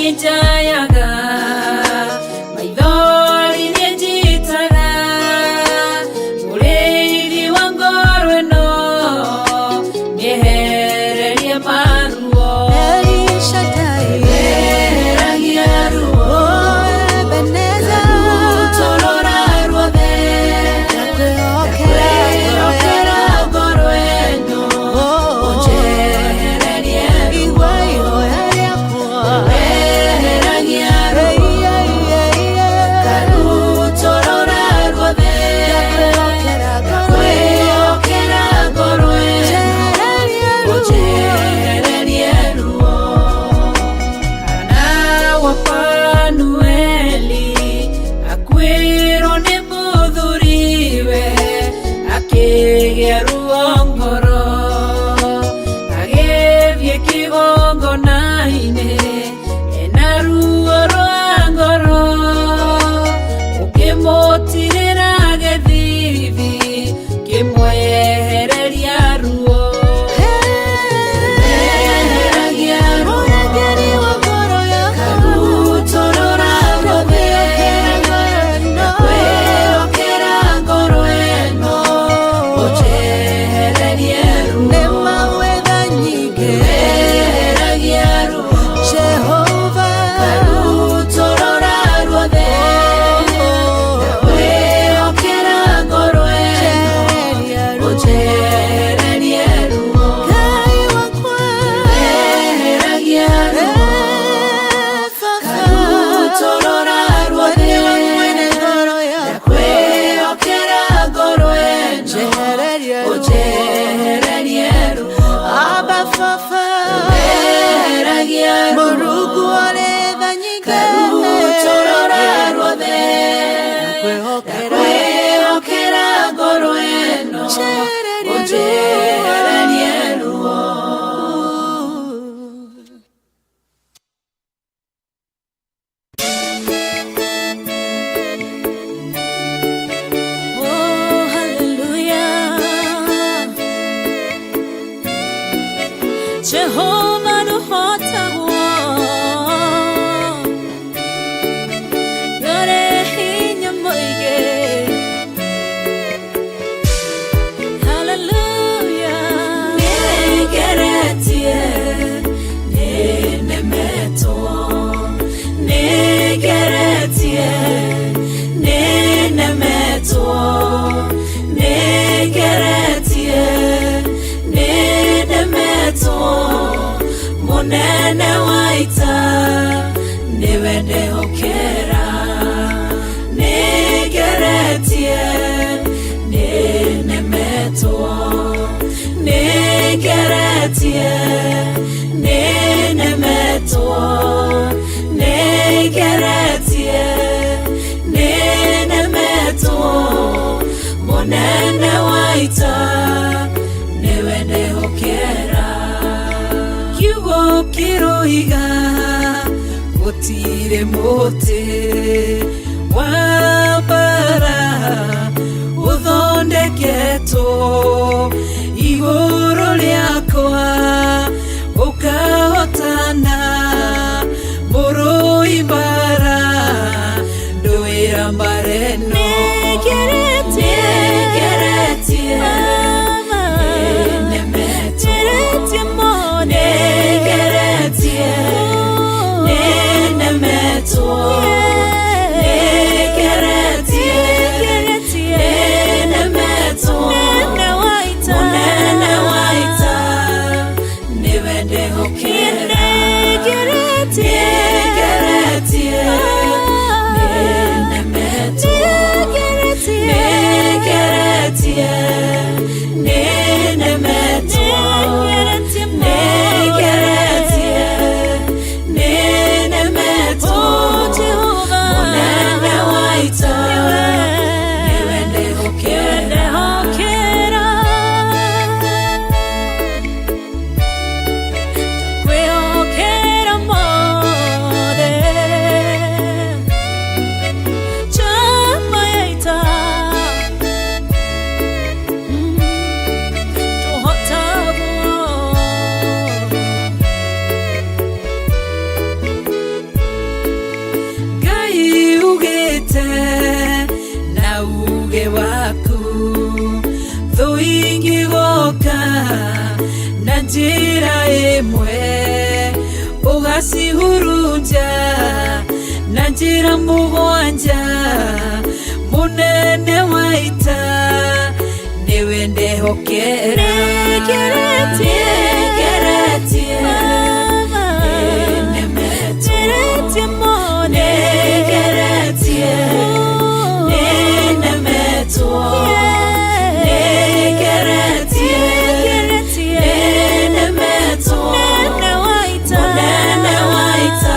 Nĩ njayaga maithori nĩ njitaga mũrĩithi wa ngoro ĩno nĩehererie maruo. El Shaddai. Eheragia ruo. Oh, Ebenezer. Rutorora ruothe. Ndakwĩhokera. Kwĩhokera ngoro ĩno. Oh, ũnjehererie ruo. Igua ihoya rĩakwa. Eheragia ruo. Hey, hey, hey, hey. Karutorora ruothe. Ndakwĩhokera ngoro ĩno. Kwĩhokera ngoro ĩno. Njehererie ruo. Ũnjehererie ruo. Hana wa Fanueli akuĩrwo nĩ mũthuriwe akĩgĩa ruo ngoro agĩthiĩ kĩgongona-inĩ ena ruo rwa ngoro ũkĩmũtirĩra gĩthithi kĩmwehereria ruo. Eheragia ruo. Mũrangĩri wa ngoro yakwa. Karutorora ruothe. Ndakwĩhokera ngoro ĩno. Ndakwĩhokera ngoro ĩno ũnjehererie ruo. Nĩ mawĩra nyingĩ. Eheragia ruo. Jehova. Karutorora ruothe. Ndakwĩhokera ngoro ĩno Njehereria ruo. ũnjehererie ruo. Ngai wakwa. Eheragia ruo. Eh, Baba. Karutorora ruothe. Nĩwe mwene ngoro yakwa. Ndakwĩhokera ngoro ĩno Njehereria ruo. ũnjehererie ruo. Abba Baba. Eheragia ruo. Mũrungu ũrĩ tha nyingĩ. Karutorora ruothe. Ndakwĩhokera. Ndakwĩhokera ngoro ĩno Njehereria ruo. ũnjehererie ruo. Oh, hallelujah. Jehovah nũhotagwo. Nĩũrĩ hinya mũingĩ. Hallelujah. Nĩngeretie, nĩnemetwo. Nĩngeretie, nĩnemetwo. Nĩngeretie, nĩnemetwo. Mũnene wa ita nĩwe ndehokera. Nĩngeretie, nĩnemetwo. Nĩngeretie, nĩnemetwo. Nĩngeretie, nĩnemetwo. Mũnene wa ita nĩwe ndehokera. Kiugo kĩroiga gũtirĩ mũtĩ wa mbara ũthondeketwo igũrũ rĩakwa ũkahotana mũrũi mbara ndũĩra mbara ĩno. Nĩngeretie. Nĩngeretie, Mama. nĩnemetwo. Ngeretie mũno. Nĩngeretie, nĩnemetwo. Nĩngeretie, Ngeretie. nĩnemetwo. Mũnene wa ita. Mũnene wa ita nĩwe ndehokera. Nĩngeretie. Nĩngeretie, nĩnemetwo. Nĩngeretie. Nĩngeretie, nĩnemetwo. Nĩngeretie mũno. Nĩngeretie, nĩnemetwo. Oh, Jehovah. Mũnene wa ita nĩwe ndehokera. Ndehokera. Ndakwĩhokera mothe. Njamba ya ita. Njĩra ĩmwe ũgacihurunja na njĩra mũgwanja mũnene wa ita nĩwe ndehokera. Nĩngeretie. Nĩngeretie. Baba. Nĩnemetwo. Ngeretie mothe. Nĩngeretie. Nĩnemetwo. Nĩngeretie. Ngeretie. Nĩnemetwo. Mũnene wa ita. Mũnene wa ita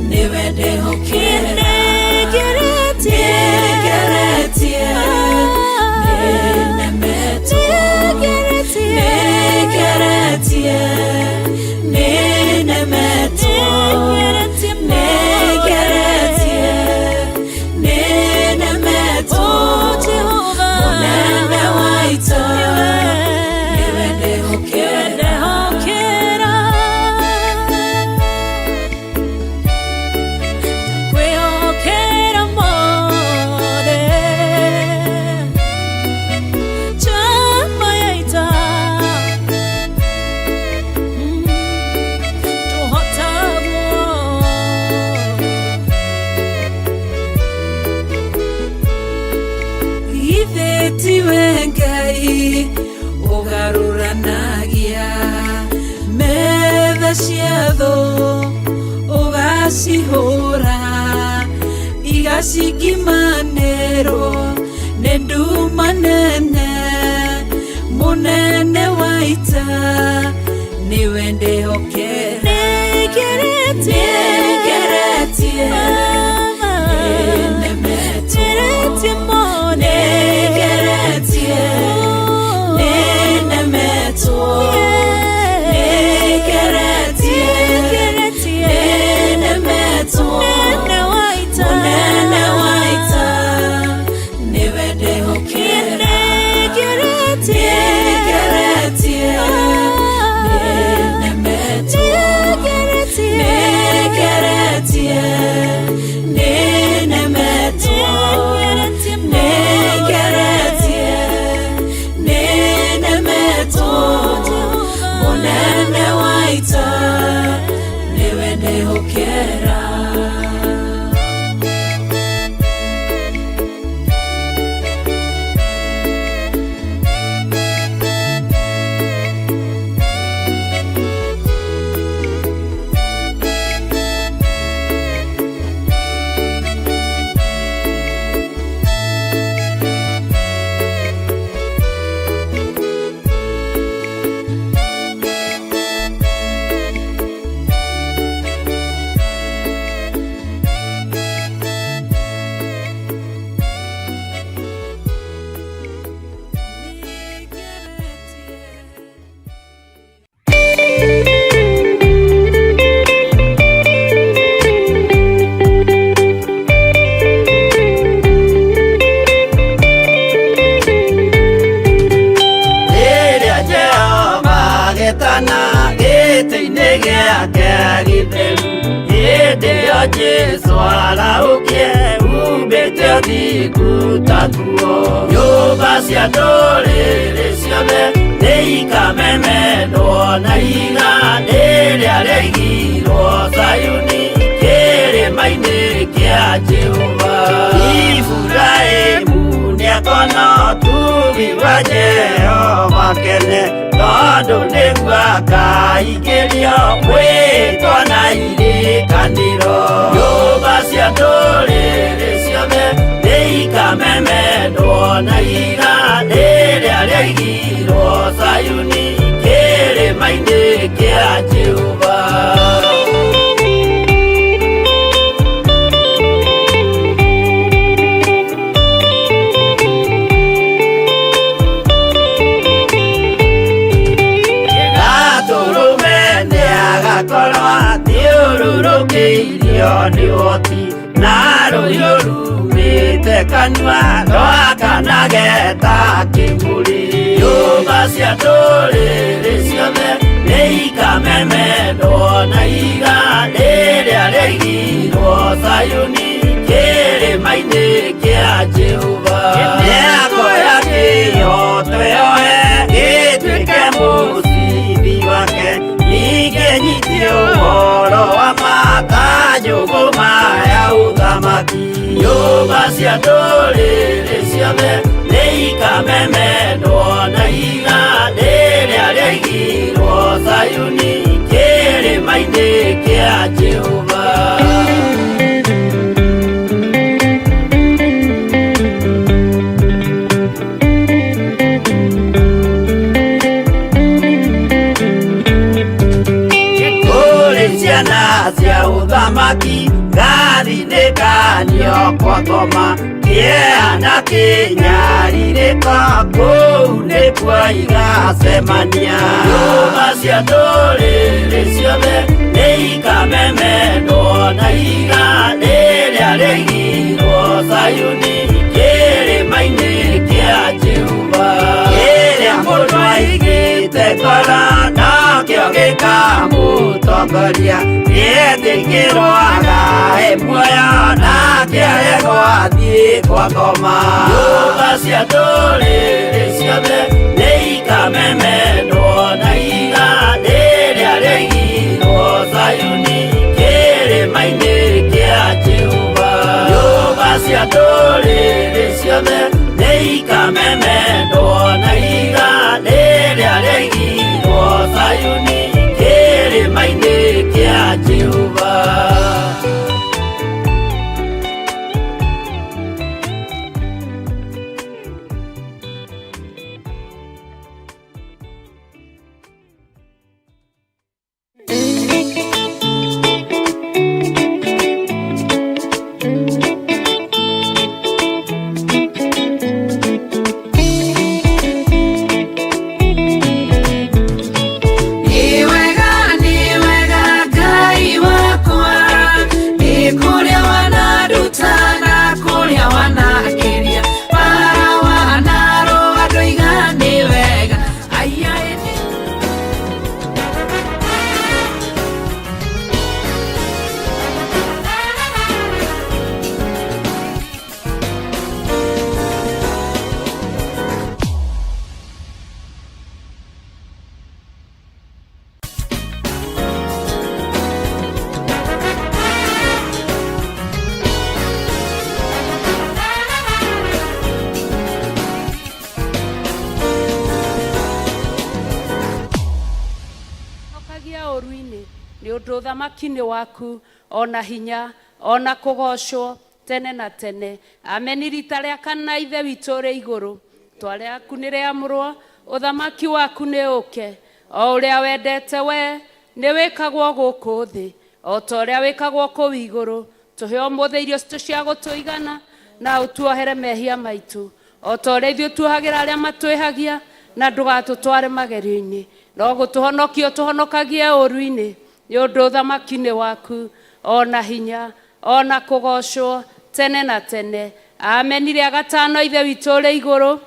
nĩwe ndehokera. Nĩngeretie. Nĩngeretie. Nĩnemetwo. Ngeretie. Nĩngeretie. Nĩnemetwo. Ngeretie Nĩngeretie. Nĩnemetwo. Oh, Jehova. Mũnene wa ita nĩwe ndehokera. Ndehokera. Ndakwĩhokera mothe. Njamba ya ita. Tũhotagwo. Githĩ tiwe Ngai ũgarũranagia metha cia thũ ũgacihũra igacingimanĩrwo nĩ nduma nene mũnene wa ita nĩwe ndehokera. Nĩngeretie. Nĩngeretie. Baba. Nĩnemetwo. Ngeretie mothe. Nĩngeretie. Nĩnemetwo. Nĩngeretie. Ngeretie. Nĩnemetwo. Mũnene wa ita. Mũnene wa ita nĩwe ndehokera. Nĩngeretie. Nĩngeretie. Nĩnemetwo. Ngeretie. Nĩngeretie. Nĩnemetwo. Ngeretie. Nĩngeretie. Nĩnemetwo. Mũnene wa ita nĩwe ndehokera. Rĩrĩa Jehova agetana gĩtĩ-inĩ gĩake gĩtheru, hĩndĩ ĩyo Jesũ arahũkie umbĩte ũthingu ta nguo. Nyũmba cia ndũrĩrĩ ciothe nĩikamemendwo na ihiga rĩrĩa rĩaigirwo Zayuni kĩrĩma-inĩ kĩa Jehova. Iburahĩmu nĩakona ũtugi wa Jehova kene, tondũ nĩguo akaingĩrio mwĩtwa na irĩkanĩro. Nyũmba cia ndũrĩrĩ ciothe nĩikamemendwo na ihiga rĩrĩa rĩaigirwo Zayuni kĩrĩma-inĩ kĩa Jehova. Gatũrũme nĩagakorwo athiũrũrũkĩirio nĩ ũhoti na rũhiũ rumĩte kanua rwakanage ta kĩmũrĩ. Nyũmba cia ndũrĩrĩ ciothe nĩikamemendwo na ihiga rĩrĩa rĩaigirwo Zayuni kĩrĩma-inĩ kĩa Jehova. Mĩako ya kĩhooto yoe gĩtuĩke mũcibi Njũgũma ya ũthamaki. Nyũmba cia ndũrĩrĩ ciothe nĩ ikamemendwo na ihiga rĩrĩa rĩaigirwo Zayuni kĩrĩma-inĩ kĩa Jehova. Kũrĩ ciana cia ũthamaki ngathi nĩ kanio kwa ngoma kĩeha na kĩnyarirĩko kũu nĩkuo igacemania. Nyũmba cia ndũrĩrĩ ciothe nĩ ikamemendwo na ihiga rĩrĩa rĩaigirwo Zayuni kĩrĩma-inĩ kĩa Jehova. Kĩrĩa mũndũ aigĩte ngoro nokĩo gĩkamũtongoria, gĩetĩkĩrwo agae muoyo na kĩaregwo athiĩ kwa ngoma. Nyũmba cia ndũrĩrĩ ciothe nĩ ikamemendwo na ihiga rĩrĩa rĩaigirwo Zayuni kĩrĩma-inĩ kĩa Jehova. Nyũmba cia ndũrĩrĩ ciothe nĩ ikamemendwo na ihiga rĩrĩa rĩaigirwo Zayuni kĩrĩma-inĩ kĩa Jehova. Nĩ wega, nĩ wega Ngai wakwa, nĩ kũrĩa wananduta na kũrĩa wanakĩria, bara wanarũa ndoiga nĩ wega. Aya ĩndĩ Hokagia ũru-inĩ nĩ ũndũ ũthamaki nĩ waku ona hinya ona kũgocwo tene na tene. Ameni. Rita rĩa kana Ithe witũ ũrĩ igũrũ, rĩtwa rĩaku nĩ rĩamũrwo, ũthamaki waku nĩ ũke, o ũrĩa wendete we nĩ wĩkagwo gũkũ thĩ o ta ũrĩa wĩkagwo kũu igũrũ. Tũhe ũmũthĩ irio citũ cia gũtũigana na ũtuohere mehia maitũ o ta ũrĩa ithuĩ tuohagĩra arĩa matwĩhagia, na ndũgatũtware magerio-inĩ no gũtũhonokia ũtũhonokagie ũru-inĩ, nĩ ũndũ ũthamaki nĩ waku ona hinya ona kũgocwo tene na tene. Ameni. Rĩa gatano Ithe witũ ũrĩ igũrũ,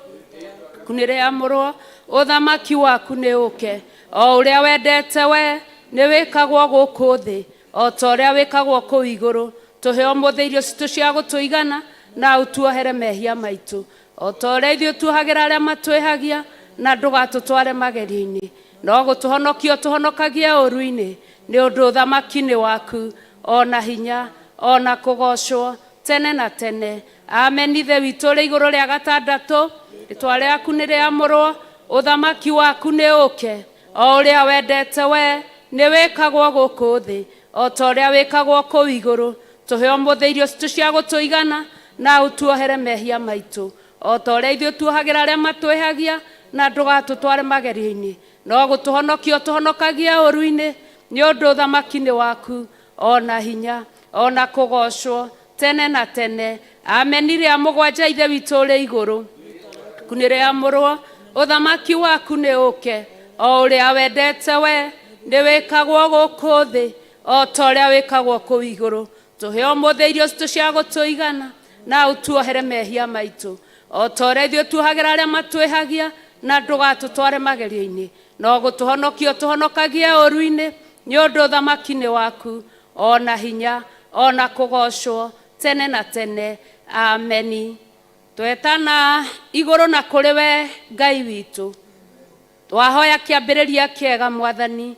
rĩaku nĩ rĩamũrwo, ũthamaki waku nĩ ũke, o ũrĩa wendete we nĩ wĩkagwo gũkũ thĩ o ta ũrĩa wĩkagwo kũu igũrũ. Tũhe ũmũthĩ irio citũ cia gũtũigana na ũtuohere mehia maitũ o ta ũrĩa ithuĩ tuohagĩra arĩa matwĩhagia, na ndũgatũtware magerio-inĩ no gũtũhonokia ũtũhonokagie ũru-inĩ, nĩ ũndũ ũthamaki nĩ waku ona hinya ona kũgocwo tene na tene. Amen. Ithe witũ ũrĩ igũrũ, rĩa gatandatũ, rĩtwa rĩaku nĩ rĩamũrwo, ũthamaki waku nĩ ũke, o ũrĩa wendete we nĩ wĩkagwo gũkũ thĩ o ta ũrĩa wĩkagwo kũu igũrũ. Tũhe ũmũthĩ irio citũ cia gũtũigana na ũtuohere mehia maitũ o ta ũrĩa ithuĩ tuohagĩra arĩa matwĩhagia, na ndũgatũtware magerio-inĩ no gũtũhonokia ũtũhonokagie ũru-inĩ, nĩ ũndũ ũthamaki nĩ waku ona hinya ona kũgocwo tene na tene. Ameni. Rĩa mũgwanja Ithe witũ ũrĩ igũrũ, rĩaku nĩ rĩamũrwo, ũthamaki waku nĩ ũke, o ũrĩa wendete we nĩ wĩkagwo gũkũ thĩ o ta ũrĩa wĩkagwo kũu igũrũ. Tũhe ũmũthĩ irio citũ cia gũtũigana na ũtuohere mehia maitũ o ta ũrĩa ithuĩ tuohagĩra arĩa matwĩhagia, na ndũgatũtware magerio-inĩ no gũtũhonokia ũtũhonokagie ũru-inĩ, nĩ ũndũ ũthamaki nĩ waku ona hinya ona kũgocwo tene na tene. Ameni. Twetana igũrũ na kũrĩ we Ngai witũ, twahoya kĩambĩrĩria kĩega Mwathani,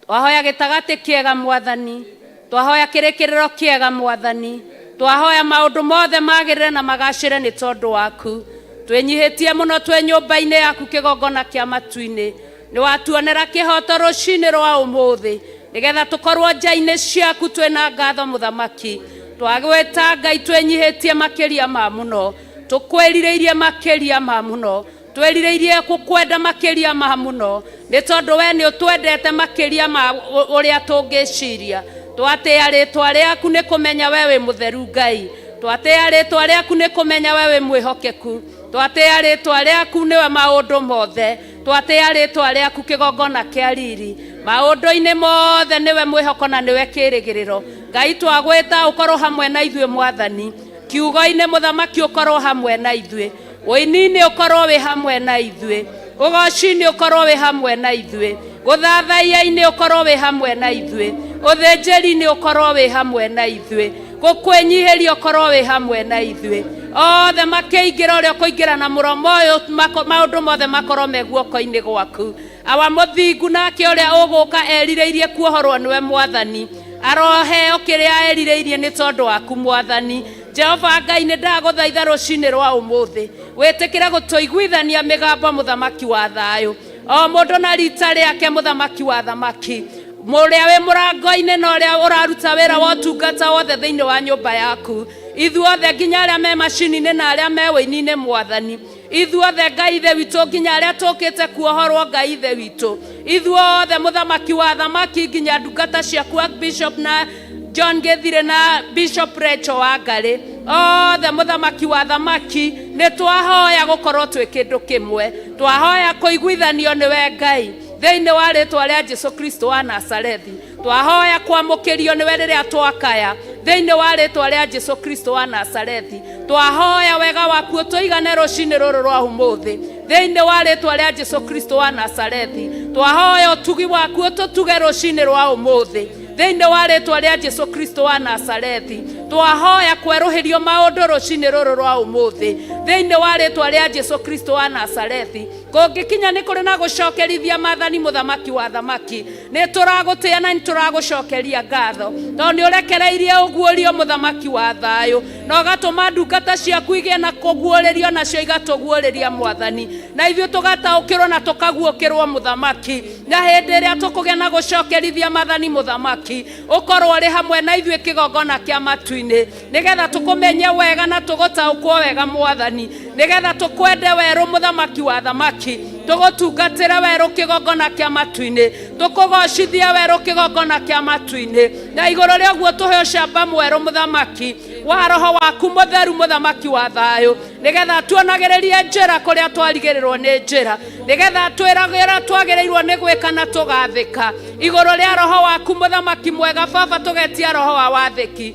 twahoya gĩtagatĩ kĩega Mwathani, Twahoya kĩrĩkĩrĩro kĩega Mwathani. Twahoya maũndũ mothe magĩrĩre na magacĩre nĩ tondũ waku. Twĩnyihĩtie mũno twĩ nyũmba-inĩ yaku kĩgongona kĩa matu-inĩ. Nĩ watuonera kĩhoto rũcinĩ rwa ũmũthĩ nĩgetha tũkorwo nja-inĩ ciaku twĩna ngatho mũthamaki. Twagwĩta Ngai twĩnyihĩtie makĩria ma mũno, tũkwĩrirĩirie makĩria ma mũno, twĩrirĩirie gũkwenda makĩria ma mũno, nĩ tondũ we nĩ ũtwendete makĩria ma ũrĩa tũngĩciria. Twatĩĩa rĩtwa rĩaku nĩ kũmenya we wĩ mũtheru Ngai. Twatĩĩa rĩtwa rĩaku nĩ kũmenya we wĩ mwĩhokeku. Twatĩĩa rĩtwa rĩaku nĩwe maũndũ mothe. Twatĩĩa rĩtwa rĩaku kĩgongona kĩa riri. Maũndũ-inĩ mothe nĩwe mwĩhoko na nĩwe kĩrĩgĩrĩro. Ngai twagwĩta ũkorwo hamwe na ithuĩ Mwathani. Kiugo-inĩ mũthamaki ũkorwo hamwe na ithuĩ. Ũini-inĩ ũkorwo wĩ hamwe na ithuĩ. Ũgoci-inĩ ũkorwo wĩ hamwe na ithuĩ. Gũthathaiya-inĩ ũkorwo wĩ hamwe na ithuĩ. Ũthĩnjĩri-inĩ ũkorwo wĩ hamwe na ithuĩ. Gũkwĩnyihĩria ũkorwo wĩ hamwe na ithuĩ. Othe makĩingĩra ũrĩa ũkũingĩra na mũromo ũyũ, maũndũ mothe makorwo me guoko-inĩ gwaku. Awa mũthingu nake ũrĩa ũgũka erirĩirie kuohorwo nĩwe Mwathani. Aroheo kĩrĩa erirĩirie nĩ tondũ waku Mwathani. Jehova Ngai nĩ ndagũthaitha rũcinĩ rwa ũmũthĩ. Wĩtĩkĩre gũtũiguithania mĩgambo mũthamaki wa thayũ. O mũndũ na rita rĩake mũthamaki wa thamaki. Mũrĩa wĩ mũrango-inĩ na ũrĩa ũraruta wĩra wa ũtungata wothe thĩinĩ wa nyũmba yaku. Ithuothe nginya arĩa me macini-inĩ na arĩa me wĩini-inĩ Mwathani. Ithuothe Ngai Ithe witũ nginya arĩa tũkĩte kuohorwo Ngai Ithe witũ. Ithuothe mũthamaki wa thamaki nginya ndungata ciaku Archbishop na John Gĩthire na Bishop Rachel Wangari. Othe mũthamaki wa thamaki nĩ twahoya gũkorwo twĩ kĩndũ kĩmwe. Twahoya kũiguithanio nĩwe Ngai thĩinĩ wa rĩtwa rĩa Jesu Kristo wa Nazarethi. Twahoya kwamũkĩrio nĩwe rĩrĩa twakaya thĩinĩ wa rĩtwa rĩa Jesu Kristo wa Nazarethi. Twahoya wega waku ũtũigane rũcinĩ rũrũ rwa ũmũthĩ thĩinĩ wa rĩtwa rĩa Jesu Kristo wa Nazarethi. Twahoya ũtugi waku ũtũtuge rũcinĩ rwa ũmũthĩ thĩinĩ wa rĩtwa rĩa Jesu Kristo wa Nazarethi. Twahoya kwerũhĩrio maũndũ rũcinĩ rũrũ rwa ũmũthĩ thĩinĩ wa rĩtwa rĩa Jesu Kristo wa Nazarethi. Kũngĩkinya nĩ kũrĩ na gũcokerithia maathani mũthamaki wa thamaki, nĩ tũragũtĩĩa na nĩ tũragũcokeria ngatho tondũ nĩ ũrekereirie ũguũrio mũthamaki wa thayũ na ũgatũma ndungata ciaku igĩe na kũguũrĩrio nacio igatũguũrĩria Mwathani, na ithuĩ tũgataũkĩrwo na tũkaguũkĩrwo mũthamaki. Na hĩndĩ ĩrĩa tũkũgĩa na gũcokerithia maathani mũthamaki, ũkorwo ũrĩ hamwe na ithuĩ kĩgongona kĩa matu-inĩ, nĩgetha tũkũmenye wega na tũgũtaũkwo wega Mwathani, nĩgetha tũkwende werũ mũthamaki wa thamaki, tũgũtungatĩre werũ kĩgongona kĩa matu-inĩ, tũkũgocithie werũ kĩgongona kĩa matu-inĩ, na igũrũ rĩa ũguo tũhe ũcamba mwerũ mũthamaki wa roho waku mũtheru mũthamaki wa thayũ, nĩgetha tuonagĩrĩrie njĩra kũrĩa twarigĩrĩrwo nĩ njĩra, nĩgetha twĩragĩra twagĩrĩirwo nĩ gwĩka na tũgathĩka igũrũ rĩa roho waku mũthamaki mwega. Baba, tũgetia roho wa wathĩki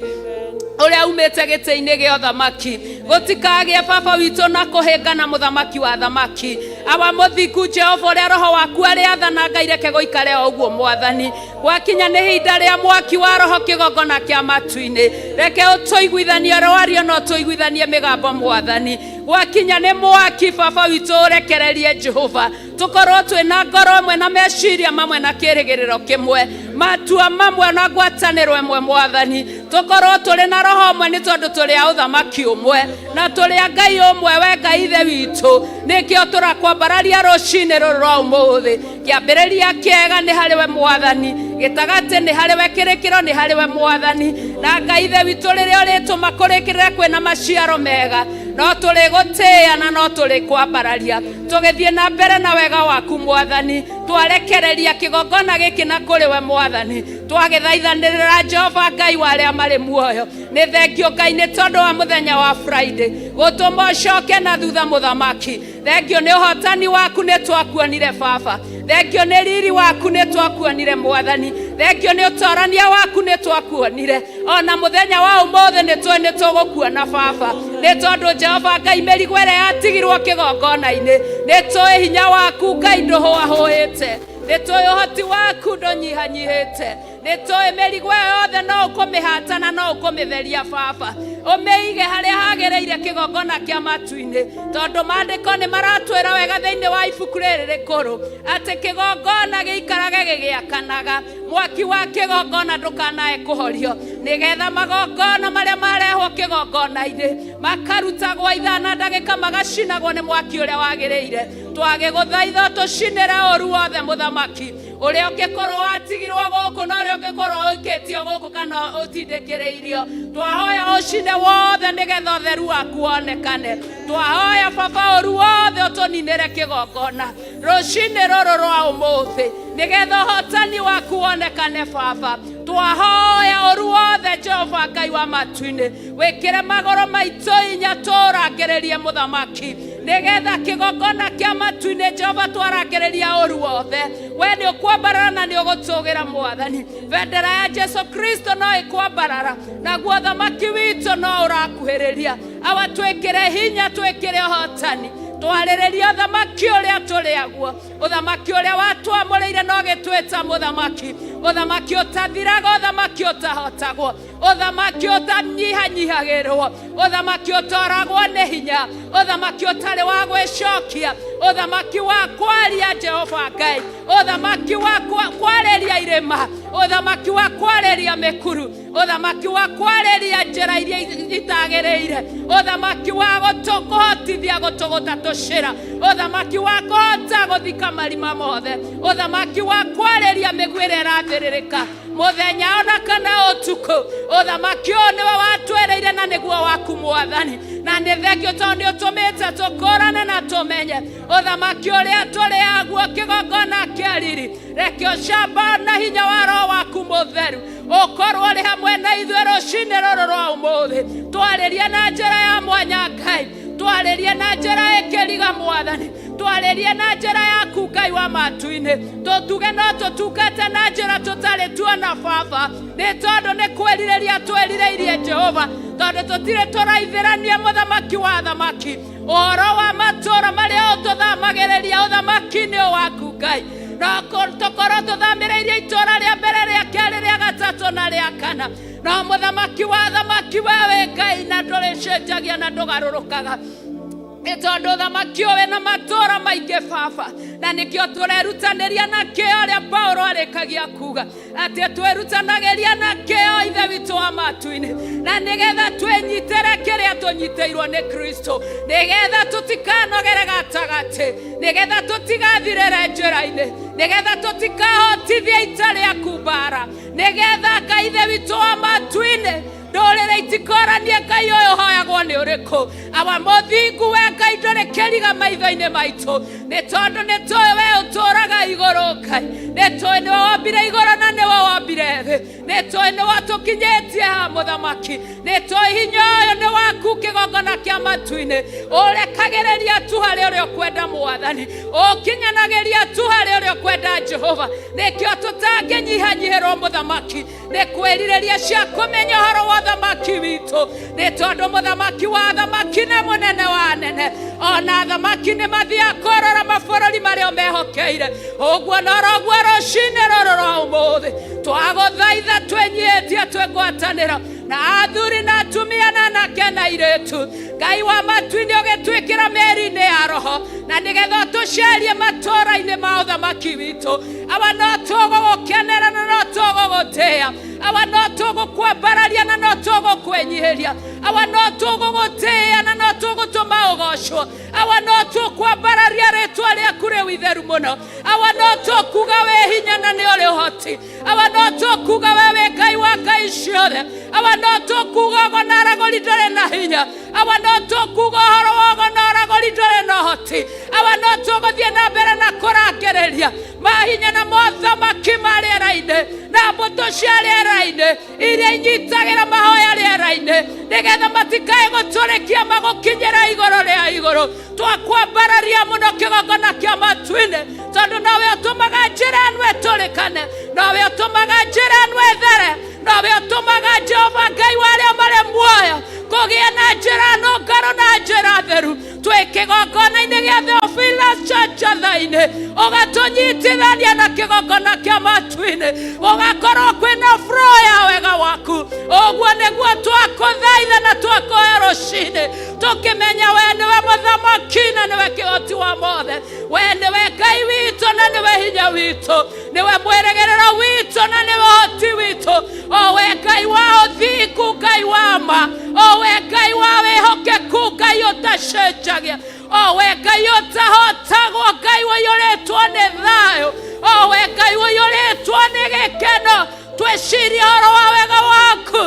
ũrĩa umĩte gĩtĩ-inĩ gĩa ũthamaki, gũtikagĩe baba witũ na kũhĩngana mũthamaki wa thamaki. Awa mũthingu Jehova, ũrĩa roho waku arĩathana Ngai, reke gũikare o ũguo Mwathani. Gwakinya nĩ ihinda rĩa mwaki wa roho kĩgongona kĩa matu-inĩ, reke ũtũiguithanie rwario na ũtũiguithanie mĩgambo Mwathani. Gwakinya nĩ mwaki baba witũ ũrekererie Jehova, tũkorwo twĩna ngoro ĩmwe na meciria mamwe na kĩrĩgĩrĩro kĩmwe, matua mamwe na ngwatanĩro ĩmwe Mwathani. Tũkorwo tũrĩ na roho ũmwe nĩ tondũ tũrĩ a ũthamaki ũmwe na tũrĩ a Ngai ũmwe, we Ngai Ithe witũ. Nĩkĩo tũrakwambararia rũcinĩ rũrũ rwa ũmũthĩ. Kĩambĩrĩria kĩega nĩ harĩ we Mwathani, gĩtagatĩ nĩ harĩ we, kĩrĩkĩro nĩ harĩ we Mwathani. Na Ngai Ithe witũ, rĩrĩa ũrĩtũma kũrĩkĩrĩre kwĩna maciaro mega, no tũrĩgũtĩĩa na no tũrĩkwambararia tũgĩthiĩ na mbere na wega waku Mwathani. Twarekereria kĩgongona gĩkĩ na kũrĩ we Mwathani, twagĩthaithanĩrĩra Jehova Ngai wa arĩa marĩ muoyo. Nĩ thengio Ngai nĩ tondũ wa mũthenya wa Friday gũtũma ũcoke na thutha mũthamaki. Thengio nĩ ũhotani waku nĩ twakuonire baba. Thengio nĩ riri waku nĩ twakuonire Mwathani. Thengio nĩ ũtorania waku nĩ twakuonire. Ona mũthenya wa ũmũthĩ nĩ tũĩ nĩ tũgũkuona baba, nĩ tondũ Jehova Ngai mĩrigo ĩrĩa yatigirwo kĩgongona-inĩ, nĩ tũĩ hinya waku Ngai ndũhũahũĩte, nĩ tũĩ ũhoti waku ndũnyihanyihĩte. Nĩ tũĩ mĩrigo ĩyo yothe no ũkũmĩhata na no ũkũmĩtheria baba, ũmĩige harĩa hagĩrĩire kĩgongona kĩa matu-inĩ, tondũ maandĩko nĩ maratwĩra wega thĩinĩ wa ibuku rĩrĩ rĩkũrũ atĩ kĩgongona gĩikarage gĩgĩakanaga, mwaki wa kĩgongona ndũkanae kũhorio, nĩgetha magongona marĩa marehwo kĩgongona-inĩ makarutagwo ithaa na ndagĩka magacinagwo nĩ mwaki ũrĩa wagĩrĩire. Twagĩgũthaitha tũcinĩre ũru wothe mũthamaki ũrĩa ũngĩkorwo watigirwo gũkũ na ũrĩa ũngĩkorwo ũikĩtio gũkũ kana ũtindĩkĩrĩirio. Twahoya ũcine wothe nĩgetha ũtheru waku wonekane. Twahoya baba ũru wothe ũtũninĩre kĩgongona rũcinĩ rũrũ rwa ũmũthĩ nĩgetha ũhotani waku wonekane baba. Twahoya ũru wothe Jehova Ngai wa matu-inĩ wĩkĩre magũrũ maitũ inya tũrangĩrĩrie mũthamaki nĩgetha kĩgongona kĩa matu-inĩ Jehova twarangĩrĩria ũru wothe. We nĩ ũkwambarara na nĩ ũgũtũgĩra mwathani. Bendera ya Jesu Kristo no ĩkwambarara naguo ũthamaki witũ no ũrakuhĩrĩria. Awa twĩkĩre hinya, twĩkĩre ũhotani, twarĩrĩrie ũthamaki ũrĩa tũrĩaguo, ũthamaki ũrĩa watwamũrĩire na ũgĩtwĩta mũthamaki, ũthamaki ũtathiraga, ũthamaki ũtahotagwo, ũthamaki ũtanyihanyihagĩrwo, ũthamaki ũtoragwo nĩ hinya, ũthamaki ũtarĩ wa gwĩcokia, ũthamaki wa kwaria Jehova Ngai, ũthamaki wa kwarĩria irĩma, ũthamaki wa kwarĩria mĩkuru, ũthamaki wa kwarĩria njĩra iria itagĩrĩire, ũthamaki wa kũhotithia gũtũgũta tũcĩra, ũthamaki wa kũhota gũthika marima mothe, ũthamaki wa kwarĩria mĩguĩ ĩrĩa ĩrathĩrĩrĩka mũthenya ona kana ũtukũ. Ũthamaki ũyũ nĩwe watwĩrĩire na nĩguo waku mwathani, na nĩ thengio tondũ nĩ ũtũmĩte tũkũrane na tũmenye ũthamaki ũrĩa tũrĩaguo kĩgongona kĩa riri. Reke ũcamba na hinya wa roho waku mũtheru ũkorwo ũrĩ hamwe na ithuĩ rũcinĩ rũrũ rwa ũmũthĩ. Twarĩrie na njĩra ya mwanya Ngai, twarĩrie na njĩra ĩkĩriga mwathani, twarĩrie na njĩra yaku Ngai wa matu-inĩ. Tũtuge no tũtungate na njĩra tũtarĩ tuona baba, nĩ tondũ nĩ kwĩrirĩria twĩrirĩirie Jehova, tondũ tũtirĩ tũraithĩrania mũthamaki wa thamaki ũhoro wa matũũra marĩa ũtũthamagĩrĩria. Ũthamaki-inĩ ũyũ waku Ngai no tũkorwo tũthamĩrĩirie itũũra rĩa mbere, rĩa kerĩ, rĩa gatatũ na rĩa kana, no mũthamaki wa thamaki we wĩ Ngai na ndũrĩcenjagia na ndũgarũrũkaga, nĩ tondũ ũthamaki ũyũ wĩna matũũra maingĩ baba, na nĩkĩo tũrerutanĩria na kĩo ũrĩa Paulo arĩkagia kuga atĩ twĩrutanagĩria na kĩo ithe witũ wa matu-inĩ, na nĩgetha twĩnyitĩre kĩrĩa tũnyitĩirwo nĩ Kristo, nĩgetha tũtikanogere gatagatĩ, nĩgetha tũtigathirĩre njĩra-inĩ, nĩgetha tũtikahotithie ita rĩaku mbara, nĩgetha Ngai ithe witũ wa matu-inĩ ndũrĩrĩ itikoranie Ngai ũyũ ũhoyagwo nĩ ũrĩkũ. Awa mũthingu we Ngai ndũrĩ kĩriga maitho-inĩ maitũ, nĩ tondũ nĩ tũĩ we ũtũũraga igũrũ Ngai, nĩ tũĩ nĩwe wombire igũrũ na nĩwe wombire thĩ, nĩ tũĩ nĩwe ũtũkinyĩtie haha mũthamaki, nĩ tũĩ hinya ũyũ nĩ waku kĩgongona kĩa matu-inĩ, ũrekagĩrĩria tu harĩ ũrĩa ũkwenda mwathani, ũkinyanagĩria tu harĩ ũrĩa ũkwenda Jehova. Nĩkĩo tũtangĩnyihanyihĩrwo mũthamaki nĩ kwĩrirĩria cia kũmenya ũhoro wa ũthamaki witũ, nĩ tondũ mũthamaki wa thamaki nĩ mũnene wa anene, ona thamaki nĩ mathiaga kũrora mabũrũri marĩa mehokeire. Ũguo noroguo rũcinĩ rũrũ rwa ũmũthĩ twagũthaitha twĩnyihĩtie twĩ ngwatanĩro na athuri na atumia na anake na airĩtu, Ngai wa matu-inĩ ũgĩtwĩkĩra meri-inĩ ya roho na nĩgetha ũtũcerie matũũra-inĩ ma ũthamaki witũ. Awa no tũgũgũkenera na no tũgũgũtĩĩa, awa no tũgũkwambararia na no tũgũkwĩnyihĩria, awa no tũgũgũtĩĩa na no tũgũtũma ũgocwo, awa no tũkwambararia rĩtwa rĩaku rĩu itheru mũno, awa no tũkuga wĩ hinya na nĩ ũrĩ ũhoti, awa no tũkuga we wĩ Ngai wa ngai ciothe, awa no tũkuga ũgo na aragũri ndũrĩ na hinya, awa no tũkuga ũhoro wa ũgo na ũragũri ndũrĩ na ũhoti, awa no tũgũthiĩ na mbere na kũrangĩrĩria mahinya na mothamaki ma rĩera-inĩ na mbũtũ cia rĩera-inĩ iria inyitagĩra mahoya rĩera-inĩ, nĩgetha matikae gũtũrĩkia magũkinyĩra igũrũ rĩa igũrũ. Twakwambararia mũno kĩgongona kĩa matu-inĩ, tondũ nowe ũtũmaga njĩra ĩno ĩtũrĩkane, nowe ũtũmaga njĩra ĩno ĩthere, nowe ũtũmaga Jehova Ngai wa arĩa marĩ muoyo kũgĩe na njĩra nũngarũ na njĩra theru. Twĩ kĩgongona-inĩ gĩa Theophilus Church tha-inĩ, ũgatũnyitithania na kĩgongona kĩa matu-inĩ, gũgakorwo kwĩna flow ya wega waku. Ũguo nĩguo twakũthaitha na twakũhe rũcinĩ, tũkĩmenya we nĩwe mũthamaki na nĩwe kĩhoti wa mothe, we nĩwe Ngai witũ na nĩwe hinya witũ, nĩwe mwĩrĩgĩrĩro witũ na nĩwe ũhoti witũ, o we Ngai wa ũthingu, Ngai wa ma, o we Ngai wa wĩhokeku, Ngai ũtacenjagia, o we Ngai ũtahotagwo, Ngai ũiyũrĩtwo nĩ thayũ, o we Ngai ũiyũrĩtwo nĩ gĩkeno. Twĩcirie ũhoro wa wega waku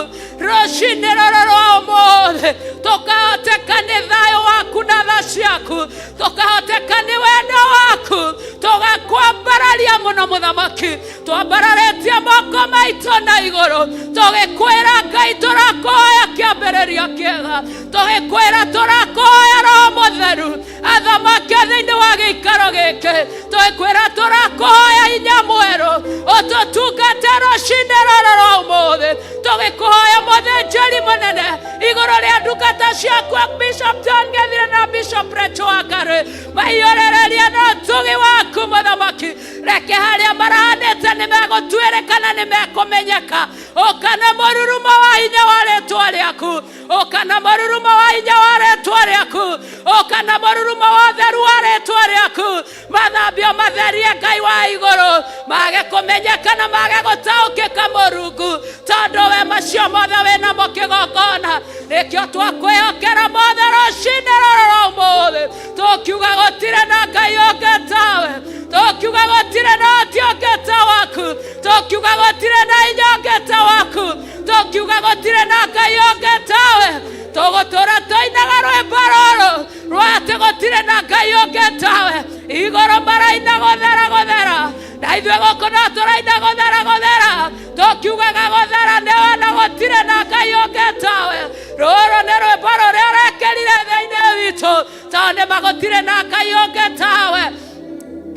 rũcinĩ rũrũ rwa ũmũthĩ, tũkahoteka nĩ thayũ waku na tha ciaku, tũkahoteka nĩ wendo waku, tũgakwambararia mũno mũthamaki, twambararĩtie moko maitũ na igũrũ, tũgĩkwĩra Ngai tũrakũhoya kĩambĩrĩria kĩega, tũgĩkwĩra tũrakũhoya Roho Mũtheru athamake thĩinĩ wa gĩikaro gĩkĩ, tũgĩkwĩra tũrakũhoya hinya mwerũ ũtũtungate rũcinĩ rũrũ rwa ũmũthĩ, tũgĩkũhoya mũthĩnjĩri mũnene igũrũ rĩa ndungata ciaku Bishop John Gethire na Bishop Rachel Wangari, maiyũrĩrĩrie na ũtugi waku mũthamaki, reke harĩa marahanĩte nĩ megũtuĩrĩka na nĩ mekũmenyeka. Ũka na mũrurumo wa hinya wa rĩtwa rĩaku, ũka na mũrurumo wa hinya wa rĩtwa rĩaku, ũka na mũrurumo wa ũtheru wa rĩtwa rĩaku, mathambio matherie Ngai wa igũrũ, mage kũmenyeka na mage gũtaũkĩka Mũrungu, tondũ we macio mothe wĩ namo kĩgongona. Nĩkĩo twakwĩhokera mothe rũcinĩ rũrũ rwa ũmũthĩ, tũkiuga gũtirĩ na Ngai ũngĩ tawe, tũkiuga gũtirĩ na ũhoti ũngĩ ta waku, tũkiuga gũtirĩ na hinya ũngĩ ta waku, tũkiuga gũtirĩ na Ngai ũngĩ tawe. Tũgũtũra tũinaga rwĩmbo rũrũ rwa atĩ gũtirĩ na Ngai ũngĩ tawe. Igũrũ maraina gũthera gũthera, na ithuĩ gũkũ no tũraina gũthera gũthera, tũkiugaga gũthera nĩwe na gũtirĩ na Ngai ũngĩ tawe. Rũrũ nĩ rwĩmbo rũrĩa ũrekĩrire thĩinĩ witũ, tondũ nĩma gũtirĩ na Ngai ũngĩ tawe.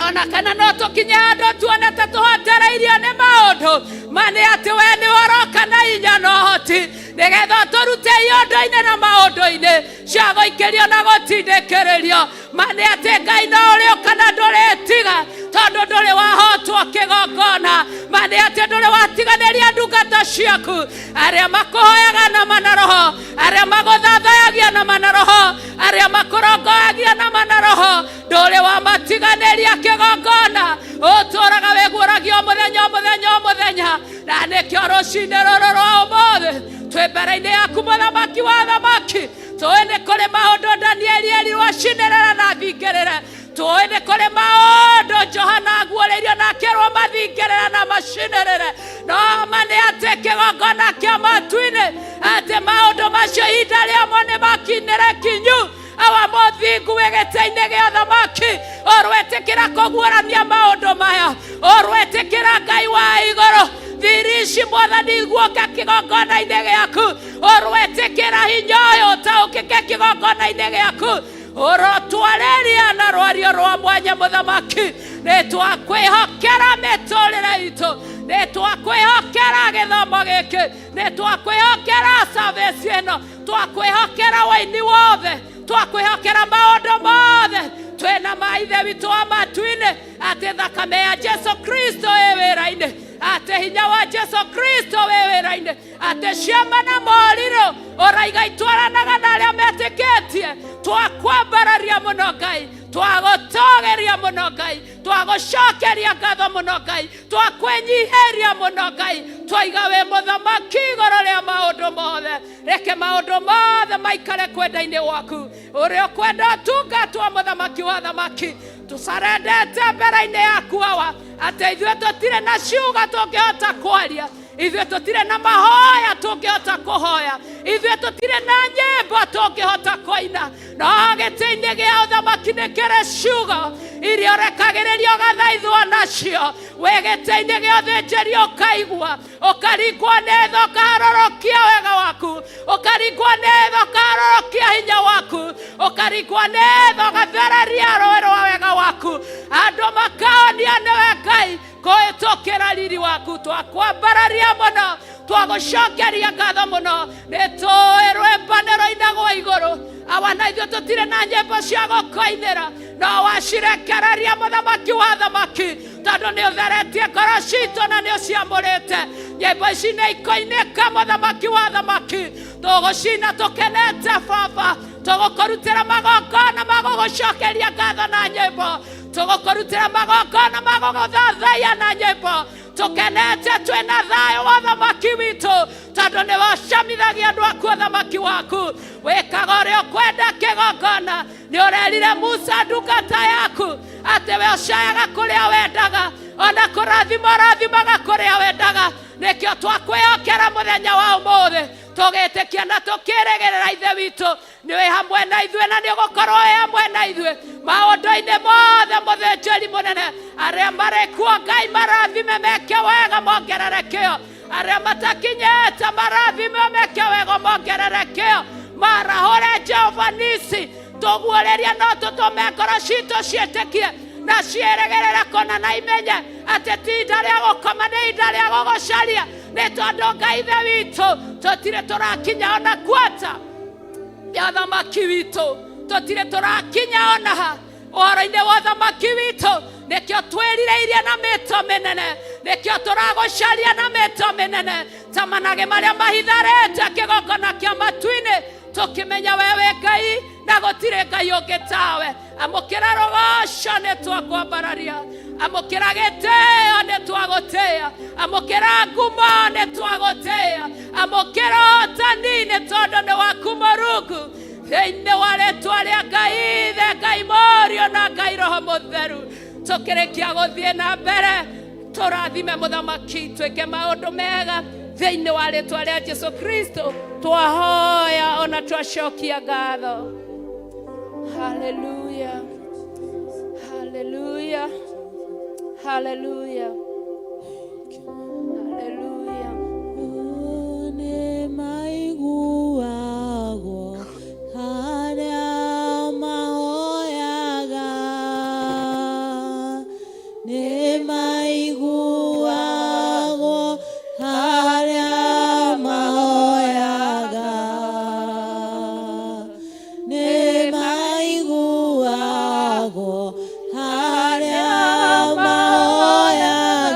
Ona kana no tũkinye handũ tuone ta tũhotereirio nĩ maũndũ, ma nĩ atĩ we nĩ ũroka na hinya na ũhoti, nĩgetha ũtũrute iondo-inĩ na maũndũ-inĩ cia gũikĩrio na gũtindĩkĩrĩrio. Ma nĩ atĩ Ngai no ũrĩũka na ndũrĩtiga, tondũ ndũrĩ wahotwo kĩgongona. Ma nĩ atĩ ndũrĩ watiganĩria ndungata ciaku, arĩa makũhoyaga na ma na roho, arĩa magũthathayagia na ma na roho, arĩa makũrongoyagia na ma na roho, ndũrĩ wamatiganĩria kĩgongona. Ũtũraga wĩguũragia o mũthenya o mũthenya o mũthenya, na nĩkĩo rũcinĩ rũrũ rwa ũmũthĩ twĩ mbere-inĩ yaku mũthamaki wa thamaki. Tũĩ nĩ kũrĩ maũndũ Danieli erirwo acinĩrĩre na athingĩrĩre, tũĩ nĩ kũrĩ maũndũ Johana aguũrĩirio na akĩrwo mathingĩrĩre na macinĩrĩre, no ma nĩ atĩ kĩgongona kĩa matu-inĩ atĩ maũndũ macio ihinda rĩamo nĩ makinyĩre kinyu. Awa mũthingu wĩ gĩtĩ-inĩ gĩa thamaki, ũrwĩtĩkĩra kũguũrania maũndũ maya, ũrwĩtĩkĩra Ngai wa igũrũ thiri ici mwathani guoka kĩgongona-inĩ gĩaku, ũrwĩtĩkĩra hinya ũyũ ũtaũkĩke kĩgongona-inĩ gĩaku, ũrotwarĩria na rwario rwa mwanya mũthamaki. Nĩ twakwĩhokera mĩtũrĩre itũ, nĩ twakwĩhokera gĩthomo gĩkĩ, nĩ twakwĩhokera service ĩno, twakwĩhokera wĩini wothe, twakwĩhokera maũndũ mothe. Twĩna ma Ithe witũ wa matu-inĩ atĩ thakame ya Jesu Kristo ĩ wĩra-inĩ, atĩ hinya wa Jesu Kristo wĩ wĩra-inĩ, atĩ ciama na morirũ ũraiga itwaranaga na arĩa metĩkĩtie. Twakwambararia mũno Ngai, twagũtũgĩria mũno Ngai, twagũcokeria ngatho mũno Ngai, twakwĩnyihĩria mũno Ngai, twaiga wĩ mũthamaki igũrũ rĩa maũndũ mothe. Reke maũndũ mothe maikare kwenda-inĩ gwaku, ũrĩa ũkwenda ũtungatwo mũthamaki wa thamaki. Tũcarendete mbere-inĩ yaku Awa, atĩ ithuĩ tũtirĩ na ciugo tũngĩhota kwaria, ithuĩ tũtirĩ na mahoya tũngĩhota kũhoya, ithuĩ tũtirĩ na nyĩmbo tũngĩhota kũina, no gĩtĩ-inĩ gĩa ũthamaki nĩ kĩrĩ ciugo iria ũrekagĩrĩria ũgathaithwo nacio. Wĩ gĩtĩ-inĩ gĩa ũthĩnjĩri ũkaigua, ũkaringwo nĩ tha, ũkaharũrũkia wega waku, ũkaringwo nĩ tha, ũkaharũrũkia hinya waku, ũkaringwo nĩ tha, ũgathereria rũĩ rwa wega waku, andũ makaonio nĩwe Ngai kũhĩtũkĩra riri waku. Twakwambararia mũno, twagũcokeria ngatho mũno, nĩ tũĩ rwĩmbo nĩ rũinagwo. Tũkoinagwo igũrũ awa na ithuĩ tũtirĩ na nyĩmbo cia gũkũinĩra no wacirekereria mũthamaki wa thamaki tondũ nĩ ũtheretie ngoro citũ na nĩ ũciamũrĩte. Nyĩmbo ici nĩ ikoinĩka mũthamaki wa thamaki, tũgũcina tũkenete baba, tũgũkũrutĩra magongona magũgũcokeria ngatho na nyĩmbo, tũgũkũrutĩra magongona magũgũthathaiya na nyĩmbo, tũkenete twĩna thayũ wa thamaki witũ tondũ nĩ wacamithagia andũ aku ũthamaki waku, wĩkaga ũrĩa ũkwenda kĩgongona. Nĩ ũrerire Musa ndungata yaku atĩ we ũcayaga kũrĩa wendaga ona kũrathima ũrathimaga kũrĩa wendaga. Nĩkĩo twakwĩhokera mũthenya wa ũmũthĩ tũgĩtĩkia na tũkĩrĩgĩrĩra ithe witũ nĩ wĩ hamwe na ithuĩ na nĩ ũgũkorwo wĩ hamwe na ithuĩ maũndũ-inĩ mothe. Mũthĩnjĩri mũnene, arĩa marĩ kuo Ngai marathime meke wega mongerere kĩo, arĩa matakinyĩte marathime meke wega mongerere kĩo, marahũre Jehova nisi tũguũrĩrie no tũtũme ngoro citũ ciĩtĩkie na ciĩrĩgĩrĩre kũna na imenye atĩ ti ihinda rĩa gũkoma nĩ ihinda rĩa gũgũcaria, nĩ tondũ Ngai ithe witũ tũtirĩ tũrakinya ona kuota ya thamaki witũ, tũtirĩ tũrakinya ona ha ũhoro-inĩ wa thamaki witũ. Nĩkĩo twĩrirĩirie na mĩto mĩnene, nĩkĩo tũragũcaria na mĩto mĩnene ta manage marĩa mahitharĩte kĩgongona kĩa matu-inĩ, tũkĩmenya we wĩ Ngai na gũtirĩ Ngai ũngĩ tawe. Amũkĩra rũgoco nĩ twakwambararia, amũkĩra gĩtĩo nĩ twagũtĩĩa, amũkĩra ngumo nĩ twagũtĩĩa, amũkĩra ũtani nĩ tondũ nĩ waku Mũrungu. Thĩinĩ wa rĩtwa rĩa Ngai Ithe, Ngai Mũriũ na Ngai Roho Mũtheru, tũkĩrĩkia gũthiĩ na mbere tũrathime mũthamaki, twĩke maũndũ mega thĩinĩ wa rĩtwa rĩa Jesu Kristo twahoya ona twacokia ngatho. Haleluya, haleluya, haleluya, haleluya. Nĩ maiguagwo harĩa mahoyaga, nĩ maiguagwo harĩa mahoyaga, nĩ maiguagwo harĩa mahoyaga.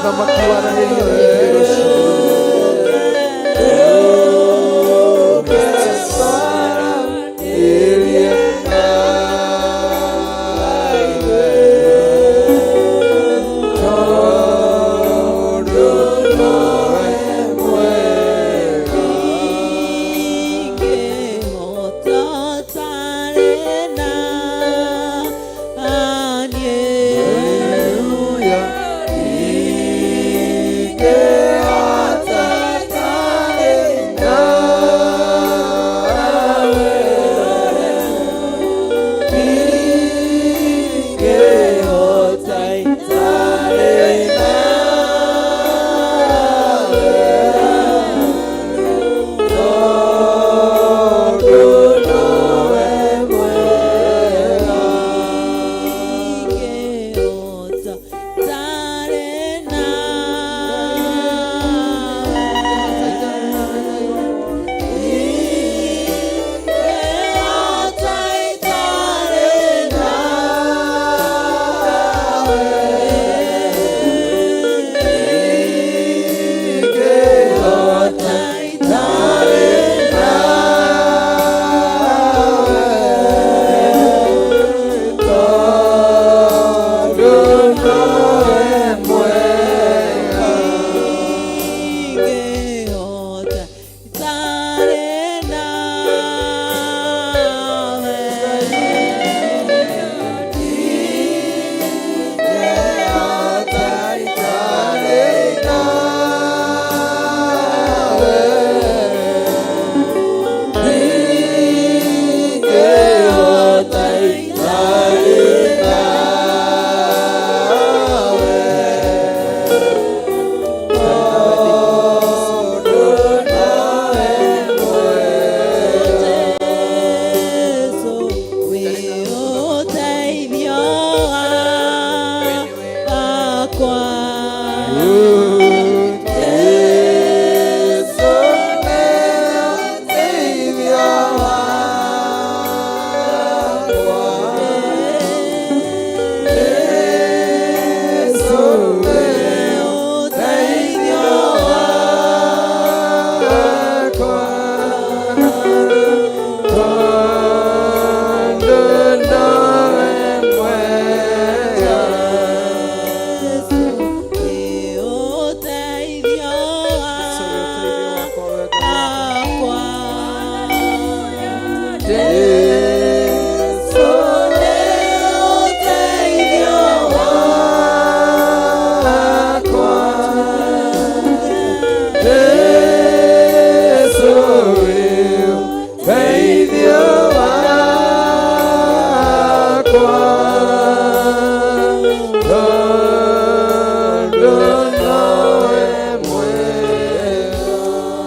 Thamaki waranĩrie na ithuĩ rũcinĩ rũrũ.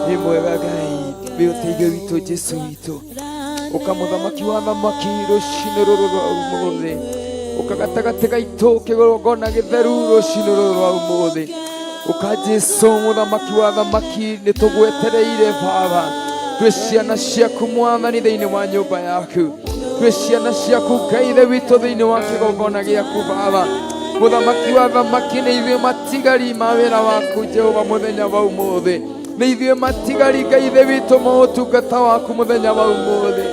Nĩ mwega Ngai wĩ ũteithio witũ Jesu witũ ũka mũthamaki wa thamaki rũcinĩ rũrũ rwa ũmũthĩ ũka gatagatĩ gaitũ kĩgongona gĩtheru rũcinĩ rũrũ rwa ũmũthĩ ũka Jesu mũthamaki wa thamaki nĩ tũgwetereire Baba twĩ ciana ciaku mwathani thĩinĩ wa nyũmba yaku twĩ ciana ciaku Ngai ithe witũ thĩinĩ wa kĩgongona gĩaku Baba mũthamaki wa thamaki nĩ ithuĩ matigari ma wĩra waku Jehova mũthenya wa ũmũthĩ nĩ ithuĩ matigari Ngai ithe witũ ma ũtungata waku mũthenya wa ũmũthĩ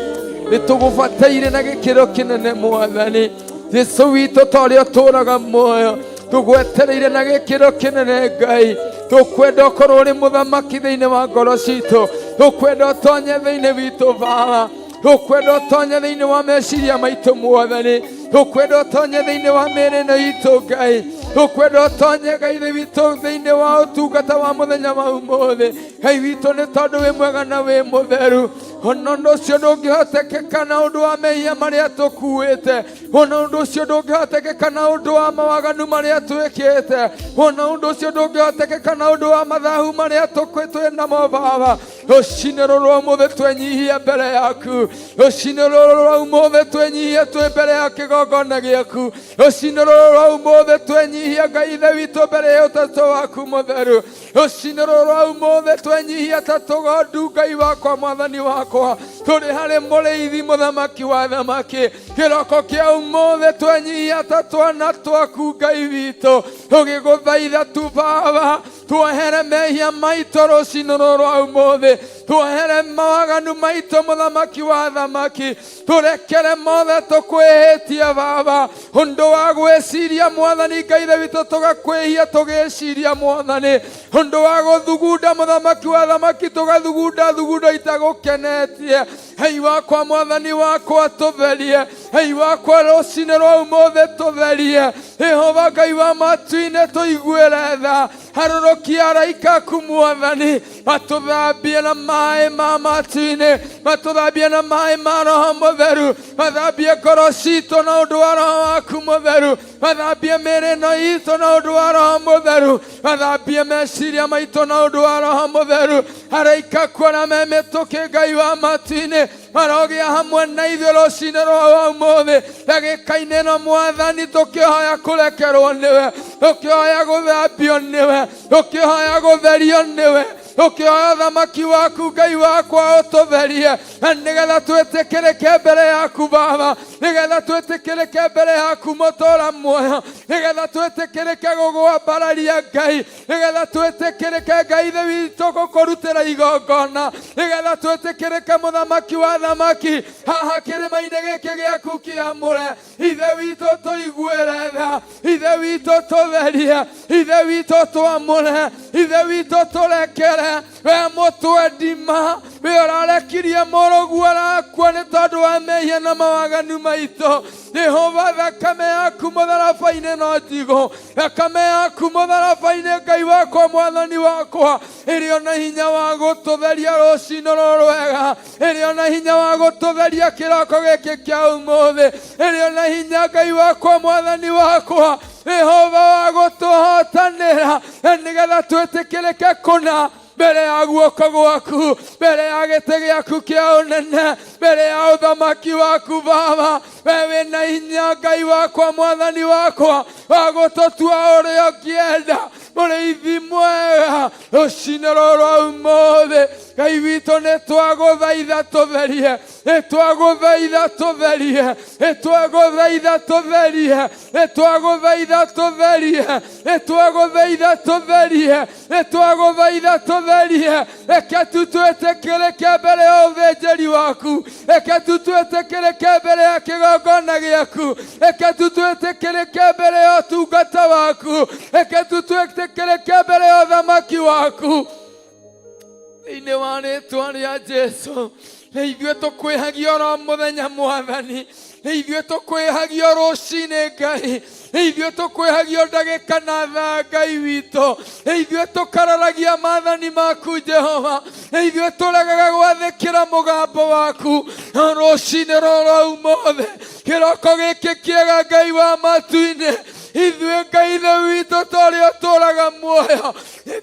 nĩ tũgũbataire na gĩkĩro kĩnene mwathani Jesu witũ ta ũrĩa ũtũũraga muoyo tũgwetereire na gĩkĩro kĩnene Ngai tũkwenda ũkorwo ũrĩ mũthamaki thĩinĩ wa ngoro citũ tũkwenda ũtonye thĩinĩ witũ Baba tũkwenda ũtonye thĩinĩ wa meciria maitũ mwathani tũkwenda ũtonye thĩinĩ wa mĩĩrĩ ĩno itũ Ngai tũkwenda ũtonye Ngai thĩ witũ thĩinĩ wa ũtungata wa mũthenya wa ũmũthĩ Ngai witũ nĩ tondũ wĩ mwega na wĩ mũtheru ona ũndũ ũcio ndũngĩhotekeka na ũndũ wa mehia marĩa tũkuĩte ona ũndũ ũcio ndũngĩhotekeka na ũndũ wa mawaganu marĩa twĩkĩte ona ũndũ ũcio ndũngĩhotekeka na ũndũ wa mathahu marĩa twĩ namo Baba rũcinĩ rũrũ rwa ũmũthĩ twenyihia mbere yaku rũcinĩ rũrũ rwa ũmũthĩ twenyihia twĩ mbere ya kĩgongona gĩaku rũcinĩ rũrũ rwa ũmũthĩ twenyihia Ngai ithe witũ mbere ya ũtatũ waku mũtheru rũcinĩ rũrũ rwa ũmũthĩ twenyihia ta tũgondu Ngai wakwa mwathani wakwa. Wakwa, tũrĩ harĩ mũrĩithi mũthamaki wa thamaki. Kĩroko kĩa ũmũthĩ twenyihia ta twana twaku Ngai witũ, tũgĩgũthaitha tu Baba, tuohere mehia maitũ rũcinĩ rũrũ rwa ũmũthĩ, tuohere mawaganu maitũ mũthamaki wa thamaki, tũrekere mothe tũkwĩhĩtie Baba, ũndũ wa gwĩciria Mwathani Ngai ithe witũ tũgakwĩhia tũgĩciria Mwathani, ũndũ wa gũthugunda mũthamaki wa thamaki tũgathugunda thugundo itagũkenetie. Hei wakwa Mwathani wakwa tũtherie, hei wakwa rũcinĩ rwa ũmũthĩ tũtherie. Jehova Ngai wa matu-inĩ tũiguĩre tha, harũrũkia araika aku Mwathani, matũthambie na maĩ ma matu-inĩ, matũthambie na maĩ ma Roho Mũtheru, mathambie ngoro citũ na ũndũ wa Roho waku Mũtheru, mathambie mĩĩrĩ ĩno itũ na ũndũ wa Roho Mũtheru, mathambie meciria maitũ na ũndũ wa Roho Mũtheru. Araika kuona me mĩtũkĩ Ngai wa matu-inĩ marogĩa hamwe na ithuĩ rũcinĩ rwa ũmũthĩ, ndagĩka-inĩ ĩno Mwathani tũkĩhoya kũrekerwo nĩwe, tũkĩhoya gũthambio nĩwe, tũkĩhoya gũtherio nĩwe, tũkĩhoya thamaki waku Ngai wakwa ũtũtherie, na nĩgetha twĩtĩkĩrĩke mbere yaku Baba, nĩgetha twĩtĩkĩrĩke mbere yaku mũtũra muoyo, nĩgetha twĩtĩkĩrĩke gũgwambararia Ngai, nĩgetha twĩtĩkĩrĩke Ngai ithe witũ gũkũrutĩra igongona, nĩgetha twĩtĩkĩrĩke mũthamaki wa thamaki haha kĩrĩma-inĩ gĩkĩ gĩaku kĩamũre. Ithe witũ tũiguĩre tha, Ithe witũ tũtherie, Ithe witũ twamũre, Ithe witũ tũrekere. We mũtwendima, we ũrarekirie mũrũguo arakua nĩ tondũ wa mehia na mawaganu maitũ. Jehova, thakame yaku mũtharaba-inĩ no njigũ, thakame yaku mũtharaba-inĩ Ngai wakwa Mwathani wakwa, ĩrĩ ona hinya wa gũtũtheria rũcinĩ rũrũ rwega, ĩrĩ ona hinya wa gũtũtheria kĩroko gĩkĩ kĩa ũmũthĩ, ĩrĩ ona hinya Ngai wakwa Mwathani wakwa, Jehova wa gũtũhotanĩra, na nĩgetha twĩtĩkĩrĩke kũna mbere ya guoko gwaku, mbere ya gĩtĩ gĩaku kĩa ũnene, mbere ya ũthamaki waku Baba. We wĩna hinya Ngai wakwa Mwathani wakwa wa gũtũtua ũrĩa ũngĩenda, mũrĩithi mwega. Rũcinĩ rũrũ rwa ũmũthĩ Ngai witũ nĩ twagũthaitha tũtherie, nĩ twagũthaitha tũtherie, nĩ twagũthaitha tũtherie, nĩ twagũthaitha tũtherie, nĩ twagũthaitha tũtherie, nĩ twagũthaitha tũtherie. Reke tu twĩtĩkĩrĩke mbere ya ũthĩnjĩri waku, reke tu twĩtĩkĩrĩke mbere ya kĩgongona gĩaku, reke tu twĩtĩkĩrĩke mbere ya ũtungata waku, reke tu twĩtĩkĩrĩke mbere ya ũthamaki waku. Thĩinĩ wa rĩtwa rĩa Jesu, nĩ ithuĩ tũkwĩhagia oro mũthenya Mwathani, nĩ ithuĩ tũkwĩhagia rũcinĩ Ngai, nĩ ithuĩ tũkwĩhagia ndagĩka na thaa Ngai witũ, nĩ ithuĩ tũkararagia maathani maku Jehova, nĩ ithuĩ tũregaga gwathĩkĩra mũgambo waku. No rũcinĩ rũrũ ũmũthĩ, kĩroko gĩkĩ kĩega Ngai wa matu-inĩ, ithuĩ Ngai ithe witũ torĩa ũtũraga muoyo,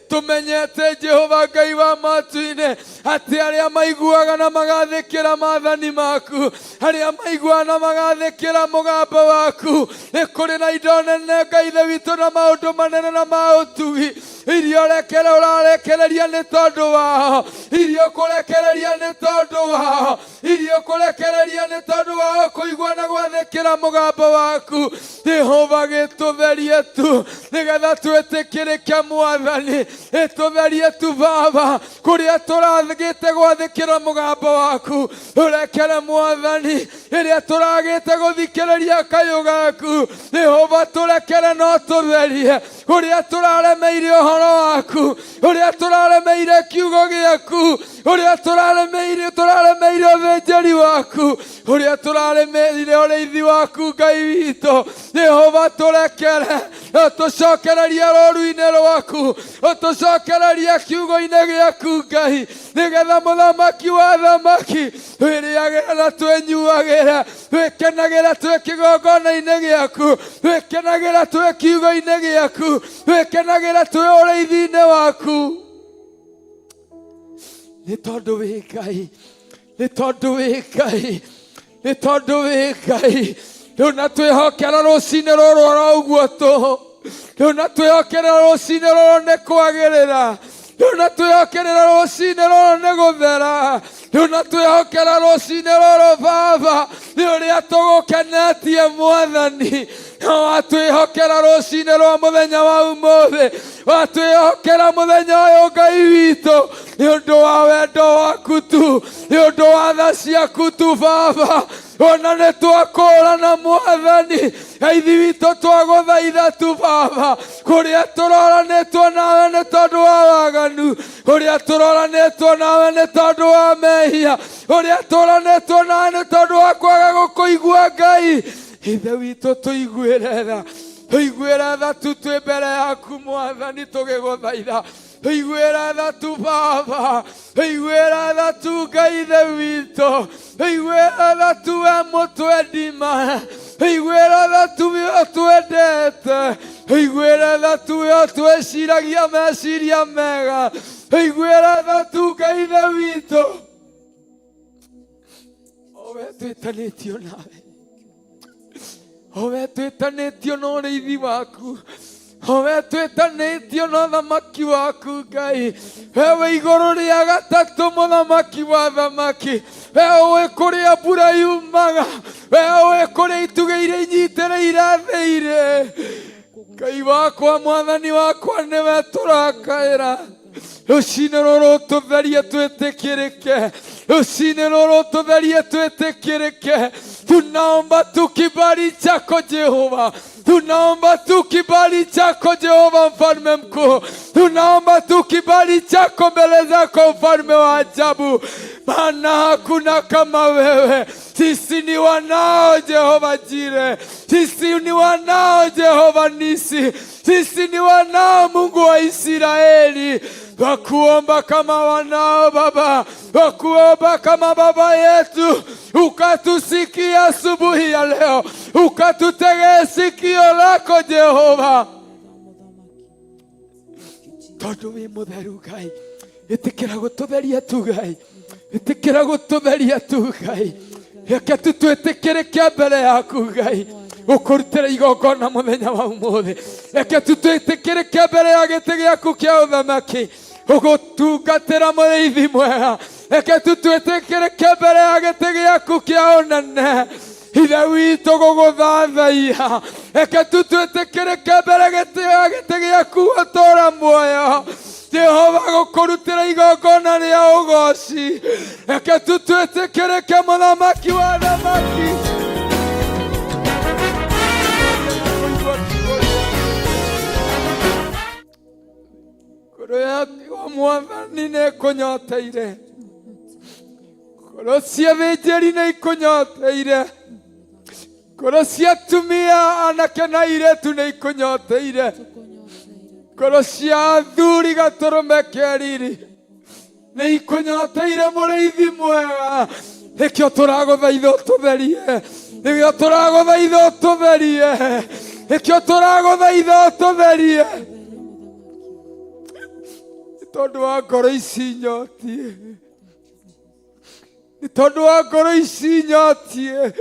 tũmenyete Jehova Ngai wa matu-inĩ atĩ arĩa maiguaga na magathĩkĩra maathani maku, arĩa maiguaga na magathĩkĩra mũgambo waku, nĩ kũrĩ na indo nene Ngai ithe witũ na maũndũ manene na ma ũtugi iria ũrekere ũrarekereria nĩ tondũ wao, iria ũkũrekereria nĩ tondũ wao, iria ũkũrekereria nĩ tondũ wao kũigua na gwathĩkĩra mũgambo waku. Jehova gĩtũtherie tu nĩgetha twĩtĩkĩrĩke Mwathani, gĩtũtherie tu Baba kũrĩa tũragĩte gwathĩkĩra mũgambo waku, tũrekere Mwathani rĩrĩa tũragĩte gũthikĩrĩria kayũ gaku. Jehova tũrekere no tũtherie kũrĩa tũraremeire ũhoro waku, ũrĩa tũraremeire kiugo gĩaku, ũrĩa tũraremeire ũthĩnjĩri waku, ũrĩa tũraremeire ũrĩithi waku Ngai witũ. Jehova tũrekere, ũtũcokererie rũru-inĩ rwaku, ũtũcokererie kiugo-inĩ gĩaku Ngai, nĩgetha mũthamaki wa thamaki twĩrĩagĩra na twĩnyuagĩra, twĩkenagĩra twĩ kĩgongona-inĩ gĩaku, twĩkenagĩra twĩ kiugo-inĩ gĩaku, twĩkenagĩra twĩ ũrĩithi-inĩ waku. Nĩ tondũ wĩ Ngai, nĩ tondũ wĩ Ngai, nĩ tondũ wĩ Ngai. Rĩu na twĩhokera rũcinĩ rũrũ oro ũguo tũhũ, rĩu na twĩhokera rũcinĩ rũrũ nĩ kwagĩrĩra. Ndũnatwĩhokerera rũcinĩ rũrũ nĩ gũthera, ndũnatwĩhokera rũcinĩ rũrũ Baba nĩ ũrĩa tũgũkenetie Mwathani. No watwĩhokera rũcinĩ rwa mũthenya wa ũmũthĩ, watwĩhokera mũthenya ũyũ Ngai witũ nĩ ũndũ wa wendo waku tu, nĩ ũndũ wa tha ciaku tu Baba. Ona nĩ twakũrana Mwathani Ngai witũ, twagũthaitha tu Baba, kũrĩa tũroranĩtwo nawe nĩ tondũ wa waganu, kũrĩa tũroranĩtwo nawe nĩ tondũ wa mehia, kũrĩa tũroranĩtwo nawe nĩ tondũ wa kwaga gũkũigua Ngai Ithe witũ, tũiguĩre tha, tũiguĩre tha tu twĩ mbere yaku Mwathani tũgĩgũthaitha, tũiguĩre tha tu Baba, tũiguĩre tha tu Ngai Ithe witũ, tũiguĩre tha tu we mũtwendima, tũiguĩre tha tu we ũtwendete, tũiguĩre tha tu we ũtwĩciragia meciria mega, tũiguĩre tha tu Ngai Ithe witũ, o we twĩtanĩtio nawe, o we twĩtanĩtio na ũrĩithi waku, o we twĩtanĩtio na ũthamaki waku Ngai, we wĩ igũrũ rĩa gatatũ mũthamaki wa thamaki, we ũĩ kũrĩa mbura yumaga, we ũĩ kũrĩa itugĩ iria inyitĩrĩire thĩ irĩ. Ngai wakwa, Mwathani wakwa, nĩwe tũrakaĩra rũcinĩ rũrũ, tũtherie twĩtĩkĩrĩke, rũcinĩ rũrũ tũtherie twĩtĩkĩrĩke. Tunaomba tu kibali chako Jehova, tunaomba tu kibali chako Jehova mfalme mkuu, tunaomba tu kibali chako mbele zako mfalme wa ajabu, maana hakuna kama wewe. Sisi ni wanao Jehova Jire, sisi ni wanao Jehova Nisi, sisi ni wanao Mungu wa Israeli. Twakuomba kama wanao Baba, twakuomba kama baba yetu, ukatusikia asubuhi ya leo, ukatutegee sikio lako Jehova, tondũ wĩ mũtheru Ngai. Ĩtĩkĩra gũtũtheria tu Ngai, ĩtĩkĩra gũtũtheria tu Ngai, reke tu twĩtĩkĩrĩke mbere yaku Ngai gũkũrutĩra igongona mũthenya wa ũmũthĩ, reke tu twĩtĩkĩrĩke mbere ya gĩtĩ gĩaku kĩa ũthamaki gũgũtungatĩra mũrĩithi mwega, reke tu twĩtĩkĩrĩke mbere ya gĩtĩ gĩaku kĩa ũnene Ithe witũ gũgũthathaiya, reke tu twĩtĩkĩrĩke mbere ya gĩtĩ gĩaku gũtũra muoyo Jehova gũkũrutĩra igongona rĩa ũgoci, reke tu twĩtĩkĩrĩke mũthamaki wa thamaki. Ngoro yaku Mwathani nĩ ĩkũnyoteire, ngoro cia thĩnjĩri nĩ ikũnyoteire, ngoro cia atumia anake na airĩtu nĩ ikũnyoteire, ngoro cia athuri gatũrũme ke riri nĩ ikũnyoteire mũrĩithi mwega. Nĩkĩo tũragũthaitha ũtũtherie, nĩkĩo tũragũthaitha ũtũtherie, nĩkĩo tũragũthaitha ũtũtherie, nĩ tondũ wa ngoro ici nyotie, nĩ tondũ wa ngoro ici nyotie.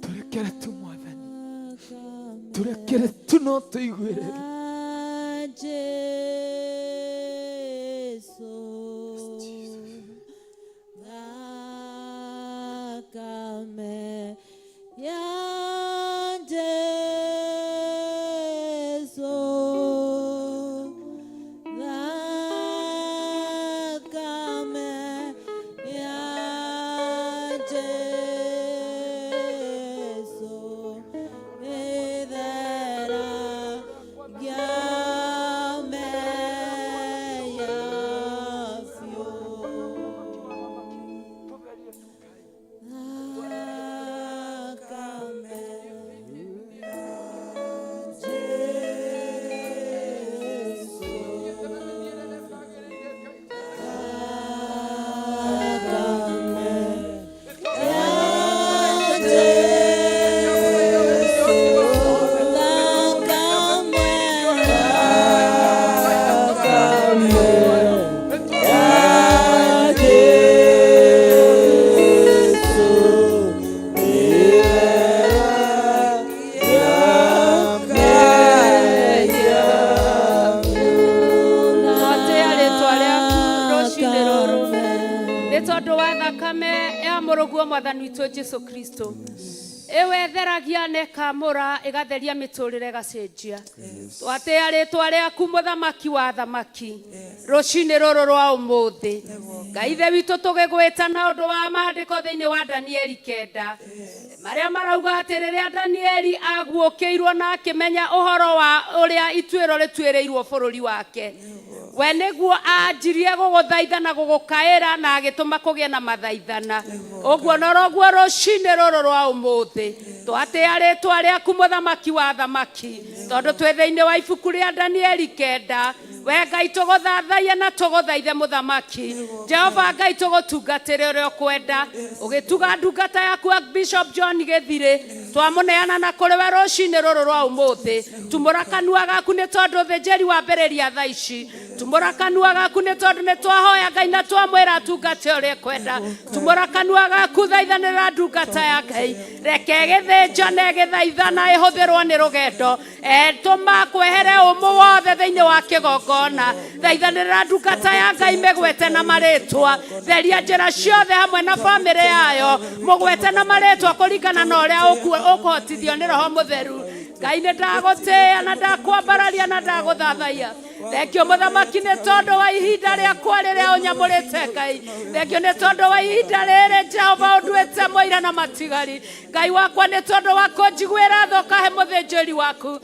Tũrekere tu Mwathani, tũrekere tu no tũiguĩre. Jesu Thakame ya Jesu, Thakame ya Jesu ĩtheragia. Nĩ tondũ wa thakame ya mũrũguo mwathani witũ Jesu Kristo ĩwetheragia na ĩkamũra ĩgatheria mĩtũrĩre ĩgacenjia. Twatĩa rĩtwa rĩaku mũthamaki wa thamaki rũcinĩ rũrũ rwa ũmũthĩ. Ngai ithe witũ tũgĩgwĩta na ũndũ wa maandĩko thĩinĩ wa Danieli 9 marĩa marauga atĩ rĩrĩa Danieli aguũkĩirwo na akĩmenya ũhoro wa ũrĩa ituĩro rĩtuĩrĩirwo bũrũri wake, we nĩguo anjirie gũgũthaitha na gũgũkaĩra na agĩtũma kũgĩe na mathaithana. Ũguo noroguo rũcinĩ rũrũ rwa ũmũthĩ twatĩa rĩtwa rĩaku mũthamaki wa thamaki, tondũ twĩ thĩinĩ wa ibuku rĩa Danieli 9. We Ngai tũgũthathaia na tũgũthaithe mũthamaki Jehova Ngai tũgũtungatĩre ũrĩa ũkwenda. Ũgĩtuga ndungata yaku Bishop John Gĩthirĩ, twamũneana na kũrĩ we rũcinĩ rũrũ rwa ũmũthĩ. Tumũra kanua gaku nĩ tondũ ũthĩnjĩri wambĩrĩria thaa ici. Tumũra kanua gaku nĩ tondũ nĩ twahoya Ngai na twamwĩra atungate ũrĩa ekwenda. Tumũra kanua gaku thaithanĩra ndungata ya Ngai, reke ĩgĩthĩnjane ĩgĩthaithana ĩhũthĩrwo nĩ rũgendo. Tũma kwehere ũmũ wothe thĩinĩ wa kĩgongona. Thaithanĩrĩra ndungata ya Ngai mĩgwete na marĩtwa, theria njĩra ciothe hamwe na bamĩrĩ yayo, mũgwete na marĩtwa kũringana na ũrĩa ũkũhotithio nĩ Roho Mũtheru. Ngai nĩ ndagũtĩĩa na ndakwambararia na ndagũthathaiya. Thengio mũthamaki nĩ tondũ wa ihinda rĩakwa rĩrĩa ũnyamũrĩte Ngai. Thengio nĩ tondũ wa ihinda rĩrĩ Jehova ũnduĩte mũira na matigari. Ngai wakwa nĩ tondũ wa kũnjiguĩra tha ũkahe mũthĩnjĩri waku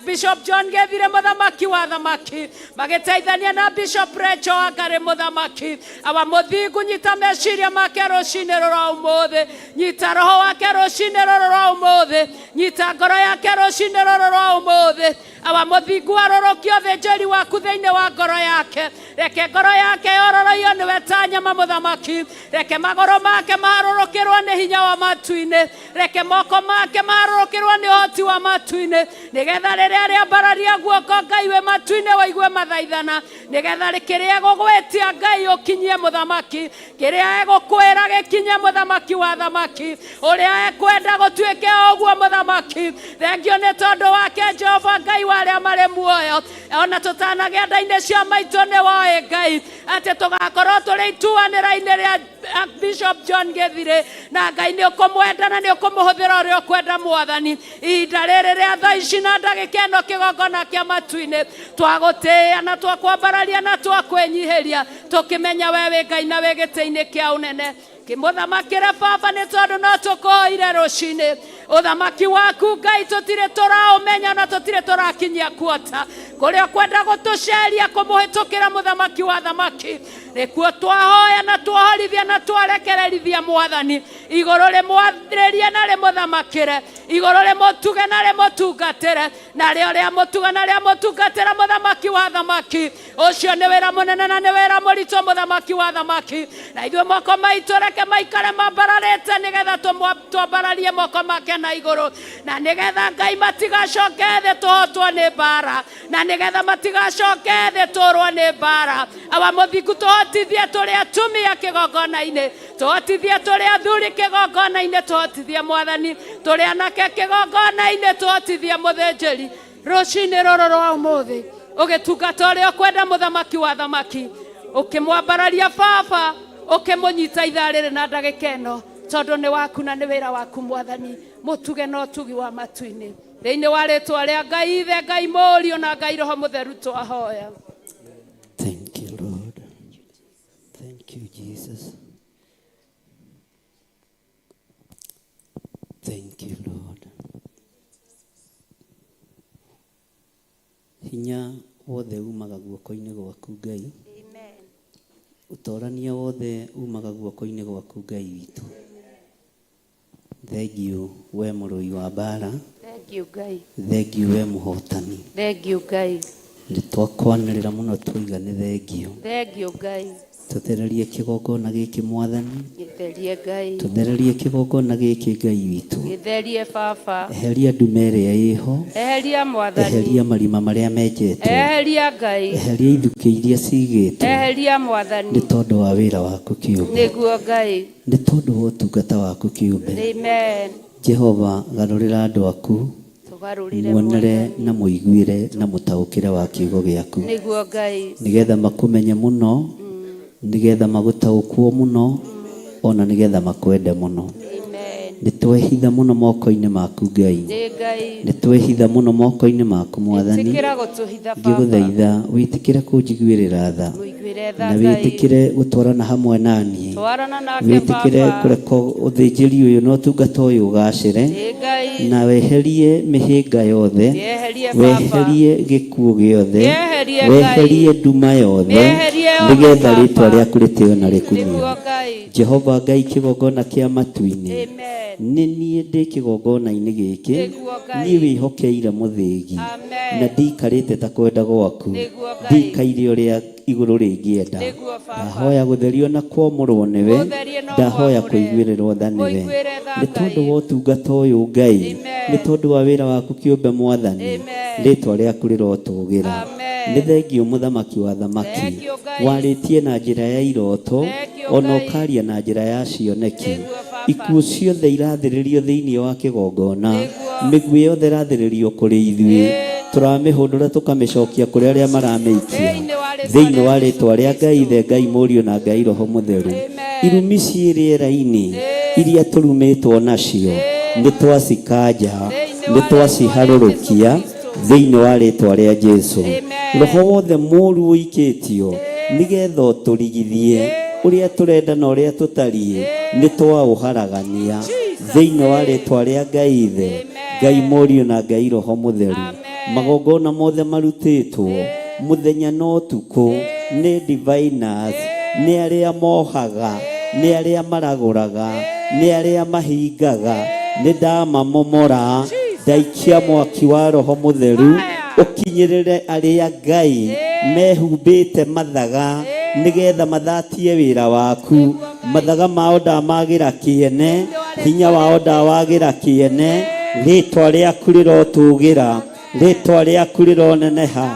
Bishop John Gĩthire mũthamaki wa thamaki, magĩteithania na Bishop Rachel Wangari mũthamaki. Awa mũthingu, nyita meciria make rũcinĩ rũrũ ũmũthĩ, nyita roho wake rũcinĩ rũrũ rwa ũmũthĩ, nyita ngoro yake rũcinĩ rũrũ rwa ũmũthĩ. Awa mũthingu, arũrũkia ũthĩnjĩri waku thĩinĩ wa ngoro yake, reke ngoro yake yororoio nĩwe ta nyama mũthamaki, reke magũrũ make maharũrũkĩrwo nĩ hinya wa matu-inĩ, reke moko make maharũrũkĩrwo nĩ ũhoti wa matu-inĩ, nĩgetha rĩrĩa rĩambararia guoko Ngai wĩ matu-inĩ waigue mathaithana, nĩgetha kĩrĩa egũgwĩtia Ngai ũkinyie mũthamaki, kĩrĩa egũkwĩra gĩkinye mũthamaki wa thamaki, ũrĩa ekwenda gũtuĩke o ũguo mũthamaki. Thengio nĩ tondũ wake Jehova Ngai wa arĩa marĩ muoyo. Ona tũtanagĩa nda-inĩ cia maitũ nĩ woĩ Ngai atĩ tũgakorwo tũrĩ ituanĩra-inĩ rĩa Bishop John Gĩthirĩ, na Ngai nĩ ũkũmwenda na nĩ ũkũmũhũthĩra ũrĩa ũkwenda mwathani. Ihinda rĩrĩ rĩa thaa ici na ndagĩka ĩno kĩgongona kĩa matu-inĩ twagũtĩĩa na twakwambararia na twakwĩnyihĩria, tũkĩmenya we wĩ Ngai na wĩ gĩtĩ-inĩ kĩa ũnene. Kĩmũthamakĩre baba nĩ tondũ no tũkũhoire rũcinĩ. Ũthamaki waku Ngai tũtirĩ tũraũmenya na tũtirĩ tũrakinyia kuota kũrĩa ũkwenda gũtũceria kũmũhĩtũkĩra mũthamaki wa thamaki. Nĩkuo twahoya na twohorithia na twarekererithia mwathani igũrũ rĩmwathĩrĩrie na rĩmũthamakĩre, igũrũ rĩmũtuge na rĩmũtungatĩre, na rĩo rĩamũtuga na rĩamũtungatĩra mũthamaki wa thamaki. Ũcio nĩ wĩra mũnene na nĩ wĩra mũritũ mũthamaki wa thamaki, na ithuĩ moko maitũ reke maikare mambararĩte nĩgetha twambararie moko make na igũrũ, na nĩgetha Ngai matigacoke thĩ tũhotwo nĩ mbara, na nĩgetha matigacoke thĩ tũrwo nĩ mbara. Awa mũthingu, tũhotithie tũrĩ atumia kĩgongona-inĩ, tũhotithie tũrĩ athuri kĩgongona-inĩ, tũhotithie mwathani tũrĩ anake kĩgongona-inĩ, tũhotithie mũthĩnjĩri rũcinĩ rũrũ rwa ũmũthĩ ũgĩtungata ũrĩa ũkwenda mũthamaki wa thamaki, ũkĩmwambararia baba, ũkĩmũnyita ithaa rĩrĩ na ndagĩka ĩno, tondũ nĩ waku na nĩ wĩra waku mwathani. Mũtuge na ũtugi wa matu-inĩ thĩinĩ wa rĩtwa rĩa Ngai Ithe, Ngai Mũriũ na Ngai Roho Mũtheru twahoya. Thank you, Lord. Thank you, Jesus. Thank you, Lord. Hinya wothe umaga guoko-inĩ gwaku Ngai. Ũtorania wothe umaga guoko-inĩ gwaku Ngai witũ. Thengiũ we mũrũi wa mbara. Thengiũ Ngai. Thengiũ we mũhotani. Thengiũ Ngai. Nĩ twakwanĩrĩra mũno twoiga nĩ thengiũ. Thengiũ Ngai. Tũthererie kĩgongona gĩkĩ mwathani. Gĩtherie Ngai. Tũthererie kĩgongona gĩkĩ Ngai witũ. Gĩtherie baba. Eheria ndume ĩrĩa ĩho. Eheria mwathani. Eheria marima marĩa menjetwo. Eheria Ngai. Eheria ithukĩ iria cigĩtwo. Eheria mwathani. Nĩ tondũ wa wĩra waku kĩũmbe. Nĩguo Ngai. Nĩ tondũ wa ũtungata waku kĩũmbe. Amen. Jehova garũrĩra andũ aku. Tũgarũrĩre Muonere mwathani. na mũiguĩre na mũtaũkĩre wa kiugo gĩaku. Nĩguo Ngai. Nĩgetha makũmenye mũno. Nĩgetha magũtaũkwo mũno ona nĩgetha makwende mũno. Amen. Nĩ twehitha mũno moko-inĩ maku Ngai. Ĩ Ngai. Nĩ twehitha mũno moko-inĩ maku Mwathani. Ĩtĩkĩra gũtũhitha baba. Ngĩgũthaitha wĩtĩkĩre kũnjiguĩrĩra tha. Mũiguĩre tha Na Ngai. wĩtĩkĩre gũtwarana hamwe na niĩ. Twarana nake Wĩtĩkĩre baba. kũreka ũthĩnjĩri ũyũ na ũtungata ũyũ ũgacĩre. Ĩ Ngai. Na weherie mĩhĩnga yothe. Yeherie baba. Weherie gĩkuũ gĩothe. Yeherie Ngai. Weherie nduma yothe. Yeherie yothe, Nĩgetha Baba. rĩtwa rĩaku rĩtĩo na rĩkumio. Nĩguo Ngai. Jehova Ngai kĩgongona kĩa matu-inĩ. Amen. Nĩ niĩ ndĩ kĩgongona-inĩ gĩkĩ. Nĩguo Ngai. Niĩ wĩhokeire mũthĩgi. Amen. Na ndiikarĩte ta kwenda gwaku. Nĩguo Ngai. Ndikaire ũrĩa igũrũ rĩngĩenda. Nĩguo Baba. Ndahoya gũtherio na kwamũrwo nĩwe. Gũtherie na Ndahoya ũkwamũre. kũiguĩrĩrwo tha nĩwe. Ũiguĩre tha Nĩ tondũ Ngai. wa ũtungata ũyũ Ngai. Amen. Nĩ tondũ wa wĩra waku kĩũmbe Mwathani. Amen. Rĩtwa rĩaku rĩrotũgĩra. Amen. Nĩ thengio mũthamaki wa thamaki. Thengio Ngai. Warĩtie na njĩra ya iroto. Thengio Ona Ngai. ũkaria na njĩra ya cioneki. Nĩguo Baba. Ikuũ ciothe irathĩrĩrio thĩinĩ wa kĩgongona. Nĩguo. Mĩguĩ yothe ĩrathĩrĩrio kũrĩ ithuĩ. Ĩĩ. Tũramĩhũndũra tũkamĩcokia kũrĩ arĩa maramĩikia. Thĩinĩ wa rĩtwa Thĩinĩ wa rĩa rĩtwa rĩa Ngai Ithe, Ngai Mũriũ na Ngai Roho Mũtheru. Amen. Irumi ciĩ rĩera-inĩ iria tũrumĩtwo nacio nĩ twacikanja, Thĩinĩ nĩ wa twaciharũrũkia rĩtwa rĩa Jesũ Kristo. thĩinĩ wa rĩtwa rĩa Jesũ. Amen. Roho wothe mũũru ũikĩtio nĩgetha ũtũrigithie ũrĩa tũrenda na ũrĩa tũtariĩ nĩ twaũharagania thĩinĩ wa rĩtwa rĩa Ngai Ithe, Ngai Mũriũ na Ngai Roho Mũtheru. Amen. Magongona mothe marutĩtwo mũthenya na ũtukũ nĩ diviners, nĩ arĩa mohaga, nĩ arĩa maragũraga, nĩ arĩa mahingaga, nĩ ndamamomora, ndaikia mwaki wa Roho Mũtheru ũkinyĩrĩre arĩa Ngai mehumbĩte mathaga nĩgetha mathatie wĩra waku. Mathaga mao ndamagĩra kĩene, hinya wao ndawagĩra kĩene, rĩtwa rĩaku rĩrotũgĩra, rĩtwa rĩaku rĩroneneha.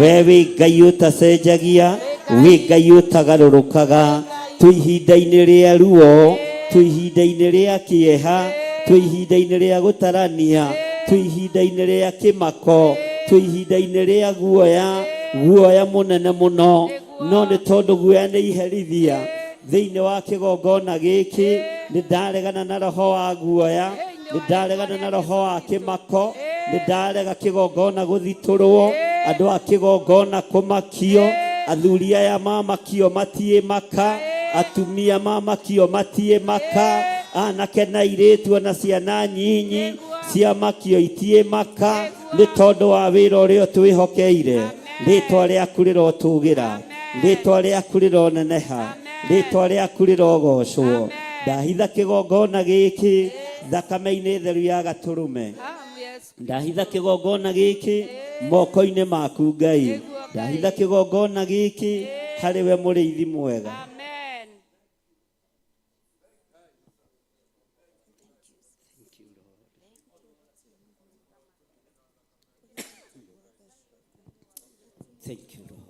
We wĩ Ngai ũtacenjagia, wĩ Ngai ũtagarũrũkaga. Twĩ ihinda-inĩ rĩa ruo, twĩ ihinda-inĩ rĩa kĩeha, twĩ ihinda-inĩ rĩa gũtarania, twĩ ihinda-inĩ rĩa kĩmako, twĩ ihinda-inĩ rĩa guoya, guoya mũnene mũno. No nĩ tondũ guoya nĩ iherithia thĩinĩ wa kĩgongona gĩkĩ, nĩ ndaregana na roho wa guoya, nĩ ndaregana na roho wa kĩmako, nĩ ndarega kĩgongona gũthitũrwo, andũ a kĩgongona kũmakio, athuri aya mamakio matiĩ maka, atumia mamakio matiĩ maka, anake na airĩtu ona ciana nyinyi ciamakio itiĩ maka, nĩ tondũ wa wĩra ũrĩa ũtwĩhokeire. Rĩtwa rĩaku rĩrotũgĩra, rĩtwa rĩaku rĩroneneha, rĩtwa rĩaku rĩrogocwo. Ndahitha kĩgongona gĩkĩ thakame-inĩ theru ya gatũrũme. Ndahitha kĩgongona gĩkĩ moko-inĩ maku Ngai. Ndahitha kĩgongona gĩkĩ harĩ we mũrĩithi mwega. Amen. Thank you, Lord.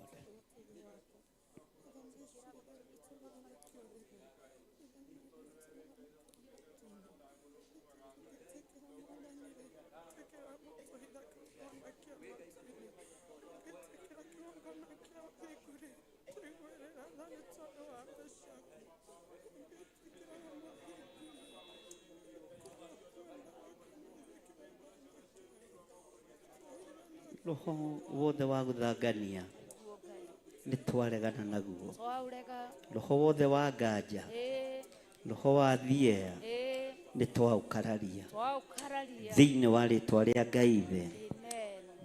Roho wothe wa gũthangania nĩ twaregana naguo. Twaurega. Roho wothe wa nganja, Ĩĩ. roho wa thiea Ĩĩ. nĩ twaũkararia Twaũkararia. thĩinĩ wa rĩtwa rĩa Ngai Ithe, Amen.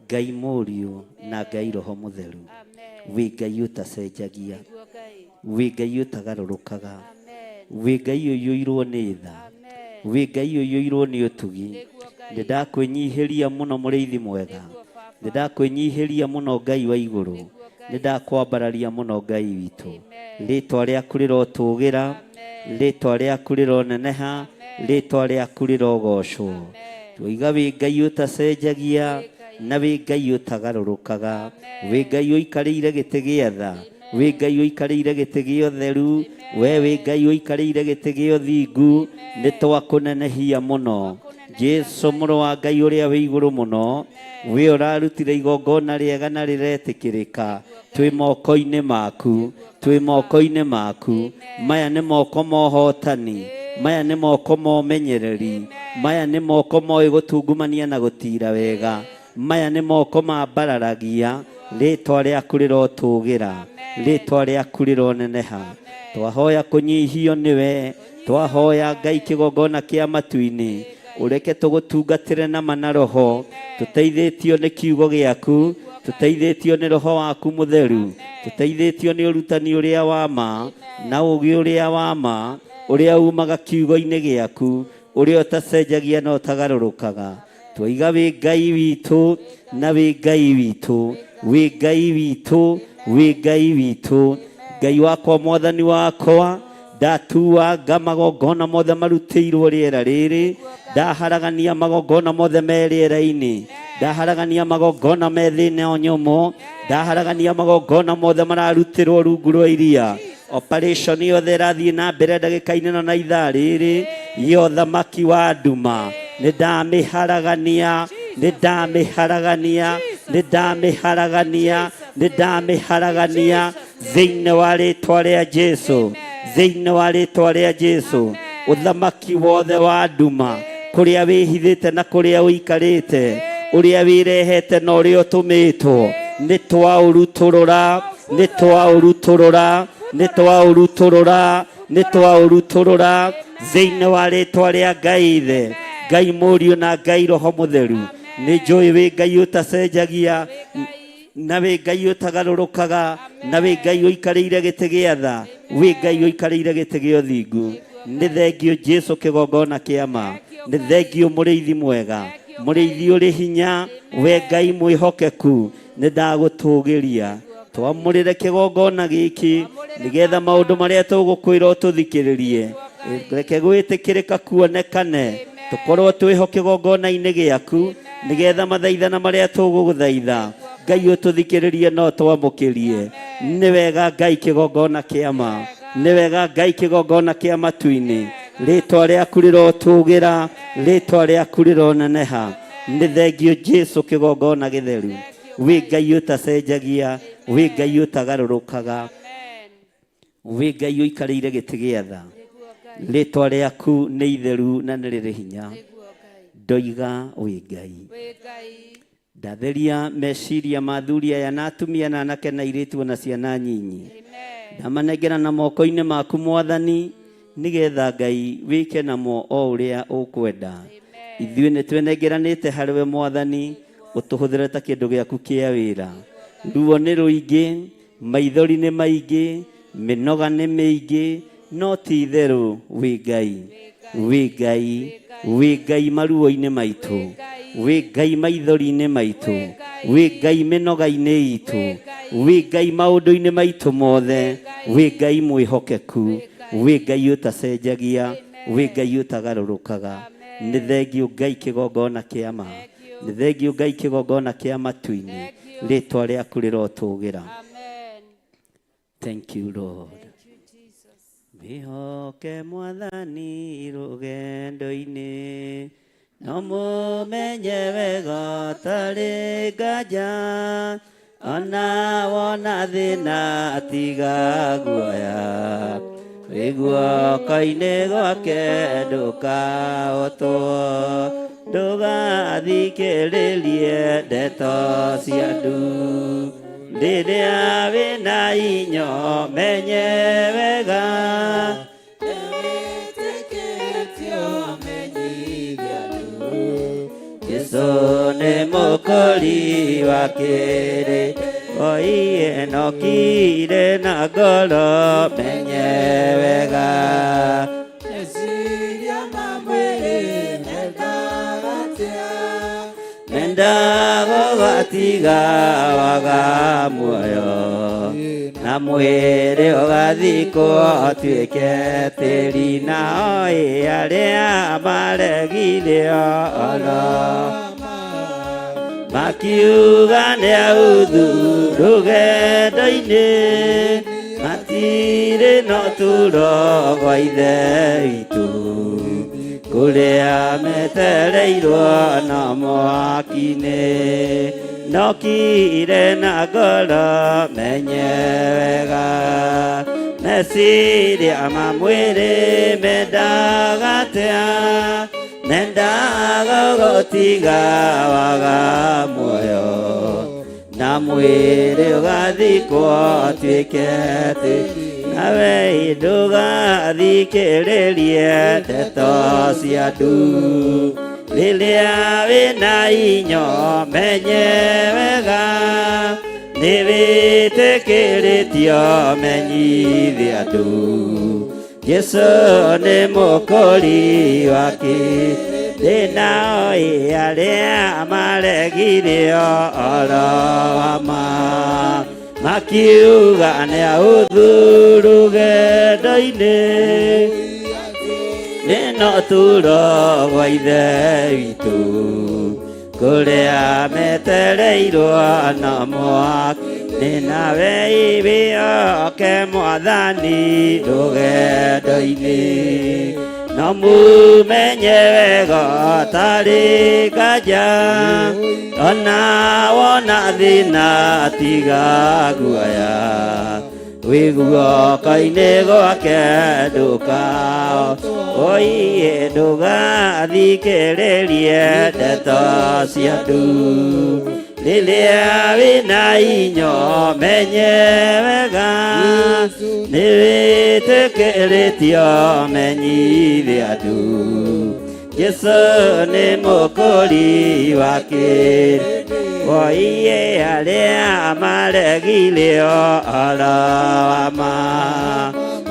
Ngai Mũriũ na Ngai Roho Mũtheru. Amen. Wĩ Ngai ũtacenjagia, Nĩguo Ngai. wĩ Ngai ũtagarũrũkaga, Amen. wĩ Ngai ũiyũirwo nĩ tha, Amen. wĩ Ngai ũiyũirwo nĩ ũtugi. Nĩguo Ngai. Nĩ ndakwĩnyihĩria mũno mũrĩithi mwega, Nĩguo Baba. nĩ ndakwĩnyihĩria mũno Ngai wa igũrũ, nĩ ndakwambararia mũno Ngai witũ. Rĩtwa rĩaku rĩrotũgĩra, rĩtwa rĩaku rĩroneneha, rĩtwa rĩaku rĩrogocwo. Twoiga wĩ Ngai ũtacenjagia na wĩ Ngai ũtagarũrũkaga, wĩ Ngai ũikarĩire gĩtĩ gĩa tha, wĩ Ngai ũikarĩire gĩtĩ gĩa ũtheru, we wĩ Ngai ũikarĩire gĩtĩ gĩa ũthingu, nĩ twakũnenehia mũno. Jesu mũrũ wa Ngai ũrĩa wĩ igũrũ mũno, wĩ ũrarutire igongona rĩega na rĩretĩkĩrĩka, twĩ moko-inĩ maku, twĩ moko-inĩ maku. Maya nĩ moko ma ũhotani, maya nĩ moko ma ũmenyereri, maya nĩ moko moĩ gũtungumania na gũtira wega, maya nĩ moko mambararagia rĩtwa rĩaku rĩrotũgĩra, rĩtwa rĩaku rĩroneneha. Twahoya kũnyihio nĩwe, twahoya Ngai kĩgongona kĩa matu-inĩ, ũreke tũgũtungatĩre na ma na roho, tũteithĩtio nĩ kiugo gĩaku, tũteithĩtio nĩ roho waku mũtheru, tũteithĩtio nĩ ũrutani ũrĩa wa ma na ũũgĩ ũrĩa wa ma ũrĩa umaga kiugo-inĩ gĩaku, ũrĩa ũtacenjagia na ũtagarũrũkaga. Twaiga wĩ Ngai witũ na wĩ Ngai witũ, wĩ Ngai witũ, wĩ Ngai witũ. Ngai wakwa, mwathani wakwa, ndatuanga magongona mothe marutĩirwo rĩera rĩrĩ, ndaharagania magongona mothe me rĩera-inĩ, ndaharagania magongona me thĩna nyũmũ, ndaharagania magongona mothe mararutĩrwo rungu rwa iria. Operation yothe ĩrathiĩ na mbere ndagĩka-inĩ ĩno na ithaa rĩrĩ ya ũthamaki wa nduma, nĩ ndamĩharagania, nĩ ndamĩharagania, nĩ ndamĩharagania, nĩ ndamĩharagania thĩinĩ wa rĩtwa rĩa Jesu, thĩinĩ wa rĩtwa rĩa Jesu. Ũthamaki wothe wa nduma, kũrĩa wĩhithĩte na kũrĩa ũikarĩte, ũrĩa wĩrehete na ũrĩa ũtũmĩtwo, nĩ twaũrutũrũra, nĩ twaũrutũrũra, nĩ twaũrutũrũra, nĩ twaũrutũrũra thĩinĩ wa rĩtwa rĩa Ngai Ithe, Ngai Mũriũ na Ngai Roho Mũtheru. Nĩ njũĩ wĩ Ngai ũtacenjagia, na wĩ Ngai ũtagarũrũkaga, na wĩ Ngai ũikarĩire gĩtĩ gĩa tha, wĩ Ngai ũikarĩire gĩtĩ gĩa ũthingu. Nĩ thengio Jesu kĩgongona kĩa ma, nĩ thengio mũrĩithi mwega, mũrĩithi ũrĩ hinya, we Ngai mwĩhokeku, nĩ ndagũtũgĩria. Twamũrĩre kĩgongona gĩkĩ nĩgetha maũndũ marĩa tũgũkwĩra ũtũthikĩrĩrie, reke gwĩtĩkĩrĩka kuonekane, tũkorwo twĩho kĩgongona-inĩ gĩaku nĩgetha mathaithana marĩa tũgũgũthaitha Ngai ũtũthikĩrĩrie no twamũkĩrie. Nĩ wega Ngai kĩgongona kĩa ma, nĩ wega Ngai kĩgongona kĩa matu-inĩ, rĩtwa rĩaku rĩrotũgĩra, rĩtwa rĩaku rĩroneneha. Nĩ thengio Jesu kĩgongona gĩtheru, wĩ Ngai ũtacenjagia, wĩ Ngai ũtagarũrũkaga, wĩ Ngai ũikarĩire gĩtĩ gĩa tha, rĩtwa rĩaku nĩ itheru na nĩ rĩrĩ hinya. Ndoiga wĩ Ngai. Ndatheria meciria ma athuri aya na atumia na anake na airĩtu ona ciana nyinyi, ndamanengera na moko-inĩ maku mwathani, nĩgetha Ngai wĩke namo o ũrĩa ũkwenda. Ithuĩ nĩ twenengeranĩte harĩwe mwathani, ũtũhũthĩre ta kĩndũ gĩaku kĩa wĩra. Ruo nĩ rũingĩ, maithori nĩ maingĩ, mĩnoga nĩ mĩingĩ, no ti itherũ wĩ Ngai, wĩ Ngai, wĩ Ngai maruo-inĩ maitũ, wĩ Ngai maithori-inĩ maitũ, wĩ Ngai mĩnoga-inĩ itũ, wĩ Ngai maũndũ-inĩ maitũ mothe, wĩ Ngai mwĩhokeku, wĩ Ngai ũtacenjagia, wĩ Ngai ũtagarũrũkaga. Nĩ thengio Ngai kĩgongona kĩa ma, nĩ thengio Ngai kĩgongona kĩa matu-inĩ, rĩtwa rĩaku rĩrotũgĩra. Thank you Lord. Mwĩhoke mwathani rũgendo-inĩ, no mũmenye wega ũtarĩ nganja, ona wona thĩna tiga guoya, wĩ guoko-inĩ gwake ndũkahotwo, ndũgathikĩrĩrie ndeto cia andũ. Rĩrĩa wĩna inyo menye wega, Jesu nĩ mũkũri wa kĩrĩ, oiye nokire na ngoro menye wega. Meciria ma mwĩrĩ mendaga atĩa? Mendaga ũgatiga waga muoyo, na mwĩrĩ ũgathikwo ũtuĩke tĩri, nao ĩ arĩa maregire ũhoro makiuga nĩ authu rũgendo-inĩ, matirĩ na ũtũũro gwa Ithe witũ. Kũrĩa metereirwo na mwaki-inĩ, no kire na ngoro menye wega. Meciria ma mwĩrĩ mendaga atĩa, mendaga gũtiga waga muoyo, na mwĩrĩ ũgathikwo ũtuĩke tĩri. Nawe ndũgathikĩrĩrie ndeto cia andũ, rĩrĩa wĩna inyo menye wega, nĩ wĩtĩkĩrĩtio menyithie andũ. Jesu nĩ mũkũri wake, ndĩnao ĩ arĩa maregire ũhoro wa ma, makiuga nĩ ahũthũ rũgendo-inĩ, nĩno turo gwa Ithe witũ, kũrĩa metereirwo na mwaki. Nĩ nawe wĩhoke Mwathani rũgendo-inĩ, no mumenye wega ũtarĩ nganja, ona wona thĩna tiga guoya, wĩ guoko-inĩ gwake ndũka oiye, ndũgathikĩrĩrie ndeto cia andũ, rĩrĩa wĩna inyo menye wega, nĩ wĩtĩkĩrĩtio menyithie andũ. Jesu nĩ mũkũri wake, oiye arĩa maregire ũhoro wa ma,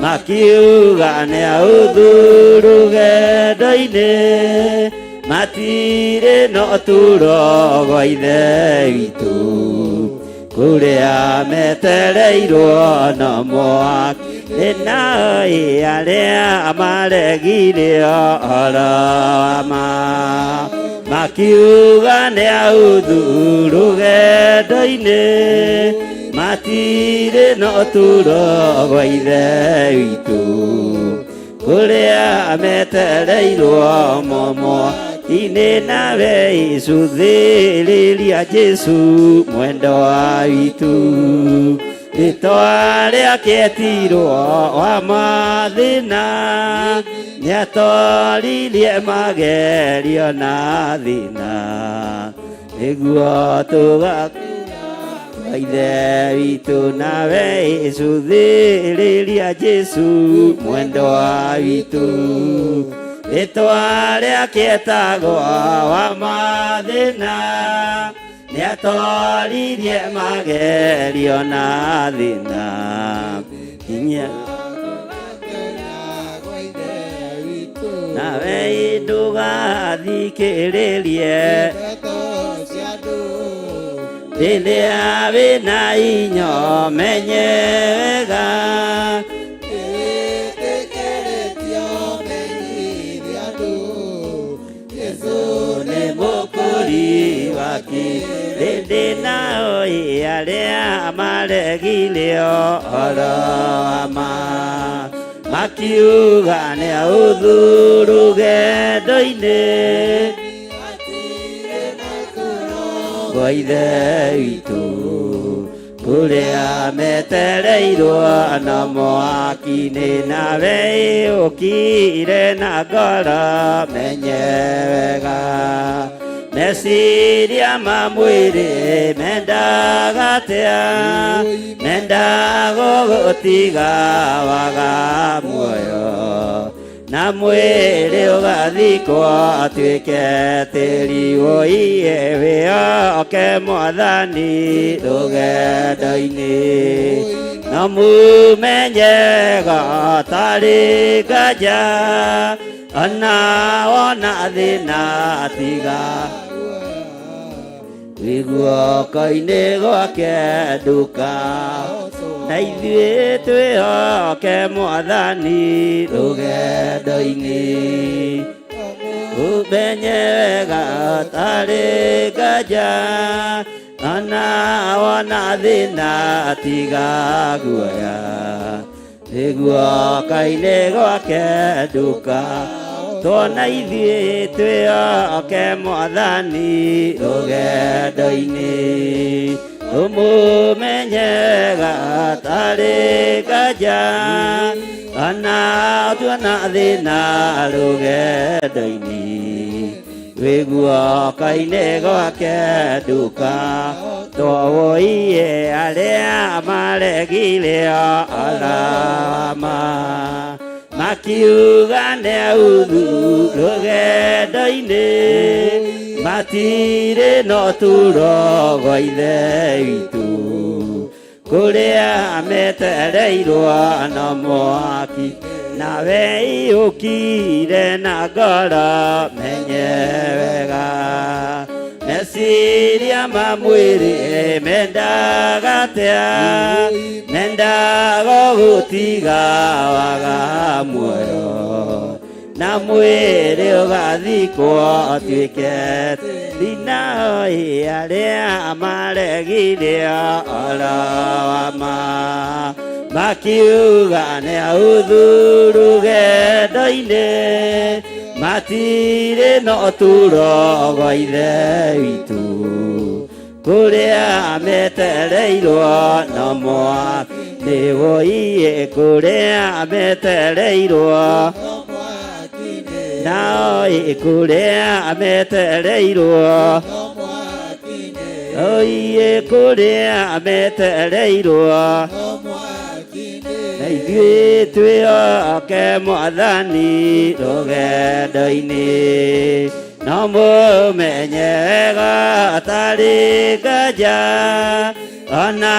makiuga nĩ ahũthũ rũgendo-inĩ, matirĩ na ũtũũro gwa Ithe witũ, kũrĩa metereirwo na mwaki. Nao arĩa maregire ũhoro wa ma, makiuga nĩ ahũthũ rũgendo-inĩ, matirĩ na ũtũũro gwa Ithe witũ, kũrĩa metereirwo momo-inĩ. Nawe icũthĩrĩria Jesu mwendwa witũ, rĩtwa rĩake etirwo wa mathĩna, nĩatoririe magerio na thĩna, nĩguo tũga Ithe witũ. Nawe icũthĩrĩria Jesu mwendwa witũ, rĩtwa rĩake etagwo wa mathĩna, nĩatoririe magerio na thĩna nginya. Nawe ndũgathikĩrĩrie rĩrĩa wĩna inyo menye wega, Wĩtĩkĩrĩtio menyithie andũ, Jesũ nĩ mũkũri wake. Rĩndĩ nao arĩa maregire ũhoro wa ma, makiuga nĩ ahũthũ rũgendo-inĩ gwa Ithe witũ, kũrĩa metereirwo na mwaki-inĩ. Nawe ũkire na ngoro menye wega, meciria ma mwĩrĩ mendaga atĩa, mendaga gũtiga waga muoyo, na mwĩrĩ ũgathikwo atuĩke tĩri. Woiye wĩhoke Mwathani rũgendo-inĩ, no mumenye wega ũtarĩ nganja, ona wona thĩna tiga wĩ guoko-inĩ gwake nduka. Na ithuĩ twĩhoke Mwathani rũgendo-inĩ, ũmenye wega ũtarĩ nganja, ona wona thĩna tiga guoya, wĩ guoko-inĩ gwake nduka. Tuona ithuĩ twĩoke Mwathani rũgendo-inĩ, tũmũmenyega tarĩ nganja, ona tuona thĩna rũgendo-inĩ, wĩ guoko-inĩ gwake nduka twowoiye arĩa maregire alama makiuga nĩ authu rũgendo-inĩ, matirĩ no turo gwa Ithe witũ, kũrĩa metereirwo no mwaki. Nawe iyũkire na ngoro menye wega, meciria ma mwĩrĩ mendaga atĩa, mendaga gũtiga waga muoyo, na mwĩrĩ ũgathikwo ũtuĩke thina. Arĩa maregire ũhoro wa ma makiuga nĩ authu rũgendo-inĩ, matirĩ no turo gwa Ithe witũ, kũrĩa metereirwo no mwaki. Nĩwoiye kũrĩa metereirwo, nao kũrĩa metereirwo, oiye kũrĩa metereirwo, na ithuĩ twĩoke Mwathani rũgendo-inĩ, no mũmenyega tarĩ nganja, ona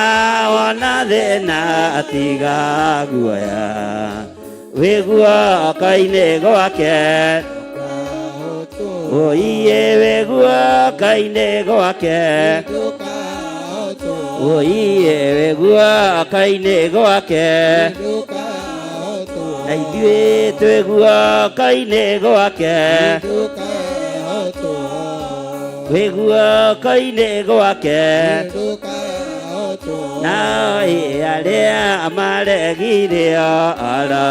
wona thĩna tiga guoya, wĩ guoko-inĩ gwake, oiye wĩ guoko-inĩ gwake, oiye wĩ guoko-inĩ gwake, na ithuĩ twĩ guoko-inĩ gwake, wĩ guoko-inĩ gwake, na arĩa maregire ũhoro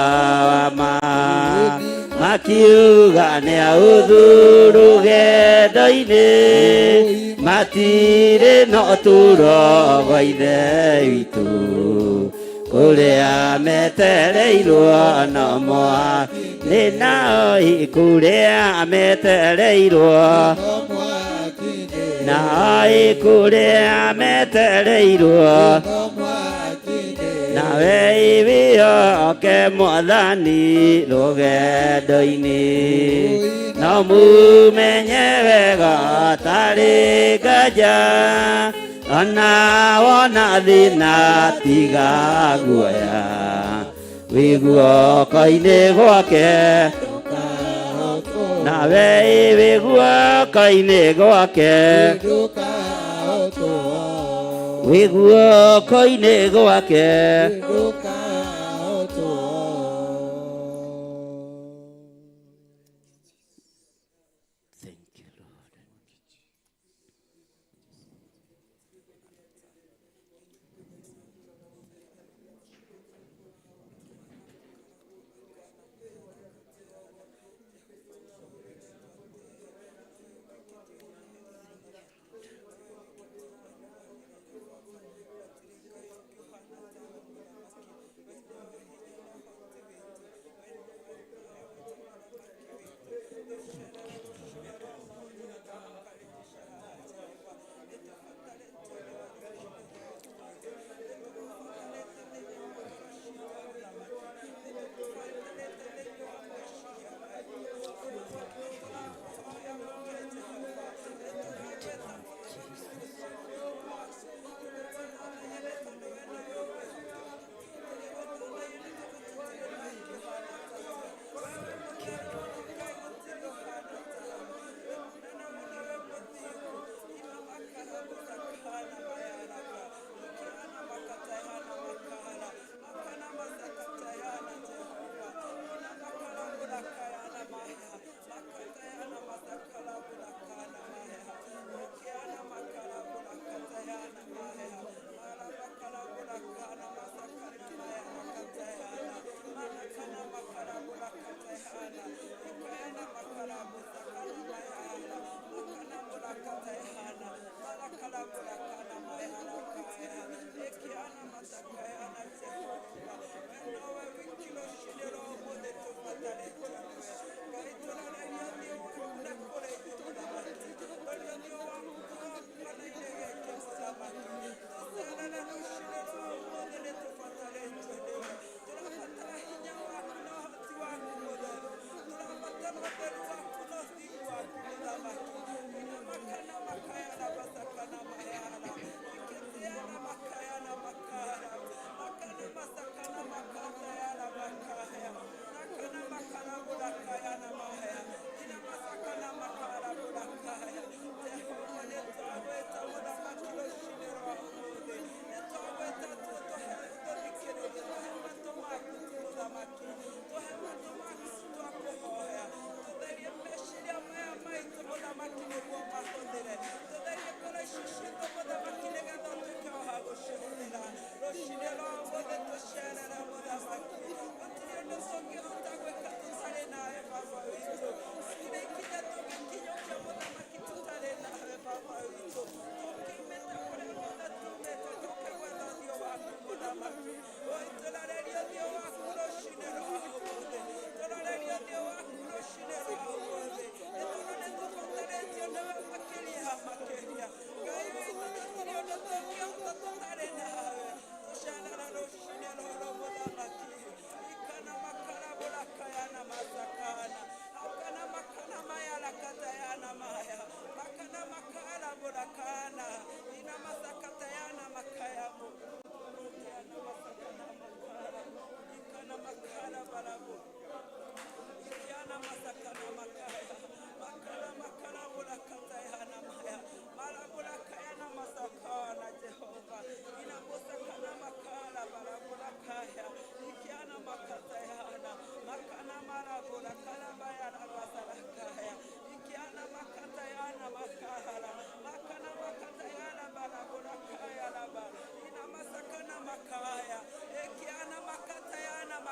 wa ma makiuga nĩ authu rũgendo-inĩ, matirĩ no turo gwa Ithe witũ, kũrĩa metereirwo no mwaki. Nĩ nao kũrĩa metereirwo, nao kũrĩa metereirwo, nawe wĩoke Mwathani rũgendo-inĩ, no mũmenye wega tarĩ nganja, ona wona thĩna tiga guoya, wĩ guoko-inĩ gwake, nawe wĩ guoko-inĩ gwake, wĩ guoko-inĩ gwake. Thank you, Lord.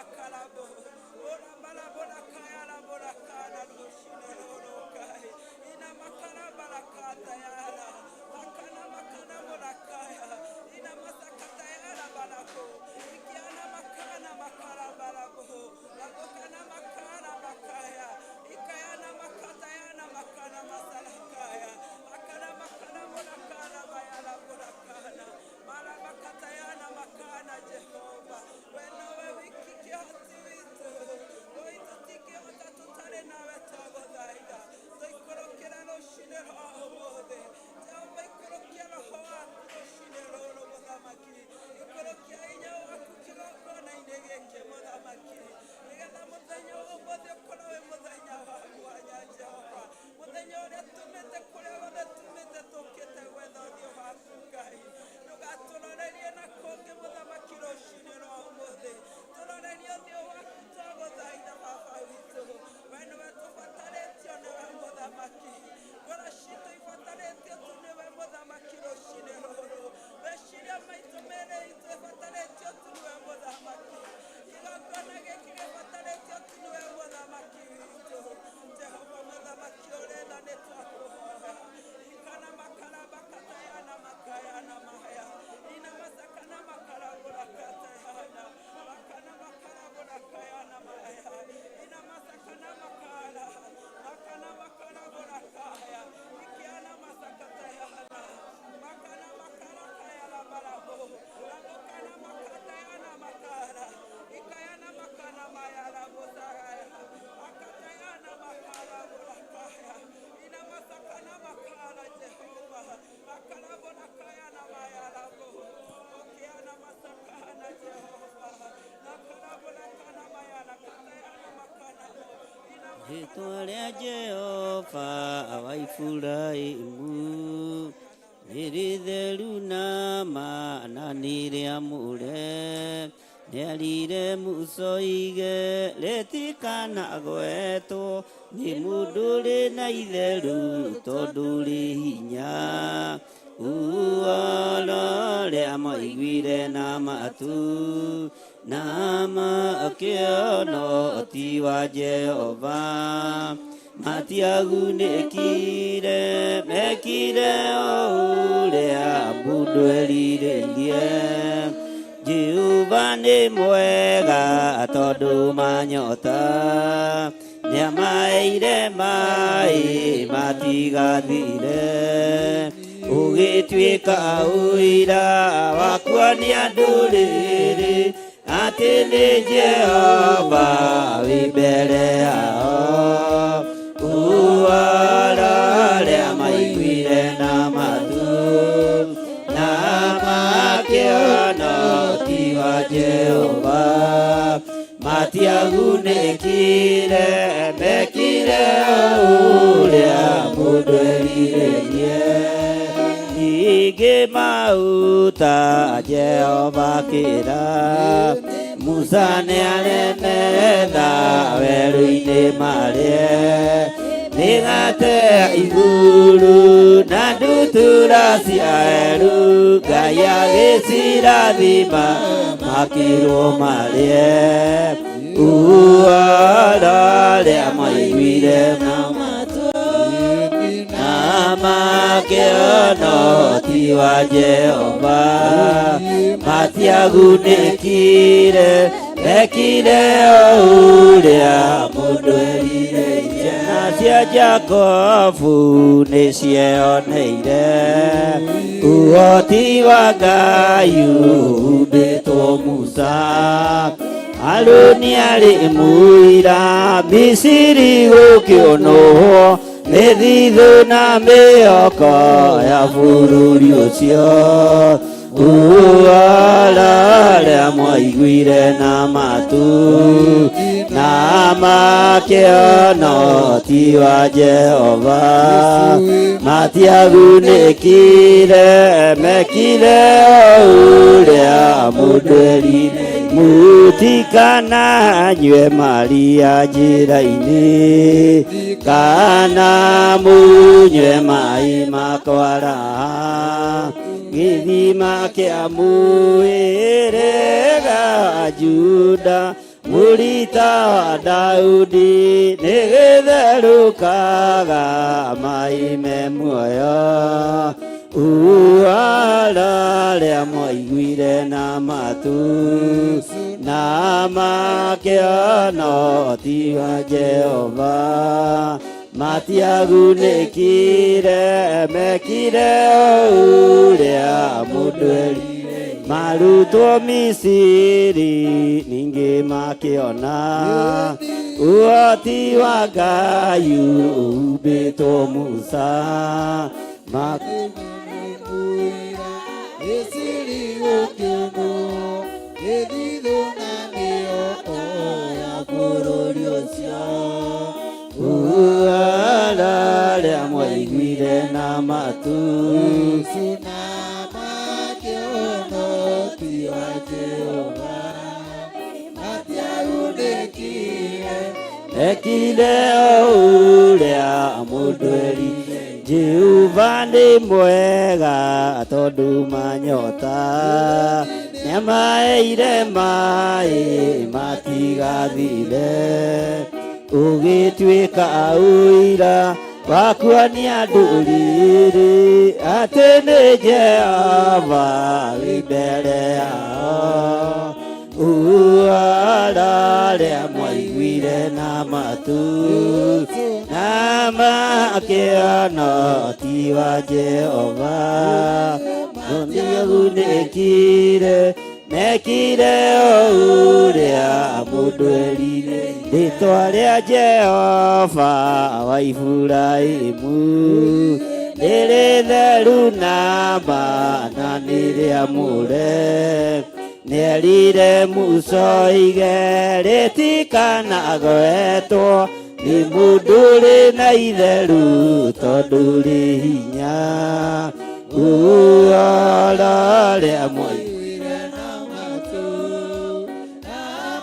makarabo ora barabora kayara bora kana rũcinĩ rũrũ Ngai ina makara barakata yara makana makana morakaya ina masakata yara barako ikiana makana makara barabo lakokana makara bakaya ikayana makata yana makana masalakaya akana makana morakana bayara borakana mara makata yana makana Jehova we nowe wiki kĩhoti witũ ũitũtingĩhota tũtarĩ nawe twagũthaitha tũikũrũkĩra rũcinĩ rwa ũmũthĩ Jehova ikũrũkia roho waku rũcinĩ rũrũ mũthamaki ikũrũkia hinya waku kĩgongona-inĩ gĩkĩ mũthamaki nĩgetha mũthenya wa ũmũthĩ ũkorwo wĩ mũthenya wa mwanya Jehova mũthenya ũrĩa tumĩte kũrĩa guothe tumĩte tũkĩte gwetha ũthiũ waku Ngai ndũgatũrorerie na kũngĩ mũthamaki rũcinĩ rwa ũmũthĩ tũrorerie ũthiũ waku twagũthaitha baba witũ we nĩwe tũbatarĩtio nĩwe mũthamaki ngoro citũ ibatarĩtio tu nĩwe mũthamaki rũcinĩ rũrũ meciria maitũ mĩĩrĩ itũ ĩbatarĩtio tu nĩwe mũthamaki kĩgongona gĩkĩ gĩbatarĩtio tu nĩwe mũthamaki witũ Jehova mũthamaki ũrĩ tha nĩ twakũhoya ikana makara bakatayana makayana maya ina masakana makara burakatayana makana makara burakayana maya ina masakana makara makana makara burakaya ikiana masakatayana makana makara kayala barabo labokana makatayana makara ikayana makana maya labosaya akatayana makara burakaya ina masakana makara Jehova makara burakayana maya labo okiana masakana Jehova nakara burakana maya nakatayana makana ina Rĩĩtwa rĩa Jehova wa Iburahĩmu nĩ rĩtheru na ma na nĩ rĩamũre nĩarire Musa oige rĩtikanagwetwo nĩ mũndũ ũrĩ na itheru tondũ rĩ hinya ũhoro ũrĩa maiguire na matũ na makĩona ũhoti wa Jehova matiagunĩkire mekire o ũrĩa mũndũ erirĩirie Jehova nĩ mwega tondũ manyota nĩamaheire maĩ matigathire ũgĩtuĩka ũira wa kuonia ndũrĩrĩ atĩ nĩ Jehova wĩ mbere yao ũhoro ũrĩa maiguire na matũ na makĩona ũhoti wa Jehova matiagunĩkire mekire o ũrĩa mũndũ erirĩirie ningĩ maguta Jehova akĩra Musa nĩaremetha werũ-inĩ marĩe mĩgate ya igũrũ na ndutura cia werũ Ngai agĩcirathima makĩrwo marĩe ũhoro ũrĩa maiguire na na makĩona ũhoti wa Jehova matiagunĩkire mekire o ũrĩa mũndũ erirĩirie na cia Jakobu nĩcieoneire ũhoti wa Ngai ũhumbĩtwo Musa Harũni arĩ mũira Misiri gũkĩũnũhwo mĩthithũ na mĩhoko ya bũrũri ũcio ũhoro ũrĩa mwaiguire na matũ na makĩona ũhoti wa Jehova matiagunĩkire mekire o ũrĩa mũndũ erire mũtikananyue maria njĩra-inĩ kana mũnyue maĩ makwara gĩthima kĩa mũhĩrĩga wa Juda Mũrita wa Daudi nĩ gĩtherũkaga maĩ me muoyo. Uara rĩa mwaiguire na matu na makĩona ũhoti wa Jehova matiagunĩkire mekire ũrĩa mũndũ erire marutwo Misiri ningĩ makĩona ũhoti wa Ngai ũhumbĩtwo Musa Misiri gũkĩonwo gĩthithũ na mĩoko ya bũrũri ũcio. Uara rĩa mwaiguire na matu Yesu na makĩona ũhoti wa Jehova matiagunĩkire ekire ũrĩa mũndũ erire Jehova nĩ mwega tondũ manyota nĩamaheire maĩ matigathire ũgĩtuĩka ũira wa kuonia ndũrĩrĩ atĩ nĩ Jehova wĩ mbere yao uara rĩa mwaiguire na matu na makĩona ũhoti wa Jehova nĩagunĩkire mekire ũrĩa mũndũ erire rĩtwa rĩa Jehova wa Iburahĩmu nĩ rĩtheru na ma na nĩ rĩamũre nĩerire Musa oige rĩtikanagwetwo nĩ mũndũ ũrĩ na itheru tondũ rĩ hinya uara rĩa mwaiguire na matu na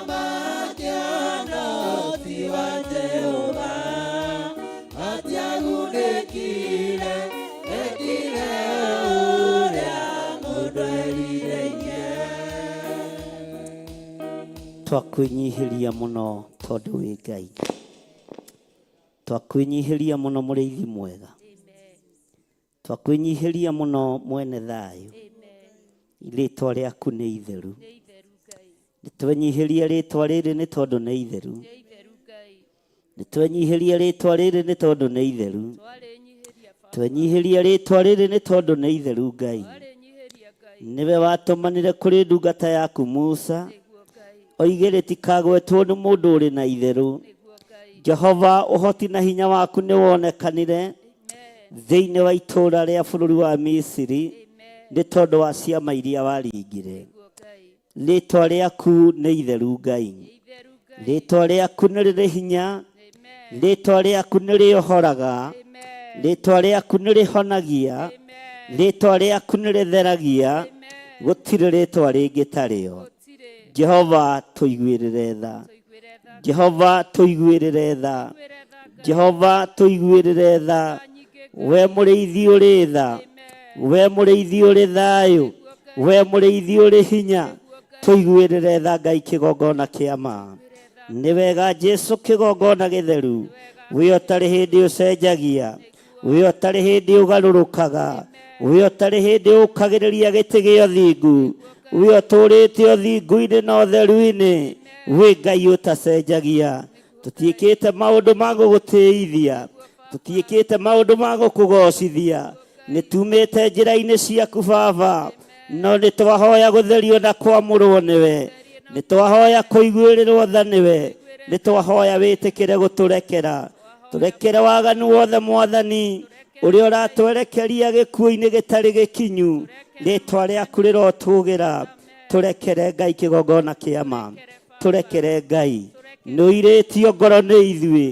makĩona ũhoti wa Jehova matiagunĩkire mekire ũrĩa mũndũ erirĩirie. Twakwĩnyihĩria mũno tondũ wĩ Ngai twakwĩnyihĩria mũno mũrĩithi mwega twakwĩnyihĩria mũno mwene thayũ rĩtwa rĩaku nĩ itheru nĩtwenyihĩria rĩtwa rĩrĩ nĩ tondũ nĩ itheru nĩtwenyihĩria rĩtwa rĩrĩ nĩ tondũ nĩ itheru twenyihĩria rĩtwa rĩrĩ nĩ tondũ nĩ itheru Ngai nĩwe watũmanire kũrĩ ndungata yaku Musa oige rĩtikagwetwo nĩ mũndũ ũrĩ na itherũ Jehova ũhoti na hinya waku nĩ wonekanire thĩinĩ wa itũũra rĩa bũrũri wa Misiri nĩ tondũ wa ciama iria waringire rĩtwa rĩaku nĩ itheru Ngai rĩtwa rĩaku nĩ rĩrĩ hinya rĩtwa rĩaku nĩ rĩohoraga rĩtwa rĩaku nĩ rĩhonagia rĩtwa rĩaku nĩ rĩtheragia gũtirĩ rĩtwa rĩngĩ tarĩo Jehova tũiguĩrĩre tha Jehova tũiguĩrĩre tha Jehova tũiguĩrĩre tha we mũrĩithi ũrĩ tha we mũrĩithi ũrĩ thayũ we mũrĩithi ũrĩ hinya tũiguĩrĩre tha Ngai kĩgongona kĩa ma nĩ wega Jesu kĩgongona gĩtheru we ũtarĩ hĩndĩ ũcenjagia we ũtarĩ hĩndĩ ũgarũrũkaga we ũtarĩ hĩndĩ ũkagĩrĩria gĩtĩ gĩa ũthingu we ũtũrĩte ũthingu-inĩ na ũtheru-inĩ wĩ Ngai ũtacenjagia tũtiĩkĩte maũndũ ma gũgũtĩithia tũtiĩkĩte maũndũ ma gũkũgocithia nĩ tumĩte njĩra-inĩ ciaku baba no nĩ twahoya gũtherio na kwamũrwo nĩwe nĩ twahoya kũiguĩrĩrwo tha nĩwe nĩ twahoya wĩtĩkĩre gũtũrekera tũrekere waganu wothe mwathani ũrĩa ũratwerekeria gĩkuũ-inĩ gĩtarĩ gĩkinyu rĩtwa rĩaku rĩrotũgĩra tũrekere Ngai kĩgongona kĩa ma tũrekere Ngai nĩ ũirĩtio ngoro nĩ ithuĩ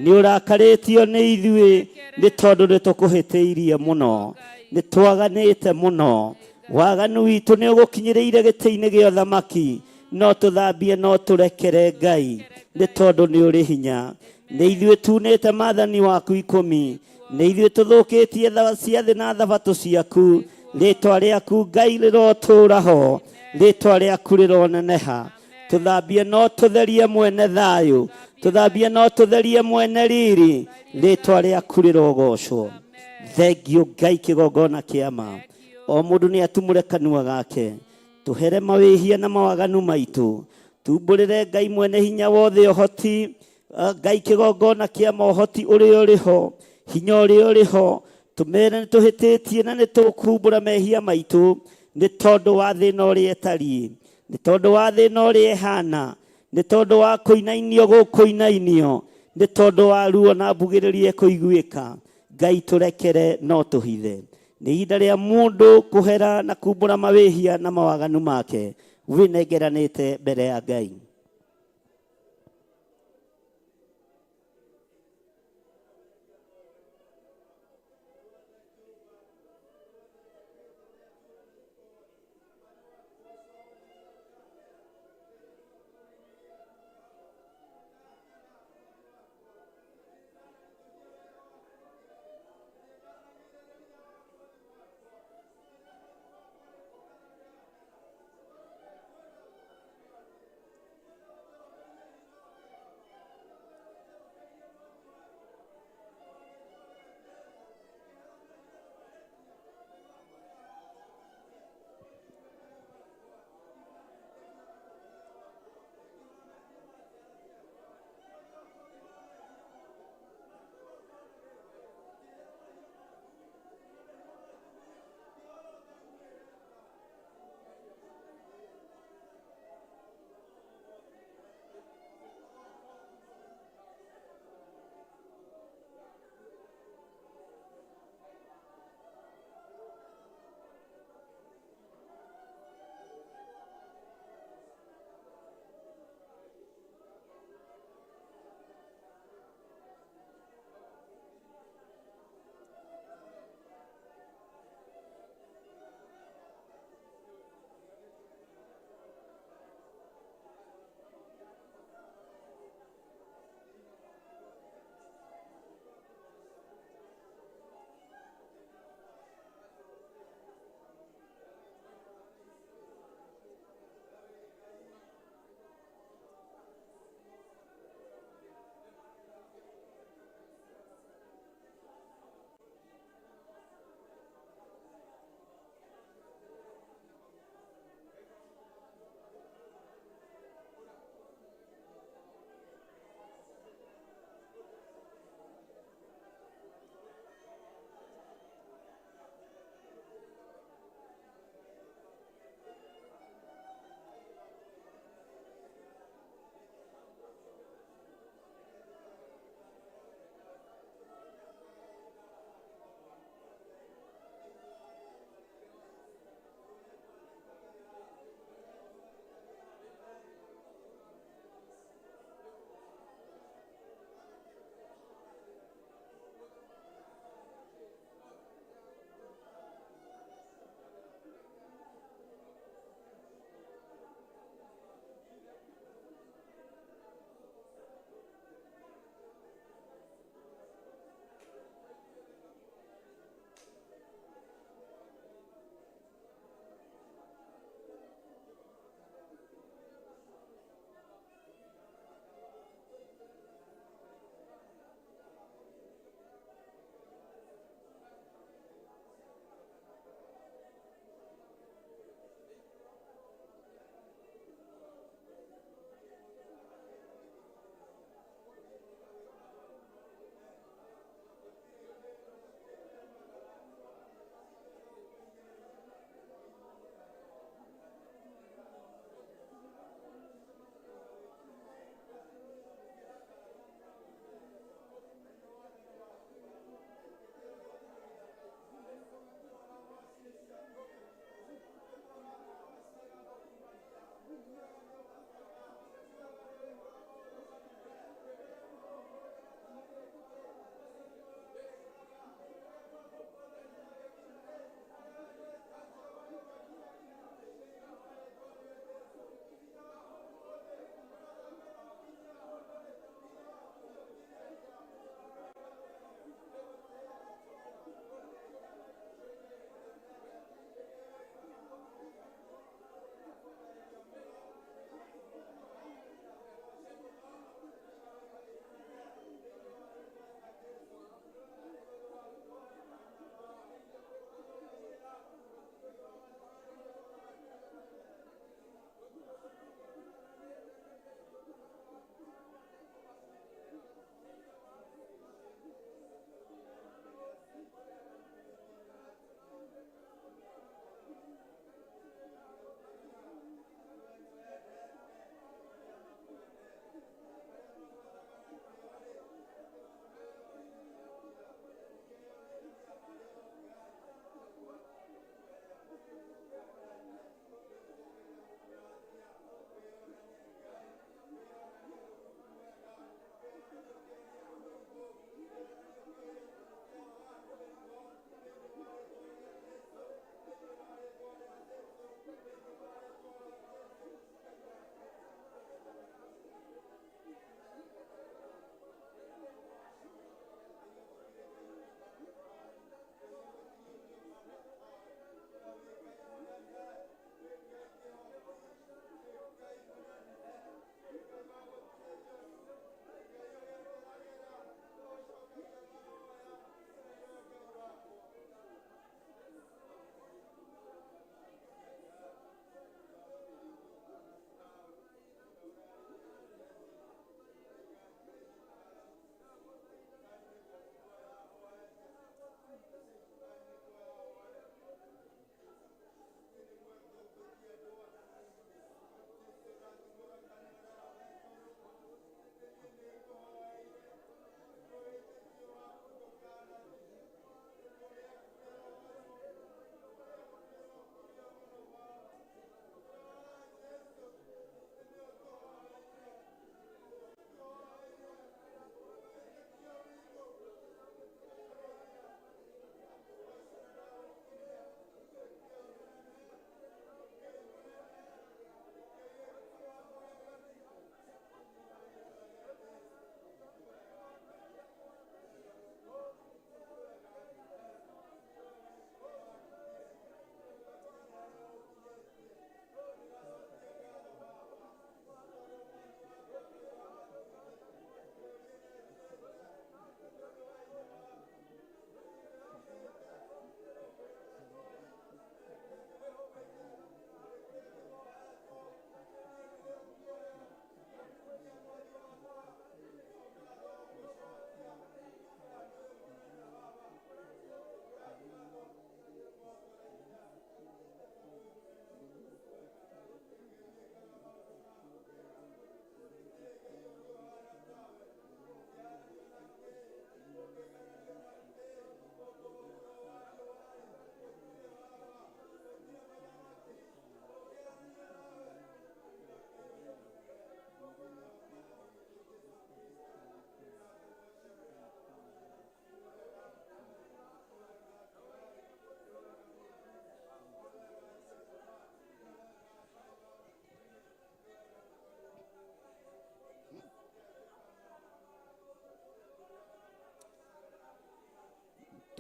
nĩ ũrakarĩtio nĩ ithuĩ nĩ tondũ nĩ tũkũhĩtĩirie mũno nĩ twaganĩte mũno waganu witũ nĩ ũgũkinyĩrĩire gĩtĩ-inĩ gĩa ũthamaki no tũthambie no tũrekere Ngai nĩ tondũ nĩ ũrĩ hinya nĩ ithuĩ tunĩte maathani waku ikũmi nĩ ithuĩ tũthũkĩtie tha ciathĩ na thabatũ ciaku rĩtwa rĩaku Ngai rĩrotũũra ho rĩtwa rĩaku rĩroneneha Tũthambie no tũtherie mwene thayũ, tũthambie no tũtherie mwene riri, rĩtwa rĩaku rĩrogocwo. Thengio Ngai kĩgongona kĩa ma. O mũndũ nĩ atumũre kanua gake, tũhere mawĩhia na mawaganu maitũ, tumbũrĩre Ngai mwene hinya wothe ũhoti. Ngai kĩgongona kĩa ma, ũhoti ũrĩa ũrĩ ho, hinya ũrĩa ũrĩ ho, tũmere nĩ tũhĩtĩtie na nĩ tũkumbũra mehia maitũ, nĩ tondũ wa thĩna ũrĩa ĩtariĩ, nĩ tondũ wa thĩna ũrĩa ĩhana, nĩ tondũ wa kũinainio gũkũinainio, nĩ tondũ wa ruo na mbugĩrĩrio ĩkũiguĩka. Ngai tũrekere no tũhithe. Nĩ ihinda rĩa mũndũ kũhera na kumbũra mawĩhia na mawaganu make, wĩnengeranĩte mbere ya Ngai.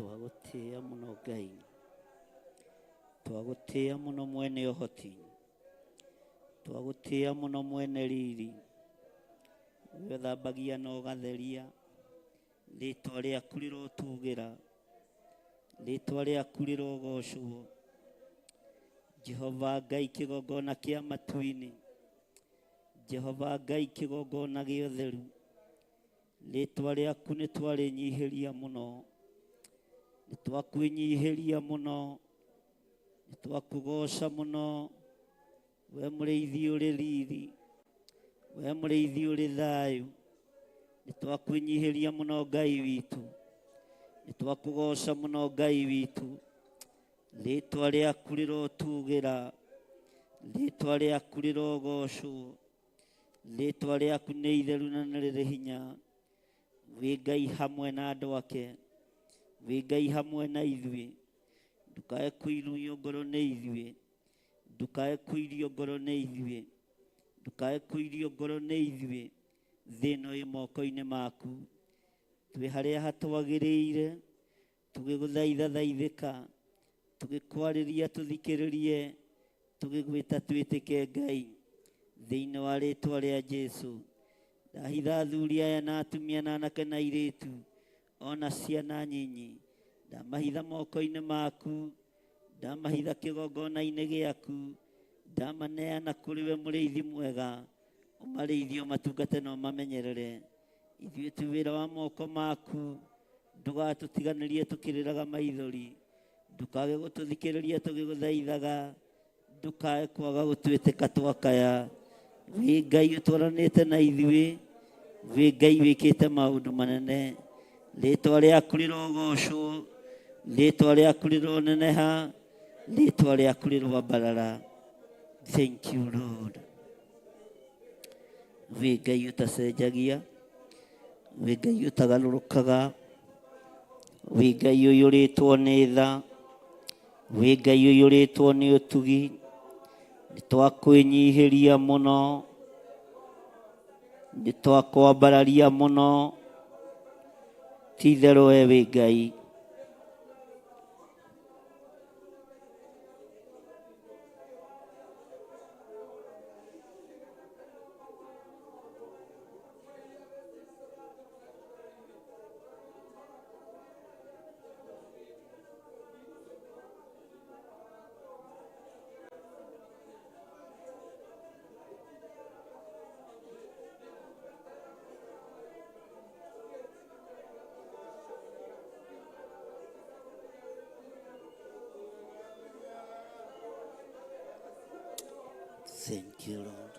Twagũtĩĩa mũno Ngai, twagũtĩĩa mũno mwene ũhoti, twagũtĩĩa mũno mwene riri, we ũthambagia na ũgatheria. Rĩtwa rĩaku rĩrotũgĩra, rĩtwa rĩaku rĩrogocwo. Jehova Ngai kĩgongona kĩa matu-inĩ, Jehova Ngai kĩgongona gĩa ũtheru, rĩtwa rĩaku nĩ twarĩnyihĩria mũno, nĩ twakwĩnyihĩria mũno, nĩ twakũgoca mũno. We mũrĩithi ũrĩ riri, we mũrĩithi ũrĩ thayũ, nĩ twakwĩnyihĩria mũno Ngai witũ, nĩ twakũgoca mũno Ngai witũ. Rĩtwa rĩaku rĩrotũgĩra, rĩtwa rĩaku rĩrogocwo, rĩtwa rĩaku nĩ itheru na nĩ rĩrĩ hinya. Wĩ Ngai hamwe na andũ ake, wĩ Ngai hamwe na ithuĩ. Ndũkae kũiruio ngoro nĩ ithuĩ, ndũkae kũirio ngoro nĩ ithuĩ, ndũkae kũirio ngoro nĩ ithuĩ. Thĩ ĩno ĩ moko-inĩ maku, twĩ harĩa hatwagĩrĩire, tũgĩgũthaitha thaithĩka, tũgĩkwarĩria tũthikĩrĩrie, tũgĩgwĩta twĩtĩke Ngai, thĩinĩ wa rĩtwa rĩa Jesu. Ndahitha athuri aya na atumia na anake na airĩtu ona ciana nyinyi, ndamahitha moko-inĩ maku, ndamahitha kĩgongona-inĩ gĩaku, ndamaneana kũrĩ we mũrĩithi mwega, ũmarĩithie ũmatungate na ũmamenyerere. Ithuĩ tu wĩra wa moko maku, ndũgatũtiganĩrie tũkĩrĩraga maithori, ndũkage gũtũthikĩrĩria tũgĩgũthaithaga, ndũkae kwaga gũtwĩtĩka twakaya. Wĩ Ngai ũtwaranĩte na ithuĩ, wĩ Ngai wĩkĩte maũndũ manene. Rĩtwa rĩaku rĩrogocwo, rĩtwa rĩaku rĩroneneha, rĩtwa rĩaku rĩroambarara. Thank you Lord. Wĩ Ngai ũtacenjagia, wĩ Ngai ũtagarũrũkaga, wĩ Ngai ũiyũrĩtwo nĩ tha, wĩ Ngai ũiyũrĩtwo nĩ ũtugi. Nĩ twakwĩnyihĩria mũno, nĩ twakwambararia mũno, ti itherũ we wĩ Ngai. Thank you, Lord.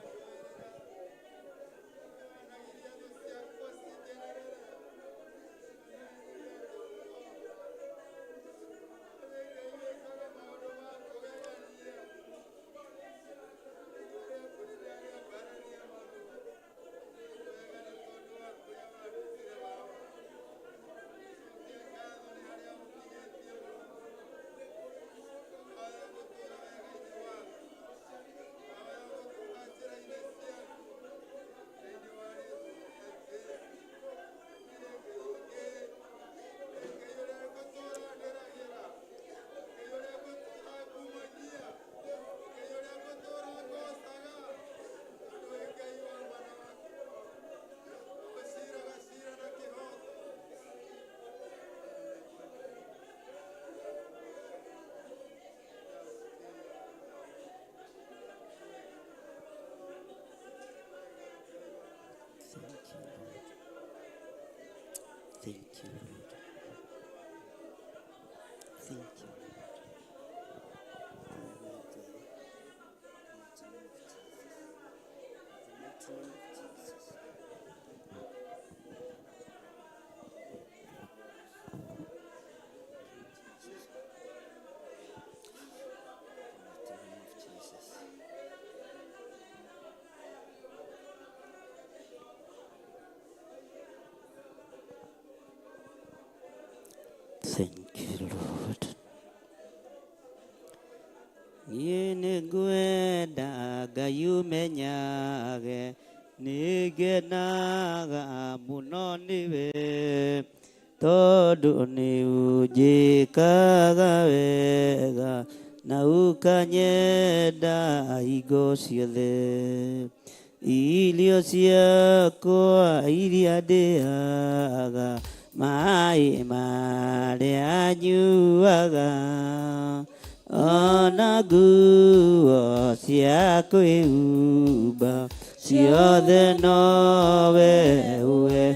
Thank you, Lord. Thank you, Lord. Thank you, Lord. Oh my God. In the mighty name of Jesus. In the mighty name of Jesus. Thank you, Lord. Niĩ nĩngwenda Ngai ũmenyage nĩngenaga mũno nĩwe. Tondũ nĩ ũnjĩkaga wega na ũkanyenda hingo ciothe. Irio ciakwa iria ndĩaga, maĩ marĩa nyuaga, ona nguo cia kwĩhumba, ciothe nowe ũhe.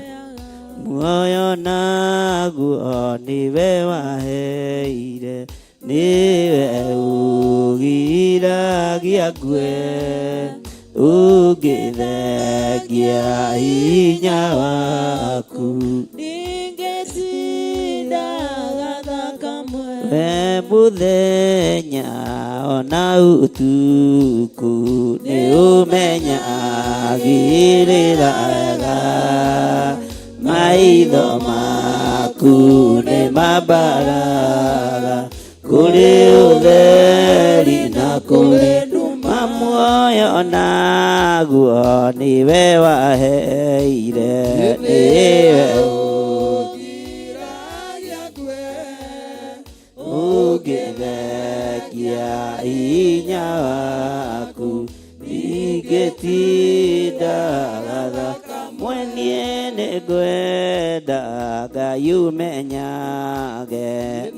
Muoyo naguo nĩwe waheire, nĩwe ũgiragia ngue, ũngĩthengia hinya waku. Ndingĩtinda gathakamwe. We mũthenya ona ũtukũ nĩ ũmenyagĩrĩra wega, maitho maku nĩ mambaraga kũrĩ ũtheri na kũrĩ nduma. Muoyo naguo nĩwe waheire, nĩwe Ũgiragia ngue. Ũngĩthengia hinya waku, ndingĩtinda gathaka mweniĩ. Nĩ ngwenda Ngai ũmenyage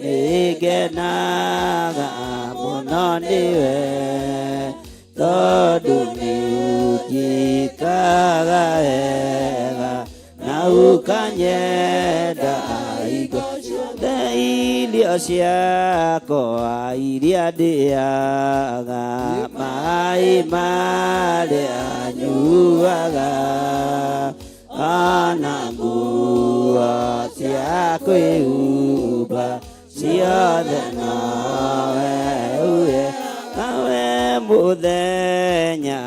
nĩngenaga mũno nĩwe, tondũ nĩ ũnjĩkaga wega na ũkanyenda hingo ciothe. Irio ciakwa iria ndĩaga, maĩ marĩa nyuaga, ona nguo cia kwĩhumba, ciothe nowe uwe. Nawe mũthenya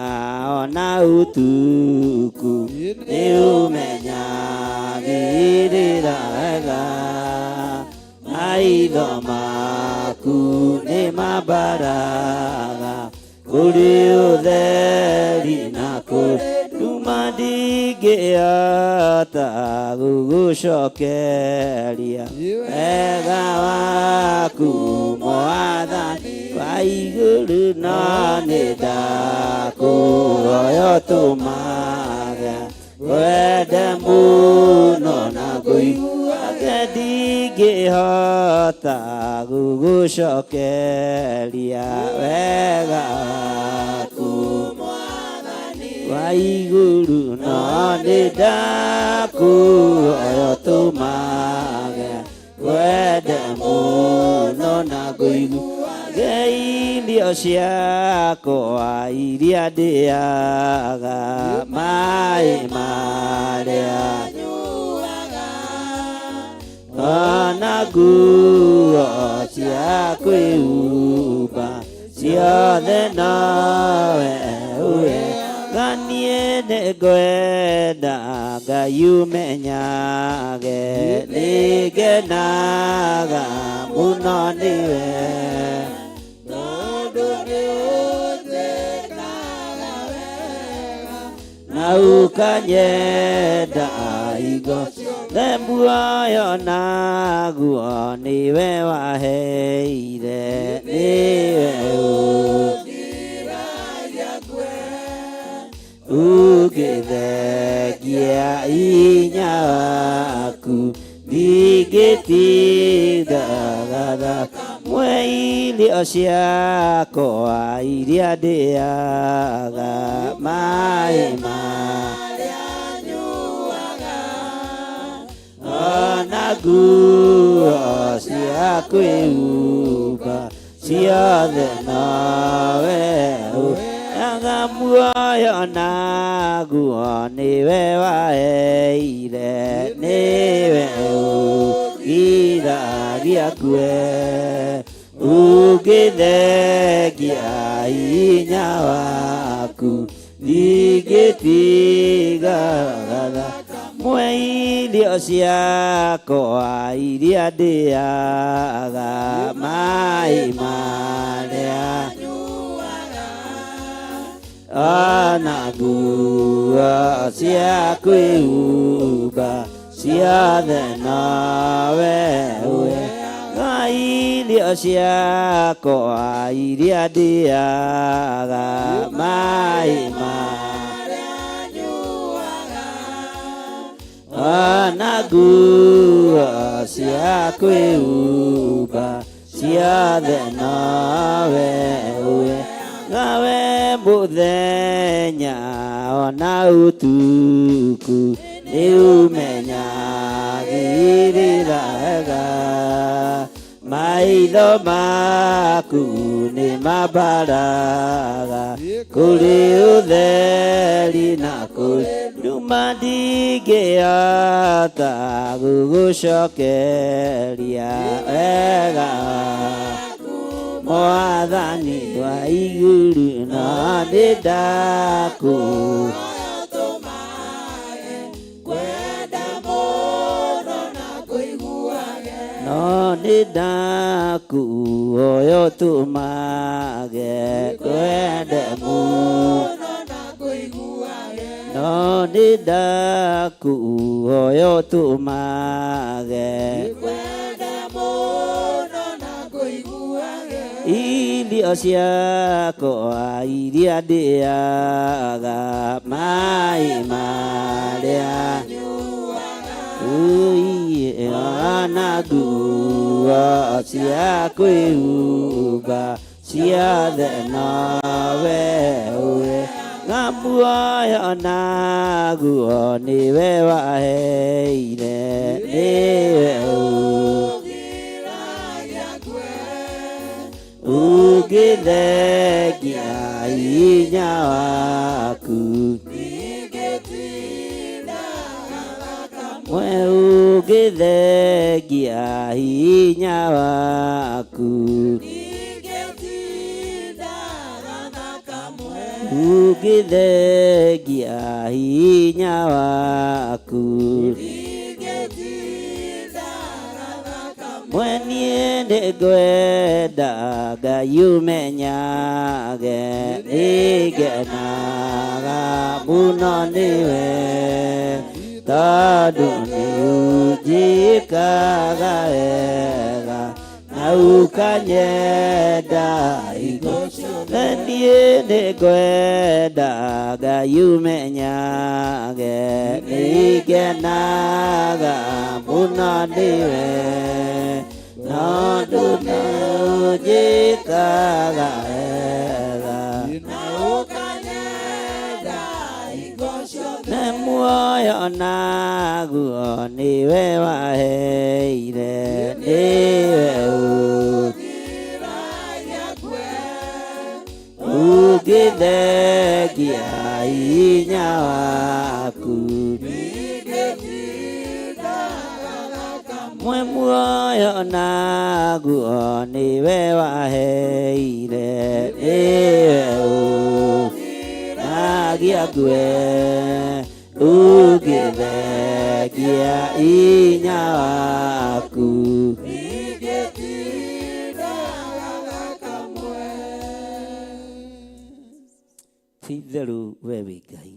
ona ũtukũ nĩ ũmenyagĩrĩra wega, maitho maku nĩ mambaraga kũrĩ ũtheri na kũrĩ nduma. Ndingĩhota gũgũcokeria wega waku, Mwathani wa igũrũ, no nĩ ndakũhoya ũtũmage wende mũno na ngũiguage. Ndingĩhota gũgũcokeria wega waku wa igũrũ, no nĩ ndakũhoya ũtũmage wende mũno na ngũiguage. Irio ciakwa iria ndĩaga, maĩ marĩa ona nguo cia kwĩhumba, ciothe nowe ũhe. Niĩ nĩ ngwenda Ngai ũmenyage nĩngenaga mũno nĩwe, tondũ nĩ ũnjĩkaga wega na ũkanyenda hingo ciothe. Muoyo naguo nĩwe waheire, nĩwe ũgiragia ngue. Ũngĩthengia hinya waku, ndingĩtinda gathaka mwe. Irio ciakwa iria ndĩaga, maĩ marĩa nyuaga, ona nguo cia kwĩhumba, ciothe nowe ũheaga. Muoyo naguo nĩwe waheire, nĩwe ũgiragia ngue. Ũngĩthengia hinya waku, ndingĩtiga gathaka mwe. Irio ciakwa iria ndĩaga, maĩ marĩa nyuaga, ona nguo cia kwĩhumba, Ciothe nowe ũheaga irio ciakwa iria ndĩaga maĩ ona nguo cia kwĩhumba ciothe nowe ũheaga we mũthenya ona ũtukũ nĩ ũmenyagĩrĩra wega maitho maku nĩ mambaraga kũrĩ ũtheri na kũrĩ nduma ndingĩhota gũgũcokeria wega mwathani wa igũrũ na nĩ ndakũ no nĩ ndakuoya ũtũmage kwende mũno no nĩ ndakuoya ũtũmage irio ciakwa iria ndĩaga maĩ marĩa Ui, ona nguo cia kwĩhumba ciothe nowe ũheaga muoyo naguo nĩwe waheire nĩwe ũngĩthengia hinya waku we ũngĩthengia hinya waku ũngĩthengia hinya waku mwe niĩ nĩngwenda Ngai ũmenyage nĩngenaga mũno nĩwe tondũ nĩ ũnjĩkaga wega na ũkanyenda hingo ciothe niĩ nĩngwenda Ngai ũmenyage nĩngenaga mũno nĩwe tondũ nĩ ũnjĩkaga wega nĩ muoyo naguo nĩwe waheire nĩwe ũngĩthengia hinya waku mwe muoyo naguo nĩwe waheire nĩwe ũnagia ngue ũngĩthengia hinya waku ti itherũ we wĩ Ngai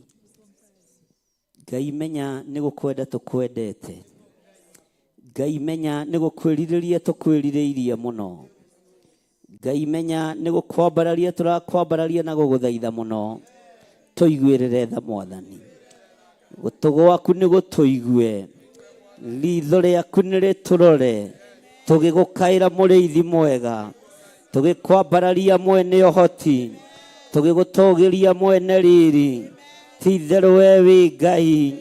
Ngai menya nĩ gũkwenda tũkwendete Ngai menya nĩ gũkwĩrirĩria tũkwĩrirĩirie mũno Ngai menya nĩ gũkwambararia tũrakwambararia na gũgũthaitha mũno tũiguĩrĩre tha mwathani gũtũ gwaku nĩ gũtũigue ritho rĩaku nĩ rĩtũrore tũgĩgũkaĩra mũrĩithi mwega tũgĩkwambararia mwene ũhoti tũgĩgũtũgĩria mwene riri ti itherũ we wĩ Ngai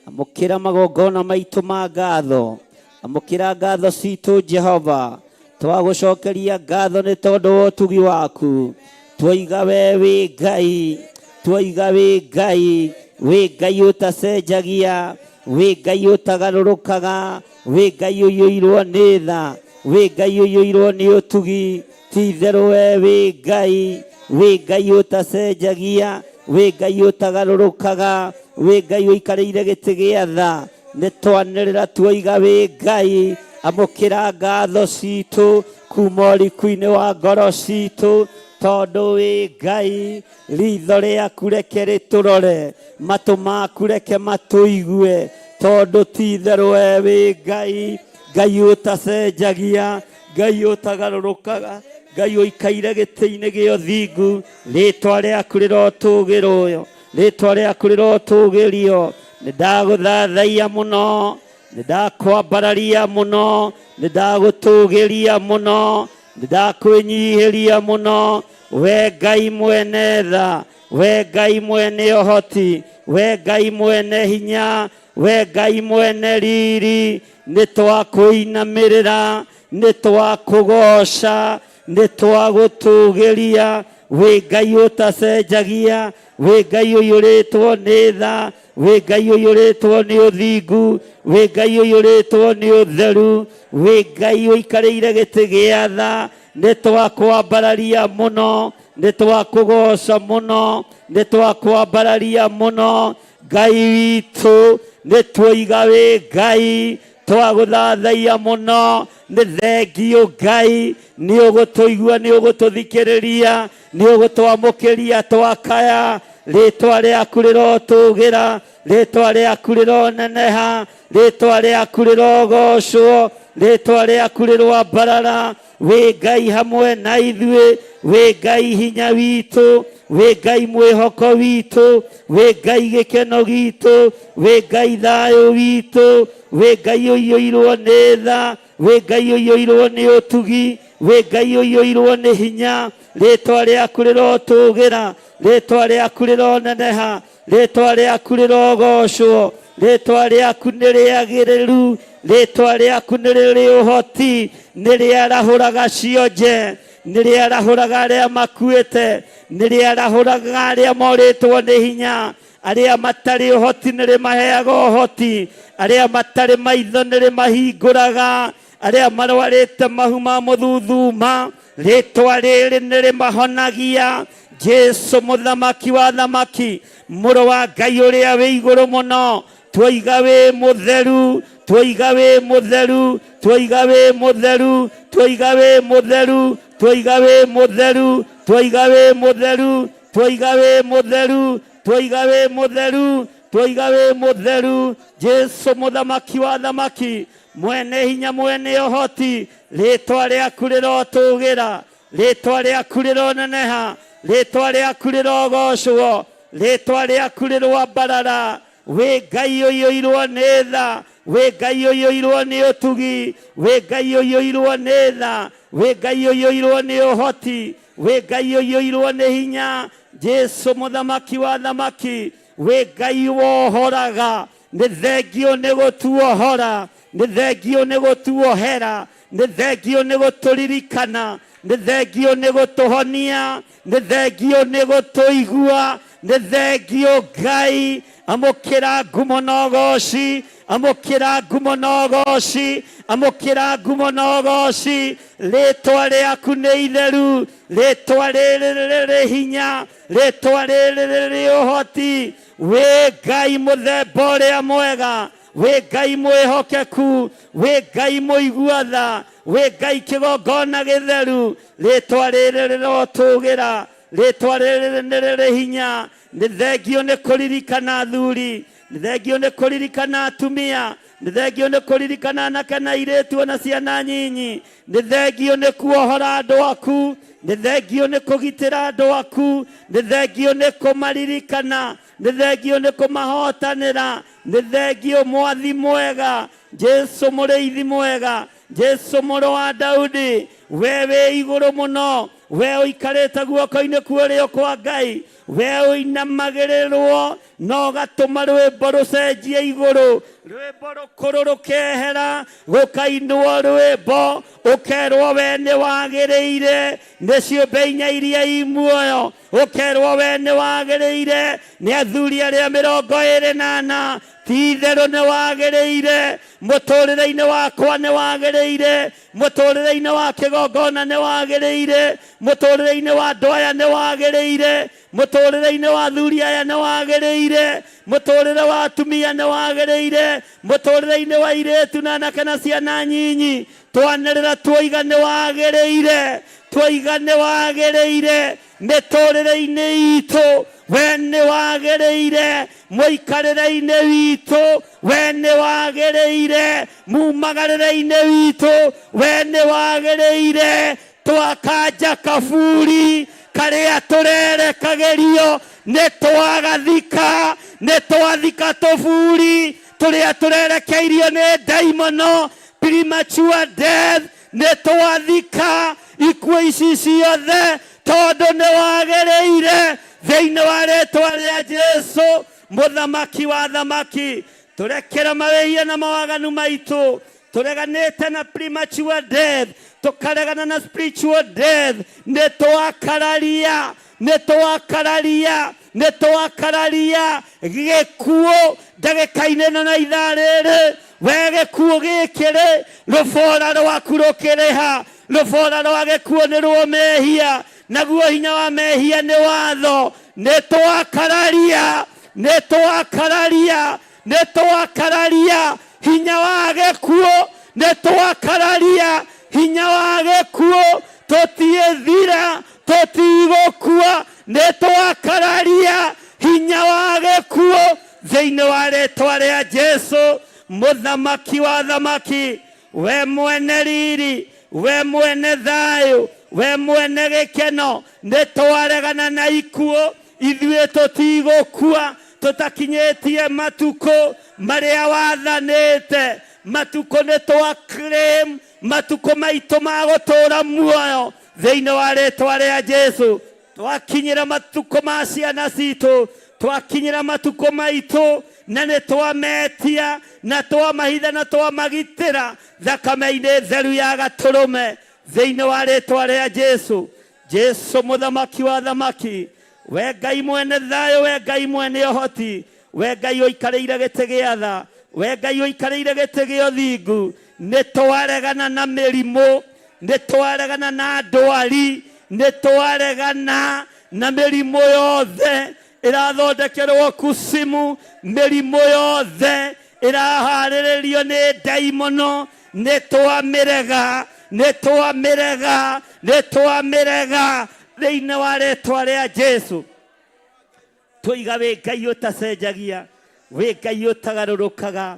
amũkĩra magongona maitũ ma ngatho amũkĩra ngatho citũ Jehova twagũcokeria ngatho nĩ tondũ wa ũtugi waku twaiga we wĩ Ngai twaiga wĩ Ngai wĩ Ngai ũtacenjagia wĩ Ngai ũtagarũrũkaga wĩ Ngai ũiyũirwo nĩ tha wĩ Ngai ũiyũirwo nĩ ũtugi ti itherũ we wĩ Ngai wĩ Ngai ũtacenjagia wĩ Ngai ũtagarũrũkaga wĩ Ngai ũikarĩire gĩtĩ gĩa tha nĩ twanĩrĩra tuoiga wĩ Ngai amũkĩra ngatho citũ kuma ũriku-inĩ wa ngoro citũ tondũ wĩ Ngai ritho rĩaku reke rĩtũrore matũ maku reke matũigue Tondũ ti itherũ we wĩ Ngai, Ngai ũtacenjagia, Ngai ũtagarũrũkaga, Ngai ũikaire gĩtĩ-inĩ gĩa ũthingu. Rĩtwa rĩaku rĩrotũgĩrwo, rĩtwa rĩaku rĩrotũgĩrio. Nĩ ndagũthathaiya mũno, nĩ ndakwambararia mũno, nĩ ndagũtũgĩria mũno, nĩ ndakwĩnyihĩria mũno. We Ngai mwene tha, we Ngai mwene ũhoti, we Ngai mwene hinya, we Ngai mwene riri, nĩ twakũinamĩrĩra, nĩ twakũgoca, nĩ twagũtũgĩria. Wĩ Ngai ũtacenjagia, wĩ Ngai ũiyũrĩtwo nĩ tha, wĩ Ngai ũiyũrĩtwo nĩ ũthingu, wĩ Ngai ũiyũrĩtwo nĩ ũtheru, wĩ Ngai ũikarĩire gĩtĩ gĩa tha. Nĩ twakwambararia mũno, nĩ twakũgoca mũno, nĩ twakwambararia mũno. Ngai witũ, nĩ tuoiga wĩ Ngai, twagũthathaiya mũno. Nĩ thengio Ngai, nĩ ũgũtũigua, nĩ ũgũtũthikĩrĩria, nĩ ũgũtwamũkĩria twakaya. Rĩtwa rĩaku rĩrotũgĩra, rĩtwa rĩaku rĩroneneha, rĩtwa rĩaku rĩrogocwo, rĩtwa rĩaku rĩroambarara. Wĩ Ngai hamwe na ithuĩ, wĩ Ngai hinya witũ, wĩ Ngai mwĩhoko witũ, wĩ Ngai gĩkeno gitũ, wĩ Ngai thayũ witũ, wĩ Ngai ũiyũirwo nĩ tha, wĩ Ngai ũiyũirwo nĩ ũtugi, wĩ Ngai ũiyũirwo nĩ hinya. Rĩtwa rĩaku rĩrotũgĩra, rĩtwa rĩaku rĩroneneha, rĩtwa rĩaku rĩrogocwo, rĩtwa rĩaku nĩ rĩagĩrĩru, rĩtwa rĩaku nĩ rĩrĩ ũhoti, nĩ rĩarahũraga cionje, nĩ rĩarahũraga arĩa makuĩte, nĩ rĩarahũraga arĩa morĩtwo nĩ hinya, arĩa matarĩ ũhoti nĩ rĩmaheaga ũhoti, arĩa matarĩ maitho nĩ rĩmahingũraga, arĩa marwarĩte mahu ma mũthuthuma, rĩtwa rĩrĩ nĩ rĩmahonagia. Jesu mũthamaki wa thamaki, mũrũ wa Ngai ũrĩa wĩ igũrũ mũno, tuoiga wĩ mũtheru, tuoiga wĩ mũtheru, tuoiga wĩ mũtheru, tuoiga wĩ mũtheru, tuoiga wĩ mũtheru, tuoiga wĩ mũtheru, tuoiga wĩ mũtheru, tuoiga wĩ mũtheru, tuoiga wĩ mũtheru. Jesu mũthamaki wa thamaki, mwene hinya, mwene ũhoti, rĩtwa rĩaku rĩrotũgĩra, rĩtwa rĩaku rĩroneneha, rĩtwa rĩaku rĩrogocwo, rĩtwa rĩaku rĩroambarara. Wĩ Ngai ũiyũirwo nĩ tha, wĩ Ngai ũiyũirwo nĩ ũtugi, wĩ Ngai ũiyũirwo nĩ tha, wĩ Ngai ũiyũirwo nĩ ũhoti, wĩ Ngai ũiyũirwo nĩ hinya. Jesu mũthamaki wa thamaki, wĩ Ngai wohoraga. Nĩ thengio nĩ gũtuohora, nĩ thengio nĩ gũtuohera, nĩ thengio nĩ gũtũririkana, nĩ thengio nĩ gũtũhonia, nĩ thengio nĩ gũtũigua, nĩ thengio Ngai. Amũkĩra ngumo na ũgoci, amũkĩra ngumo na ũgoci, amũkĩra ngumo na ũgoci. Rĩtwa rĩaku nĩ itheru, rĩtwa rĩrĩ rĩrĩ hinya, rĩtwa rĩrĩ rĩrĩ ũhoti. Wĩ Ngai mũthemba ũrĩa mwega, wĩ Ngai mwĩhokeku, wĩ Ngai mũigua tha, wĩ Ngai kĩgongona gĩtheru. Rĩtwa rĩrĩ rĩrotũgĩra, rĩtwa rĩrĩ nĩ rĩrĩ hinya. Nĩ thengio nĩ kũririkana athuri, nĩ thengio nĩ kũririkana atumia, nĩ thengio nĩ kũririkana anake na airĩtu ona ciana nyinyi, nĩ thengio nĩ kuohora andũ aku, nĩ thengio nĩ kũgitĩra andũ aku, nĩ thengio nĩ kũmaririkana, nĩ thengio nĩ kũmahotanĩra, nĩ thengio mwathi mwega, Jesu mũrĩithi mwega, Jesu mũrũ wa Daudi, we wĩ igũrũ mũno, we ũikarĩte guoko-inĩ kwa ũrĩo kwa Ngai, we ũinamagĩrĩrwo na ũgatũma rwĩmbo rũcenjie igũrũ, rwĩmbo rũkũrũ rũkehera, gũkainwo rwĩmbo ũkerwo we nĩ wagĩrĩire, nĩ ciũmbe inya iria i muoyo, ũkerwo we nĩ wagĩrĩire, nĩ athuri arĩa 24, ti itherũ nĩ wagĩrĩire, mũtũrĩre-inĩ wakwa nĩ wagĩrĩire, mũtũrĩre-inĩ wa kĩgongona nĩ wagĩrĩire, mũtũrĩre-inĩ wa andũ aya nĩ wagĩrĩire, mũtũrĩre-inĩ wa athuri aya nĩ wagĩrĩire, mũtũrĩre wa atumia nĩ wagĩrĩire, mũtũrĩre-inĩ wa airĩtu na anake na ciana nyinyi, twanĩrĩra tuoiga nĩ wagĩrĩire. Twaiga nĩ wagĩrĩire mĩtũrĩre-inĩ itũ, we nĩ wagĩrĩire mũikarĩre-inĩ witũ, we nĩ wagĩrĩire mumagarĩre-inĩ witũ, we nĩ wagĩrĩire. Twakanja kaburi karĩa tũrerekagĩrio, nĩ twagathika, nĩ twathika tũburi tũrĩa tũrerekeirio nĩ ndaimono, premature death. Nĩ twathika ikuũ ici ciothe tondũ nĩ wagĩrĩire. Thĩinĩ wa rĩtwa rĩa Jesu, mũthamaki wa thamaki, tũrekere mawĩhia na mawaganu maitũ. Tũreganĩte na premature death, tũkaregana na spiritual death. Nĩ twakararia, nĩ twakararia, nĩ twakararia gĩkuũ ndagĩka-inĩ ĩno na ithaa rĩrĩ. We gĩkuũ gĩkĩ rĩ, rũbora rwaku rũkĩrĩha? Rũbora rwa gĩkuũ nĩ rwo mehia, naguo hinya wa mehia nĩ watho. Nĩ twakararia, nĩ twakararia, nĩ twakararia hinya wa gĩkuũ, nĩ twakararia hinya wa gĩkuũ. Tũtiĩthira, tũtigũkua. Nĩ twakararia hinya wa gĩkuũ thĩinĩ wa rĩtwa rĩa Jesu, mũthamaki wa thamaki. We mwene riri, we mwene thayũ, we mwene gĩkeno, nĩ twaregana na ikuũ. Ithuĩ tũtigũkua tũtakinyĩtie matukũ marĩa wathanĩte. Matukũ nĩ twa claim matukũ maitũ ma gũtũũra muoyo thĩinĩ wa rĩtwa rĩa Jesu. Twakinyĩra matukũ ma ciana citũ, twakinyĩra matukũ maitũ, na nĩ twametia na twamahitha na twamagitĩra thakame-inĩ theru ya gatũrũme thĩinĩ wa rĩtwa rĩa Jesu. Jesu, mũthamaki wa thamaki, we Ngai mwene thayũ, we Ngai mwene ũhoti, we Ngai ũikarĩire gĩtĩ gĩa tha, we Ngai ũikarĩire gĩtĩ gĩa ũthingu, nĩ twaregana na mĩrimũ, nĩ twaregana na ndwari, nĩ twaregana na mĩrimũ yothe ĩrathondekerwo kusimu, mĩrimũ yothe ĩraharĩrĩrio nĩ ndaimono. Nĩ twamĩrega, nĩ twamĩrega, nĩ twamĩrega thĩinĩ wa rĩtwa rĩa Jesu. Tũiga wĩ Ngai ũtacenjagia, wĩ Ngai ũtagarũrũkaga,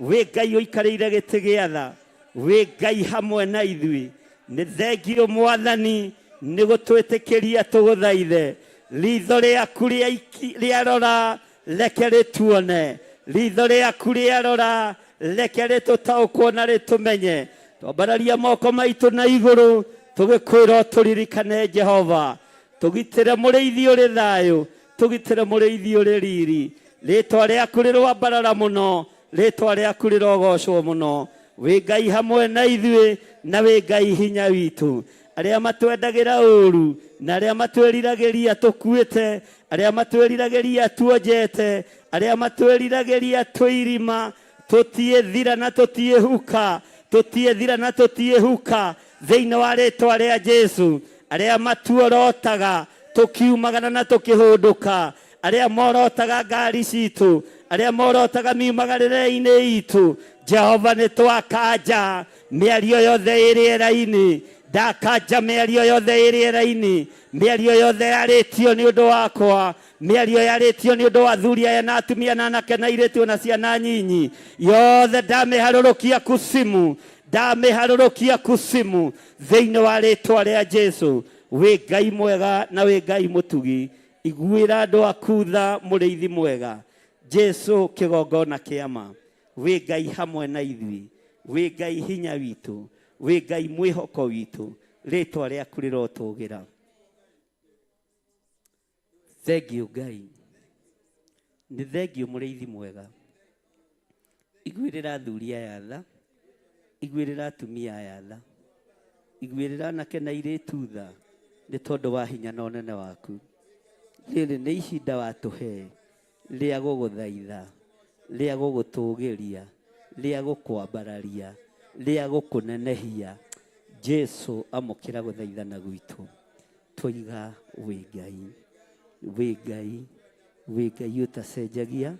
wĩ Ngai ũikarĩire gĩtĩ gĩa tha, wĩ Ngai hamwe na ithuĩ. Nĩ thengio, Mwathani, nĩ gũtwĩtĩkĩria tũgũthaithe. Ritho rĩaku rĩarora, reke rĩtuone. Ritho rĩaku rĩarora, reke rĩtũtaũkwo na rĩtũmenye. Twambararia moko maitũ na igũrũ tũgĩkwĩra tũririkane. Jehova, tũgitĩre mũrĩithi ũrĩ thayũ, tũgitĩre mũrĩithi ũrĩ riri. Rĩtwa rĩaku rĩrwambarara mũno, rĩtwa rĩaku rĩrogocwo mũno. Wĩ Ngai hamwe na ithuĩ na wĩ Ngai hinya witũ. Arĩa matwendagĩra ũru na arĩa matwĩriragĩria tũkuĩte, arĩa matwĩriragĩria tuonjete, arĩa matwĩriragĩria twĩ tũtiĩthira na tũtiĩhuka, tũtiĩthira na tũtiĩhuka thĩinĩ wa rĩtwa rĩa Jesu. Arĩa matuorotaga tũkiumagana na tũkĩhũndũka, arĩa morotaga ngari citũ, arĩa morotaga miumagarĩre-inĩ itũ, Jehova, nĩ twakanja mĩario yothe ĩ rĩera-inĩ. Ndakanja mĩario yothe ĩ rĩera-inĩ, mĩario yothe yarĩtio nĩ ũndũ wakwa, mĩario yarĩtio nĩ ũndũ wa athuri aya na atumia na anake na airĩtu na ciana nyinyi yothe, ndamĩharũrũkia kusimu, ndamĩharũrũkia kusimu thĩinĩ wa rĩtwa rĩa Jesu. Wĩ Ngai mwega na wĩ Ngai mũtugi. Iguĩra andũ aku tha, mũrĩithi mwega Jesu, kĩgongona kĩama. Wĩ Ngai hamwe na ithuĩ, wĩ Ngai hinya witũ, wĩ Ngai mwĩhoko witũ. Rĩtwa rĩaku rĩrotũgĩra. Thengio, Ngai. Nĩ thengio, mũrĩithi mwega. Iguĩrĩra athuri aya tha, iguĩrĩra atumia aya tha, iguĩrĩra anake na airĩtu tha, nĩ tondũ wa hinya na ũnene waku. Rĩrĩ nĩ ihinda watũhe rĩa gũgũthaitha, rĩa gũgũtũgĩria, rĩa gũkwambararia, rĩa gũkũnenehia. Jesu, amũkĩra gũthaithana gwitũ. Tũiga wĩ Ngai, wĩ Ngai, wĩ Ngai ũtacenjagia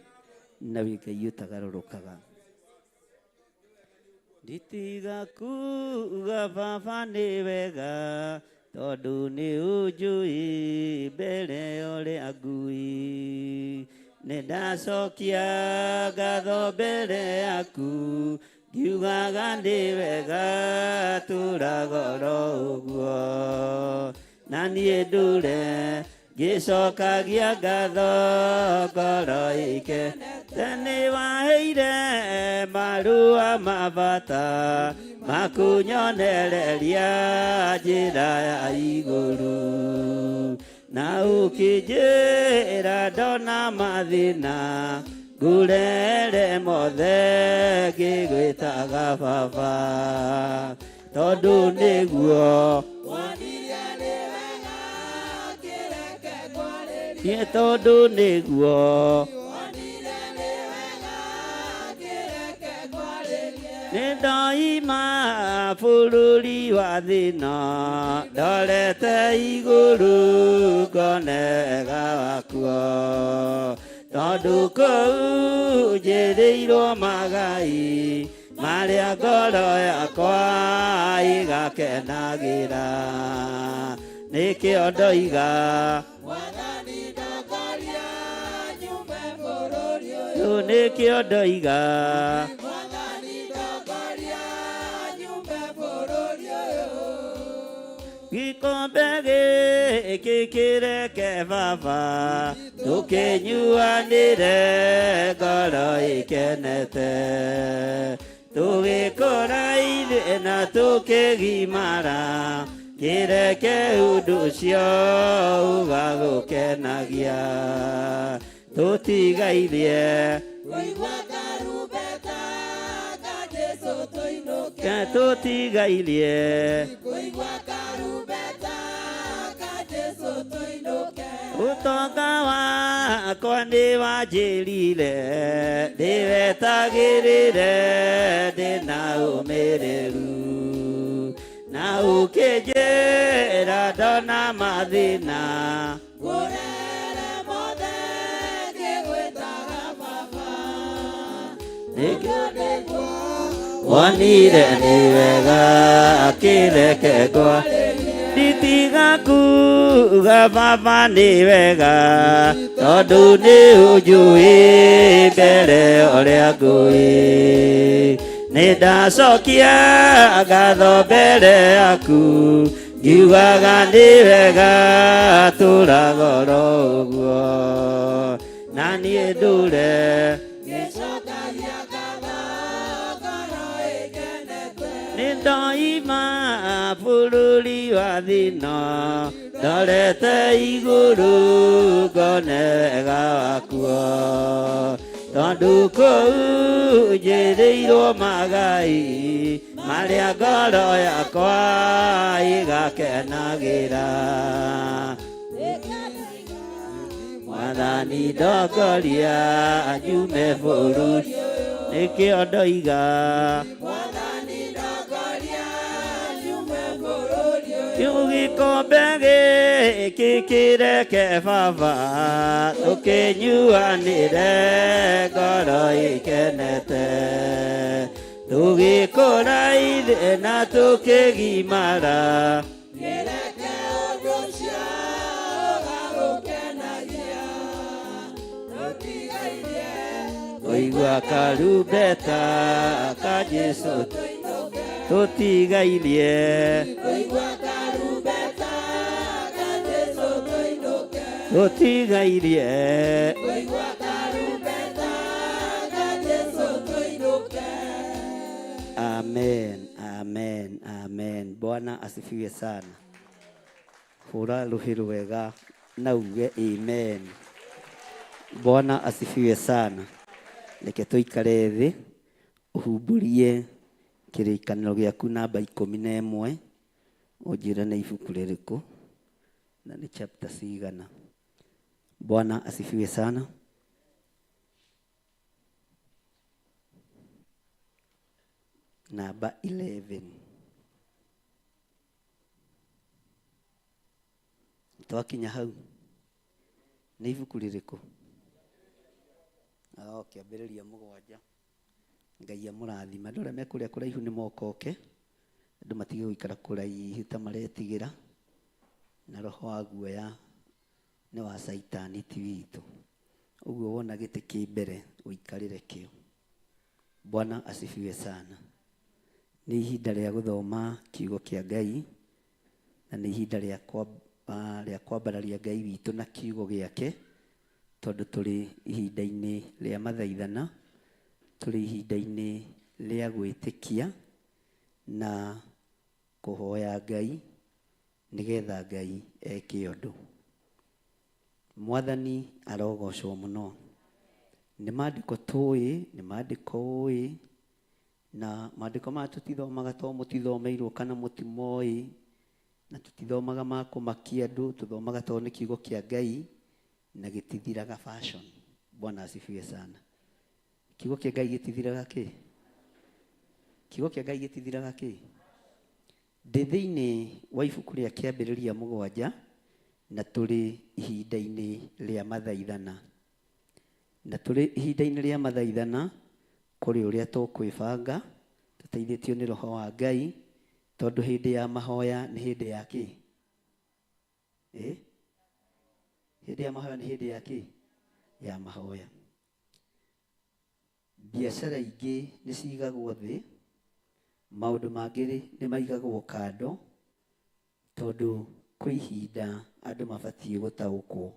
na wĩ Ngai ũtagarũrũkaga. Nditiga kuga Baba nĩ wega. Tondũ nĩ ũnjũĩ mbere ũrĩa ngui. Nĩ ndacokia ngatho mbere yaku ngiugaga nĩ wega tũraga oro ũguo. Na niĩ ndũre ngĩcokagia ngatho ngoro ĩkenete. Nĩ waheire marũa ma bata makũnyonereria njĩra ya igũrũ. Na ũkĩnjĩra ndona mathĩna ngũrere mothe ngĩgwĩtaga baba. Tondũ nĩguo Wonire nĩ wega kĩreke ngwarĩrie. niĩ tondũ nĩguo Wonire nĩ wega kĩreke ngwarĩrie. nĩ ndoima bũrũri wa thĩna ndorete igũrũ ngone wega wakuo. Tondũ kũu njĩrĩirwo magai marĩa ngoro yakwa ĩgakenagĩra. Nĩkĩo ndoiga Mwathani ndongoria nyume bũrũri ũyũ. rĩu nĩkĩo ndoiga Mwathani ndongoria nyume bũrũri ũyũ. Gĩkombe gĩkĩ kĩreke baba tũkĩnyuanĩre ngoro ĩkenete. Tũgĩkũra ithuĩ na tũkĩgimara kĩreke ũndũ ũcio ũgagũkenagia. Tũtigairie Kũigua karumbeta ka Jesũ tũinũke. tũtigairie Kũigua karumbeta ka Jesũ tũinũke. Ũtonga wakwa nĩ wanjĩrire ndĩwetagĩrĩre ndĩna ũmĩrĩru. Na ũkĩnjĩra ndona mathĩna Ngũrere mothe ngĩgwĩtaga baba. Nĩkĩo Nĩguo wonire nĩ wega kĩreke ngwarĩrie. Nditiga kuga baba nĩ wega tondũ nĩ ũnjũĩ mbere ũrĩa ngũĩ. Nĩ ndacokia ngatho mbere yaku ngiugaga nĩ wega tũraga oro ũguo. Na niĩ ndũre ngĩcokagia ngatho ngoro ĩkenete. nĩ ndoima bũrũri wa thĩna ndorete igũrũ ngone wega wakuo. Tondũ kũu njĩrĩirwo magai marĩa ngoro yakwa ĩgakenagĩra. Mwathani ndongoria nyume bũrũri nĩkĩo ndoiga Mwathani ndongoria nyume bũrũri ũyũ. Kĩu gĩkombe gĩkĩ kĩreke baba tũkĩnyuanĩre ngoro ĩkenete. Tũgĩkũra ithuĩ na tũkĩgimara Kĩreke ũndũ ũcio ũgagũkenagia. Tũtigairie kũigua karumbeta ka Jesũ tũinũke. tũtigairie Kũigua karumbeta ka Jesũ tũinũke. tũtigairie Kũigua karumbeta ka Jesũ tũinũke. Amen, amen, amen. Bwana asifiwe sana. Hũra rũhĩ rwega na uge amen. Bwana asifiwe sana. Reke tũikare thĩ ũhumbũrie kĩrĩkanĩro gĩaku namba 11 ũnjĩre nĩ ibuku rĩrĩkũ na nĩ chapter cigana. Bwana asifiwe sana. Namba 11. Twakinya hau nĩ ibuku rĩrĩkũ? Oh, kĩambĩrĩria 7. Ngai amũrathime. Andũ arĩa me kũrĩa kũraihu nĩ mokoke, andũ matige gũikara kũraihu ta maretigĩra. Na roho wa guoya nĩ wa Caitani ti witũ. Ũguo wona gĩtĩ kĩ mbere ũikarĩre kĩo. Bwana asifiwe sana. Nĩ ihinda rĩa gũthoma kiugo kĩa Ngai na nĩ ihinda rĩa rĩa kwambararia Ngai witũ na kiugo gĩake tondũ tũrĩ ihinda-inĩ rĩa mathaithana, tũrĩ ihinda-inĩ rĩa gwĩtĩkia na kũhoya Ngai nĩgetha Ngai eke ũndũ. Mwathani arogocwo mũno. Nĩ maandĩko tũĩ, nĩ maandĩko ũĩ, na maandĩko maya tũtithomaga tondũ mũtithomeirwo kana mũtimoĩ, na tũtithomaga ma kũmakia andũ, tũthomaga tondũ nĩ kiugo kĩa Ngai na gĩtithiraga fashion. Bwana asifiwe sana. Kiugo kĩa Ngai gĩtithiraga kĩ? Kiugo kĩa Ngai gĩtithiraga kĩ? Ndĩ thĩinĩ wa ibuku rĩa Kĩambĩrĩria 7 na tũrĩ ihinda-inĩ rĩa mathaithana. Na tũrĩ ihinda-inĩ rĩa mathaithana kũrĩ ũrĩa tũkwĩbanga tũteithĩtio nĩ Roho wa Ngai tondũ hĩndĩ ya mahoya nĩ hĩndĩ ya kĩ? Ĩ? Hĩndĩ ya mahoya nĩ hĩndĩ ya kĩ? Ya mahoya. Biacara ingĩ nĩ cigagwo thĩ, maũndũ mangĩ nĩ maigagwo kando tondũ kwĩ ihinda andũ mabatiĩ gũtaũkwo.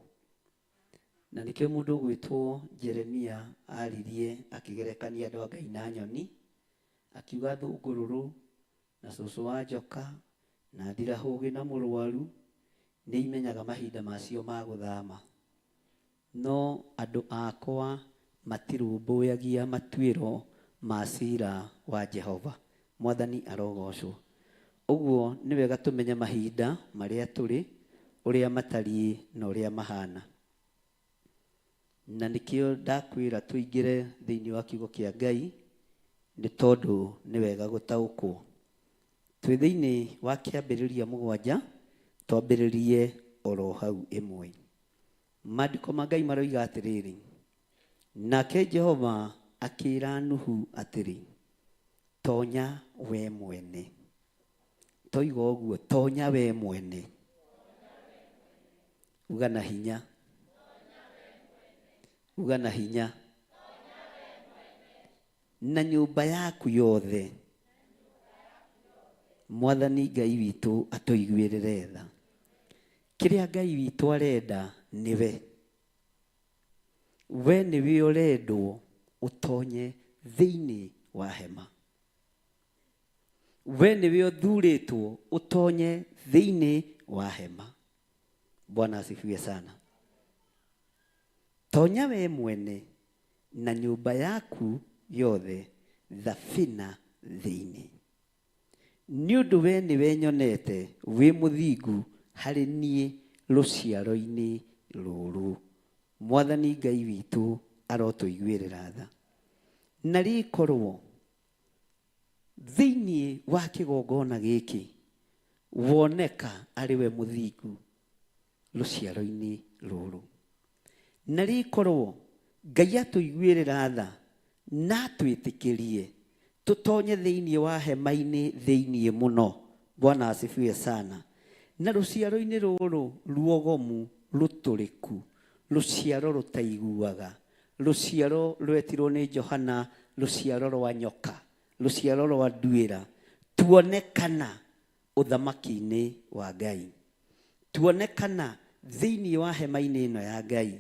Na nĩkĩo mũndũ ũgwĩtwo Jeremia aririe akĩgerekania andũ a Ngai na nyoni, akiuga thũngũrũrũ na cũcũ wa njoka na ndirahũgĩ na mũrwaru nĩ imenyaga mahinda macio ma gũthama. No andũ akwa matirũmbũyagia matuĩro ma cira wa Jehova. Mwathani arogocwo. Ũguo nĩ wega tũmenye mahinda marĩa tũrĩ, ũrĩa matariĩ na ũrĩa mahana. Na nĩkĩo ndakwĩra tũingĩre thĩinĩ wa kiugo kĩa Ngai, nĩ tondũ nĩ wega gũtaũkwo. Twĩ thĩinĩ wa Kĩambĩrĩria 7, twambĩrĩrie oro hau 1. Maandĩko ma Ngai maroiga atĩrĩrĩ, nake Jehova akĩĩra Nuhu atĩrĩ, tonya we mwene. Toiga ũguo, tonya we mwene. Uga na hinya. Uga na hinya. Na nyũmba yaku yothe. Mwathani Ngai witũ atũiguĩrĩre tha. Kĩrĩa Ngai witũ arenda nĩwe. We nĩwe ũrendwo ũtonye thĩinĩ wa hema. We nĩwe ũthurĩtwo ũtonye thĩinĩ wa hema. Bwana asifiwe sana. Tonya we mwene na nyũmba yaku yothe thabina thĩinĩ. Nĩ ũndũ we nĩwe nyonete wĩ mũthingu harĩ niĩ rũciaro-inĩ rũrũ. Mwathani Ngai witũ arotũiguĩrĩra tha. Na rĩkorwo thĩinĩ wa kĩgongona gĩkĩ woneka arĩ we mũthingu rũciaro-inĩ rũrũ. Na rĩkorwo Ngai atũiguĩrĩra tha na atwĩtĩkĩrie tũtonye thĩinĩ wa hema-inĩ thĩinĩ mũno. Bwana asifiwe sana. Na rũciaro-inĩ rũrũ ruogomu rũtũrĩku, rũciaro rũtaiguaga, rũciaro rwetirwo nĩ Johana rũciaro rwa nyoka, rũciaro rwa nduĩra, tuonekana ũthamaki-inĩ wa Ngai. Tuonekana thĩinĩ wa hema-inĩ ĩno ya Ngai.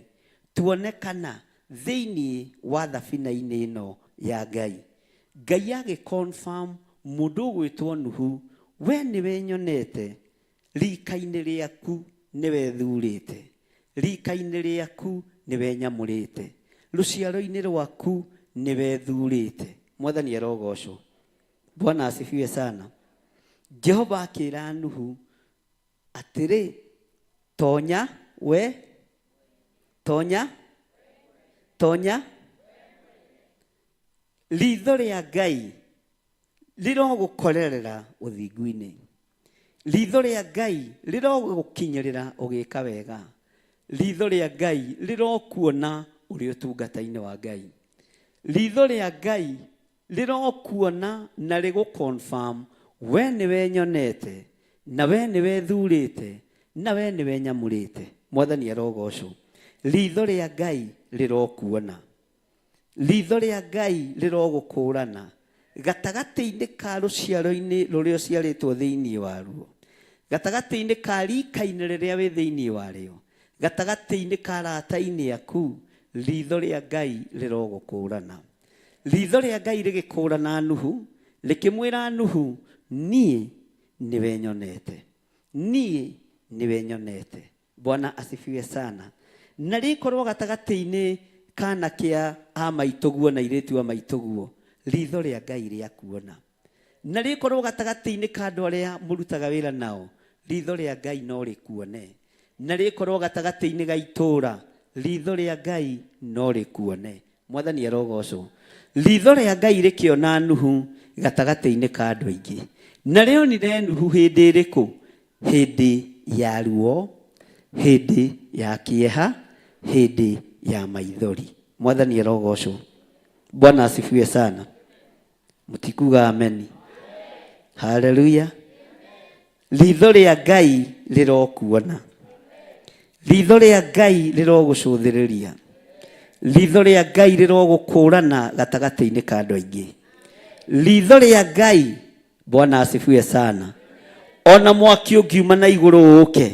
Tuonekana thĩinĩ wa thabina-inĩ ĩno ya Ngai. Ngai agĩ-confirm mũndũ ũgwĩtwo Nuhu, we nĩwe nyonete rika-inĩ rĩaku nĩwe thurĩte, rika-inĩ rĩaku nĩwe nyamũrĩte, rũciaro-inĩ rwaku nĩwe thurĩte. Mwathani arogocwo. Bwana asifiwe sana. Jehova akĩra Nuhu atĩrĩ, tonya we, tonya, tonya. Ritho rĩa Ngai rĩrogũkorerera ũthingu-inĩ. Ritho rĩa Ngai rĩrogũkinyĩrĩra ũgĩka wega. Ritho rĩa Ngai rĩrokuona ũrĩ ũtungata-inĩ wa Ngai. Ritho rĩa Ngai rĩrokuona na rĩgũ-confirm we nĩwe nyonete na we nĩwe thurĩte Na we nĩwe nyamũrĩte. Mwathani arogocwo. Ritho rĩa Ngai rĩrokuona. Ritho rĩa Ngai rĩrogũkũrana gatagatĩ-inĩ ka rũciaro-inĩ rũrĩa ũciarĩtwo thĩinĩ waruo, gatagatĩ-inĩ ka rika-inĩ rĩrĩa wĩ thĩinĩ warĩo, gatagatĩ-inĩ ka arata-inĩ aku, ritho rĩa Ngai rĩrogũkũrana. Ritho rĩa Ngai rĩgĩkũrana Nuhu, rĩkĩmwĩra Nuhu, niĩ nĩwe nyonete. Niĩ nĩwe nyonete. Bwana asifiwe sana. Na rĩkorwo gatagatĩ-inĩ kana kĩa a maitũguo na airĩtu a maitũguo, ritho rĩa Ngai rĩa kuona. Na rĩkorwo gatagatĩ-inĩ ka andũ arĩa mũrutaga wĩra nao, ritho rĩa Ngai no rĩkuone. Na rĩkorwo gatagatĩ-inĩ ga itũũra, ritho rĩa Ngai no rĩkuone. Mwathani arogocwo. Ritho rĩa Ngai rĩkĩona Nuhu gatagatĩ-inĩ ka andũ aingĩ. Na rĩonire Nuhu hĩndĩ ĩrĩkũ? Hĩndĩ ya ruo, hĩndĩ ya kĩeha, hĩndĩ ya maithori. Mwathani arogocwo. Bwana asifiwe sana. Mũtikuga ameni. Haleluya. Ritho rĩa Ngai rĩrokuona. Ritho rĩa Ngai rĩrogũcũthĩrĩria. Ritho rĩa Ngai rĩrogũkũrana gatagatĩ-inĩ ka andũ aingĩ. Ritho rĩa Ngai, Bwana asifiwe sana. Ona mwaki ũngiuma na igũrũ ũke,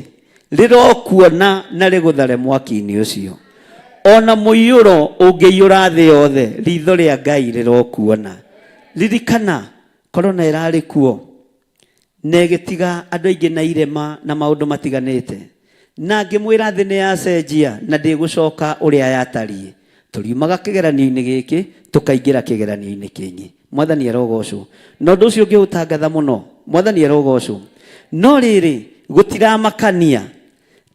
rĩrokuona na rĩgũthare mwaki-inĩ ũcio. Ona mũiyũro ũngĩiyũra thĩ yothe, ritho rĩa Ngai rĩrokuona. Ririkana, korona ĩrarĩ kuo na ĩgĩtiga andũ aingĩ na irema na maũndũ matiganĩte. Na ngĩmwĩra thĩ nĩ yacenjia na ndĩgũcoka ũrĩa yatariĩ. Tũriumaga kĩgeranio-inĩ gĩkĩ tũkaingĩra kĩgeranio-inĩ kĩngĩ. Mwathani arogocwo. Na ũndũ ũcio ngĩũtangatha mũno. Mwathani arogocwo. No rĩrĩ, gũtiramakania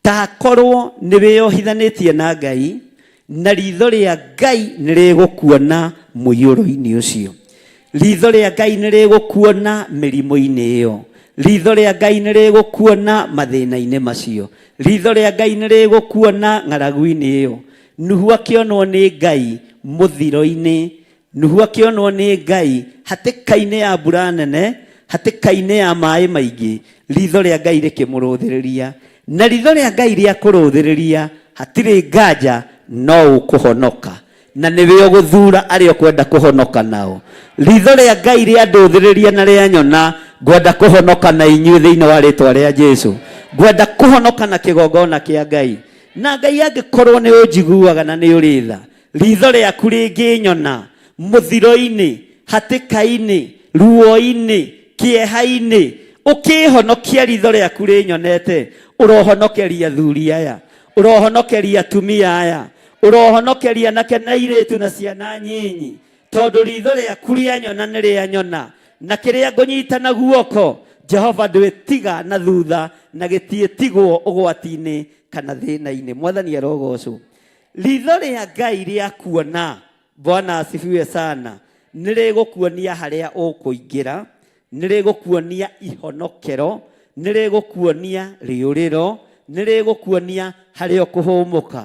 ta korwo nĩ wĩyohithanĩtie na Ngai, na ritho rĩa Ngai nĩ rĩgũkuona mũiyũro-inĩ ũcio. Ritho rĩa Ngai nĩ rĩgũkuona mĩrimũ-inĩ ĩyo. Ritho rĩa Ngai nĩ rĩgũkuona mathĩna-inĩ macio. Ritho rĩa Ngai nĩ rĩgũkuona ng'aragu-inĩ ĩyo. Nuhu akĩonwo nĩ Ngai mũthiro-inĩ. Nuhu akĩonwo nĩ Ngai hatĩka-inĩ ya mbura nene, hatĩka-inĩ ya maĩ maingĩ. Ritho rĩa Ngai rĩkĩmũrũthĩrĩria. Na ritho rĩa Ngai rĩa kũrũthĩrĩria, hatirĩ nganja no ũkũhonoka. Na nĩwe ũgũthura arĩa ũkwenda kũhonoka nao. Ritho rĩa Ngai rĩa ndũthĩrĩria na rĩa nyona, ngwenda kũhonoka na inyuĩ thĩinĩ wa rĩtwa rĩa Jesu. Ngwenda kũhonoka na kĩgongona kĩa Ngai. Na Ngai angĩkorwo nĩ ũnjiguaga na nĩ ũrĩ tha, ritho rĩaku rĩngĩnyona mũthiro-inĩ, hatĩka-inĩ, ruo-inĩ, kĩeha-inĩ, ũkĩhonokia ritho rĩaku rĩnyonete, ũrohonokeria athuri aya, ũrohonokeria atumia aya, ũrohonokeria anake na airĩtu na ciana nyinyi, tondũ ritho rĩaku rĩanyona nĩ rĩanyona, na kĩrĩa ngũnyita na guoko, Jehova ndwĩtiga na thutha na gĩtiĩtigwo ũgwati-inĩ kana thĩna-inĩ. Mwathani arogocwo. Ritho rĩa Ngai rĩa kuona, Bwana asifiwe sana, nĩ rĩgũkuonia harĩa ũkũingĩra, nĩ rĩgũkuonia ihonokero, nĩ rĩgũkuonia rĩũrĩro, nĩ rĩgũkuonia harĩa ũkũhũmũka.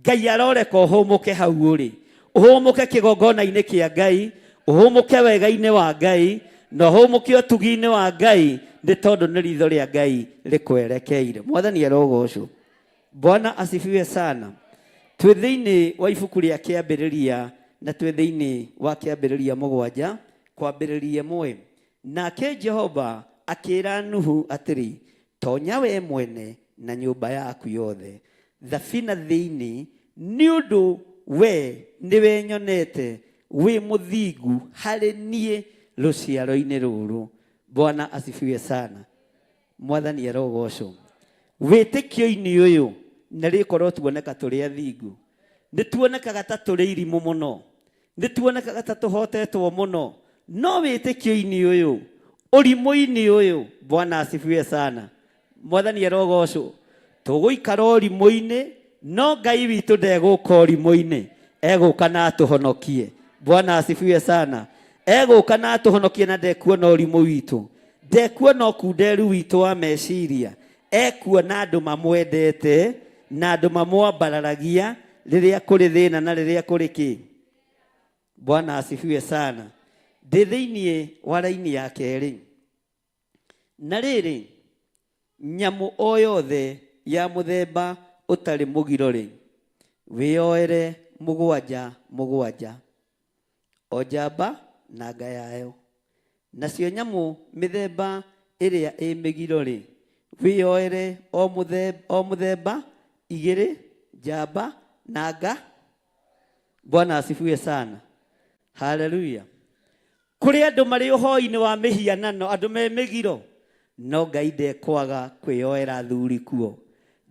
Ngai aroreka ũhũmũke hau ũrĩ, ũhũmũke kĩgongona-inĩ kĩa Ngai, ũhũmũke wega-inĩ wa Ngai, na ũhũmũke ũtugi-inĩ wa Ngai, nĩ tondũ nĩ ritho rĩa Ngai rĩkwerekeire. Mwathani arogocwo. Bwana asifiwe sana. Twĩ thĩinĩ wa ibuku rĩa kĩambĩrĩria na twĩ thĩinĩ wa kĩambĩrĩria mũgwanja kwambĩrĩria ĩmwe. Nake Jehova akĩĩra Nuhu atĩrĩ, tonya we mwene na nyũmba yaku yothe thabina thĩinĩ, nĩ ũndũ we nĩwe nyonete wĩ mũthingu harĩ niĩ rũciaro-inĩ rũrũ. Bwana asifiwe sana. Mwathani arogocwo. Wĩtĩkio-inĩ ũyũ na rĩkorwo tuoneka tũrĩ athingu, nĩ tuonekaga ta tũrĩ irimũ mũno, nĩ tuonekaga ta tũhotetwo mũno, no wĩtĩkio-inĩ ũyũ, ũrimũ-inĩ ũyũ, Bwana asifiwe sana. Mwathani arogocwo. Tũgũikara ũrimũ-inĩ, no Ngai witũ ndegũka ũrimũ-inĩ, egũka na atũhonokie. Bwana asifiwe sana. Egũka na atũhonokie na ndekuona ũrimũ witũ, ndekuona ũkunderu witũ wa meciria, ekuona andũ mamwendete na andũ mamwambararagia rĩrĩa kũrĩ thĩna na rĩrĩa kũrĩ kĩ. Bwana asifiwe sana. Ndĩ thĩinĩ wa raini ya kerĩ. Na rĩrĩ, Nyamũ o yothe ya mũthemba ũtarĩ mũgiro-rĩ, wĩyoere mũgwanja mũgwanja, o njamba na nga yayo. Nacio nyamũ mĩthemba ĩrĩa ĩ mĩgiro-rĩ, wĩyoere o mũthemba igĩrĩ, njamba na nga. Bwana asifiwe sana. Haleluya. Kũrĩ andũ marĩ ũhoi-inĩ wa mĩhianano, andũ me mĩgiro, no Ngai ndekwaga kwĩyoera athuri kuo.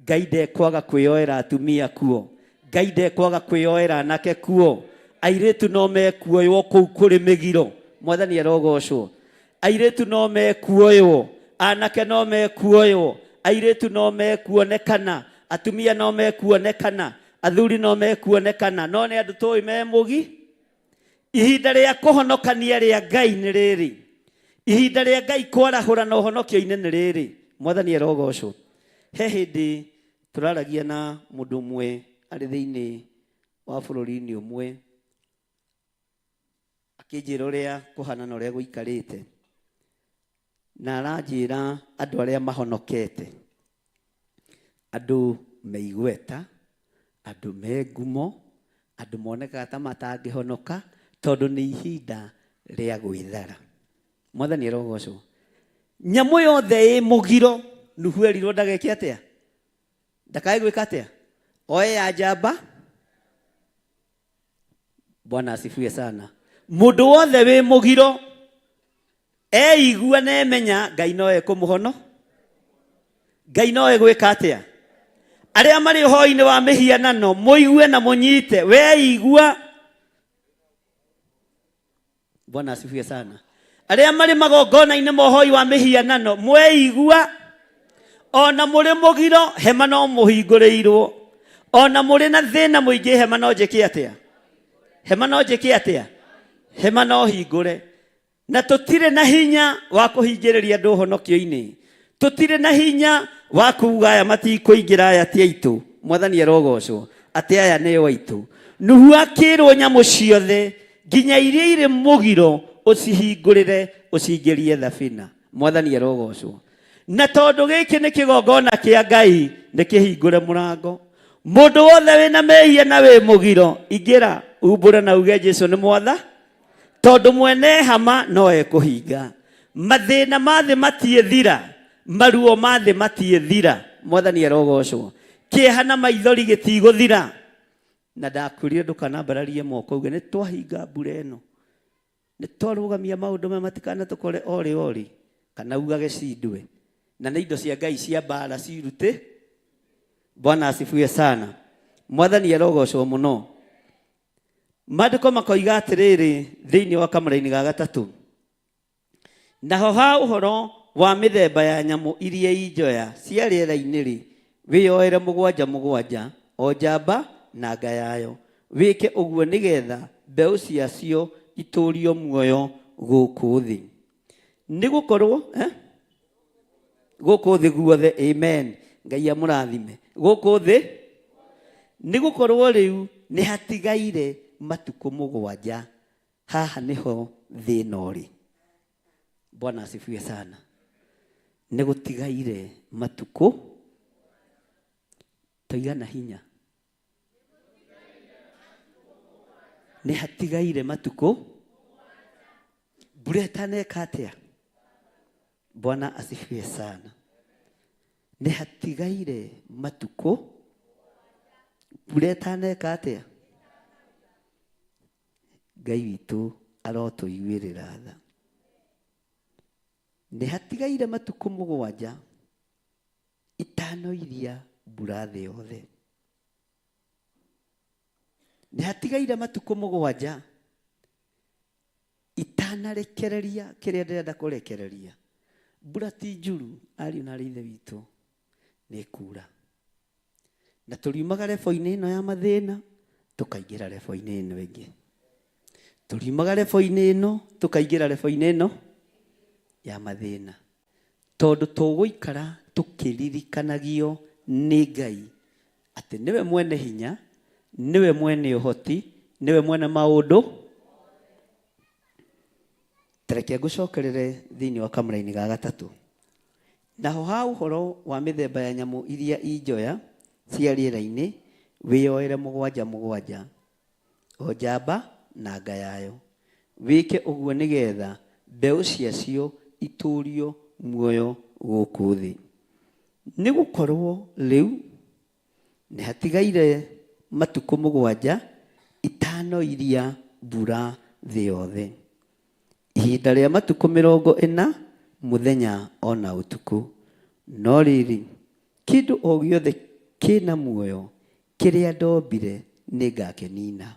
Ngai ndekwaga kwĩyoera atumia kuo. Ngai ndekwaga kwĩyoera anake kuo. Airĩtu no mekuoywo kũu kũrĩ mĩgiro. Mwathani arogocwo. Airĩtu no mekuoywo, anake no mekuoywo, airĩtu no mekuonekana, atumia no mekuonekana, athuri no mekuonekana, no nĩ andũ tũĩ me mũgi. Ihinda rĩa kũhonokania rĩa Ngai nĩ rĩrĩ. Ihinda rĩa Ngai kwarahũra na ũhonokio-inĩ nĩ rĩrĩ. Mwathani arogocwo. He hĩndĩ tũraragia na mũndũ ũmwe arĩ thĩinĩ wa bũrũri-inĩ ũmwe, akĩnjĩra ũrĩa kũhana na ũrĩa gũikarĩte, na aranjĩra andũ arĩa mahonokete, andũ me igweta, andũ me ngumo, andũ monekaga ta matangĩhonoka, tondũ nĩ ihinda rĩa gwĩthara. Mwathani arogocwo. Nyamũ yothe ĩ mũgiro, Nuhu erirwo ndageke atĩa? Ndakae gwĩka atĩa? Oe ya njamba. Bwana asifiwe sana. Mũndũ wothe wĩ mũgiro eigua na emenya Ngai no ekũmũhono. Ngai no egwĩka atĩa? Arĩa marĩ ũhoi-inĩ wa mĩhianano mũigue na mũnyite, weigua. Bwana asifiwe sana. Arĩa marĩ magongona-inĩ ma ũhoi wa mĩhianano mweigua, ona mũrĩ mũgiro hema no mũhingũrĩirwo, ona mũrĩ na thĩna mũingĩ hema no njĩke atĩa? Hema no njĩke atĩa? Hema no hingũre. Na tũtirĩ na hinya wa kũhingĩrĩria andũ ũhonokio-inĩ, tũtirĩ na hinya wa kuga aya matikũingĩra, aya ti aitũ. Mwathani arogocwo atĩ aya nĩo aitũ. Nuhu akĩrwo nyamũ ciothe nginya iria irĩ mũgiro ũcihingũrĩre ũcingĩrie thabina. Mwathani arogocwo. Na tondũ gĩkĩ nĩ kĩgongona kĩa Ngai, nĩ kĩhingũre mũrango. Mũndũ wothe wĩna mehia na wĩ mũgiro, ingĩra umbũre na uge Jesu nĩ mwatha, tondũ mwene hama no ekũhinga. Mathĩna ma thĩ matiĩthira, maruo ma thĩ matiĩthira. Mwathani arogocwo. Kĩeha na maithori gĩtigũthira. Na ndakwĩrire ndũkanambararie moko uge nĩ twahinga mbura ĩno, nĩ twarũgamia maũndũ maya matikanatũkore orĩ orĩ, kana ugage cindwe. Na nĩ indo cia Ngai cia mbara cirute. Bwana asifiwe sana. Mwathani arogocwo mũno. Maandĩko makoiga atĩrĩrĩ thĩinĩ wa kamũraini ga gatatũ, naho ha ũhoro wa mĩthemba ya nyamũ iria i njoya cia rĩera-inĩ-rĩ, wĩyoere mũgwanja mũgwanja, o njamba na nga yayo, wĩke ũguo nĩgetha mbeũ ciacio itũũrio muoyo gũkũ thĩ. Nĩ gũkorwo gũkũ thĩ guothe, amen, Ngai amũrathime. Gũkũ thĩ, nĩ gũkorwo rĩu nĩ hatigaire matukũ mũgwanja, haha nĩho thĩna ũrĩ. Bwana asifiwe sana. Nĩ gũtigaire matukũ toigana hinya, nĩ hatigaire matukũ mbura ĩtaneka atĩa. Bwana asifiwe sana. Nĩ hatigaire matukũ mbura ĩtaneka atĩa. Ngai witũ arotũiguĩrĩra tha. Nĩ hatigaire matukũ mũgwanja itanoiria mbura thĩ yothe. Nĩ hatigaire matukũ mũgwanja itanarekereria kĩrĩa ndĩrenda kũrekereria. Mbura ti njuru, ariũ na arĩ ithe witũ, nĩ kura. Na tũriumaga rebo-inĩ ĩno ya mathĩna tũkaingĩra rebo-inĩ ĩno ĩngĩ. Tũriumaga rebo-inĩ ĩno tũkaingĩra rebo-inĩ ĩno ya mathĩna. Tondũ tũgũikara tũkĩririkanagio nĩ Ngai atĩ nĩwe mwene hinya, nĩwe mwene ũhoti, nĩwe mwene maũndũ. Tareke ngũcokerere thĩinĩ wa kamũraini ga gatatũ. Naho ha ũhoro wa mĩthemba ya nyamũ iria i njoya cia rĩera-inĩ, wĩyoere mũgwanja mũgwanja, o njamba na nga yayo. Wĩke ũguo nĩ getha mbeũ ciacio itũũrio muoyo gũkũ thĩ. Nĩ gũkorũo rĩu nĩ hatigaire matukũ mũgwanja itanoiria mbura thĩ yothe, ihinda rĩa matukũ mĩrongo ĩna mũthenya o na ũtukũ. No rĩrĩ, kĩndũ o gĩothe kĩ na muoyo kĩrĩa ndombire nĩngakĩnina,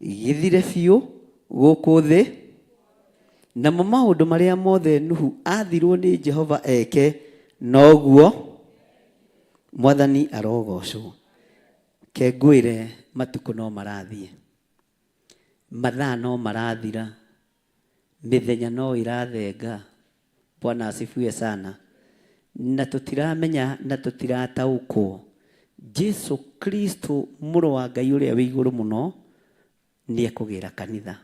gĩthire biũ gũkũ thĩ. Namo maũndũ marĩa mothe Nuhu aathirwo nĩ Jehova eke, noguo. Mwathani arogocwo. Ke ngwĩre matukũ no marathiĩ, mathaa no marathira, mĩthenya no ĩrathenga. Bwana asifiwe sana. Na tũtiramenya na tũtirataũkwo Jesu Kristo mũrũ wa Ngai ũrĩa wĩ igũrũ mũno nĩ ekũgĩra kanitha.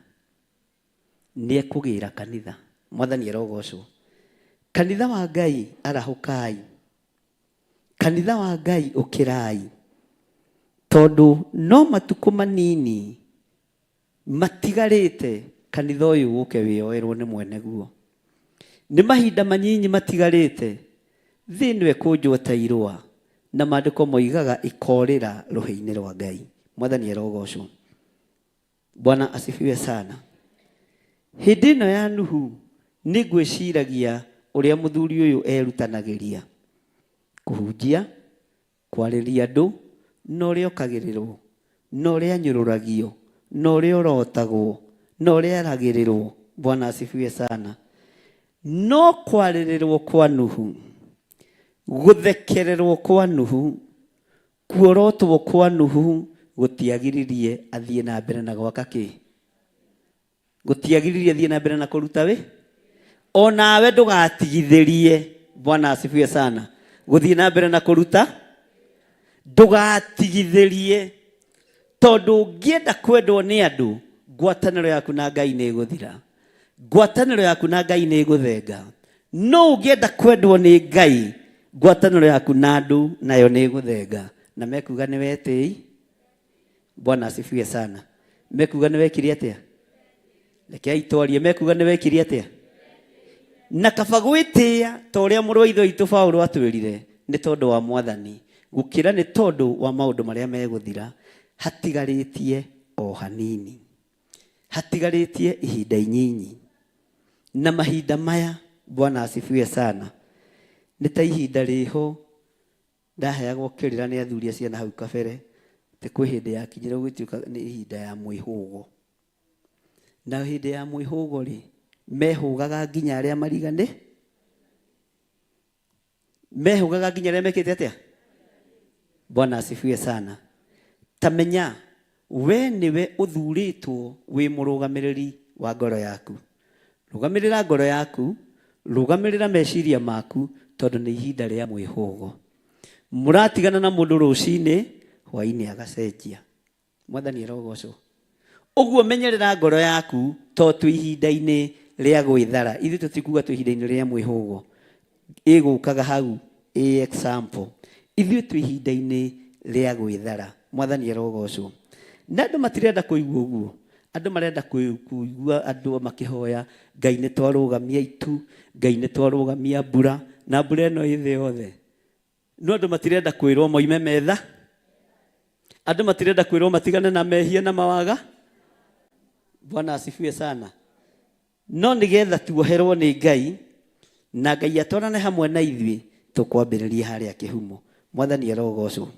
Nĩ ekũgĩra kanitha. Mwathani arogocwo. Kanitha wa Ngai arahũkai. Kanitha wa Ngai ũkĩrai. Tondũ no matukũ manini matigarĩte kanitha ũyũ ũke wĩyoerwo nĩ mwene guo. Nĩ mahinda manyinyi matigarĩte thĩ ĩno ĩkũnjwo ta irũa, na maandĩko moigaga ĩkorĩra rũhĩ-inĩ rwa Ngai. Mwathani arogocwo. Bwana asifiwe sana. Hĩndĩ ĩno ya Nuhu nĩ ngwĩciragia ũrĩa mũthuri ũyũ erutanagĩria kũhunjia, kwarĩria andũ, na ũrĩa okagĩrĩrwo, na ũrĩa anyũrũragio, na ũrĩa orotagwo, na ũrĩa aragĩrĩrwo. Bwana asifiwe sana. No kwarĩrĩrwo kwa Nuhu, gũthekererwo kwa Nuhu, kuorotwo kwa Nuhu gũtiagiririe athiĩ na mbere na gwaka kĩ? Gũtiagiririe athiĩ na mbere na kũruta wĩ? O nawe ndũgatigithĩrie. Bwana asifiwe sana. Gũthiĩ na mbere na kũruta ndũgatigithĩrie, tondũ ũngĩenda kwendwo nĩ andũ, ngwatanĩro yaku na Ngai nĩ ĩgũthira, ngwatanĩro yaku na Ngai nĩ ĩgũthenga. No ũngĩenda kwendwo nĩ Ngai, ngwatanĩro yaku na andũ nayo nĩ ĩgũthenga, na mekuga nĩ wetĩi. Bwana asifiwe sana. Mekuga nĩ wekire atĩa? Rekei twarie, mekuga nĩ wekire atĩa? Na kaba gwĩtĩĩa ta ũrĩa mũrũ wa ithe witũ Paũlũ atwĩrire, nĩ tondũ wa Mwathani, gũkĩra nĩ tondũ wa maũndũ marĩa megũthira. Hatigarĩtie o hanini, hatigarĩtie ihinda inyinyi. Na mahinda maya, Bwana asifiwe sana, nĩ ta ihinda rĩho ndaheagwo kĩrĩra nĩ athuri a ciana hau kabere, atĩ kwĩ hĩndĩ yakinyire gũgĩtuĩka nĩ ihinda ya mwĩhũgo. Na hĩndĩ ya mwĩhũgo rĩ, mehũgaga nginya arĩa mariganĩ, mehũgaga nginya arĩa mekĩte atĩa? Bwana asifiwe sana. Ta menya we nĩwe ũthurĩtwo wĩ mũrũgamĩrĩri wa ngoro yaku. Rũgamĩrĩra ngoro yaku, rũgamĩrĩra meciria maku, tondũ nĩ ihinda rĩa mwĩhũgo. Mũratigana na mũndũ rũcinĩ, hwainĩ agacenjia. Mwathani arogocwo. Ũguo menyerera ngoro yaku to twĩ ihinda-inĩ rĩa gwĩthara. Ithuĩ tũtikuga twĩ ihinda-inĩ rĩa mwĩhũgo. Ĩgũkaga hau ĩ example. Ithuĩ twĩ ihinda-inĩ rĩa gwĩthara. Mwathani arogocwo. Na andũ matirenda kũigua ũguo. Andũ marenda kũigua andũ makĩhoya, Ngai nĩ twarũgamia itu, Ngai nĩ twarũgamia mbura, na mbura ĩno ĩ thĩ yothe. No andũ matirenda kwĩrwo moime metha. Andũ matirenda kwĩrwo matigane na mehia na mawaga. Bwana asifiwe sana. No nĩgetha tuoherwo nĩ Ngai na Ngai atwarane hamwe na ithuĩ, tũkwambĩrĩria harĩa kĩhumo. Mwathani arogocwo.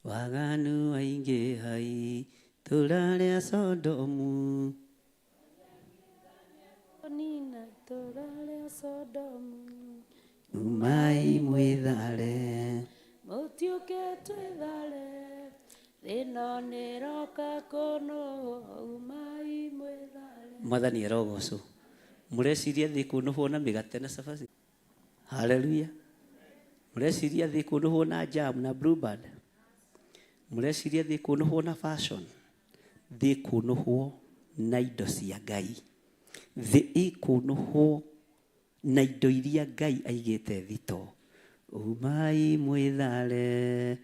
Waganu waingĩha itũũra rĩa Sodomu. Nina itũũra rĩa Sodomu. Umai mwĩthare. Mũtiũke twĩthare. Thĩno nĩroka kũnũhwo. Umai mwĩthare. Mwathani arogocwo. Mũreciria thĩ kũnũhwo na mĩgate na cabaci? Haleluya. Mũreciria thĩ kũnũhwo na jam na blueband? Mũreciria thĩ kũnũhwo na fashion? Thĩ ĩkũnũhwo na indo cia Ngai. Thĩ ĩkũnũhwo Na indo iria Ngai aigĩte thito. Umai mwĩthare.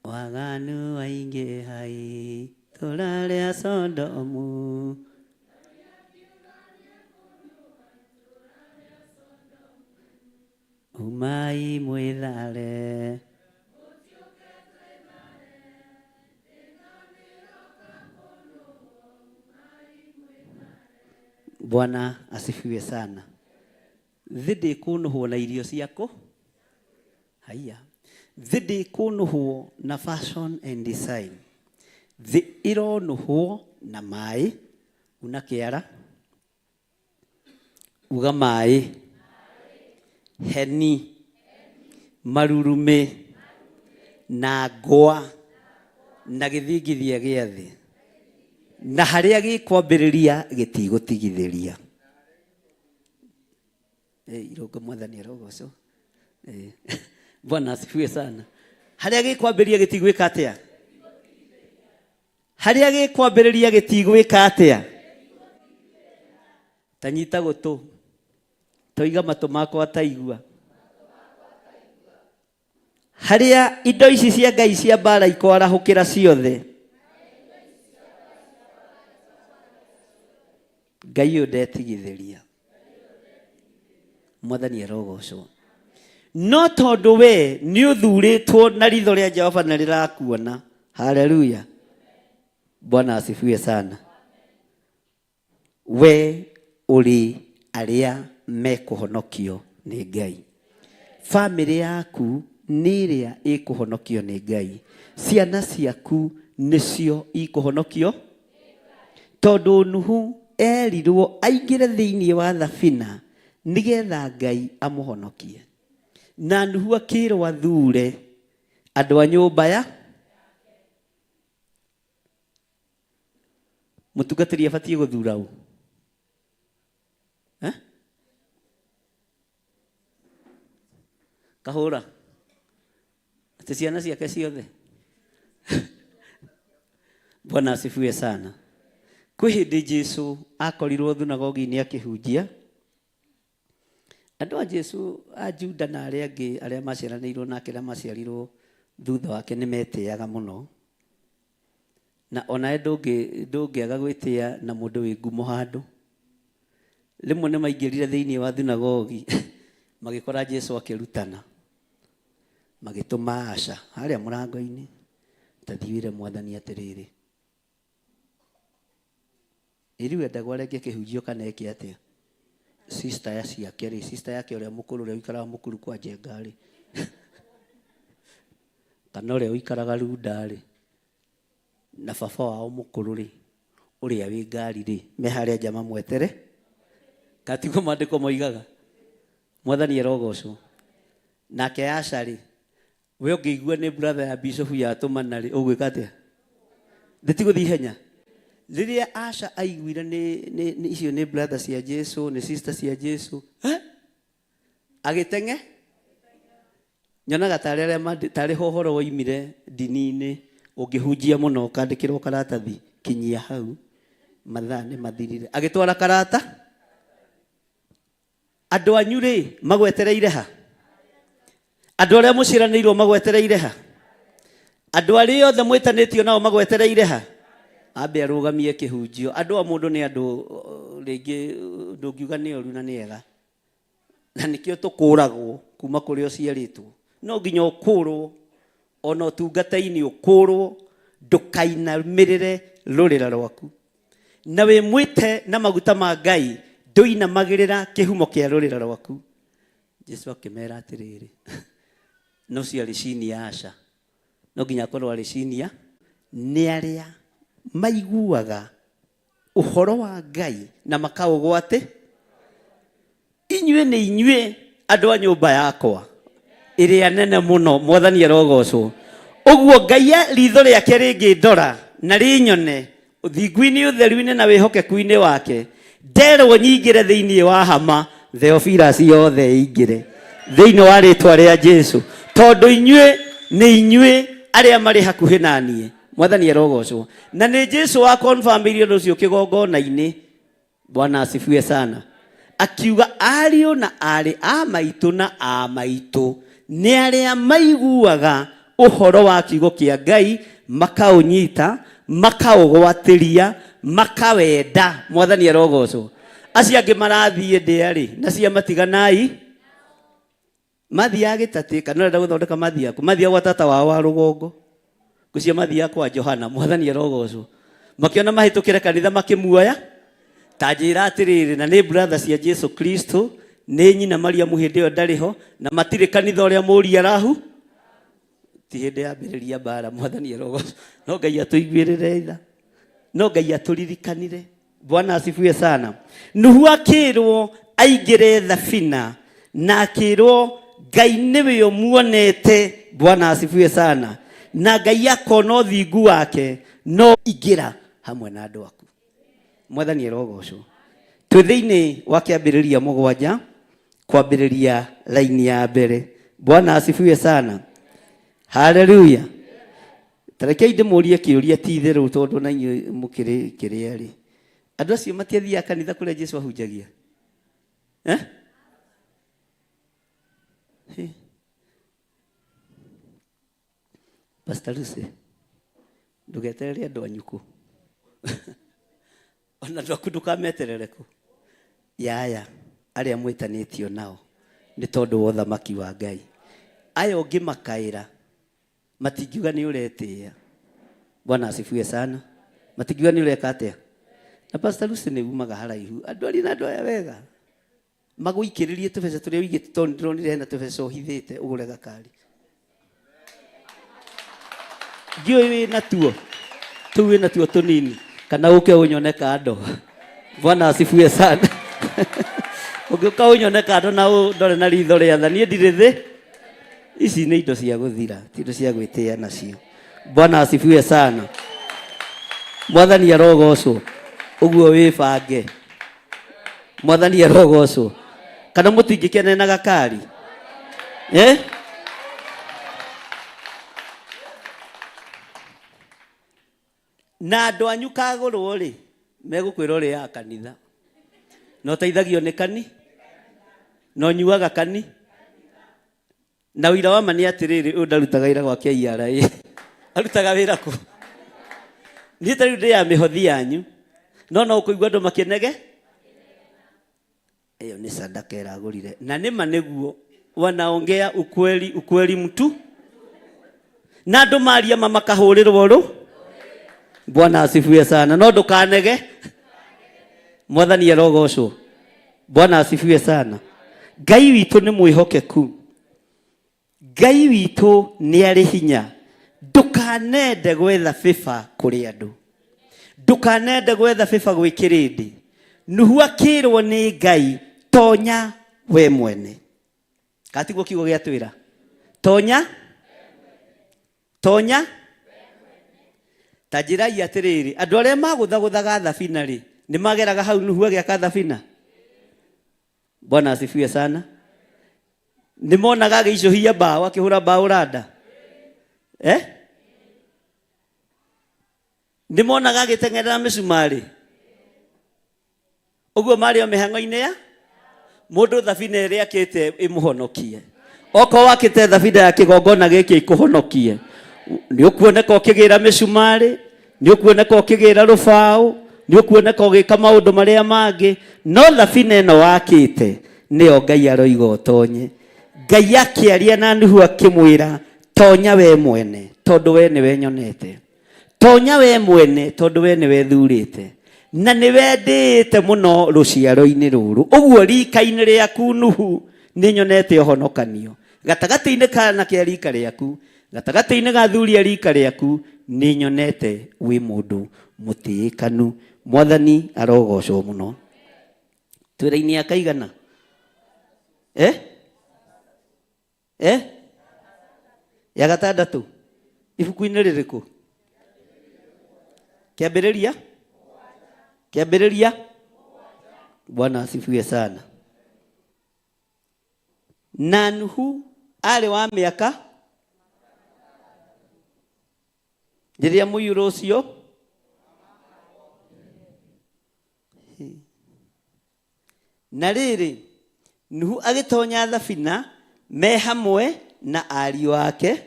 Waganu waingĩha itũũra rĩa Sodomu. Umai mwĩthare. Bwana asifiwe sana. Thĩ ndĩkũnũhwo na irio ciaku. Haiya. Thĩ ndĩkũnũhwo na fashion and design. Thĩ ĩronũhwo na maĩ. Una kĩara. Uga maĩ. Heni. Marurumĩ. Na ngwa. Na gĩthingithia gĩa thĩ. Na harĩa gĩkwambĩrĩria gĩtigũtigithĩria. Eh, irũngo mwathani arogocwo. Eh, Bwana asifiwe sana. Harĩa gĩkwambĩrĩria gĩtigwĩka atĩa? Harĩa gĩkwambĩrĩria gĩtigwĩka atĩa? Ta nyita gũtũ. Toiga matũ makwa taigua. Harĩa indo ici cia Ngai cia mbara ikwarahũkĩra ciothe. Ngai ũyũ ndetigithĩria. Mwathani arogocwo. No tondũ we nĩ ũthurĩtwo na ritho rĩa Jehova na rĩrakuona. Haleluya. Bwana asifiwe sana. We ũrĩ arĩa mekũhonokio nĩ Ngai. Bamĩrĩ yaku nĩ ĩrĩa ĩkũhonokio nĩ Ngai. Ciana ciaku nĩcio ikũhonokio tondũ Nuhu erirwo aingĩre thĩinĩ wa thabina nĩgetha Ngai amũhonokie. Na Nuhu akĩrwo athure andũ a nyũmba ya Mũtungatĩri abatiĩ gũthura ũ? Eh? Kahũra. Atĩ ciana ciake ciothe. Bwana asifiwe sana. Kwĩ hĩndĩ Jesu akorirwo thunagogi-inĩ akĩhunjia. Andũ a Jesu a Juda na arĩa angĩ arĩa maciaranĩirwo nake na maciarirwo thutha wake nĩ metĩaga mũno. Na onawe ndũngĩaga gwĩtĩa na mũndũ wĩ ngumo handũ. Rĩmwe nĩ maingĩrire thĩinĩ wa thunagogi magĩkora Jesu akĩrutana. Magĩtũma aca harĩa mũrango-inĩ, ta thiĩ wĩre mwathani atĩrĩrĩ, Ĩ rĩu endagwo arenge kĩhunjio kana eke atĩa? Sister ya ciake rĩ, sister yake ũrĩa mũkũrũ ũrĩa ũikaraga mũkuru kwa Njenga rĩ, kana ũrĩa ũikaraga Runda rĩ, na baba wao mũkũrũ rĩ, ũrĩa wĩ ngari rĩ, me harĩa nja mamwetere? Kana tiguo maandĩko moigaga? Mwathani arogocwo. Nake Asha rĩ, We ũngĩigua nĩ brother ya bishop yatũmana rĩ, ũgwĩka atĩa? Ndĩtigũthiĩ ihenya. Rĩrĩa Asha aiguire nĩ, nĩ, nĩ icio nĩ brother cia Jesu, nĩ sister cia Jesu, eh? Agĩteng'e nyonaga tarĩ arĩa tarĩ ho ũhoro woimire ndini-inĩ ũngĩhunjia mũno ũkandĩkĩrwo karatathi kinyia hau mathaa nĩ mathirire agĩtwara karata Andũ anyu-rĩ, magwetereire ha? Andũ arĩa mũciaranĩirwo magwetereire ha? Andũ arĩa othe mwĩtanĩtio nao magwetereire ha? Ambe arũgamie kĩhunjio. Andũ a mũndũ nĩ andũ rĩngĩ ndũngiuga nĩ oru na nĩ ega. Na nĩkĩo tũkũragwo kuma kũrĩa ũciarĩtwo. No nginya ũkũrwo ona ũtungata-inĩ ũkũrwo, ndũkainamĩrĩre rũrĩra rwaku. Na wĩ mwĩte na maguta ma Ngai, ndũinamagĩrĩra kĩhumo kĩa rũrĩra rwaku. Jesu akĩmera atĩrĩrĩ, no ũcio arĩ senior aca, no nginya akorwo arĩ senior. Nĩ arĩa maiguaga ũhoro wa Ngai na makaũgwatĩ. Inyuĩ nĩ inyuĩ andũ a nyũmba yakwa ĩrĩa nene mũno, mwathani arogocwo. Ũguo Ngai ritho rĩake rĩngĩndora na rĩnyone ũthingu-inĩ, ũtheru-inĩ na wĩhokeku-inĩ wake, nderwo nyingĩre thĩinĩ wa hama, Theophilus yothe ĩingĩre thĩinĩ wa rĩtwa rĩa Jesu, tondũ inyuĩ nĩ inyuĩ arĩa marĩ hakuhĩ na niĩ. Mwathani arogocwo. Na nĩ Jesu wa confirm-irie ũndũ ũcio kĩgongona-inĩ. Bwana asifiwe sana. Akiuga ariũ na aarĩ a maitũ na a maitũ nĩ arĩa maiguaga ũhoro wa kiugo kĩa Ngai makaũnyita, makaũgwatĩria, makawenda. Mwathani arogocwo. Acio angĩ marathiĩ ndĩa-rĩ, na cia matiganai mathiaga gĩtatĩ kana ũrenda gũthondeka mathiaga kũ? Mathiaga gwa tata wao wa rũgongo, ngũcia mathiaga kwa Johana. Mwathani arogocwo. Makĩona mahĩtũkĩre kanitha makĩmuoya. Ta njĩra atĩrĩrĩ, na nĩ brother cia Jesu Kristo, nĩ nyina Mariamu hĩndĩ ĩyo ndarĩ ho, na matirĩ kanitha ũrĩa mũri arahu ti hĩndĩ yambĩrĩria mbara. Mwathani arogocwo. No Ngai atũiguĩrĩre tha, no Ngai atũririkanire. Bwana asifiwe sana. Nuhu akĩrwo aingĩre thabina na akĩrwo Ngai nĩwe ũmuonete. Bwana asifiwe sana. Na Ngai akona ũthingu wake, no ingĩra hamwe na andũ aku. Mwathani arogocwo. Twĩ thĩinĩ wa kĩambĩrĩria 7 kwambĩrĩria raini ya mbere. Bwana asifiwe sana. Haleluya. Tarekei ndĩmũrie kĩũria ti itherũ tondũ na inyuĩ mũkĩrĩ kĩrĩa rĩ. Andũ acio matiathiaga kanitha kũrĩa Jesu ahunjagia? Eh? Hey. Pastor Lucy, ndũgeterere andũ anyu kũ. Ona andũ aku ndũkameterere kũ. Yaya, arĩa mwĩtanĩtio nao nĩ tondũ wa ũthamaki wa Ngai. Aya ũngĩmakaĩra matingiuga nĩ ũretĩĩa. Bwana asifiwe sana. Matingiuga nĩ ũreka atĩa. Na Pastor Lucy nĩ umaga haraihu. Andũ aria na andũ aya wega. Magũikĩrĩrie tũbeca tũrĩa ũigĩte tondũ ndĩronire hena tũbeca ũhithĩte ũgũre gakari. Ndiũĩ wĩ natuo. Tũu wĩ natuo tũnini. Kana ũke ũnyone kando. Bwana asifiwe sana. Ũngĩũka ũnyone kando na ũndore na ritho rĩa tha, niĩ ndirĩ thĩ. Ici nĩ indo cia gũthira, ti indo cia gwĩtĩĩa nacio. Bwana asifiwe sana. Mwathani arogocwo. Ũguo wĩbange. Mwathani arogocwo. Kana mũtingĩkene na gakari? Eh? Na andũ anyu kagũrwo rĩ, megũkwĩra ũrĩaga kanitha. Na ũteithagio nĩ kani? Na ũnyuaga kani? Na ũira wa ma nĩ atĩrĩrĩ, ũyũ ndarutaga wĩra gwa KRA. Arutaga wĩra kũ? Niĩ ta rĩu ndĩaga mĩhothi yanyu, no no ũkũigua andũ makĩnege? Ĩyo nĩ sadaka ĩragũrire. Na nĩ ma nĩguo, wanaongea ukweli, ukweli mtu. Na andũ maria ma makahũrĩrwo rũ. Bwana asifiwe sana. No ndũkanege. Mwathani arogocwo. Bwana asifiwe sana. Ngai witũ nĩ mwĩhokeku. Ngai witũ nĩ arĩ hinya. Ndũkanende gwetha favor kũrĩ andũ. Ndũkanende gwetha favor gwĩ kĩrĩndĩ. Nuhu akĩrwo nĩ Ngai, tonya we mwene. Katiguo kiugo gĩa twĩra. Tonya? Tonya? Ta njĩrai atĩrĩrĩ, andũ arĩa magũthagũthaga thabina rĩ, nĩ mageraga hau Nuhu agĩaka thabina? Bwana asifiwe sana. Nĩ monaga agĩicũhia mbaũ, akĩhũra mbaũ randa? Eh? Nĩ monaga agĩteng'erera mĩcumarĩ? Ũguo marĩ o mĩhang'o-inĩ ya mũndũ thabina ĩrĩa akĩte ĩmũhonokie. Okorwo wakĩte thabina ya kĩgongona gĩkĩ ĩkũhonokie, nĩ ũkuoneka ũkĩgĩra mĩcumarĩ, nĩ ũkuoneka ũkĩgĩra rũbaũ, nĩ ũkuoneka ũgĩka maũndũ marĩa mangĩ, no thabina ĩno wakĩte nĩyo Ngai aroiga ũtonye. Ngai akĩaria na Nuhu akĩmwĩra, tonya we mwene, tondũ we nĩwe nyonete. Tonya we mwene, tondũ we nĩwe thurĩte. Na nĩwe ndĩĩte mũno rũciaro-inĩ rũrũ. Ũguo rika-inĩ rĩaku Nuhu nĩ nyonete ũhonokanio. Gatagatĩ-inĩ ka anake a rika rĩaku, gatagatĩ-inĩ ga athuri a rika rĩaku, nĩ nyonete wĩ mũndũ mũtĩĩkanu. Mwathani arogocwo mũno. Twĩra-inĩ ya kaigana? Eh? Eh? Ya gatandatũ? Ibuku-inĩ rĩrĩkũ? Kĩambĩrĩria? Kĩambĩrĩria? Bwana asifiwe sana. Na Nuhu arĩ wa mĩaka? Rĩrĩa mũiyũro ũcio na rĩrĩ, Nuhu agĩtonya thabina me hamwe na ariũ ake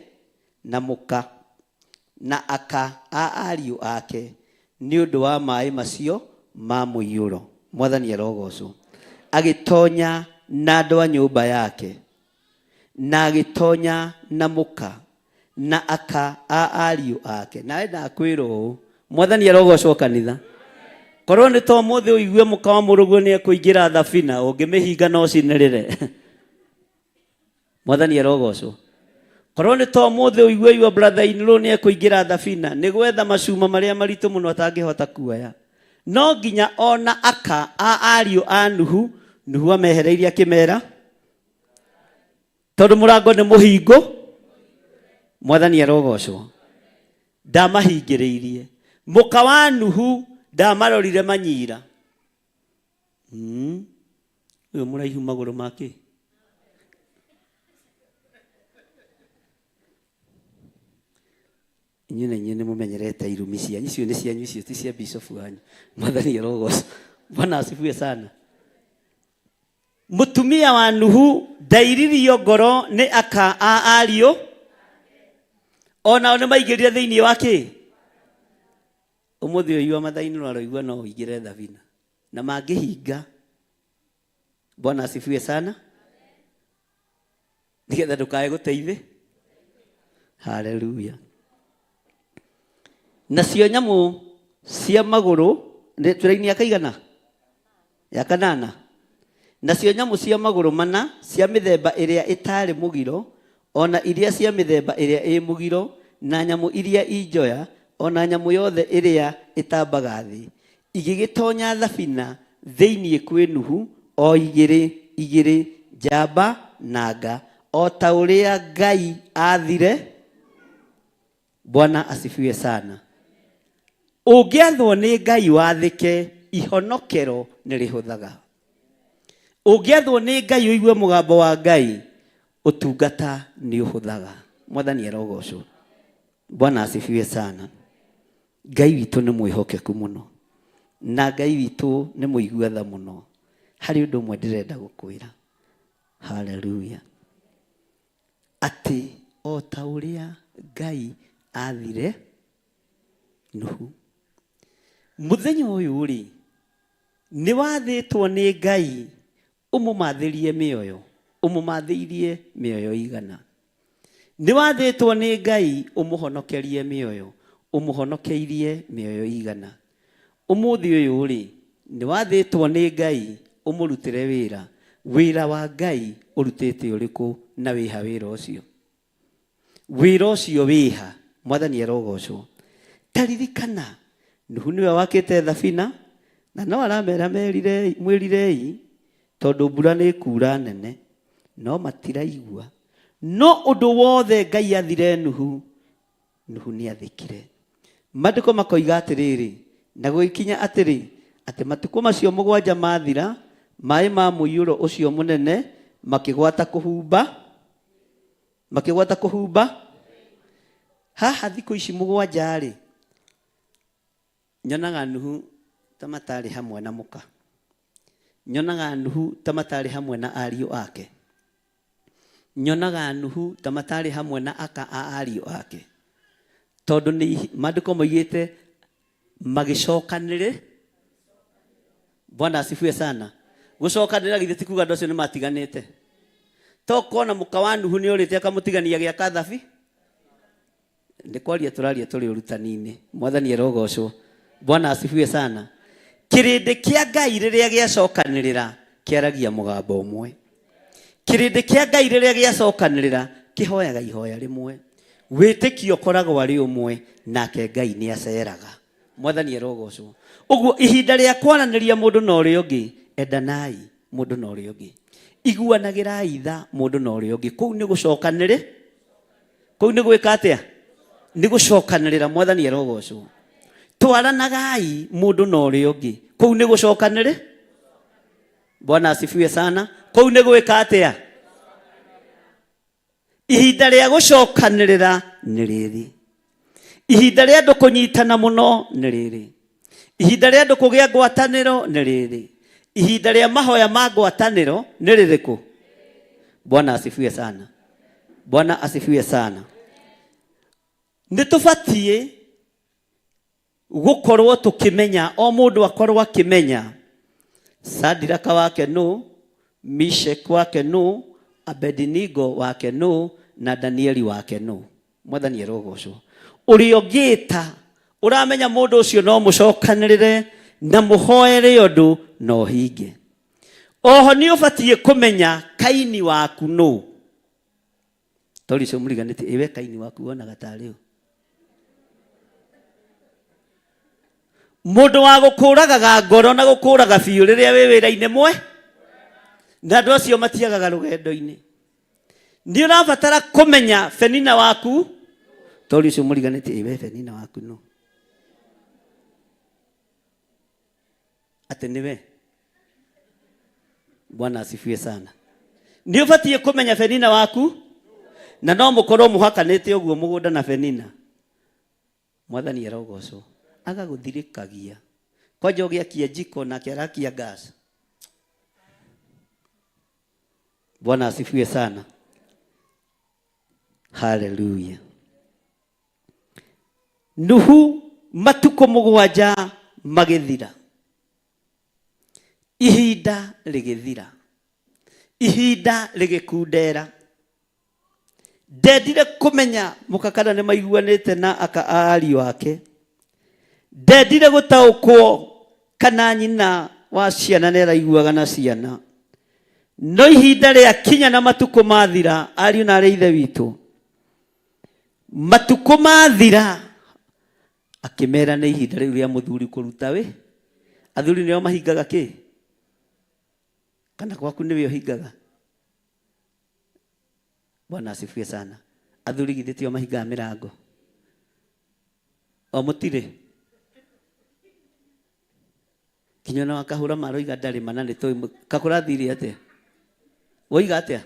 na mũka na aka a ariũ ake nĩ ũndũ wa maĩ macio ma mũiyũro. Mwathani arogocwo. Agĩtonya na andũ a nyũmba yake na agĩtonya na mũka na aka a ariũ ake. Nawe ndakwĩra ũũ, Mwathani arogocwo kanitha. Korwo nĩ ta ũmũthĩ ũigue mũka wa mũrũguo nĩ ekũingĩra thabina, ũngĩmĩhinga no ũcinĩrĩre. Mwathani arogocwo. Korwo nĩ ta ũmũthĩ ũigue your brother in law nĩ ekũingĩra thabina, nĩ gwetha macuma marĩa maritũ mũno atangĩhota kuoya. No nginya ona aka a ariũ a Nuhu, Nuhu amehereirie akĩmera, tondũ mũrango nĩ mũhingo, Mwathani arogocwo. Ndamahingĩrĩirie. Mũka wa Nuhu ndamarorire manyira. Ũyũ mũraihu magũrũ make. Inyuĩ na inyuĩ nĩ mũmenyerete irumi cianyu, icio nĩ cianyu, icio ti cia bishop wanyu. Mwathani arogocwo. Bwana asifiwe sana. Mũtumia wa Nuhu ndairirio ngoro nĩ aka a ariũ, onao nĩ maingĩrire thĩinĩ wa kĩ? Ũmũthĩ ũyũ mathainĩ aroigua no ũingĩre thabina na mangĩhinga. Bwana asifiwe sana. Nĩgetha ndũkae gũteithĩ. Haleluya. Nacio nyamũ cia magũrũ tũraini ya kaigana ya kanana. Nacio nyamũ cia magũrũ mana cia mĩthemba ĩrĩa ĩtarĩ mũgiro, o na iria cia mĩthemba ĩrĩa ĩ mũgiro, na nyamũ iria i njoya, o na nyamũ yothe ĩrĩa ĩtambaga thĩ, igĩgĩtonya thabina thĩinĩ kwĩ Nuhu, o igĩrĩ igĩrĩ, njamba na nga, o ta ũrĩa Ngai aathire. Bwana asifiwe sana. Ũngĩathwo nĩ Ngai wathĩke, ihonokero nĩ rĩhũthaga. Ũngĩathwo nĩ Ngai ũigue mũgambo wa Ngai, ũtungata nĩ ũhũthaga. Mwathani arogocwo. Bwana asifiwe sana. Ngai witũ nĩ mwĩhokeku mũno, na Ngai witũ nĩ mũigua tha mũno. Harĩ ũndũ ũmwe ndĩrenda gũkwĩra. Haleluya. Atĩ o ta ũrĩa Ngai aathire Nuhu. Mũthenya ũyũ rĩ, nĩ wathĩtwo nĩ Ngai ũmũmathĩrie mĩoyo, ũmũmathĩirie mĩoyo igana. Nĩ wathĩtwo nĩ Ngai ũmũhonokerie mĩoyo, ũmũhonokeirie mĩoyo igana. Ũmũthĩ ũyũ rĩ, nĩ wathĩtwo nĩ Ngai ũmũrutĩre wĩra. Wĩra wa Ngai ũrutĩte ũrĩkũ na wĩha wĩra ũcio? Wĩra ũcio wĩha? Mwathani arogocwo. Ta ririkana, Nuhu nĩwe wakĩte thabina, na no aramera merirei, mwĩrirei, tondũ mbura nĩ ĩkura nene. No matiraigua. No ũndũ wothe Ngai athire Nuhu, Nuhu nĩathĩkire. Maandĩko makoiga atĩrĩrĩ, na gũgĩkinya atĩrĩ, atĩ matukũ macio mũgwanja maathira, maĩ ma mũiyũro ũcio mũnene makĩgwata kũhumba, makĩgwata kũhumba. Haha thikũ ici mũgwanja-rĩ, nyonaga Nuhu ta matarĩ hamwe na mũka. Nyonaga Nuhu ta matarĩ hamwe na ariũ ake. Nyonaga Nuhu ta matarĩ hamwe na aka a ariũ ake. Tondũ nĩ maandĩko moigĩte magĩcokanĩrĩ. Bwana asifiwe sana. Gũcokanĩrĩra githĩ ti kuga andũ acio nĩ matiganĩte. To kona mũka wa Nuhu nĩ orĩte akamũtigania gĩaka thabi. Nĩ kwaria tũraria tũrĩ ũrutani-inĩ. Mwathani arogocwo. Bwana asifiwe sana. Kĩrĩndĩ kĩa Ngai rĩrĩa gĩacokanĩrĩra kĩaragia mũgambo ũmwe. Kĩrĩndĩ kĩa Ngai rĩrĩa gĩacokanĩrĩra kĩhoyaga ihoya rĩmwe. Wĩtĩkio ũkoragwo arĩ ũmwe, nake Ngai nĩ aceraga. Mwathani arogocwo. Ũguo ihinda rĩa kwaranĩria mũndũ na ũrĩa ũngĩ, endanai mũndũ na ũrĩa ũngĩ. Iguanagĩrai tha mũndũ na ũrĩa ũngĩ. Kũu nĩ gũcokanĩrĩ Kũu nĩ gwĩka atĩa? Nĩ gũcokanĩrĩra. Mwathani arogocwo. Twaranagai mũndũ na ũrĩa ũngĩ. Kũu nĩ gũcokanĩrĩ. Bwana asifiwe sana. Kũu nĩ gwĩka atĩa? Ihinda rĩa gũcokanĩrĩra nĩ rĩrĩ. Ihinda rĩa andũ kũnyitana mũno nĩ rĩrĩ. Ihinda rĩa andũ kũgĩa ngwatanĩro nĩ rĩrĩ. Ihinda rĩa mahoya ma ngwatanĩro nĩ rĩrĩkũ? Bwana asifiwe sana. Bwana asifiwe sana. Nĩ tũbatiĩ gũkorwo tũkĩmenya, o mũndũ akorwo akĩmenya Sadiraka wake nũ, Mishek wake nũ, Abedinigo wake nũ, na Danieli wake nũ. Mwathani arogocwo. Ũrĩa ũngĩta ũramenya mũndũ ũcio no mũcokanĩrĩre na mũhoere ũndũ na ũhinge. Oho nĩ ũbatiĩ kũmenya Kaini waku nũ. Tori ũcio mũriganĩtie, ĩwe Kaini waku wonaga tarĩ ũ? Mũndũ wa gũkũragaga ngoro na gũkũraga biũ rĩrĩa wĩ wĩra-inĩ mwe, na andũ acio matiagaga rũgendo-inĩ. Nĩ ũrabatara kũmenya Penina waku, tori ũcio mũriganĩtie, ĩwe Penina waku nũ? Atĩ nĩwe. Bwana asifiwe sana. Nĩ ũbatiĩ kũmenya Penina waku, na no mũkorwo mũhakanĩte ũguo mũgũnda na Penina. Mwathani arogocwo. Agagũthirĩkagia. Kwanja ũgĩakia jiko nake arakia gas. Bwana asifiwe sana. Haleluya. Nuhu matukũ mũgwanja magĩthira. Ihinda rĩgĩthira. Ihinda rĩgĩkundera. Ndendire kũmenya mũka kana nĩ maiguanĩte na aka a ariũ ake. Ndendire gũtaũkwo kana nyina wa ciana nĩ araiguaga na ciana. No ihinda rĩakinya na matukũ mathira, ariũ na arĩ ithe witũ, matukũ mathira, akĩmera nĩ ihinda rĩu rĩa mũthuri kũruta wĩ. Athuri nĩo mahingaga kĩ? Kana gwaku nĩwe ũhingaga? Bwana asifiwe sana. Athuri githĩ tio mahingaga mĩrango? O mũtirĩ? Kinya ona wakahũra maroiga ndarĩ mana nĩ tũĩ kakũrathire atĩa? Woiga atĩa?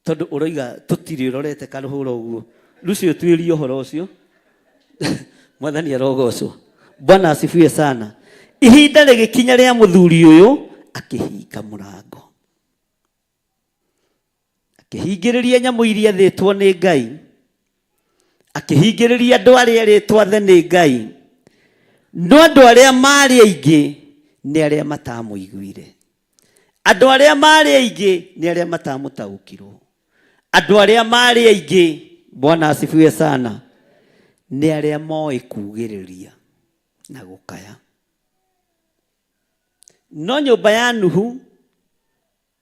Tondũ ũroiga tũtirĩ ũrorete karũhũra ũguo. Rũcio tuĩrie ũhoro ũcio. Mwathani arogocwo. Bwana asifiwe sana. Ihinda rĩgĩkinya rĩa mũthuri ũyũ akĩhinga mũrango. Akĩhingĩrĩria nyamũ iria athĩtwo nĩ Ngai. Akĩhingĩrĩria andũ arĩa erĩtwo athe nĩ Ngai. No andũ arĩa marĩ aingĩ nĩ arĩa matamũiguire. Andũ arĩa marĩ aingĩ nĩ arĩa matamũtaũkirwo. Andũ arĩa marĩ aingĩ, Bwana asifiwe sana, nĩ arĩa moĩ kugĩrĩria na gũkaya. No nyũmba ya Nuhu,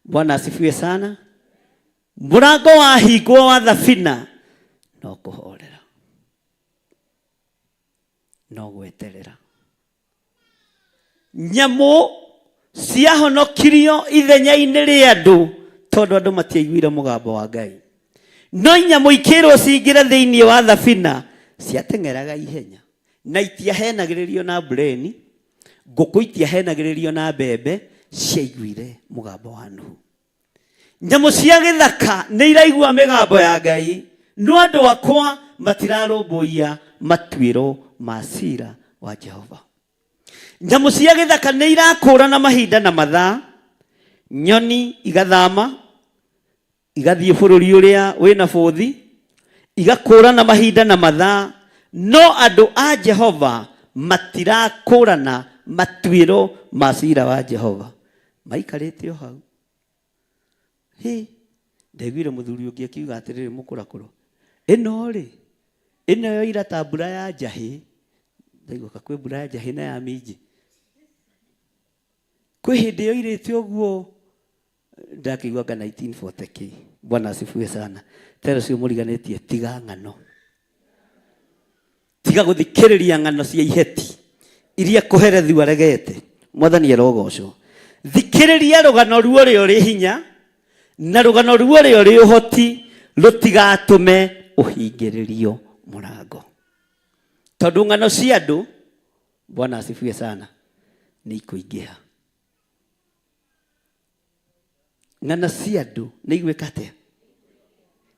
Bwana asifiwe sana, mũrango wahingwo wa thabina no kũhorera, no gweterera. Nyamũ ciahonokirio ithenya-inĩ rĩa andũ tondũ andũ matiaiguire mũgambo wa Ngai. No nyamũ ikĩrwo cingĩre thĩinĩ wa thabina ciateng'eraga ihenya na itiahenagĩrĩrio na mbureni, ngũkũ itiahenagĩrĩrio na mbembe, ciaiguire mũgambo wa Nuhu. Nyamũ cia gĩthaka nĩ iraigua mĩgambo ya Ngai, no andũ akwa matirarũmbũiya matuĩro ma cira wa Jehova. Nyamũ cia gĩthaka nĩ irakũrana mahinda na mathaa, nyoni igathama igathiĩ bũrũri ũrĩa wĩna bũthi, igakũrana mahinda na mathaa, no andũ a Jehova matirakũrana matuĩro ma cira wa Jehova. Maikarĩte o hau. Hĩ, ndaiguire mũthuri ũngĩ akiuga atĩrĩrĩ, mũkũrakũrũ, ĩno rĩ, ĩno yoira ta mbura ya njahĩ. Ndaigua ka kwĩ mbura ya njahĩ na ya minji. Kwĩ hĩndĩ yoirĩte ũguo ndakĩigua anga 1940 k. Bwana asifiwe sana. Tero cio mũriganĩtie, tiga ng'ano. Tiga gũthikĩrĩria ng'ano cia iheti iria kũherethu aregete. Mwathani arogocwo. Thikĩrĩria rũgano ruo ũrĩa ũrĩ hinya na rũgano ruo ũrĩa ũrĩ ũhoti rũtigatũme ũhingĩrĩrio mũrango. Tondũ ng'ano cia andũ, Bwana asifiwe sana, nĩ ikũingĩha. Ng'ano cia andũ nĩ igwĩka atĩa?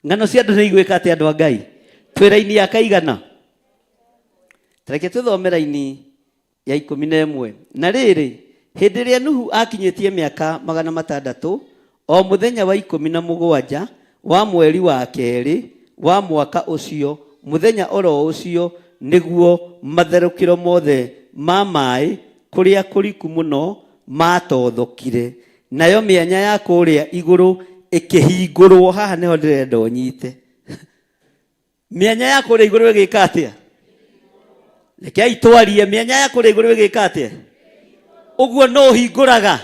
Ng'ano cia andũ nĩ igwĩka atĩa andũ a Ngai? Twĩ raini ya kaigana? Tareke tũthome raini ya 11. Na rĩrĩ, hĩndĩ ĩrĩa Nuhu aakinyĩtie mĩaka 600, o mũthenya wa 17 wa mweri wa kerĩ wa mwaka ũcio, mũthenya oro ũcio nĩguo matherũkĩro mothe ma maĩ kũrĩa kũriku mũno maatothokire, nayo mĩanya ya kũrĩa igũrũ ĩkĩhingũrwo. Haha nĩho ndĩrenda ũnyite. Mĩanya ya kũrĩa igũrũ ĩgĩka atĩa? Rekei twarie. Mĩanya ya kũrĩa igũrũ ĩgĩka atĩa? Ũguo no ũhingũraga.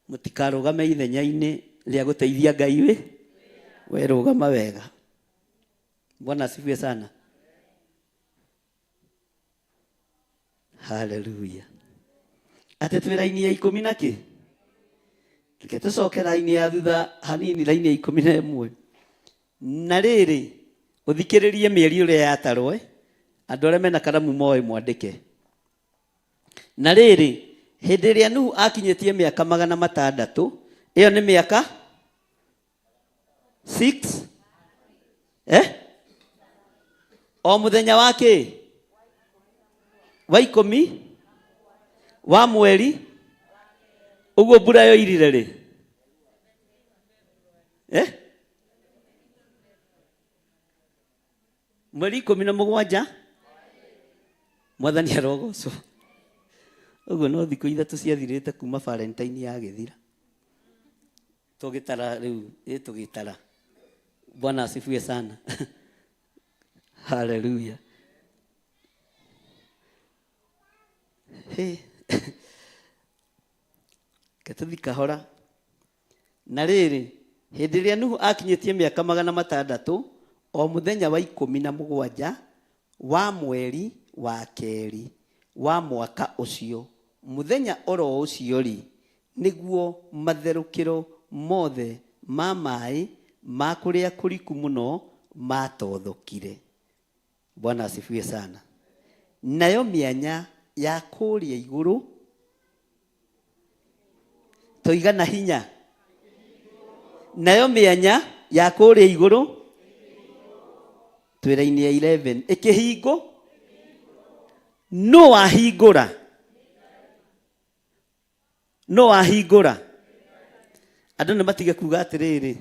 Mũtikarũgame ithenya-inĩ rĩa gũteithia Ngai wĩ we rũgama wega. Bwana asifiwe sana. Haleluya. Atĩ twĩ raini ya ikũmi na kĩ? Reke tũcoke raini ya thutha hanini, raini ya 11. Na rĩrĩ, ũthikĩrĩrie mĩeri ũrĩa yatarwo, eh? Andũ arĩa mena karamu moĩ mwandĩke. Na rĩrĩ, hĩndĩ ĩrĩa Nuhu akinyĩtie mĩaka 600, ĩyo nĩ mĩaka 6, eh? O mũthenya wa kĩ? Wa ikũmi wa mweri ũguo mbura yoirire rĩ, eh? Mweri 17. Mwathani arogocwo. Ũguo no thikũ 3 ciathirĩte kuma Valentine yagĩthira. Tũgĩtara rĩu, ĩ tũgĩtara. Bwana asifiwe sana. Haleluya. Hey. Reke tũthiĩ kahora. Na rĩrĩ, hĩndĩ ĩrĩa Nuhu aakinyĩtie mĩaka 600, o mũthenya wa 17 wa mweri wa kerĩ wa mwaka ũcio, mũthenya oro ũcio-rĩ, nĩguo matherũkĩro mothe ma maĩ ma kũrĩa kũriku mũno maatothokire. Bwana asifiwe sana. Nayo mĩanya ya kũrĩa igũrũ toigana hinya. Nayo mĩanya ya kũrĩa igũrũ twĩ raini ya 11 ĩkĩhingwo. Nũ wahingũra? Nũ wahingũra? Andũ nĩ matige kuga atĩrĩrĩ,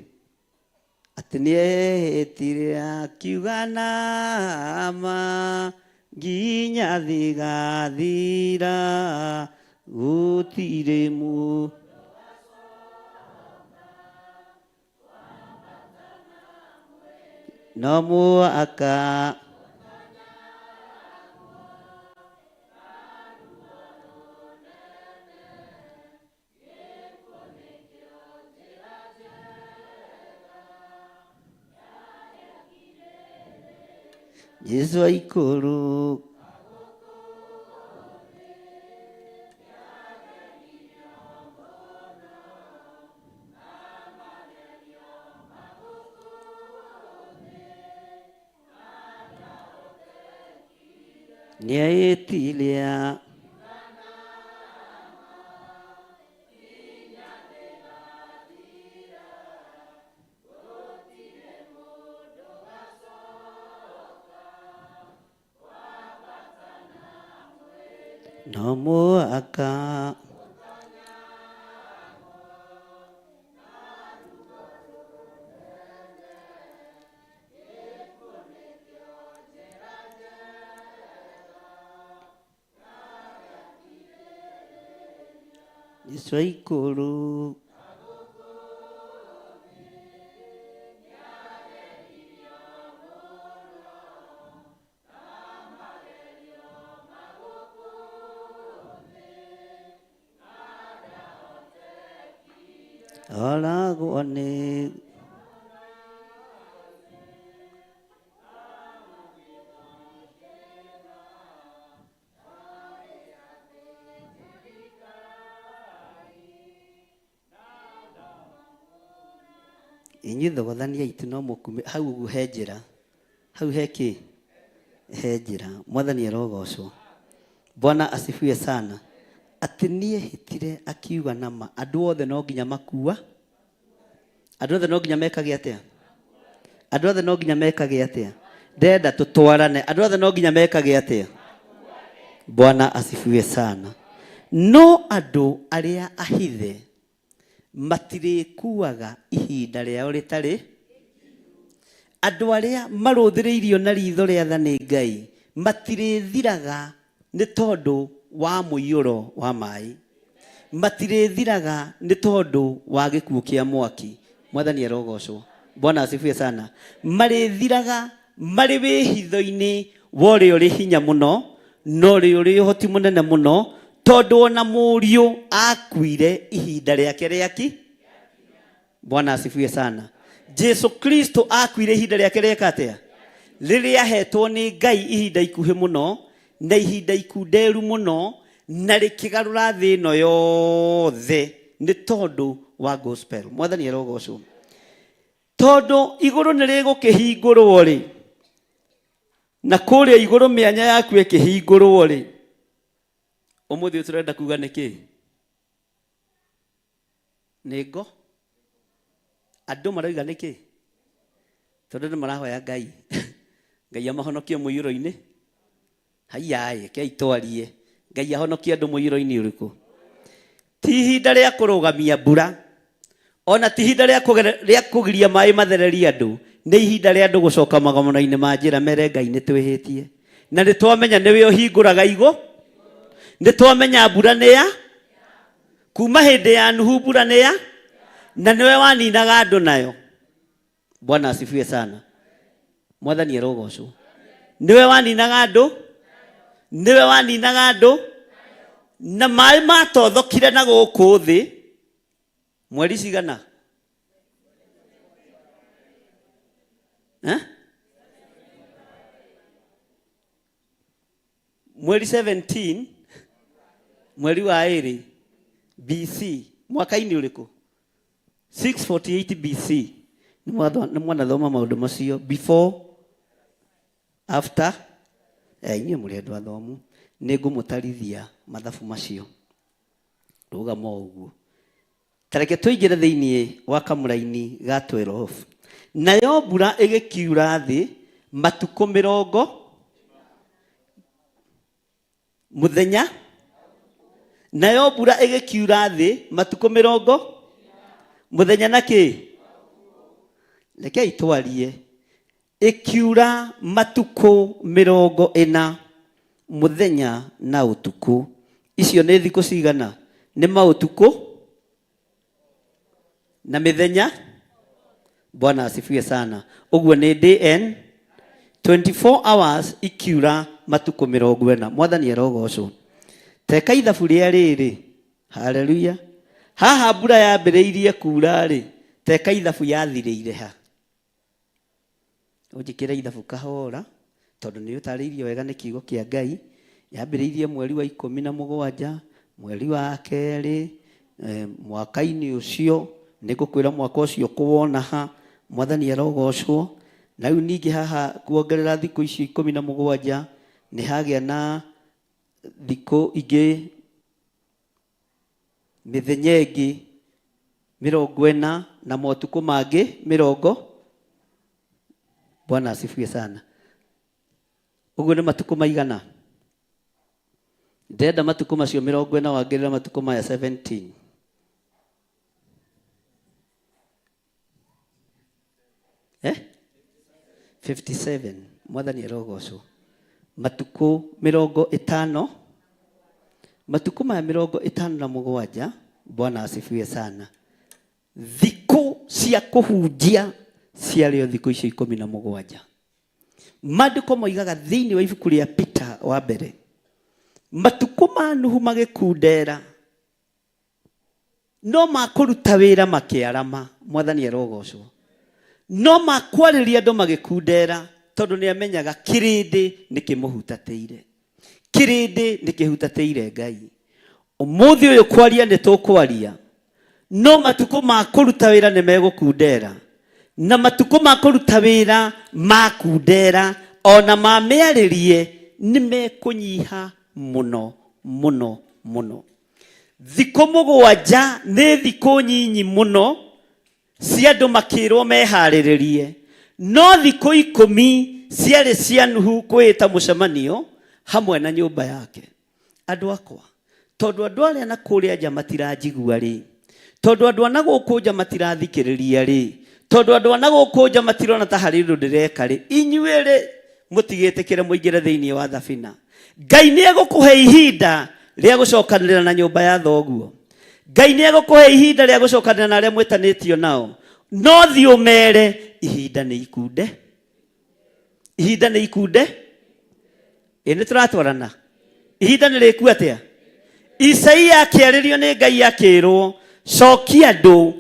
atĩ nĩehĩtire akiuga nama nginya thĩgathira gũtirĩ mu no mũhaka Jesu aikũrũ nĩaĩtiria no mũhaka Jesu aikũrũ oragwo nĩ inyuĩ thogothani aitũ no mũkume hau ũguo he njĩra hau he kĩ he njĩra. Mwathani arogocwo. Bwana asifiwe sana. Atĩ niĩ hĩtire akiuga nama andũ othe no nginya makua, andũ othe no nginya mekage atĩa? Andũ othe no nginya mekage atĩa? Ndĩrenda tũtwarane. Andũ othe no nginya mekage atĩa? Bwana asifiwe sana. No andũ arĩa ahithe matirĩkuaga ihinda rĩao rĩtarĩ. Andũ arĩa marũthĩrĩirio na ritho rĩa tha nĩ Ngai matirĩthiraga nĩ tondũ wa mũiyũro wa maĩ, matirĩthiraga nĩ tondũ wa gĩkuũ kĩa mwaki. Mwathani arogocwo. Bwana asifiwe sana. Marĩthiraga marĩ wĩhitho-inĩ wa ũrĩa ũrĩ hinya mũno na ũrĩa ũrĩ ũhoti mũnene mũno, tondũ ona mũriũ akuire ihinda rĩake rĩaki. Bwana asifiwe sana. Jesu Kristo akuire ihinda rĩake rĩeka atĩa? Rĩrĩa ahetwo nĩ Ngai ihinda ikuhĩ mũno na ihinda ikunderu mũno, na rĩkĩgarũra thĩ ĩno yothe nĩ tondũ wa gospel. Mwathani arogocwo. Tondũ igũrũ nĩ rĩgũkĩhingũrwo rĩ, na kũrĩa igũrũ mĩanya yaku ĩkĩhingũrwo rĩ, ũmũthĩ ũyũ tũrenda kuga nĩkĩ? Nĩ ngo. Andũ maroiga nĩkĩ? Tondũ andũ marahoya Ngai Ngai amahonokie mũiyũro-inĩ. Haiyaĩ, rekei twarie. Ngai ahonokie andũ mũiyũro-inĩ ũrĩkũ? Ti ihinda rĩa kũrũgamia mbura, ona ti ihinda rĩa rĩa kũgiria maĩ mathererie andũ. Nĩ ihinda rĩa andũ gũcoka magomano-inĩ ma njĩra mere Ngai nĩ twĩhĩtie, na nĩ twamenya nĩwe ũhingũraga igũ, nĩ twamenya mbura nĩ ya kuma hĩndĩ ya Nuhu, mbura nĩ ya na nĩwe waninaga andũ nayo. Bwana asifiwe sana. Mwathani arogocwo. Nĩwe waninaga andũ, nĩwe waninaga andũ na maĩ matothokire na gũkũ thĩ mweri cigana? Eh? Mweri 17 mweri wa ĩrĩ BC, mwaka-inĩ ũrĩkũ? 648 BC. Nĩ mwanathoma maũndũ macio before after. Inyuĩ mũrĩ andũ athomu, nĩ ngũmũtarithia mathabu macio. Rũgama o ũguo. Ta reke tũingĩre thĩinĩ wa kamũraini ga 12. Nayo mbura ĩgĩkiura thĩ matukũ mĩrongo mũthenya, nayo mbura ĩgĩkiura thĩ matukũ mĩrongo mũthenya na kĩ? Rekei twarie. Ĩkiura matukũ 40 mũthenya na ũtukũ. Icio nĩ thikũ cigana? Nĩ maũtukũ na mĩthenya. Bwana asifiwe sana. Ũguo nĩ DN 24 hours ikiura matukũ 40. Mwathani arogocwo. Teka ithabu rĩa rĩrĩ. Haleluya. Haha mbura yambĩrĩirie kura rĩ, teka ithabu yathirĩire ha? Ũnjĩkĩre ithabu kahora, tondũ nĩ ũtarĩirio wega nĩ kiugo kĩa Ngai. Yambĩrĩirie mweri wa 17, mweri wa kerĩ, mwaka-inĩ ũcio, nĩ ngũkwĩra mwaka ũcio kũwona ha. Mwathani arogocwo. Na rĩu ningĩ haha kuongerera thikũ icio 17, nĩ hagĩa na thikũ ingĩ, mĩthenya ĩngĩ 40 na motukũ mangĩ mĩrongo. Bwana asifiwe sana. Ũguo nĩ matukũ maigana? Ndĩrenda matukũ macio 40 wangĩrĩra matukũ maya 17. Eh? 57. Mwathani arogocwo. Matukũ 50, matukũ maya 57. Bwana asifiwe sana. Thikũ cia kũhunjia ciarĩ o thikũ icio 17. Maandĩko moigaga thĩinĩ wa ibuku rĩa Peter wa mbere, matukũ ma Nuhu magĩkundera, no makũruta wĩra makĩarama. Mwathani arogocwo. No makwarĩria andũ magĩkundera, tondũ nĩ amenyaga kĩrĩndĩ nĩ kĩmũhutatĩire, kĩrĩndĩ nĩ kĩhutatĩire Ngai. Ũmũthĩ ũyũ kwaria nĩ tũkwaria, no matukũ ma kũruta wĩra nĩ megũkundera, na matukũ ma kũruta wĩra makundera ona mamĩarĩrie nĩ mekũnyiha mũno mũno mũno. Thikũ 7 nĩ thikũ nyinyi mũno cia andũ makĩrwo meharĩrĩrie, No thikũ 10 ciarĩ cia Nuhu kwĩĩta mũcemanio hamwe na nyũmba yake. Andũ akwa, tondũ andũ arĩa na kũrĩa nja matiranjigua rĩ, tondũ andũ a na gũkũ nja matirathikĩrĩria rĩ, tondũ andũ a na gũkũ nja matirona ta harĩ ũndũ ndĩreka rĩ, inyuĩ rĩ mũtigĩtĩkĩre mũingĩre thĩinĩ wa thabina. Ngai nĩ egũkũhe ihinda rĩa gũcokanĩrĩra na nyũmba ya thoguo. Ngai nĩ egũkũhe ihinda rĩa gũcokanĩrĩra na arĩa mwĩtanĩtio nao. No thiĩ ũmere ihinda nĩ ikunde. Ihinda nĩ ikunde. Ĩ nĩ tũratwarana. Ihinda nĩ rĩku atĩa? Isaia akĩarĩrio nĩ Ngai akĩrwo, cokia andũ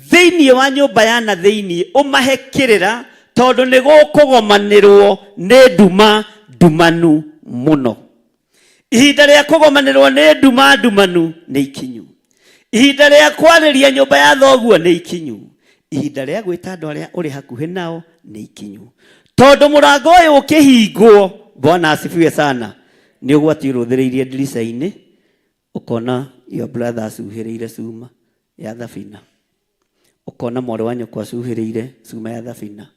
thĩinĩ wa nyũmba ya na thĩinĩ ũmahe kĩrĩra tondũ nĩ gũkũgomanĩrwo nĩ nduma ndumanu mũno. Ihinda rĩa kũgomanĩrwo nĩ nduma ndumanu nĩ ikinyu. Ihinda rĩa kwarĩria nyũmba ya thoguo nĩ ikinyu. Ihinda rĩa gwĩta andũ arĩa ũrĩ hakuhĩ nao nĩ ikinyu. Tondũ mũrango ũyũ ũkĩhingwo, Bwana asifiwe sana, nĩ ũgwati ũrũthĩrĩirie ndirica-inĩ ũkona your brother acuhĩrĩire cuma ya thabina. Ũkona mwarĩ wa nyũkwa acuhĩrĩire cuma ya thabina.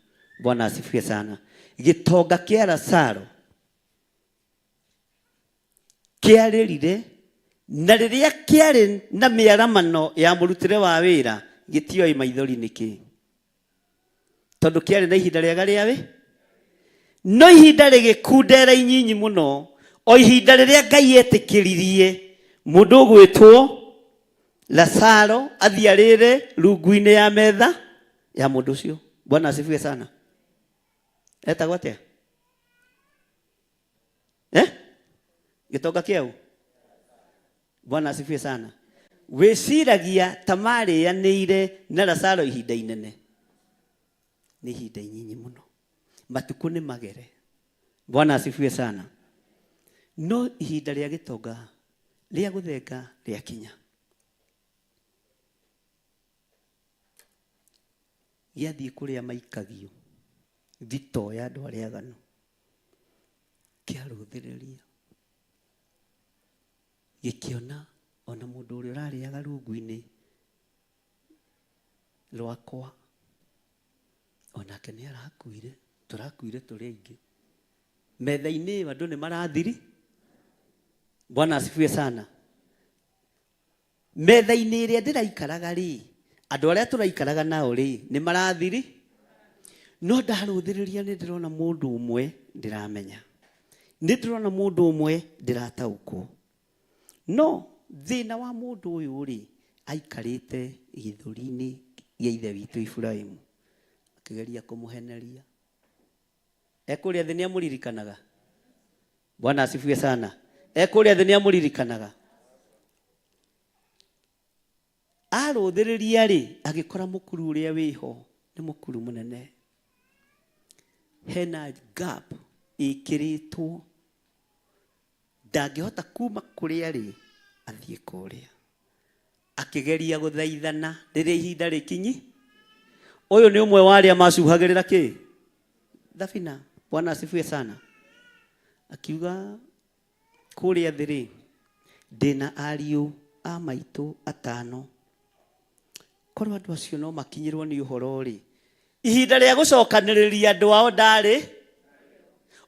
Bwana asifiwe sana. Gĩtonga kĩa Lazaro kĩarĩrire na rĩrĩa kĩarĩ na mĩaramano ya mũrutĩre wa wĩra gĩtioĩ maithori nĩkĩ, tondũ kĩarĩ na ihinda rĩega rĩa wĩ no ihinda rĩgĩkundera inyinyi mũno, o ihinda rĩrĩa Ngai etĩkĩririe mũndũ ũgwĩtwo Lazaro athiĩ arĩre rungu-inĩ ya metha ya mũndũ ũcio. Bwana asifiwe sana. Etagwo atĩa? Eh? Gĩtonga kĩau? Bwana asifiwe sana. Wĩciragia ta marĩanĩire na Lazaro ihinda inene? Nĩ ihinda inyinyi mũno. Matukũ nĩ magere. Bwana asifiwe sana. No ihinda rĩa gĩtonga rĩa gũthenga rĩakinya, gĩathiĩ kũrĩa maikagio thitoo ya andũ arĩa aganu, kĩarũthĩrĩria gĩkĩona ona mũndũ ũrĩa ũrarĩaga rungu-inĩ rwakwa onake nĩ arakuire, tũrakuire tũrĩ aingĩ. Metha-inĩ ĩyo andũ nĩ marathiri. Bwana asifiwe sana. Metha-inĩ ĩrĩa ndĩraikaraga rĩ, andũ arĩa tũraikaraga nao rĩ, nĩ marathiri. No ndarũthĩrĩria nĩ ndĩrona mũndũ ũmwe ndĩramenya, nĩ ndĩrona mũndũ ũmwe ndĩrataũkwo. No thĩna wa mũndũ ũyũ rĩ, aikarĩte gĩthũri-inĩ gĩa ithe witũ Iburahimu, akĩgeria kũmũheneria. Ekũrĩa thĩ nĩ amũririkanaga. Bwana asifiwe sana. Ekũrĩa thĩ nĩ amũririkanaga. Arũthĩrĩria rĩ, agĩkora mũkuru ũrĩa wĩho nĩ mũkuru mũnene. Hena gap ĩkĩrĩtwo, ndangĩhota kuma kũrĩa rĩ athiĩ kũrĩa. Akĩgeria gũthaithana rĩrĩa ihinda rĩkinyi. Ũyũ nĩ ũmwe wa arĩa macuhagĩrĩra kĩ thabina. Bwana asifiwe sana. Akiuga kũrĩa thĩ rĩ, ndĩna ariũ a maitũ atano, korwo andũ acio no makinyĩrwo nĩ ũhoro rĩ, ihinda rĩa gũcokanĩrĩria andũ ao ndarĩ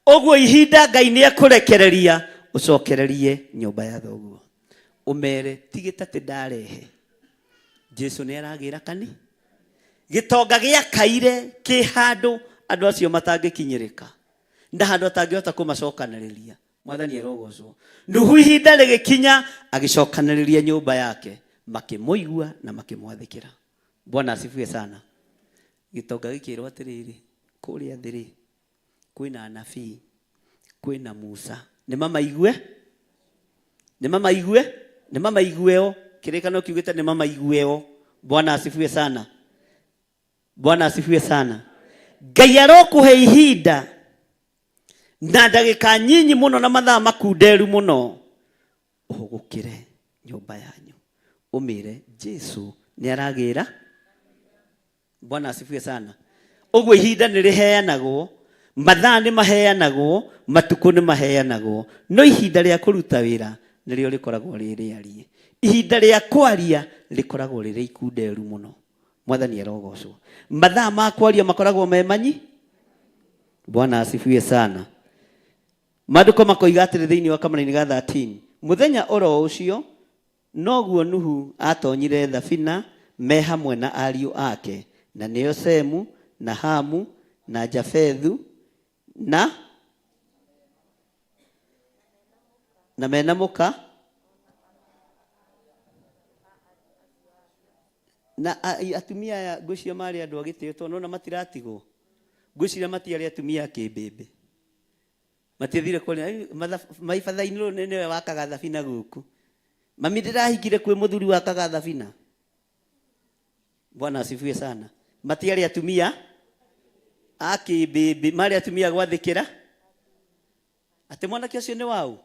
ũguo. Ihinda Ngai nĩ ekũrekereria ũcokererie nyũmba ya thoguo, ũmere ti gĩtatĩ ndarehe, Jesu nĩ aragĩra kani. Gĩtonga gĩakaire kĩ handũ andũ acio matangĩkinyĩrĩka na handũ atangĩhota kũmacokanĩrĩria. Mwathani arogocwo. Nuhu ihinda rĩgĩkinya agĩcokanĩrĩria nyũmba yake, makĩmũigua na makĩmwathĩkĩra. Bwana asifiwe sana. Gĩtonga gĩkĩrwo atĩrĩrĩ, kũrĩa thĩ rĩ, kwĩna anabii, kwĩna Musa, nĩ mamaigue, nĩ mamaigue, nĩ mamaigueo. Kĩrĩkanĩro kiugĩte nĩ mamaigueo. Bwana asifiwe sana. Bwana asifiwe sana. Ngai arokũhe ihinda na ndagĩka nyinyi mũno na mathaa makunderu mũno, ũhũgũkĩre nyũmba yanyu ũmĩre Jesu nĩ aragĩra. Bwana asifiwe sana. Ũguo ihinda nĩ rĩheanagwo, mathaa nĩ maheanagwo, matukũ nĩ maheanagwo, no ihinda rĩa kũruta wĩra nĩrĩo rĩkoragwo rĩ rĩariĩ. Ihinda rĩa kwaria rĩkoragwo rĩrĩ ikunderu mũno. Mwathani arogocwo. Mathaa ma kwaria makoragwo me manyi. Bwana asifiwe sana. Maandĩko makoiga atĩrĩ thĩinĩ wa kamũraini ga 13, mũthenya oro ũcio noguo Nuhu atonyire thabina me hamwe na ariũ ake, na nĩo Semu na Hamu na Jafethu na na mena mũka na atumia aya ngwĩciria marĩ andũ a gĩtĩo tondũ nona matiratigwo. Ngwĩciria matiarĩ atumia a kĩmbĩmbĩ, matiathire kuona maibatha-inĩ rũrũ nĩwe wakaga thabina gũkũ. Mami ndĩrahikire kwĩ mũthuri wakaga thabina. Bwana asifiwe sana. Matiarĩ atumia a kĩmbĩmbĩ, marĩ atumia gwathĩkĩra atĩ mwanake ũcio nĩ waũ?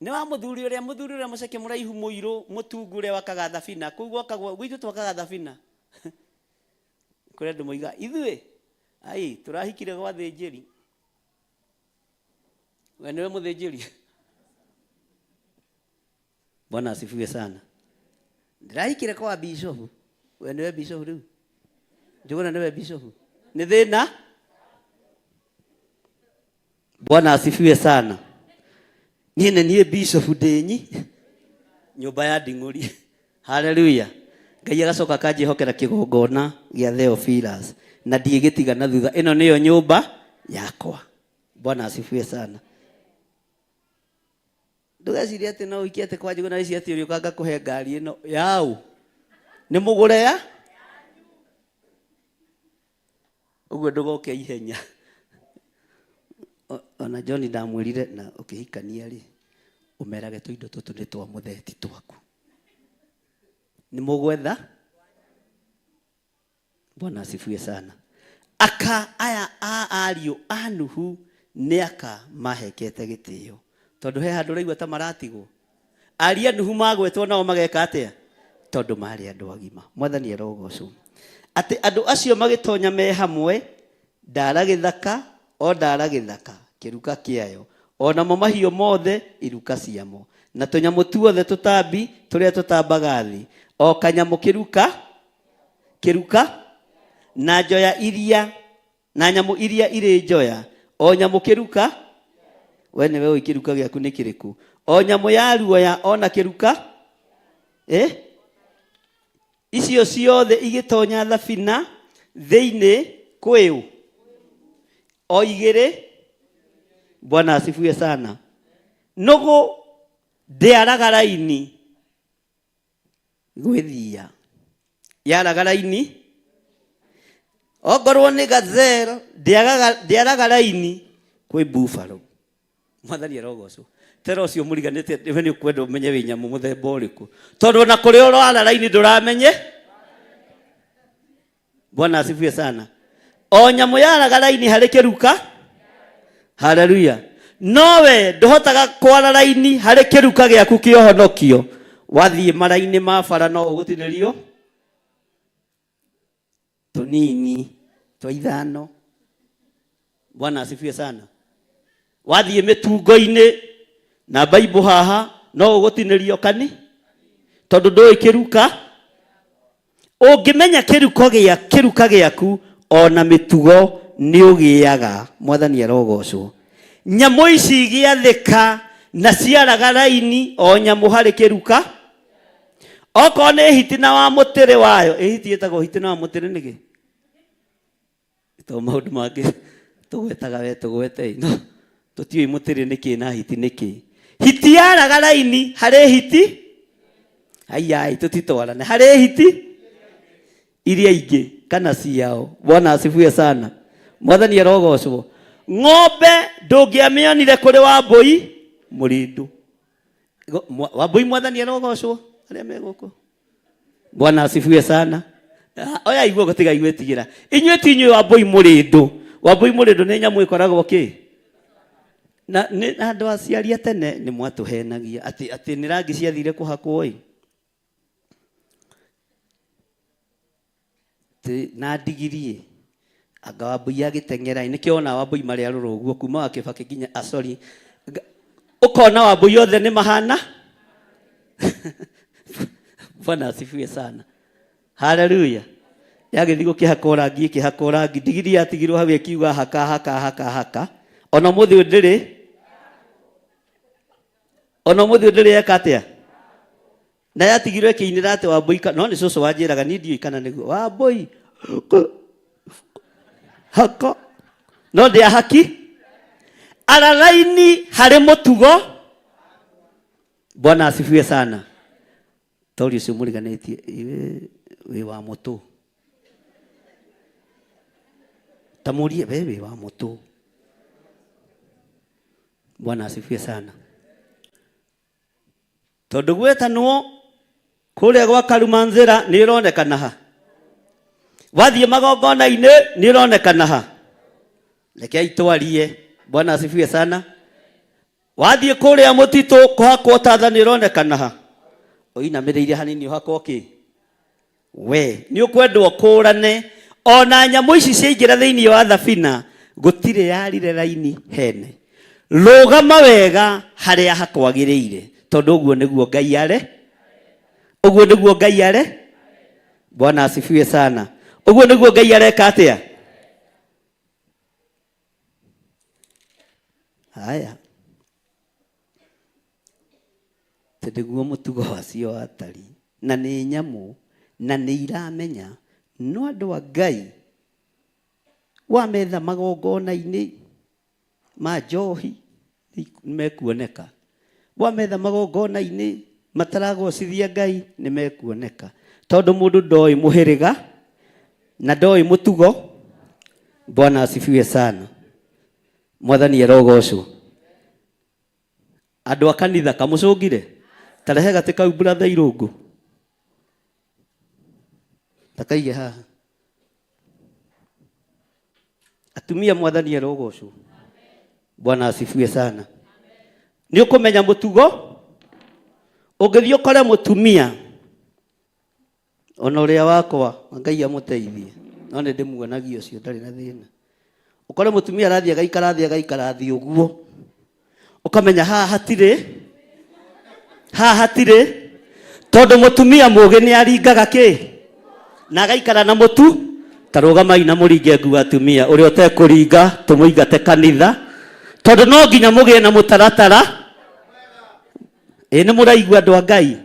Nĩ wa mũthuri ũrĩa, mũthuri ũrĩa mũceke mũraihu mũirũ mũtungu ũrĩa wakaga thabina. Kũu gwakagwo gwitũ twakaga thabina. Kũrĩ andũ moiga ithuĩ ai tũrahikire gwa thĩnjĩri. We nĩwe mũthĩnjĩri. Bwana asifiwe sana. Ndĩrahikire kwa bishofu. We nĩwe bishofu rĩu. Njũgũna nĩwe bishofu. Nĩ thĩna. Bwana asifiwe sana. Niĩ nĩ niĩ bishofu ndĩnyi nyũmba ya nding'ũri. Haleluya. Ngai agacoka akanjĩhokera kĩgongona gĩa Theophilus na ndiĩgĩtiga na thutha. Ĩno nĩyo nyũmba yakwa. Bwana asifiwe sana. Ndũgecirie atĩ no ũikie atĩ kwa Njũgũna ici atĩ ũrĩũka ngakũhe ngari ĩno yaũ. Nĩ mũgũre ya ũguo ndũgoke ihenya. Ona John ndamwĩrire na ũkĩhikania rĩ ũmerage tũindo tũtũ nĩ twa mũtheti twaku. Nĩ mũgwetha. Bwana asifiwe sana. Aka aya a ariũ a Nuhu nĩ aka mahekete gĩtĩo. Tondũ he handũ ũraigua ta maratigwo. Ariũ a Nuhu magwetwo nao mageka atĩa? Tondũ marĩ andũ agima. Mwathani arogocwo. Atĩ andũ acio magĩtonya me hamwe, ndara gĩthaka o ndara gĩthaka kĩruka kĩayo, o namo mahiũ mothe iruka ciamo, na tũnyamũ tuothe tũtambi tũrĩa tũtambaga thĩ, o kanyamũ kĩruka kĩruka, na njoya iria, na nyamũ iria irĩ njoya, o nyamũ kĩruka. We nĩwe ũĩ kĩruka gĩaku nĩ kĩrĩkũ. O nyamũ ya ruoya ona kĩruka, Icio ciothe igĩtonya thabina thĩinĩ kwĩũ o igĩrĩ. Bwana asifiwe sana. Nũgũ ndĩaraga raini gwĩthia, yaraga raini ongorwo nĩ gazelle ndĩaraga raini kwĩ buffalo. Mwathani arogocwo. Tera ũcio mũriganĩte we nĩ ũkwenda ũmenye wĩ nyamũ mũthemba ũrĩkũ, tondũ ona kũrĩa ũrara raini ndũramenye. Bwana asifiwe sana. O nyamũ yaraga raini harĩ kĩruka. Haleluya. Nowe ndũhotaga kwara raini harĩ kĩruka gĩaku kĩa ũhonokio. Wathiĩ maraini ma bara no ũgũtinĩrio tũnini twa ithano. Bwana asifiwe sana. Wathiĩ mĩtungo-inĩ na Bible haha no ũgũtinĩrio kani, tondũ ndũĩ kĩruka. Ũngĩmenya kĩruko gĩa kĩruka gĩaku ona mĩtugo nĩ ũgĩaga. Mwathani arogocwo. Nyamũ ici igĩathĩka na ciaraga raini o nyamũ harĩ kĩruka. Okorwo nĩ hiti na wa mũtĩrĩ wayo, ĩ hiti ĩtagwo hiti na wa mũtĩrĩ nĩkĩ? To maũndũ mangĩ tũgwetaga we tũgwete no tũtiũĩ mũtĩrĩ nĩkĩ na hiti nĩkĩ. Hiti yaraga raini harĩ hiti, aiai tũtitwarane harĩ hiti iria ingĩ kana ciao. Bwana asifiwe sana. Mwathani arogocwo. Ng'ombe ndũngĩamĩonire kũrĩ Wambũi mũrĩndũ. Wambũi mwathani arogocwo arĩa me gũkũ. Bwana asifiwe sana. Oya iguo gũtiga igwĩtigĩra. Inyuĩ ti inyuĩ Wambũi mũrĩndũ. Wambũi mũrĩndũ nĩ nyamũ ĩkoragwo kĩ? Na nĩ andũ aciari a tene nĩ mwatũhenagia atĩ atĩ nĩ rangi ciathire kũhakwo ĩ. Na ndigiri ĩ. Anga Wambũi agĩteng'era ĩ. Nĩkĩo wona Wambũi marĩ arũrũ ũguo kuma wa Kĩbakĩ nginya, sorry. Ũkona Wambũi othe nĩ mahana. Bwana asifiwe sana. Haleluya. Yagĩthiĩ gũkĩhakwo rangi, ĩkĩhakwo rangi, ndigiri yatigirwo hau ĩkiuga haka haka haka haka. Ona ũmũthĩ ũyũ ndĩrĩ, ona ũmũthĩ ũyũ ndĩrĩ yeka atĩa? Na yatigirwo ĩkĩinĩra atĩ Wambũi, no nĩ cũcũ wanjĩraga, niĩ ndiũĩ kana nĩguo. Wambũi haka, no ndĩa haki. Ara raini harĩ mũtugo. Bwana asifiwe sana. Tori ũcio mũriganĩtie iwe wĩ wa mũtũ. Ta mũrie we wĩ wa mũtũ. Bwana asifiwe sana. Tondũ gwetanwo kũrĩa gwa Karumanzĩra nĩ ĩronekana ha. Wathiĩ magongona-inĩ nĩ ĩronekana ha. Rekei twarie. Bwana asifiwe sana. Wathiĩ kũrĩa mũtitũ kũhakwo tatha nĩ ĩronekana ha. Ũinamĩrĩire hanini ũhakwo kĩ? We nĩ ũkwendwo ũkũrane. Ona nyamũ ici ciaingĩra thĩinĩ wa thabina gũtirĩ yarire raini hene. Rũgama wega harĩa hakwagĩrĩire, tondũ ũguo nĩguo Ngai are. Ũguo nĩguo Ngai are. Bwana asifiwe sana. Ũguo nĩguo Ngai areka atĩa? Haya, tondũ nĩguo mũtugo wacio watariĩ, na nĩ nyamũ na nĩ iramenya. No andũ a Ngai wametha magongona-inĩ ma njohi nĩ mekuoneka, wametha magongona-inĩ mataragocithia Ngai nĩ mekuoneka, tondũ mũndũ ndoĩ mũhĩrĩga na ndoĩ mũtugo. Bwana asifiwe sana. Mwathani arogocwo. Andũ a kanitha kamũcũngire tarehe gatĩ kau brother Irũngũ, takaige haha. Atumia, mwathani arogocwo. Bwana asifiwe sana. Nĩ ũkũmenya mũtugo ũngĩthiĩ ũkore mũtumia ona ũrĩa wakwa, Ngai amũteithie, no nĩ ndĩmuonagia ũcio ndarĩ na thĩna. Ũkore mũtumia arathiĩ agaikara thĩ, agaikara thĩ ũguo, ũkamenya haha hatirĩ, haha hatirĩ, tondũ mũtumia mũũgĩ nĩ aringaga kĩ na agaikara na mũtu. Ta rũgamai na mũringe nguo atumia, ũrĩa ũtekũringa tũmũingate kanitha, tondũ no nginya mũgĩe na mũtaratara. Ĩ nĩ mũraigua andũ a Ngai?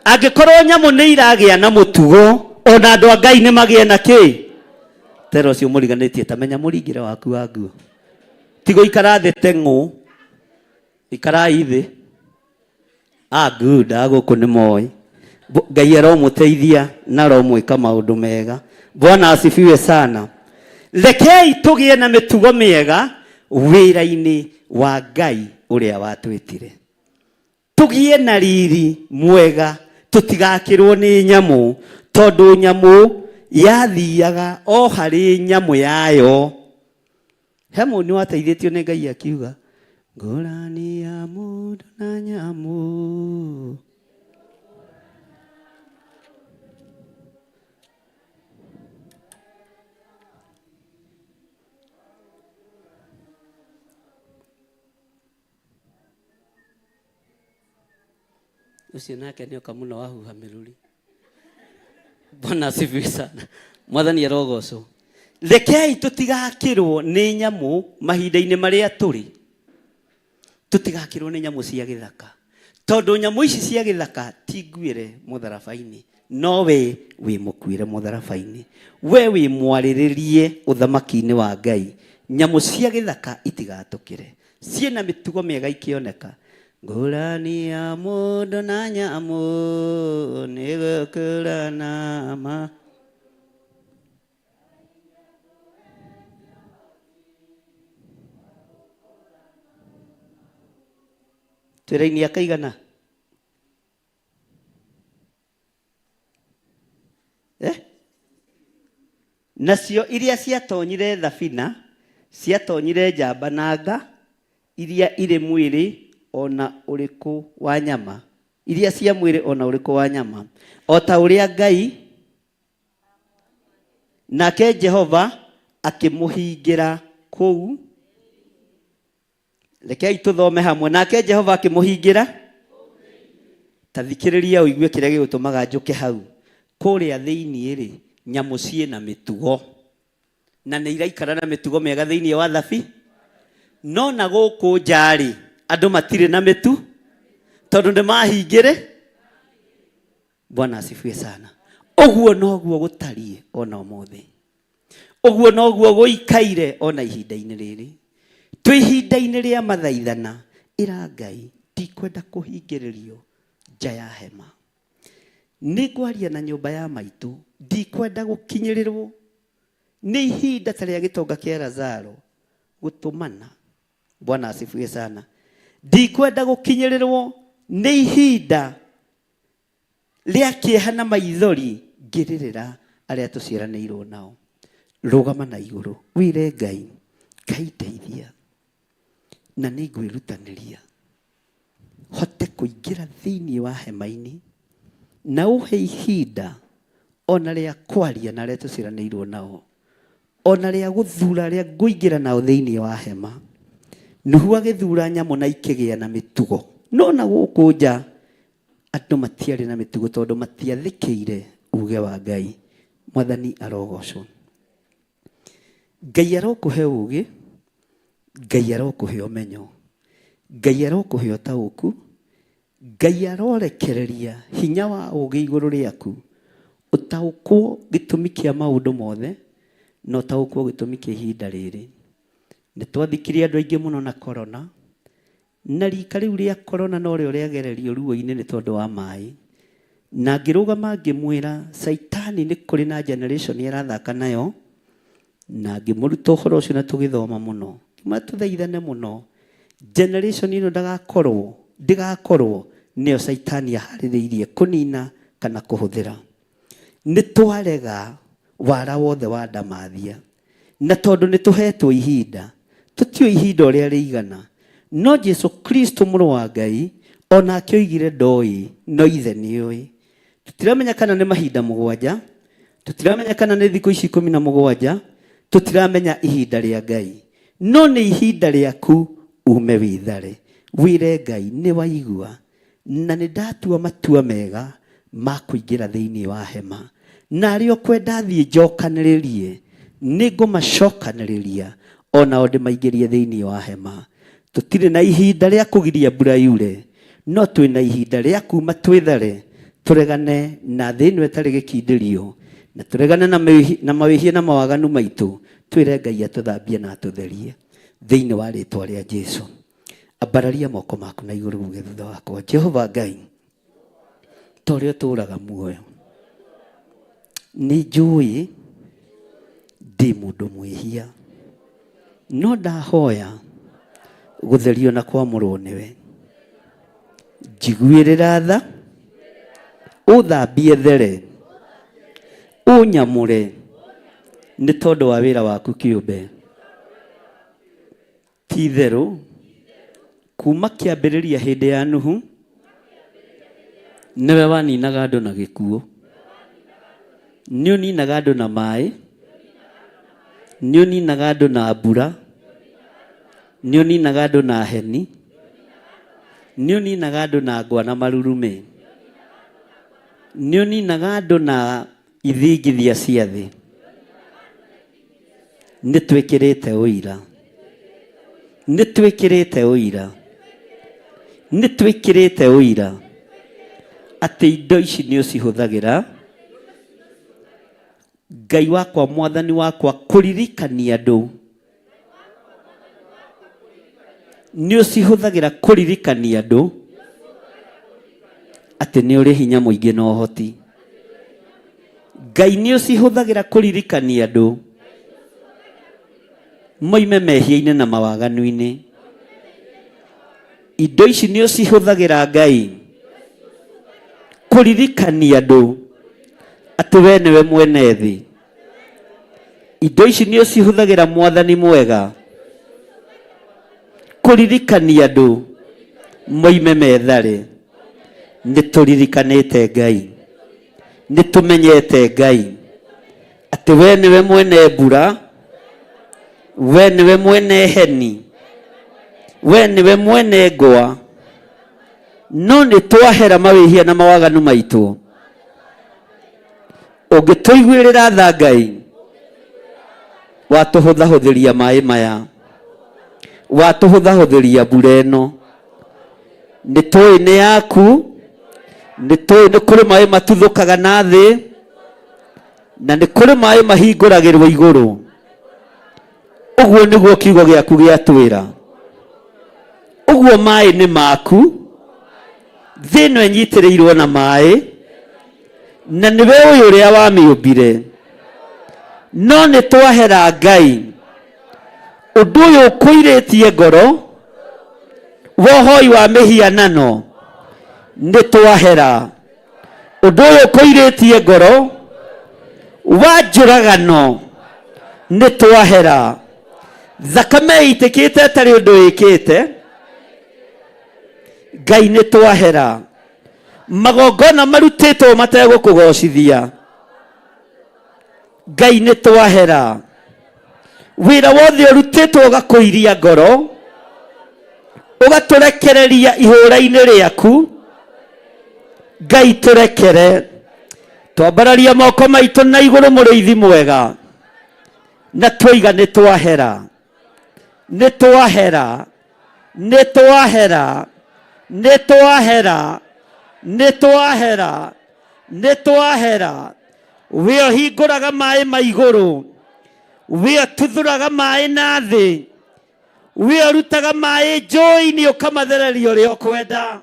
Angĩkorwo nyamũ nĩ iragĩa na mũtugo, ona andũ a Ngai nĩ magĩe na kĩ? Tera ũcio mũriganĩtie, ta menya mũringĩre waku wa nguo. Ti gũikara thĩ teng'ũ, ikarai thĩ. Ah, good, a gũkũ nĩ moĩ. Ngai aromũteithia na aromwĩka maũndũ mega. Bwana asifiwe sana. Rekei tũgĩe na mĩtugo mĩega wĩra-inĩ wa Ngai ũrĩa watwĩtire. Tũgĩe na riri mwega, tũtigakĩrwo nĩ nyamũ, tondũ nyamũ yathiaga o harĩ nyamũ yayo. He mũndũ nĩ wateithĩtio nĩ Ngai akiuga ngũrani ya mũndũ na nyamũ. Ũcio nake nĩoka mũno wahuha mĩrũri. Bwana asifiwe sana. Mwathani arogocwo. Rekei tũtigakĩrwo nĩ nyamũ mahinda-inĩ marĩa tũrĩ. Tũtigakĩrwo nĩ nyamũ cia gĩthaka, tondũ nyamũ ici cia gĩthaka ti nguĩre mũtharaba-inĩ, no we wĩ mũkuĩre mũtharaba-inĩ, we wĩ mwarĩrĩrie ũthamaki-inĩ wa Ngai. Nyamũ cia gĩthaka itigatũkĩre, ciĩna mĩtugo mĩega ikĩoneka. Ngũrani ya mũndũ na nyamũ nĩ gũkũrana ma. Twĩraini akaigana? Eh? Nacio iria ciatonyire thabina ciatonyire njamba na nga iria irĩ mwĩrĩ ona ũrĩkũ wa nyama, iria cia mwĩrĩ ona ũrĩkũ wa nyama, o ta ũrĩa Ngai nake Jehova akĩmũhingĩra kũu. Rekei tũthome hamwe. Nake Jehova akĩmũhingĩra. Ta thikĩrĩria ũigue kĩrĩa gĩgũtũmaga njũke hau. Kũrĩa thĩinĩ rĩ, Nyamũ ciĩna mĩtugo na nĩ iraikara na mĩtugo mĩega thĩinĩ wa thabi. No na gũkũ nja-rĩ, andũ matirĩ na mĩtu tondũ nĩ mahingĩrĩ. Bwana asifiwe sana. Ũguo noguo gũtariĩ ona ũmũthĩ, ũguo noguo gũikaire ona ihinda-inĩ rĩrĩ. Twĩ ihinda-inĩ rĩa mathaithana, ĩra Ngai ndikwenda kũhingĩrĩrio nja ya hema. Nĩ ngwaria na nyũmba ya maitũ, ndikwenda gũkinyĩrĩrwo nĩ ihinda ta rĩa gĩtonga kĩa Lazaro gũtũmana. Bwana asifiwe sana. Ndikwenda gũkinyĩrĩrwo nĩ ihinda rĩa kĩeha na maithori ngĩrĩrĩra arĩa tũciaranĩirwo nao. Rũgama na igũrũ wĩre Ngai, Ngai ndeithia na nĩ ngwĩrutanĩria hote kũingĩra thĩinĩ wa hema-inĩ na ũhe ihinda ona rĩa kwaria na arĩa tũciaranĩirwo nao, ona rĩa gũthura arĩa ngũingĩra nao thĩinĩ wa hema. Nuhu agĩthura nyamũ na ikĩgĩa na mĩtugo, no na gũkũ nja andũ matiarĩ na mĩtugo tondũ matiathĩkĩire uge wa Ngai. Mwathani arogocwo. Ngai arokũhe ũgĩ, Ngai arokũhe ũmenyo, Ngai arokũhe ũtaũku, Ngai arorekereria hinya wa ũgĩ igũrũ rĩaku, ũtaũkwo gĩtũmi kĩa maũndũ mothe na ũtaũkwo gĩtũmi kĩa ihinda rĩrĩ. Nĩ twathikire andũ aingĩ mũno na corona, na rika rĩu rĩa corona norĩo rĩagererio ruo-inĩ nĩ tondũ wa maĩ. Na ngĩrũgama ngĩmwĩra Saitani nĩ kũrĩ na generation arathaka nayo, na ngĩmũruta ũhoro ũcio na tũgĩthoma mũno. Ngĩmwĩra tũthaithane mũno, generation ĩno ndagakorwo, ndĩgakorwo nĩyo Saitani aharĩrĩirie kũnina kana kũhũthĩra. Nĩ twarega wara wothe wa ndamathia, na tondũ nĩ tũhetwo ihinda, tũtiũĩ ihinda ũrĩa rĩigana, no Jesu Kristo mũrũ wa Ngai onake oigire ndoĩ, no ithe nĩoĩ. Tũtiramenya kana nĩ mahinda mũgwanja, tũtiramenya kana nĩ thikũ ici 17, tũtiramenya ihinda rĩa Ngai, no nĩ ihinda rĩaku ume wĩthare, wĩre Ngai nĩ waigua na nĩ ndatua matua mega ma kũingĩra thĩinĩ wa hema, na arĩa ũkwenda thiĩ njokanĩrĩrie nĩ ngũmacokanĩrĩria onao ndĩmaingĩrie thĩinĩ wa hema. Tũtirĩ na ihinda rĩa kũgiria mbura yure, no twĩna ihinda rĩa kuma twĩthare, tũregane na thĩ ĩno ĩtarĩ gĩkindĩrio, na tũregane na mawĩhia na mawaganu maitũ, twĩre Ngai atũthambie na atũtherie thĩinĩ wa rĩtwa rĩa Jesu. Ambararia moko maku na igũrũ uge thutha wakwa, Jehova Ngai, ta ũrĩa ũtũũraga muoyo, nĩ njũĩ ndĩ mũndũ mwĩhia, no ndahoya gũtherio na kwamũrwo nĩwe. Njiguĩrĩra tha, ũthambie there, ũnyamũre nĩ tondũ wa wĩra waku kĩũmbe. Ti itherũ kuma kĩambĩrĩria hĩndĩ ya Nuhu nĩwe waninaga andũ na gĩkuũ, nĩ ũninaga andũ na maĩ, nĩ ũninaga andũ na mbura, nĩ ũninaga andũ na heni, nĩ ũninaga andũ na ngwa na marurumĩ, nĩ ũninaga andũ na ithingithia cia thĩ. Nĩ twĩkĩrĩte ũira, nĩ twĩkĩrĩte ũira, nĩ twĩkĩrĩte ũira atĩ indo ici nĩ ũcihũthagĩra. Ngai wakwa, mwathani wakwa, kũririkania andũ nĩ ũcihũthagĩra kũririkania andũ atĩ nĩ ũrĩ hinya mũingĩ na ũhoti. Ngai nĩ ũcihũthagĩra kũririkania andũ moime mehia-inĩ na mawaganu-inĩ. Indo ici nĩ ũcihũthagĩra Ngai kũririkania andũ atĩ we nĩwe mwene thĩ. Indo ici nĩ ũcihũthagĩra mwathani mwega kũririkania andũ moime methare. Nĩ tũririkanĩte Ngai, nĩ tũmenyete Ngai atĩ we nĩwe mwene mbura, we nĩwe mwene heni, we nĩwe mwene ngwa, no nĩ twahera mawĩhia na mawaganu maitũ. Ũngĩtũiguĩrĩra tha Ngai, watũhũthahũthĩria maĩ maya, watũhũthahũthĩria mbura ĩno. Nĩ tũĩ nĩ yaku, nĩ tũĩ nĩ kũrĩ maĩ matuthũkaga na thĩ, na nĩ kũrĩ maĩ mahingũragĩrwo igũrũ. Ũguo nĩguo kiugo gĩaku gĩatwĩra. Ũguo maĩ nĩ maku, thĩ ĩno ĩnyitĩrĩirwo na maĩ, na nĩwe ũyũ ũrĩa wamĩũmbire. No nĩ twahera Ngai, ũndũ ũyũ ũkũirĩtie ngoro wa ũhoi wa mĩhianano, nĩ twahera. Ũndũ ũyũ ũkũirĩtie ngoro wa njũragano, nĩ twahera. Thakame ĩitĩkĩte ĩtarĩ ũndũ ĩkĩte, Ngai nĩ twahera. Magongona marutĩtwo mategũkũgocithia, Ngai nĩ twahera. Wĩra wothe ũrutĩtwo ũgakũiria ngoro, ũgatũrekereria ihũra-inĩ rĩaku, Ngai tũrekere. Twambararia moko maitũ na igũrũ mũrĩithi mwega, na twoiga nĩ twahera, nĩ twahera, nĩ twahera, nĩ twahera, nĩ twahera, nĩ twahera. We ũhingũraga maĩ ma igũrũ, we ũtuthũraga maĩ na thĩ, we ũrutaga maĩ njũĩ-inĩ ũkamathereria ũrĩa ũkwenda.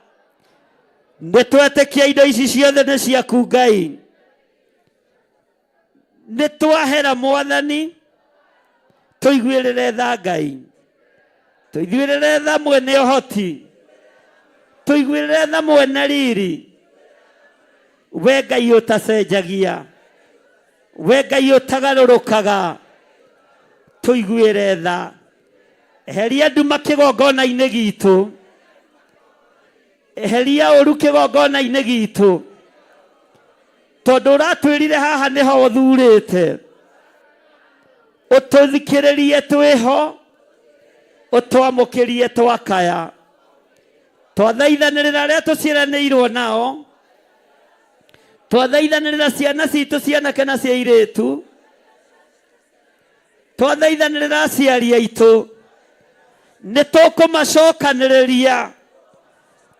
Nĩ twetĩkia indo ici ciothe nĩ ciaku Ngai. Nĩ twahera Mwathani, tũiguĩrĩre tha Ngai, tũiguĩrĩre tha mwene ũhoti, tũiguĩrĩre tha mwene riri. We Ngai ũtacenjagia, we Ngai ũtagarũrũkaga, tũiguĩre tha. Eheria nduma kĩgongona-inĩ gitũ, eheria ũru kĩgongona-inĩ gitũ, tondũ ũratwĩrire haha nĩho ũthurĩte. Ũtũthikĩrĩrie twĩho, ũtwamũkĩrie twakaya. Twathaithanĩrĩra arĩa tũciaranĩirwo nao, twathaithanĩrĩra ciana citũ cianake na cia airĩtu, twathaithanĩrĩra aciari aitũ, nĩ tũkũmacokanĩrĩria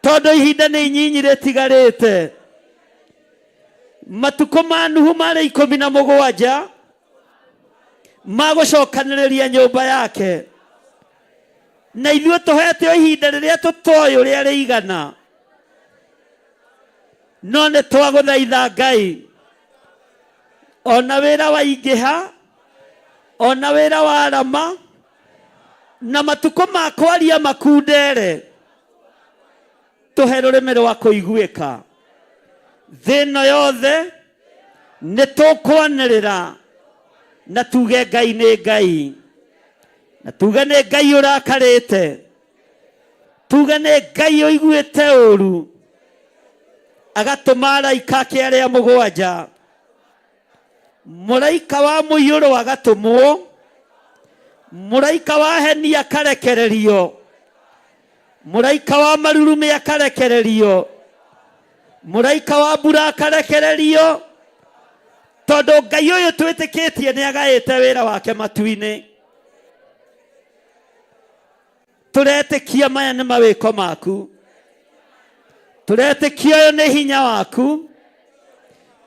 tondũ ihinda nĩ inyinyi rĩtigarĩte. Matukũ ma Nuhu marĩ 17 ma gũcokanĩrĩria nyũmba yake, na ithuĩ tũhete o ihinda rĩrĩa tũtoĩ ũrĩa rĩigana. No nĩ twagũthaitha Ngai, ona wĩra waingĩha, ona wĩra warama, na matukũ ma kwaria makundere, tũhe rũrĩmĩ rwa kũiguĩka. Thĩ ĩno yothe nĩ tũkwanĩrĩra na tuge Ngai nĩ Ngai, na tuge nĩ Ngai ũrakarĩte, tuge nĩ Ngai ũiguĩte ũru, agatũma araika ake arĩa 7. Mũraika wa mũiyũro agatũmwo, mũraika wa heni akarekererio, mũraika wa marurumĩ akarekererio, mũraika wa mbura akarekererio, tondũ Ngai ũyũ twĩtĩkĩtie nĩ agaĩte wĩra wake matu-inĩ. Tũretĩkia maya nĩ mawĩko maku, tũretĩkia ũyũ nĩ hinya waku,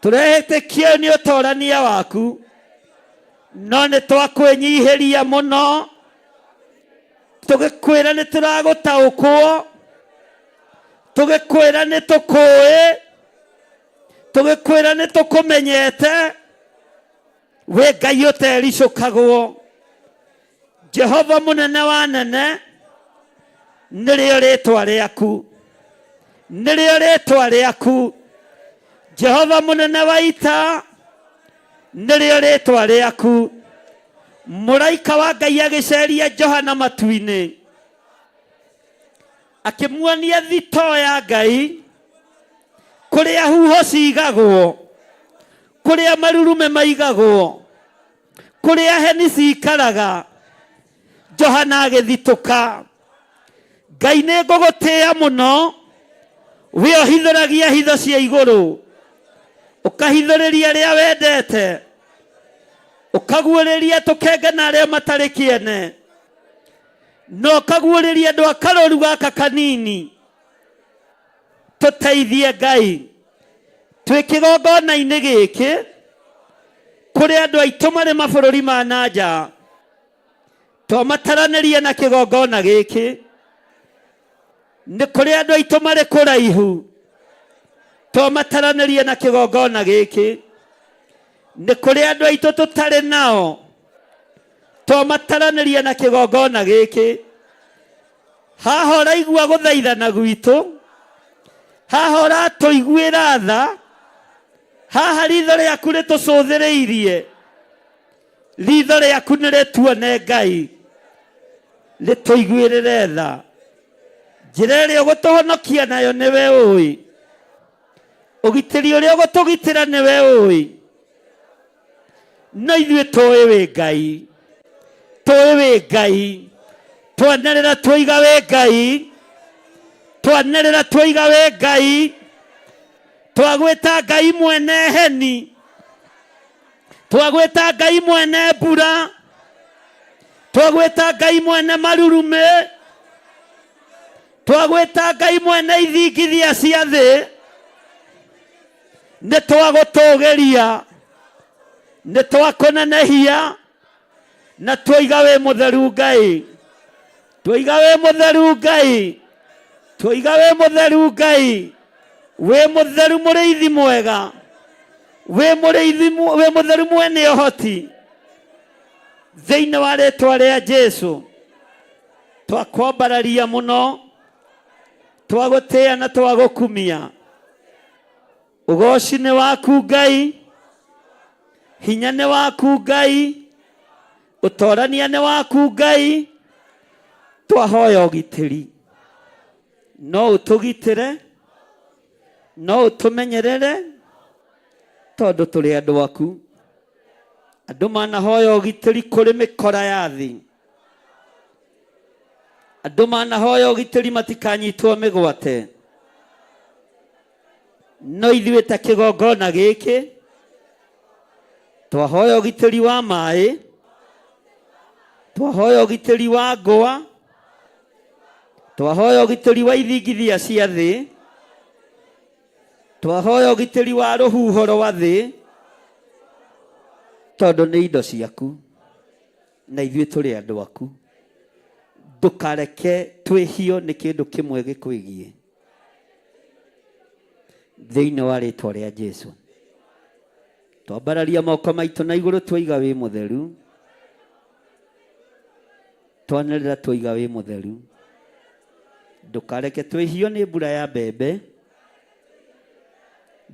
tũretĩkia ũyũ nĩ ũtorania waku, no nĩ twakwĩnyihĩria mũno tũgĩkwĩra nĩ tũragũtaũkwo, tũgĩkwĩra nĩ tũkũĩ, tũgĩkwĩra nĩ tũkũmenyete. Wĩ Ngai ũtericũkagwo, Jehova mũnene wa nene, nĩrĩo rĩtwa rĩaku, nĩrĩo rĩtwa rĩaku. Jehova mũnene wa ita, nĩrĩo rĩtwa rĩaku. Mũraika wa Ngai agĩceria Johana matu-inĩ, akĩmuonia thitoo ya Ngai, kũrĩa huho cigagwo, kũrĩa marurume maigagwo, kũrĩa heni cikaraga. Johana agĩthitũka, Ngai nĩ ngũgũtĩĩa mũno, we ũhithũragia hitho cia igũrũ. Ũkahithũrĩria arĩa wendete, ũkaguũrĩria tũkenge na arĩa matarĩ kĩene, na ũkaguũrĩria andũ a karũru gaka kanini. Tũteithie Ngai, twĩ kĩgongona-inĩ gĩkĩ kũrĩ andũ aitũ marĩ mabũrũri ma na nja, twamataranĩria na kĩgongona gĩkĩ. Nĩ kũrĩ andũ aitũ marĩ kũraihu, twamataranĩria na kĩgongona gĩkĩ. Nĩ kũrĩ andũ aitũ tũtarĩ nao, twamataranĩria na kĩgongona gĩkĩ. Haha ũraigua gũthaithana gwitũ, haha ũratũiguĩra tha, haha ritho rĩaku rĩtũcũthĩrĩirie, ritho rĩaku nĩ rĩtuone Ngai, rĩtũiguĩrĩre tha. Njĩra ĩrĩa ũgũtũhonokia nayo nĩwe ũĩ, ũgitĩri ũrĩa ũgũtũgitĩra nĩwe ũĩ, no ithuĩ tũĩ wĩ Ngai, tũĩ wĩ Ngai, twanĩrĩra twoiga wĩ Ngai, twanĩrĩra twoiga wĩ Ngai, twagwĩta Ngai mwene heni, twagwĩta Ngai mwene mbura, twagwĩta Ngai mwene marurumĩ, twagwĩta Ngai mwene ithingithia cia thĩ, nĩ twagũtũgĩria, nĩ twakũnenehia, na twoiga wĩ mũtheru Ngai, twoiga wĩ mũtheru Ngai, twoiga wĩ mũtheru Ngai, wĩ mũtheru mũrĩithi mwega, wĩ mũrĩithi wĩ mũtheru mwene ũhoti. Thĩinĩ wa rĩtwa rĩa Jesu twakwambararia mũno, twagũtĩĩa na twagũkumia. Ũgoci nĩ waku Ngai, hinya nĩ waku Ngai, ũtorania nĩ waku Ngai. Twahoya ũgitĩri, no ũtũgitĩre, no ũtũmenyerere, tondũ tũrĩ andũ aku. Andũ manahoya ũgitĩri kũrĩ mĩkora ya thĩ, andũ manahoya ũgitĩri matikanyitwo mĩgwate, no ithuĩ ta kĩgongona gĩkĩ twahoya ũgitĩri wa maĩ, twahoya ũgitĩri wa ngũa, twahoya ũgitĩri wa ithingithia cia thĩ, twahoya ũgitĩri wa rũhuho rwa thĩ, tondũ nĩ indo ciaku na ithuĩ tũrĩ andũ aku. Ndũkareke twĩhio nĩ kĩndũ kĩmwe gĩkwĩgiĩ. Thĩinĩ wa rĩtwa rĩa Jesu twambararia moko maitũ na igũrũ, twoiga wĩ mũtheru, twanĩrĩra twoiga wĩ mũtheru. Ndũkareke twĩhio nĩ mbura ya mbembe,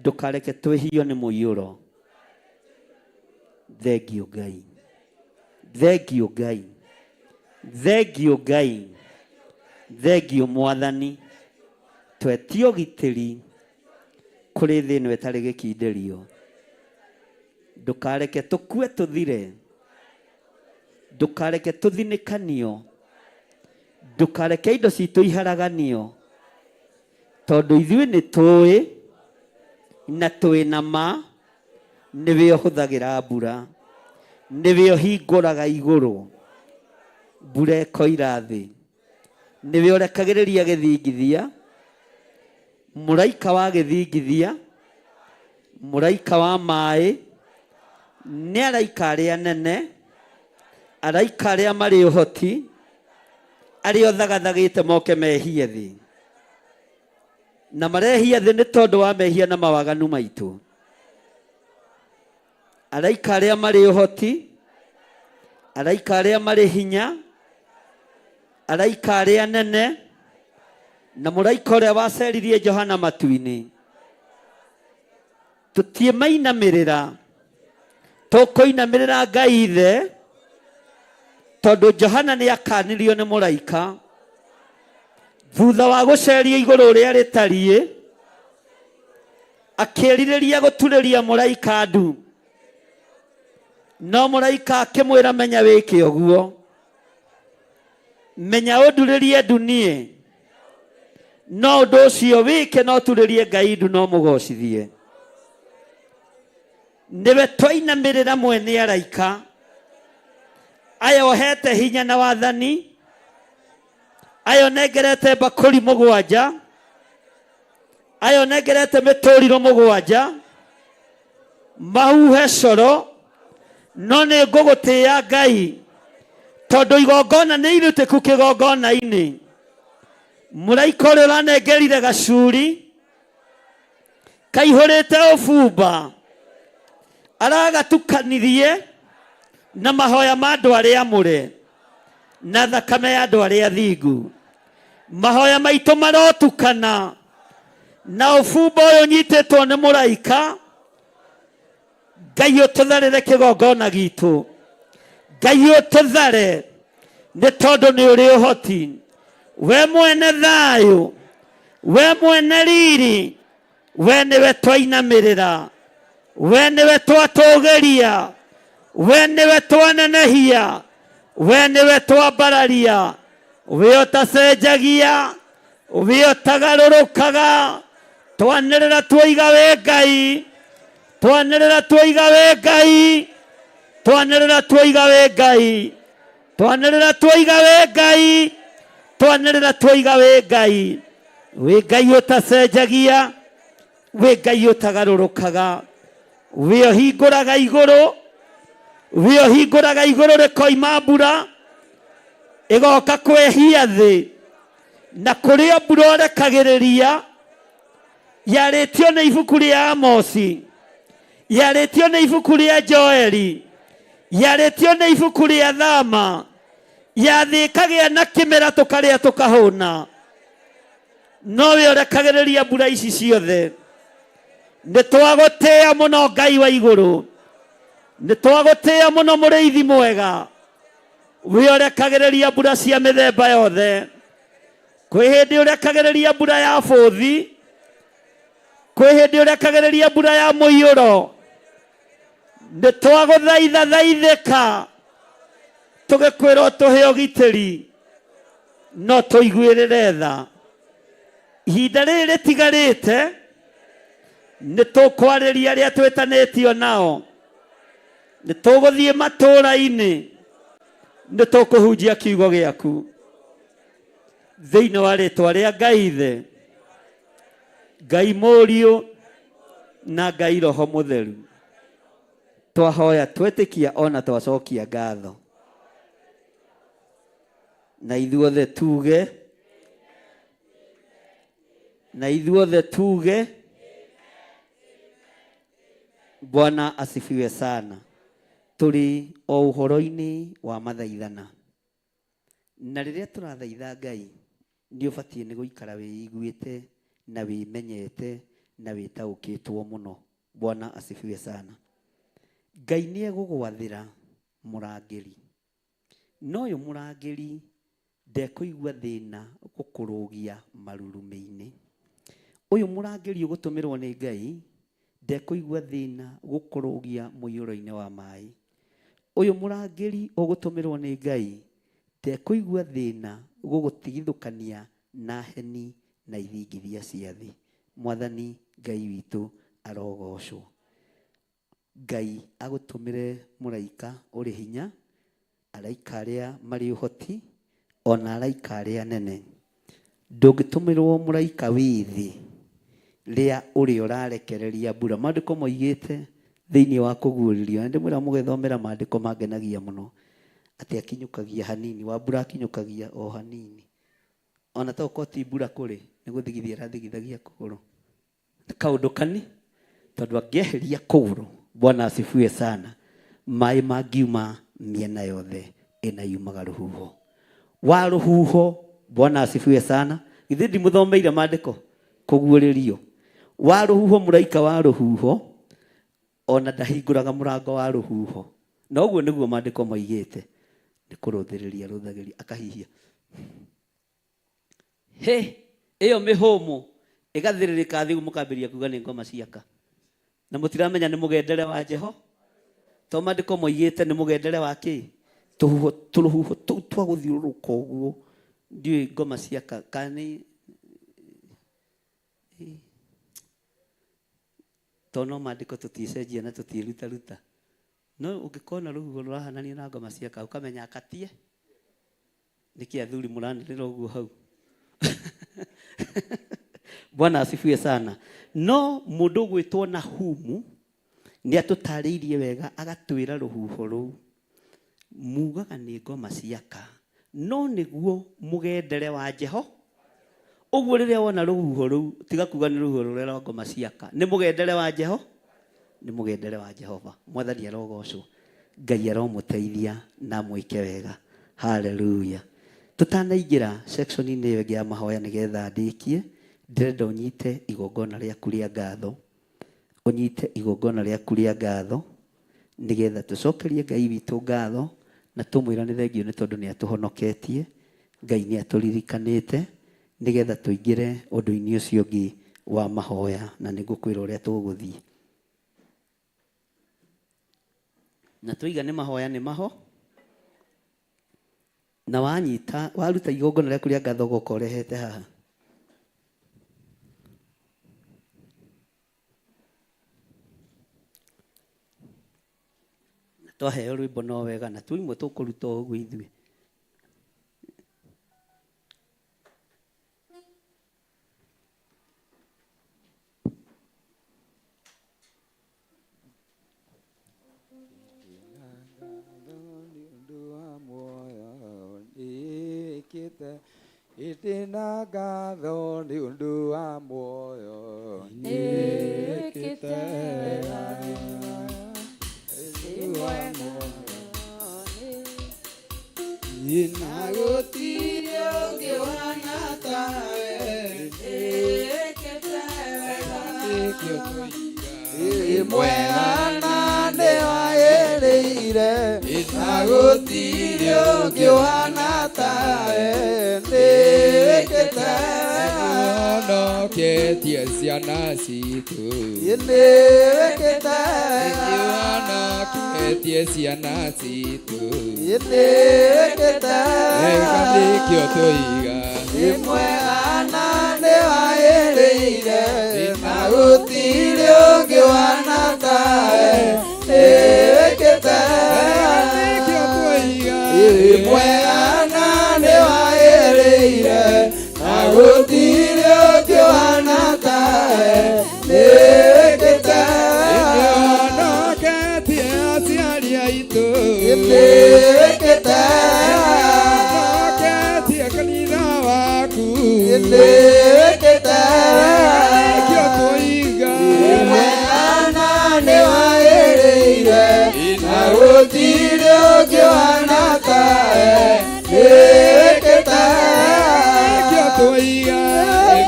ndũkareke twĩhio nĩ mũiyũro. Thengiũ Ngai, thengiũ Ngai, thengiũ Ngai, thengiũ Mwathani. Twetie ũgitĩri kũrĩ thĩ ĩno ĩtarĩ gĩkindĩrio. Ndũkareke tũkue tũthire, ndũkareke tũthinĩkanio, ndũkareke indo citũ iharaganio, tondũ ithuĩ nĩ tũĩ na twĩ na ma nĩwe ũhũthagĩra mbura, nĩwe ũhingũraga igũrũ mbura ĩkoira thĩ, nĩwe ũrekagĩrĩria gĩthingithia, mũraika wa gĩthingithia, mũraika wa maĩ, nĩ araika arĩa nene, araika arĩa marĩ ũhoti, arĩa ũthagathagĩte moke mehie thĩ, na marehie thĩ nĩ tondũ wa mehia na mawaganu maitũ. Araika arĩa marĩ ũhoti, araika arĩa marĩ hinya, araika arĩa nene, na mũraika ũrĩa waceririe Johana matu-inĩ, tũtiĩmainamĩrĩra, tũkũinamĩrĩra Ngai Ithe, tondũ Johana nĩ akanirio nĩ mũraika thutha wa gũceria igũrũ ũrĩa rĩtariĩ, akĩrirĩria gũturĩria mũraika ndu, no mũraika akĩmwĩra, menya wĩke ũguo, menya ũndurĩrie ndu niĩ, no ũndũ ũcio wĩke no turĩrie Ngai ndu no mũgocithie. Nĩwe twainamĩrĩra mwene araika aya ũhete hinya na wathani, aya ũnengerete mbakũri mũgwanja, aya ũnengerete mĩtũrirũ mũgwanja, mahuhe coro, no nĩ ngũgũtĩĩa Ngai tondũ igongona nĩ irutĩku kĩgongona-inĩ. Mũraika ũrĩa ũranengerire gacuri kaihũrĩte ũbumba aragatukanirie na mahoya ma andũ arĩa amũre na thakame ya andũ arĩa athingu. Mahoya maitũ marotukana na ũbumba ũyũ ũnyitĩtwo nĩ mũraika. Ngai ũtũtharĩre kĩgongona gitũ, Ngai ũtũthare nĩ tondũ nĩ ũrĩ ũhoti. We mwene thayũ, we mwene riri, we nĩwe twainamĩrĩra, we nĩwe twatũgĩria, we nĩwe twanenehia, we nĩwe twambararia, we ũtacenjagia, we ũtagarũrũkaga. Twanĩrĩra tuoiga wĩ Ngai, twanĩrĩra tuoiga wĩ Ngai, twanĩrĩra tuoiga wĩ Ngai, twanĩrĩra tuoiga wĩ Ngai, twanĩrĩra tuoiga wĩ Ngai. Wĩ Ngai ũtacenjagia, wĩ Ngai ũtagarũrũkaga, wĩ ũhingũraga igũrũ, wĩ ũhingũraga igũrũ rĩkoima mbura ĩgoka kwehia thĩ, na kũrĩa mbura ũrekagĩrĩria yarĩtio nĩ ibuku rĩa Amosi, yarĩtio nĩ ibuku rĩa Joeli, yarĩtio nĩ ibuku rĩa Thama, yathĩ ĩkagĩa na kĩmera tũkarĩa tũkahũna, nowe ũrekagĩrĩria mbura ici ciothe. Nĩ twagũtĩĩa mũno Ngai wa igũrũ, nĩ twagũtĩĩa mũno mũrĩithi mwega, we ũrekagĩrĩria mbura cia mĩthemba yothe. Kwĩ hĩndĩ ũrekagĩrĩria mbura ya bũthi, kwĩ hĩndĩ ũrekagĩrĩria mbura ya mũiyũro. Nĩ twagũthaitha thaithĩka tũgĩkwĩra ũtũhe ũgitĩri, no tũiguĩrĩre tha. Ihinda rĩrĩ rĩtigarĩte nĩ tũkwarĩria arĩa twĩtanĩtio nao, nĩ tũgũthiĩ matũũra-inĩ, nĩ tũkũhunjia kiugo gĩaku thĩinĩ wa rĩtwa rĩa Ngai Ithe, Ngai Mũriũ na Ngai Roho Mũtheru. Twahoya twetĩkia ona twacokia ngatho, na ithuothe tuge, na ithuothe tuge Bwana asifiwe sana. Tũrĩ o ũhoro-inĩ wa mathaithana, na rĩrĩa tũrathaitha Ngai nĩ ũbatiĩ nĩ gũikara wĩiguĩte na wĩmenyete na wĩtaũkĩtwo mũno. Bwana asifiwe sana. Ngai nĩ egũgwathĩra mũrangĩri, no ũyũ mũrangĩri ndekũigua thĩna gũkũrũgia marurumĩ-inĩ. Ũyũ mũrangĩri ũgũtũmĩrwo nĩ Ngai ndekũigua thĩna gũkũrũgia mũiyũro-inĩ wa maĩ. Ũyũ mũrangĩri ũgũtũmĩrwo nĩ Ngai ndekũigua thĩna gũgũtigithũkania na heni na ithingithia cia thĩ. Mwathani Ngai witũ arogocwo. Ngai agũtũmĩre mũraika ũrĩ hinya, araika arĩa marĩ ũhoti, ona araika arĩa anene. Ndũngĩtũmĩrwo mũraika wĩ thĩ rĩa ũrĩa ũrarekereria mbura. Maandĩko moigĩte thĩinĩ wa kũguũrĩrio, na ndĩmwĩra mũgĩthomera maandĩko mangenagia mũno, atĩ akinyũkagia hanini, wa mbura akinyũkagia o hanini. Ona to korwo ti mbura kũrĩ, nĩ gũthigithia arathigithagia kũgũrũ. Nĩ kaũndũ kani, tondũ angĩeheria kũgũrũ, Bwana asifiwe sana, maĩ mangiuma mĩena yothe ĩna yumaga rũhuho. Wa rũhuho, Bwana asifiwe sana, githĩ ndimũthomeire maandĩko kũguũrĩrio. Wa rũhuho, mũraika wa rũhuho, ona ndahingũraga mũrango wa rũhuho. Na ũguo nĩguo maandĩko moigĩte, nĩ kũrũthĩrĩria rũthagĩria, akahihia. He, ĩyo mĩhũmũ ĩgathĩrĩrĩka thĩ mũkambĩrĩria kuga nĩ ngoma ciaka. Na mũtiramenya nĩ mũgendere wa Jeho. To maandĩko moigĩte nĩ mũgendere wa kĩ? Tũhuho, tũrũhuho tũu twa gũthiũrũrũka ũguo. Ndiũĩ ngoma ciaka kana nĩ Tondũ no maandĩko tũticenjia na tũtiĩrutaruta. No ũngĩkona rũhuho rũrahanania na ngoma ciaka ũkamenya akatie. Nĩkĩ athuri mũranĩrĩra ũguo hau? Bwana asifiwe sana. No mũndũ ũgwĩtwo Nahumu nĩ atũtarĩirie wega agatwĩra rũhuho rũu mugaga nĩ ngoma ciaka no nĩguo mũgendere wa Jeho. Ũguo rĩrĩa wona rũhuho rũu tiga kuga nĩ rũhuho rũrĩa rwa ngoma ciaka, nĩ mũgendere wa Jeho, nĩ mũgendere wa Jehova. Mwathani arogocwo, Ngai aromũteithia na mwĩke wega. Haleluya. Tũtanaingĩra section-inĩ ĩyo ĩngĩ ya mahoya nĩgetha ndĩkie, ndĩrenda ũnyite igongona rĩaku rĩa ngatho, ũnyite igongona rĩaku rĩa ngatho nĩgetha tũcokerie Ngai witũ ngatho na tũmwĩra nĩ thengiũ nĩ tondũ nĩ atũhonoketie, Ngai nĩ atũririkanĩte nĩgetha tũingĩre ũndũ-inĩ ũcio ũngĩ wa mahoya, na nĩ ngũkwĩra ũrĩa tũgũthiĩ. Na tũiga nĩ mahoya nĩ maho, na wanyita waruta igongona rĩaku rĩa ngatho ũgoka ũrehete haha. Na twaheo rwĩmbo no wega, na tuimwe tũkũruta o ũguo ithuĩ. Ĩndĩ na ngatho nĩ ũndũ wa muoyo nyĩkĩte wega. Na gũtirĩ ũngĩ ũhana tawe, Ĩkĩte wega. nĩkĩo tũiga. Mwega na nĩ wagĩrĩire, na gũtirĩ ũngĩ ũhana tawe, nĩwĩkĩte wega. Nĩũhonoketie ciana citũ, Nĩwĩkĩte wega. nĩũhonoketie ciana citũ, Nĩwĩkĩte wega wega. nĩkĩo tũiga. Mwega na nĩ wagĩrĩire, na gũtirĩ ũngĩ ũhana tawe, nĩwĩkĩte Wega wega. nĩkĩo tũiga. Mwega na nĩ wagĩrĩire, na gũtirĩ ũngĩ ũhana tawe, nĩwĩkĩte wega. Nĩũhonoketie aciari aitũ, Nĩwĩkĩte wega. nĩũhonoketie kanitha waku, Nĩwĩkĩte wega nĩkĩo wega. tũiga. Mwega na nĩ wagĩrĩire, na gũtirĩ ũngĩ ũhana tawe, nĩwĩkĩte Nĩkĩo wega. tũiga.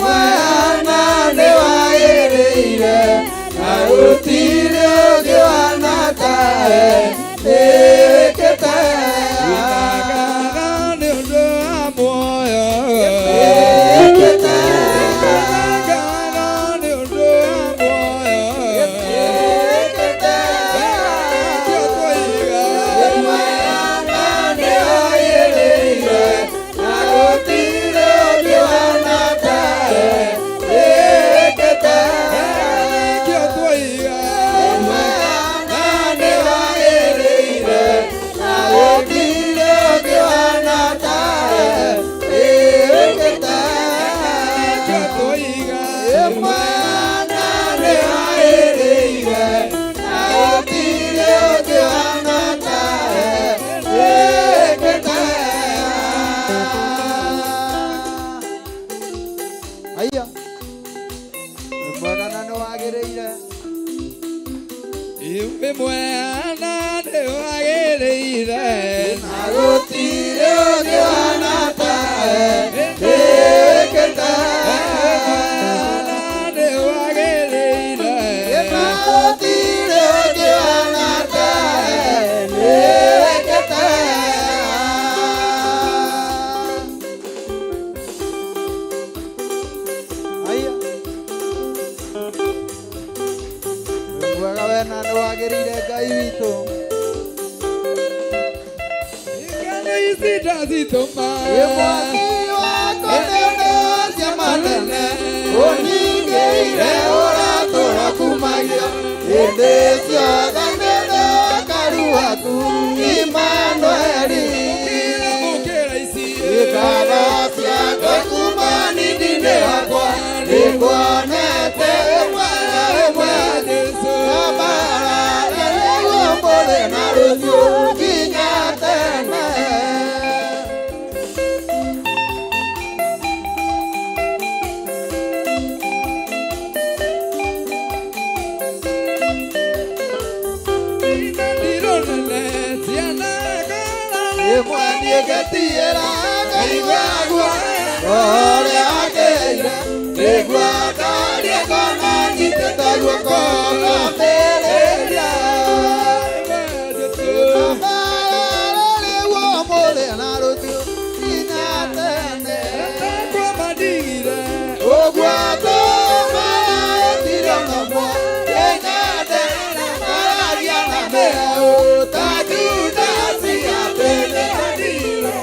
Mwega na nĩ wagĩrĩire, na gũtirĩ ũngĩ ũhana tawe, nĩwĩkĩte wega. Ngatho nĩ ũndũ wa muoyo. Nĩwĩkĩte wega. Ngatho nĩ ũndũ wa muoyo. Nĩwĩkĩte Wega nĩkĩo tũiga. Mwega na nĩ wagĩrĩire, na gũtirĩ ũngĩ ũhana tawe, nĩwĩkĩte Wega nĩkĩo tũiga. Mwega na nĩ wagĩrĩire, na gũtirĩ ũngĩ ũhana tawe, nĩwĩkĩte Nĩkĩo tũiga. Mwega na nĩ wagĩrĩire, na gũtirĩ ũngĩ ũhana tawe, nĩwĩkĩte. Haiya, mwega na nĩ wagĩrĩire. Wĩ mwega na nĩ wagĩrĩire. Na gũtirĩ ũngĩ ũhana tawe, nĩwĩkĩte. Wĩ mwega na nĩ wagĩrĩire. Na gũtirĩ ũngĩ ũhana tawe, nĩwĩkĩte. Haiya, wĩ mwega we na nĩ wagĩrĩire Ngai witũ. Ngano ici ndacitũma. Wĩ mwaki wakwa nĩ ũndũ wa ciama nene, ũningĩire ũratũra kumagio. Ũrĩa wakĩire nĩguo ndarie ngona nyitĩte guoko ngambĩrĩria. Rĩu ũmũthĩ na rũciũ nginya tene. Ũguo tũmaetire ũmwe nginya tene maragia na mĩhehu ta Judasi atĩ nĩandire.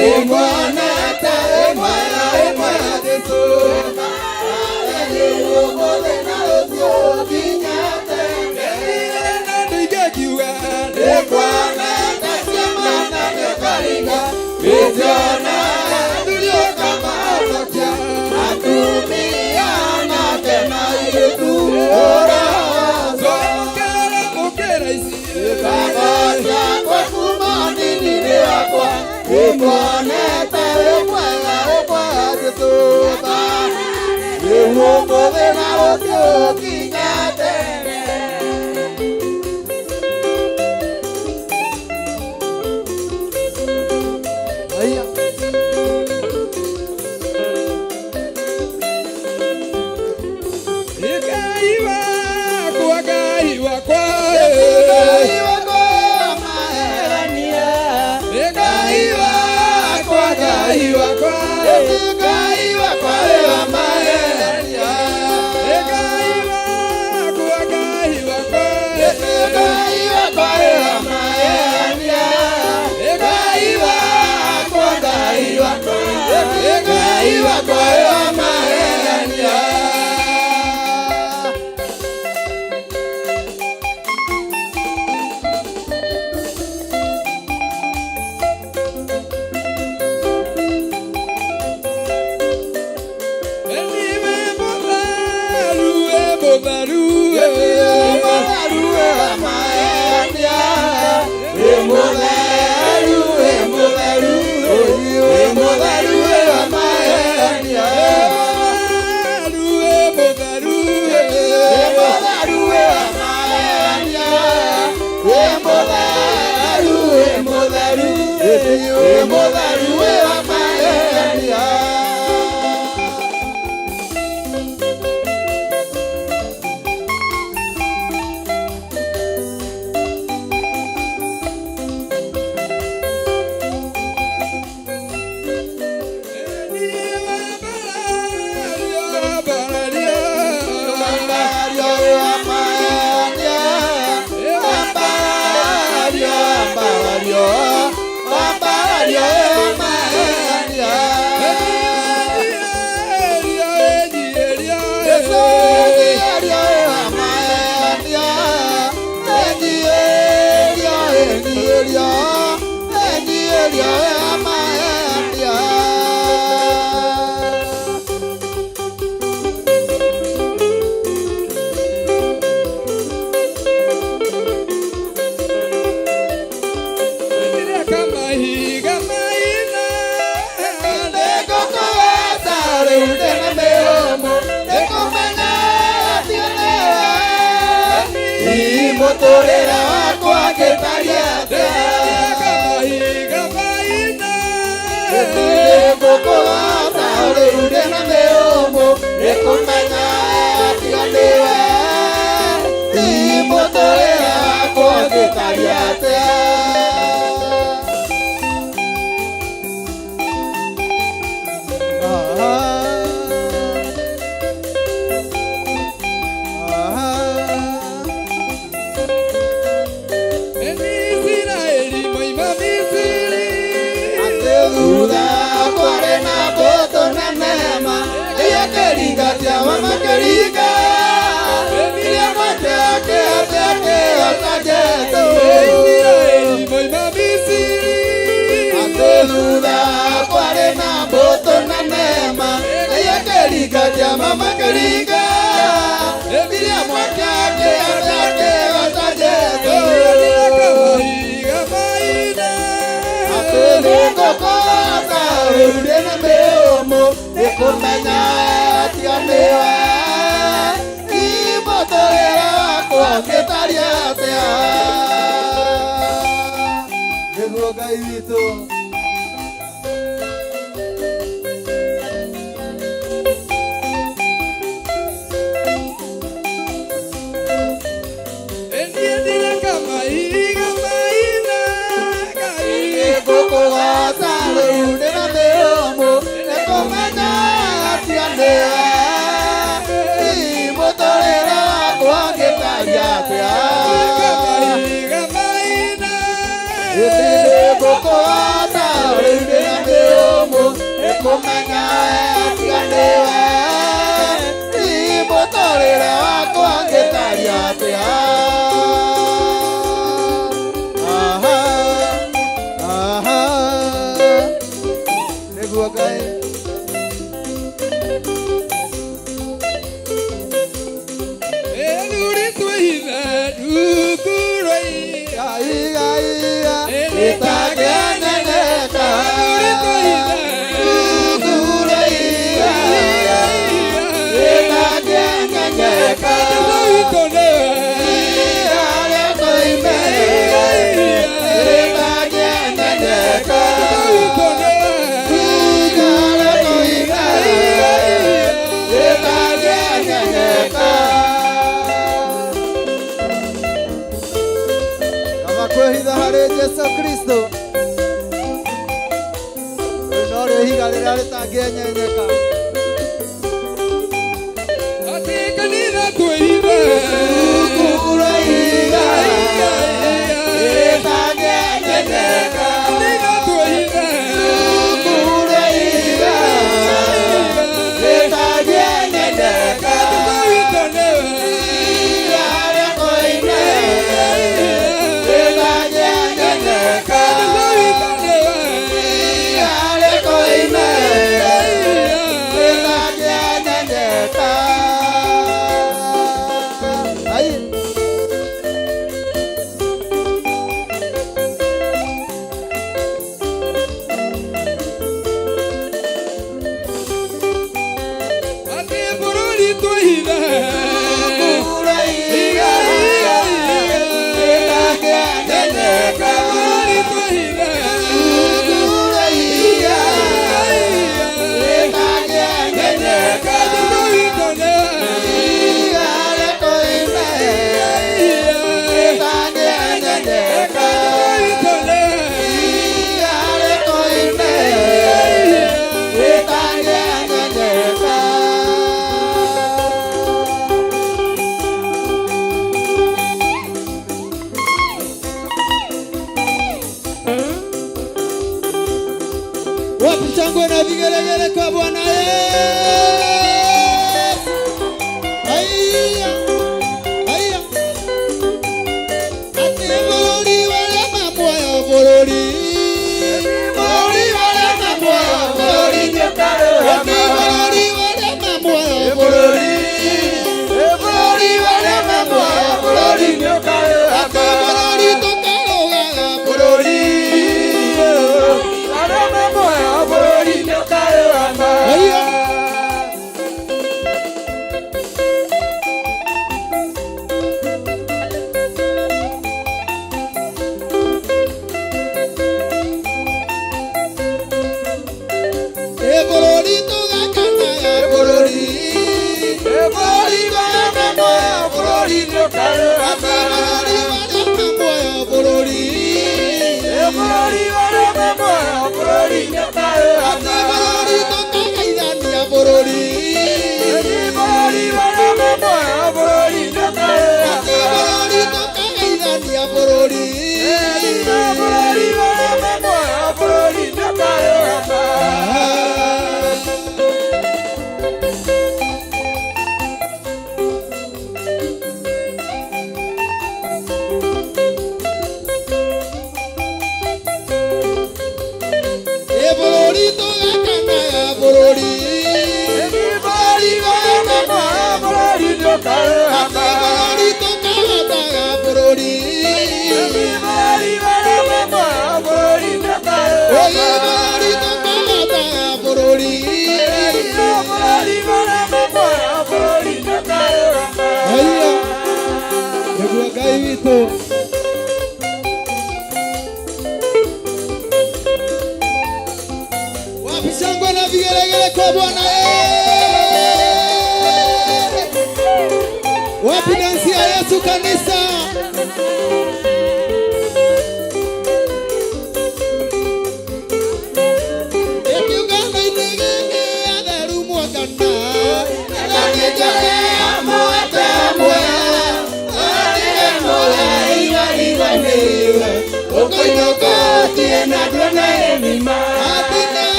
Nĩnguonete ĩmwe ĩmwe Jesũ. Rĩu ũmũthĩ na rũciũ nginya tene. Nĩnguonete ciama na nĩũkaringa mĩtĩona athuri ũkamahonokia atumia nake na airĩtu ũrahonokia. Baba ciakwa kuma nini-inĩ wakwa nĩnguonete wĩ mwega wĩ mwega Jesũ. Rĩu ũmũthĩ na rũciũ nginya tene. Haya. Ngai wakwa, Ngai wakwa, Ngai wakwa maherania. Ngai wakwa, Ngai wakwa, Ngai wakwa wa maherania. Ngai wakwa, Ngai wakwa, Ngai wakwa wa maherania. Ngai wakwa, Ngai wakwa, Ngai wakwa wa maherania. Niwe mũtheru, mũtheru, Mũtheru wa maherania. Wĩ mũtheru, wĩ mũtheru, wĩ mũtheru wa maherania. mũtheru, Wĩ mũtheru wa maherania. Wĩ mũtheru, wĩ mũtheru, wĩ mũtheru wa maherania. Mũtũrĩre wakwa ngĩtaria Nĩngũkũgooca rĩu ndĩna mĩhũmũ nĩkũmenya tiga nĩwe ti mũtũrĩre wakwa ngĩtaria atĩa. Thutha kwarĩ na mbũtũ nene ma ĩrĩa kĩringa kĩama makĩringa iria mwake akĩhota Jesũ. Atĩ thutha kwarĩ na mbũtũ nene ma ĩrĩa kĩringa kĩama makĩringa iria mwake akĩhota Jesũ. Atĩ nĩngũkũgooca rĩu ndĩna mĩhũmũ nĩkũmenya tiga nĩwe ti mũtũrĩre wakwa ngĩtaria atĩa nĩguo Ngai witũ. Ngũkũgoca rĩu ndĩna mĩhũmũ nĩkũmenya tiga nĩwe mũtũrĩre wakwa ngĩtaria atĩa ngũkũgoca rĩu ndĩna mĩhũmũ nĩkũmenya tiga nĩwe mũtũrĩre wakwa ngĩtaria atĩa. Kwĩhitha harĩ Jesu Kristo rĩu norĩo ihiga rĩrĩa rĩtangĩenyenyeka. Atĩ kanitha twĩhithe Rungu rwa ihiga rĩtangĩenyenyeka. Kanitha twĩhithe Rungu rwa ihiga rĩtangĩenyenyeka. Jesu witũ nĩwe Ihiga rĩa koine rĩtangĩenyenyeka. Jesu witũ nĩwe Ihiga rĩa koine rĩtangĩenyenyeka. Ai. Atĩ bũrũri twĩhithe Rungu rwa ihiga rĩtangĩenyenyeka. Bũrũri twĩhithe Rungu rwa ihiga rĩtangĩenyenyeka. Jesu witũ nĩwe Ihiga rĩa koine rĩtangĩenyenyeka. Jesu witũ nĩwe Ihiga rĩa koine rĩtangĩenyenyeka. Wapi shangwe na vigelegele kwa Bwana Yesu. Haiya, haiya. Ati bũrũri warĩa muoyo bũrũri. Bũrũri warĩa muoyo bũrũri. Ati bũrũri warĩa muoyo bũrũri. Bũrũri warĩa muoyo bũrũri. Ati bũrũri tũkarũgaga bũrũri. Haiya. Ĩ bũrũri tũgakanaga bũrũri. Bũrũri warĩa muoyo bũrũri. Ati bũrũri warĩa muoyo bũrũri. Ati bũrũri tũkagaithania bũrũri. Ati bũrũri tũkagaithania bũrũri. Ĩ bũrũri tũgakanaga bũrũri. Bũrũri warĩa muoyo bũrũri. Ati bũrũri tũkahotaga bũrũri. Ĩ bũrũri tũkahotaga bũrũri. Haiya. kwa Bwana. Wapi dansi ya Yesu kanisa?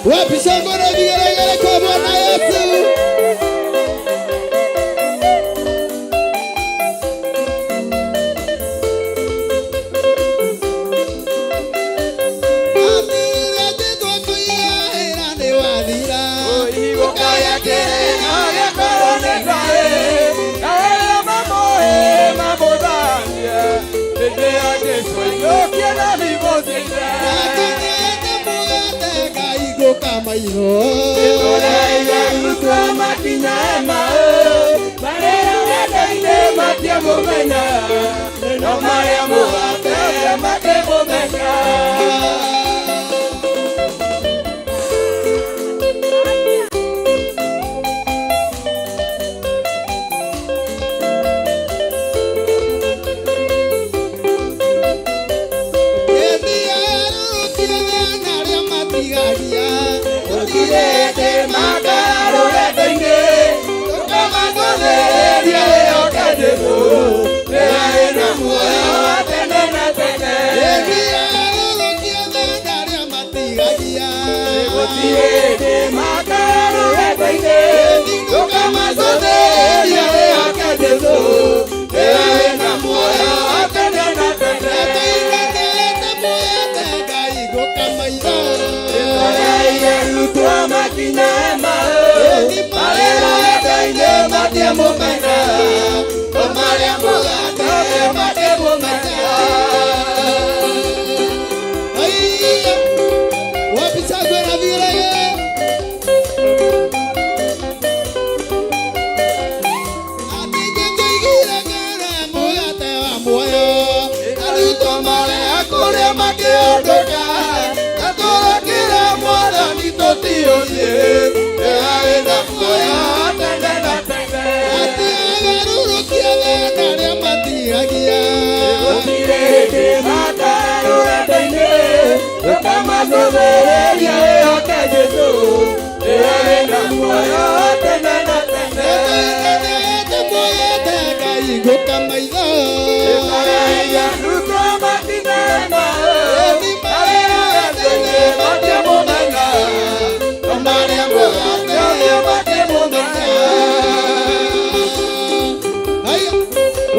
Wapi shangwe na vigelegele kwa Bwana Yesu?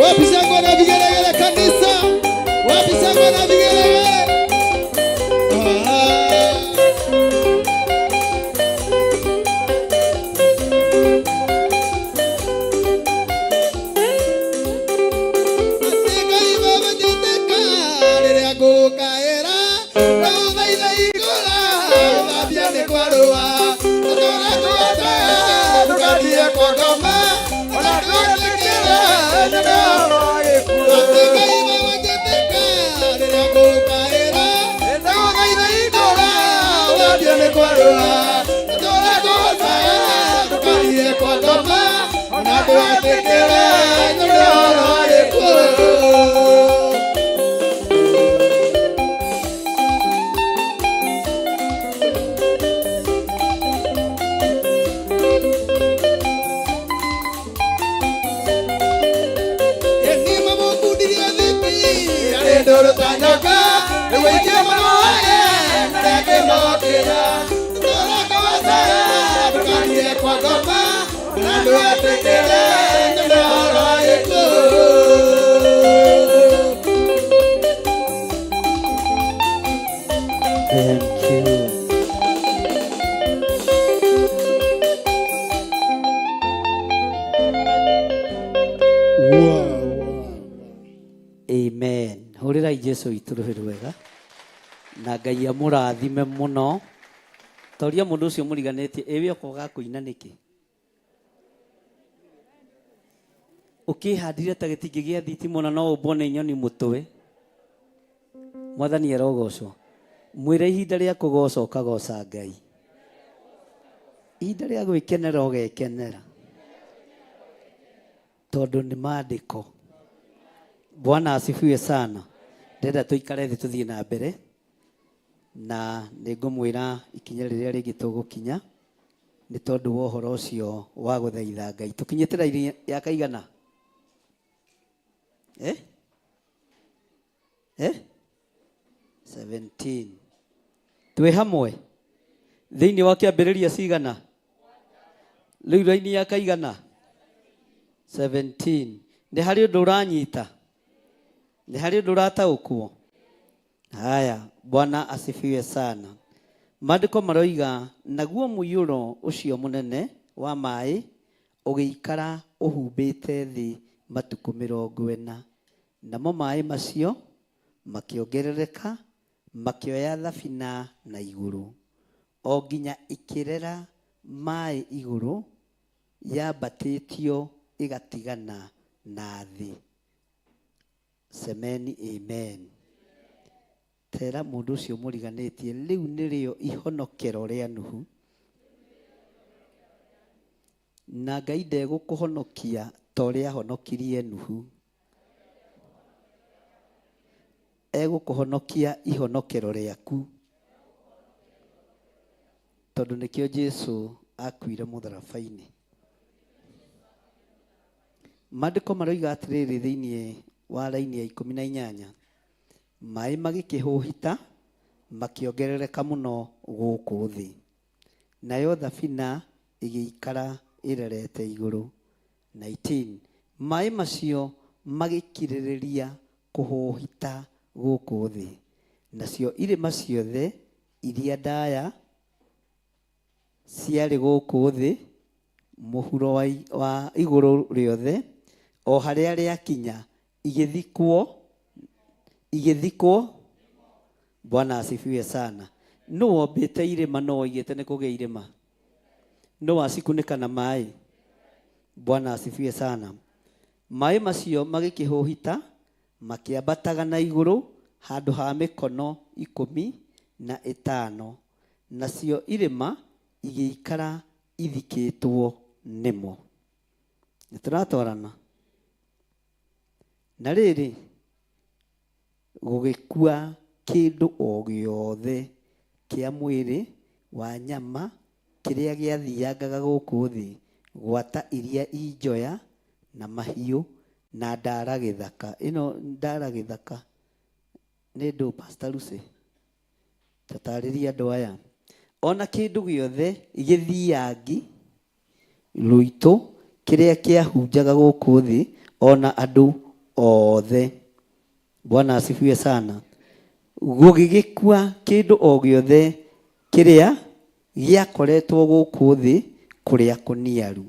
Wapi shangwe na vigelegele kanisa? Wapi shangwe na vigelegele? Thank you. Amen. Hũrĩrai Jesu witũ rũhĩ rwega na Ngai amũrathime mũno. Toria mũndũ ũcio mũriganĩtie, ĩwe ũkoga kũina nĩkĩ? Ũkĩhandire ta gĩtingĩ gĩa thitima ona no ũmbwo nĩ nyoni mũtwe. Mwathani arogocwo. Mwĩre ihinda rĩa kũgoca ũkagoca Ngai. Ihinda rĩa gwĩkenera ũgekenera. Tondũ nĩ maandĩko. Bwana asifiwe sana. Ndĩrenda tũikare thĩ tũthiĩ na mbere na nĩ ngũmwĩra ikinya rĩrĩa rĩngĩ tũgũkinya nĩ tondũ wa ũhoro ũcio wa gũthaitha Ngai. Tũkinyĩte raini ya kaigana? Eh? Eh? 17. Twĩ hamwe thĩinĩ wa kĩambĩrĩria cigana? Rĩu raini ya kaigana? 17. Nĩ harĩ ũndũ ũranyita? Nĩ harĩ ũndũ ũrataũkwo? Haya, Bwana asifiwe sana. Maandĩko maroiga, naguo mũiyũro ũcio mũnene wa maĩ ũgĩikara ũhumbĩte thĩ matukũ 40, namo maĩ macio makĩongerereka, makĩoya thabina na igũrũ, o nginya ĩkĩrera maĩ igũrũ, yambatĩtio ĩgatigana na thĩ. Semeni amen. Tera mũndũ ũcio mũriganĩtie, rĩu nĩrĩo ihonokero rĩa Nuhu. Na Ngai ndegũkũhonokia ta ũrĩa ahonokirie Nuhu. Egũkũhonokia ihonokero rĩaku. Tondũ nĩkĩo Jesu akuire mũtharaba-inĩ. Maandĩko maroiga atĩrĩrĩ thĩinĩ wa raini ya 18, maĩ magĩkĩhũhita makĩongerereka mũno gũkũ thĩ, nayo thabina ĩgĩikara ĩrerete igũrũ. 19, maĩ macio magĩkirĩrĩria kũhũhita gũkũ thĩ, nacio irĩma ciothe iria ndaya ciarĩ gũkũ thĩ mũhuro wa igũrũ rĩothe, o harĩa rĩakinya, igĩthikwo, igĩthikwo. Bwana asifiwe sana. Nũ wombĩte irĩma? Nũ woigĩte nĩ kũgĩa irĩma? Nũ wacikunĩka na maĩ? Bwana asifiwe sana. Maĩ macio magĩkĩhũhita makĩambataga na igũrũ handũ ha mĩkono 15, nacio irĩma igĩikara ithikĩtwo nĩmo. Nĩ tũratwarana? Na rĩrĩ, gũgĩkua kĩndũ o gĩothe kĩa mwĩrĩ wa nyama kĩrĩa gĩathiangaga gũkũ thĩ, gwata iria injoya na mahiũ na ndara gĩthaka. Ĩno ndara gĩthaka nĩ ndũ, Pastor Lucy? Tatarĩria andũ aya. Ona kĩndũ gĩothe gĩthiangi rũitũ kĩrĩa kĩahunjaga gũkũ thĩ, ona andũ othe. Bwana asifiwe sana. Gũgĩgĩkua kĩndũ o gĩothe kĩrĩa gĩakoretwo gũkũ thĩ kũrĩa kũniaru,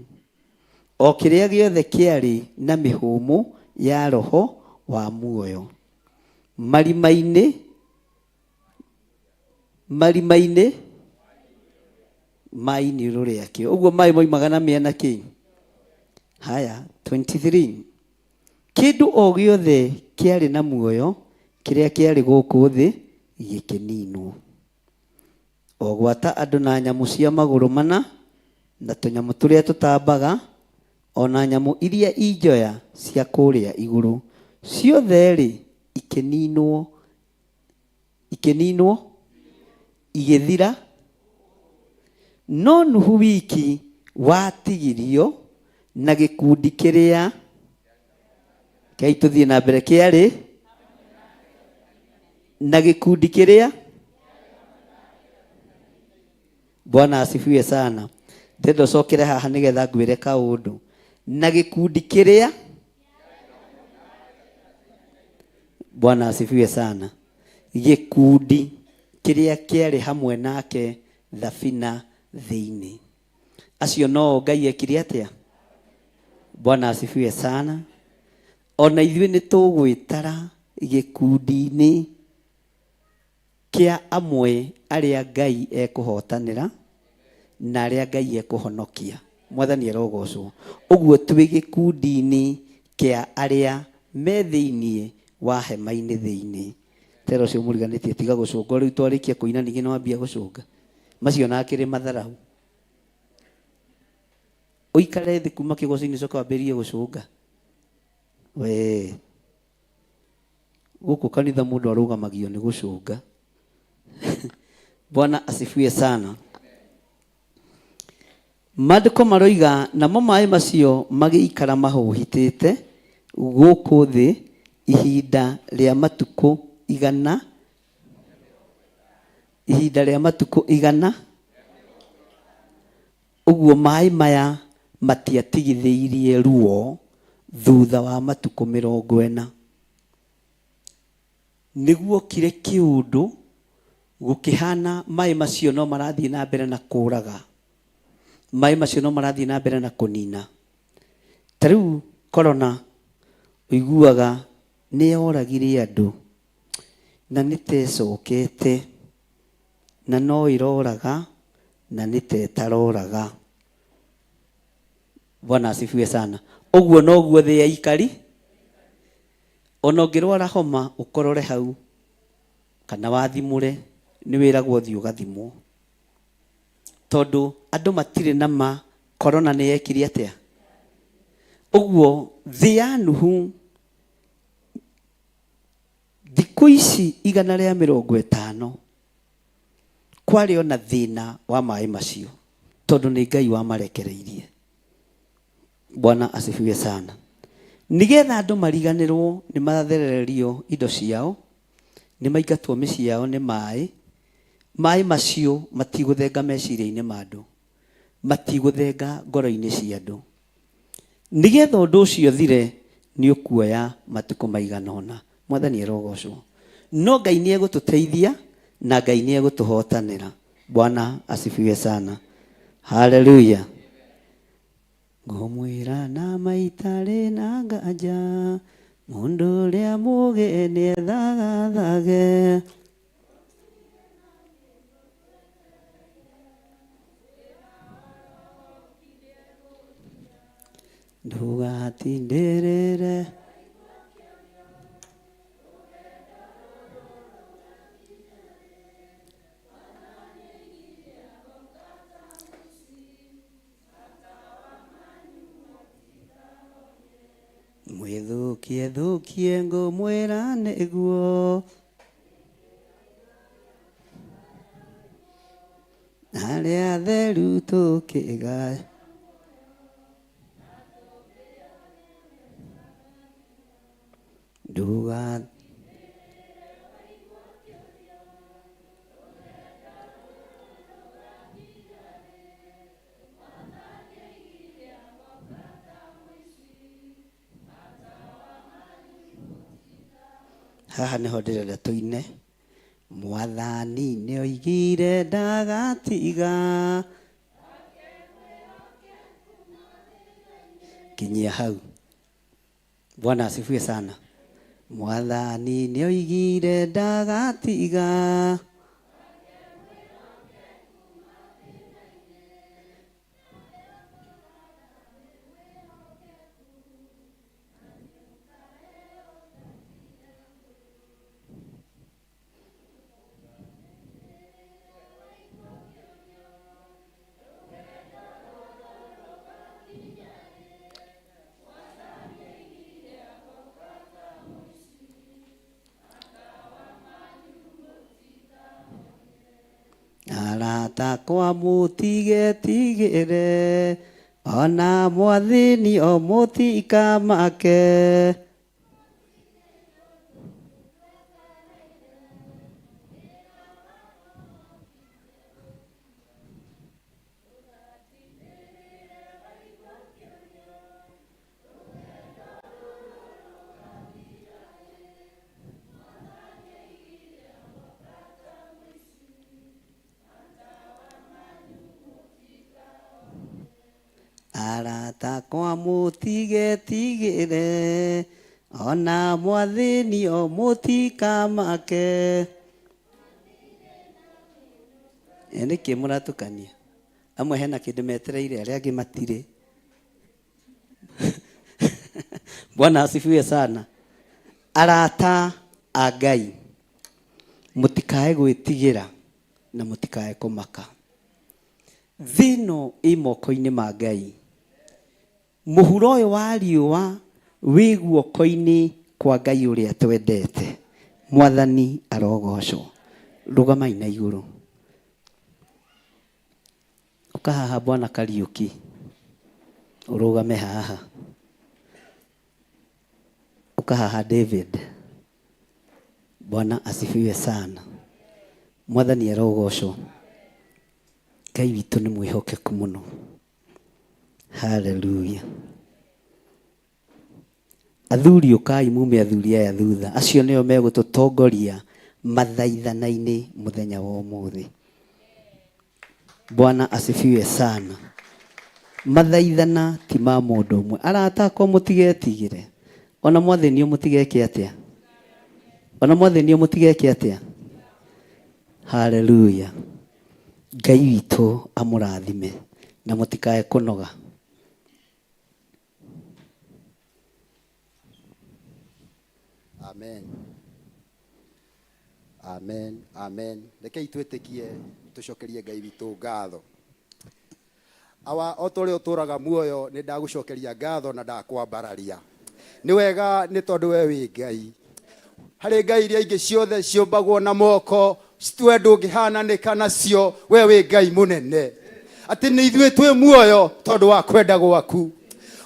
o kĩrĩa gĩothe kĩarĩ na mĩhũmũ ya roho wa muoyo. Marima-inĩ, marima-inĩ ma iniũrũ rĩakĩo. Ũguo maĩ moimaga na mĩena kĩ? Haya, 23. Kĩndũ o gĩothe kĩarĩ na muoyo kĩrĩa kĩarĩ gũkũ thĩ gĩkĩninwo. O gwata andũ na nyamũ cia magũrũ mana, na tũnyamũ tũrĩa tũtambaga, o na nyamũ iria injoya cia kũrĩa igũrũ, ciothe-rĩ ikĩninwo, ikĩninwo, igĩthira. No Nuhu wiki watigirio na gĩkundi kĩrĩa kĩai tũthiĩ na mbere kĩarĩ na gĩkundi kĩrĩa. Bwana asifiwe sana. Ndĩrenda ũcokere haha nĩgetha ngwĩre kaũndũ. Na gĩkundi kĩrĩa. Bwana asifiwe sana. Gĩkundi kĩrĩa kĩarĩ hamwe nake thabina thĩinĩ. Acio no Ngai ekire atĩa? Bwana asifiwe sana. Ona ithuĩ nĩ tũgwĩtara gĩkundi-inĩ. Kĩa amwe arĩa Ngai ekũhotanĩra na arĩa Ngai ekũhonokia. Mwathani arogocwo. Ũguo twĩ gĩkundi-inĩ kĩa arĩa me thĩiniĩ wa hema-inĩ thĩiniĩ. Tera ũcio mũriganĩtie tiga gũcũnga rĩu twarĩkia kũina ningĩ nĩwambia gũcũnga. Macio na akĩrĩ matharau. Ũikare thĩ kuma kĩgoco-inĩ ũcoke wambĩrĩrie gũcũnga. Wee. Gũkũ kanitha mũndũ arũgamagio nĩ gũcũnga. Bwana asifiwe sana. Maandĩko maroiga namo maĩ macio magĩikara mahũhitĩte gũkũ thĩ ihinda rĩa matukũ igana, ihinda rĩa matukũ igana. Ũguo maĩ maya matiatigithĩirie ruo thutha wa matukũ 40. Nĩguokire kĩũndũ gũkĩhana maĩ macio no marathiĩ na mbere na kũraga, maĩ macio no marathiĩ na mbere na kũnina. Ta rĩu corona ũiguaga nĩ yoragire andũ na nĩ ta ĩcokete na no ĩroraga na nĩ ta ĩtaroraga. Bwana asifiwe sana. Ũguo noguo thĩ yaikari. Ona ũngĩrwara homa ũkorore hau kana wathimũre nĩ wĩragwo ũthiĩ ũgathimwo. Tondũ andũ matirĩ na ma corona nĩ yekire atĩa. Ũguo thĩ ya Nuhu thikũ ici 150 kwarĩ ona thĩna wa maĩ macio tondũ nĩ Ngai wamarekereirie. Bwana asifiwe sana. Nigetha andũ mariganĩrwo nĩ matherererio indo ciao, nĩ maingatwo mĩciĩ yao nĩ maĩ, maĩ macio matigũthenga meciria-inĩ ma andũ, matigũthenga ngoro-inĩ cia andũ. Nigetha ũndũ ũcio ũthire nĩ ũkuoya matukũ maigana ũna. Mwathani arogocwo. No Ngai nĩ egũtũteithia na Ngai nĩ egũtũhotanĩra. Bwana asifiwe sana. Haleluya. Ngũmwĩra na maitarĩ na nganja, mũndũ ũrĩa mũũgĩ nĩethagathage. Ndũgatindĩrĩre. Mwĩthũkie thũkie ngũmwĩra nĩguo. Arĩa atheru tũkĩgaya. Nduga. Haha nĩho ndĩrenda tũine. Mwathani nĩoigire ndagatiga. Kinyia hau. Bwana asifiwe sana. Mwathani nĩoigire ndagatiga. Arata akwa mũtigetigĩre, ona mwathĩnio mũtikamake. Arata akwa mũtigetigĩre, ona mwathĩnio mũtikamake. Nĩkĩ mũratukania? Amwe hena kĩndũ metereire, arĩa angĩ matirĩ. Bwana asifiwe sana. Arata a Ngai, mũtikae gwĩtigĩra na mũtikae kũmaka. Thĩ ĩno ĩ moko-inĩ ma Ngai. Mũhuro ũyũ wa riũa wĩ guoko-inĩ kwa Ngai ũrĩa twendete. Mwathani arogocwo. Rũgamai na igũrũ. Ũka haha Bwana Kariũki, ũrũgame haha. Ũka haha David. Bwana asifiwe sana. Mwathani arogocwo. Ngai witũ nĩ mwĩhokeku mũno. Haleluya. Athuri ũkai mume athuri aya thutha. Acio nĩo megũtũtongoria mathaithana-inĩ mũthenya wa ũmũthĩ. Bwana asifiwe sana. Mathaithana ti ma mũndũ ũmwe. Arata akwa mũtigetigĩre. Ona mwathĩnio mũtigeke atĩa? Ona mwathĩnio mũtigeke atĩa? Haleluya. Ngai witũ amũrathime na mũtikae kũnoga. Amen. Amen. Amen. Rekei twĩtĩkie tũcokerie Ngai witũ ngatho. Awa, o ta ũrĩa ũtũũraga muoyo, nĩ ndagũcokeria ngatho na ndakwambararia. Nĩ wega nĩ tondũ we wĩ Ngai. Harĩ ngai iria ingĩ ciothe ciũmbagwo na moko, we ndũngĩhananĩka nacio, we wĩ Ngai mũnene. Atĩ nĩ ithuĩ twĩ muoyo tondũ wa kwenda gwaku.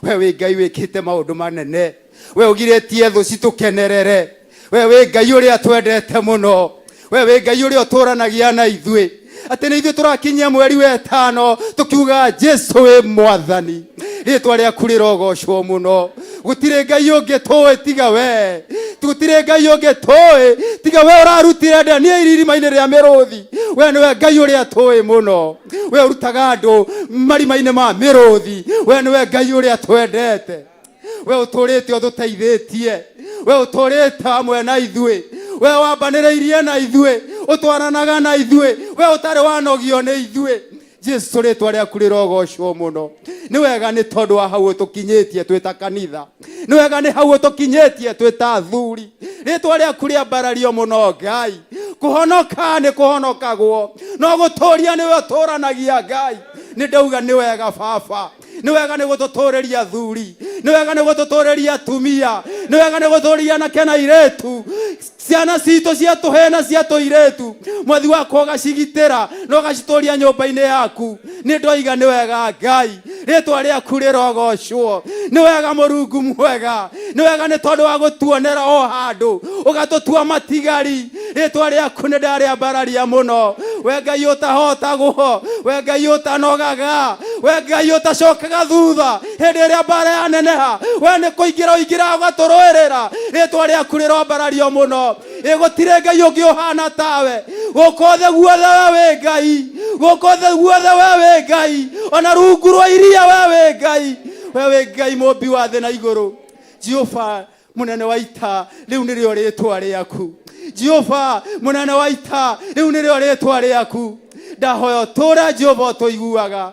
We wĩ Ngai wĩkĩte maũndũ manene. We ũgirĩtie thũ citũkenerere. We wĩ Ngai ũrĩa twendete mũno. We wĩ Ngai ũrĩa ũtũranagia na ithuĩ. Atĩ nĩ ithuĩ tũrakinyia mweri wa ĩtano tũkiuga Jesu wĩ mwathani. Rĩtwa rĩaku rĩrogocwo mũno. Gũtirĩ Ngai ũngĩ tũĩ tiga we. Gũtirĩ Ngai ũngĩ tũĩ tiga we ũrarutire Danieli irima-inĩ rĩa mĩrũthi. We nĩwe Ngai ũrĩa tũĩ mũno. We ũrutaga andũ marima-inĩ ma mĩrũthi. We nĩwe Ngai ũrĩa twendete. We ũtũrĩte ũtũteithĩtie. We ũtũrĩte hamwe na ithuĩ. We wambanĩrĩirie na ithuĩ, ũtwaranaga na ithuĩ. We ũtarĩ wanogio nĩ ithuĩ. Jesu rĩtwa rĩaku rĩrogocwo mũno. Nĩ wega nĩ tondũ wa hau ũtũkinyĩtie twĩ ta kanitha. Nĩ wega nĩ hau ũtũkinyĩtie twĩ ta athuri. Rĩtwa rĩaku rĩambarario mũno Ngai. Kũhonoka nĩ kũhonokagwo, no gũtũria nĩwe ũtũranagia Ngai. Nĩ ndauga nĩ wega baba. Nĩ wega nĩ gũtũtũrĩria athuri, nĩ wega nĩ gũtũtũrĩria atumia, nĩ wega nĩ gũtũrĩria anake na airĩtu. Ciana citũ cia tũhĩĩ na cia tũirĩtu, mwathi wakwa ũgacigitĩra na ũgacitũria nyũmba-inĩ yaku. Nĩ ndoiga nĩ wega Ngai, rĩtwa rĩaku rĩrogocwo. Nĩ wega Mũrungu mwega, nĩ wega nĩ tondũ wa gũtuonera o handũ, ũgatũtua matigari. Rĩtwa rĩaku nĩ ndarĩambararia mũno. We Ngai ũtahotagwo, we Ngai ũtanogaga, we Ngai ũtacokaga thutha hĩndĩ ĩrĩa mbara yaneneha, we nĩ kũingĩra ũingĩraga ũgatũrũĩrĩra. Rĩtwa rĩaku rĩroambarario mũno. Ĩ gũtirĩ Ngai ũngĩ ũhana tawe gũkũ thĩ guothe, we wĩ Ngai gũkũ thĩ guothe, we wĩ Ngai ona rungu rwa iria, we wĩ Ngai, we wĩ Ngai mũmbi wa thĩ na igũrũ. Jehova mũnene wa ita, rĩu nĩrĩo rĩtwa rĩaku. Jehova mũnene wa ita, rĩu nĩrĩo rĩtwa rĩaku. Ndahoya ũtũũre Jehova ũtũiguaga,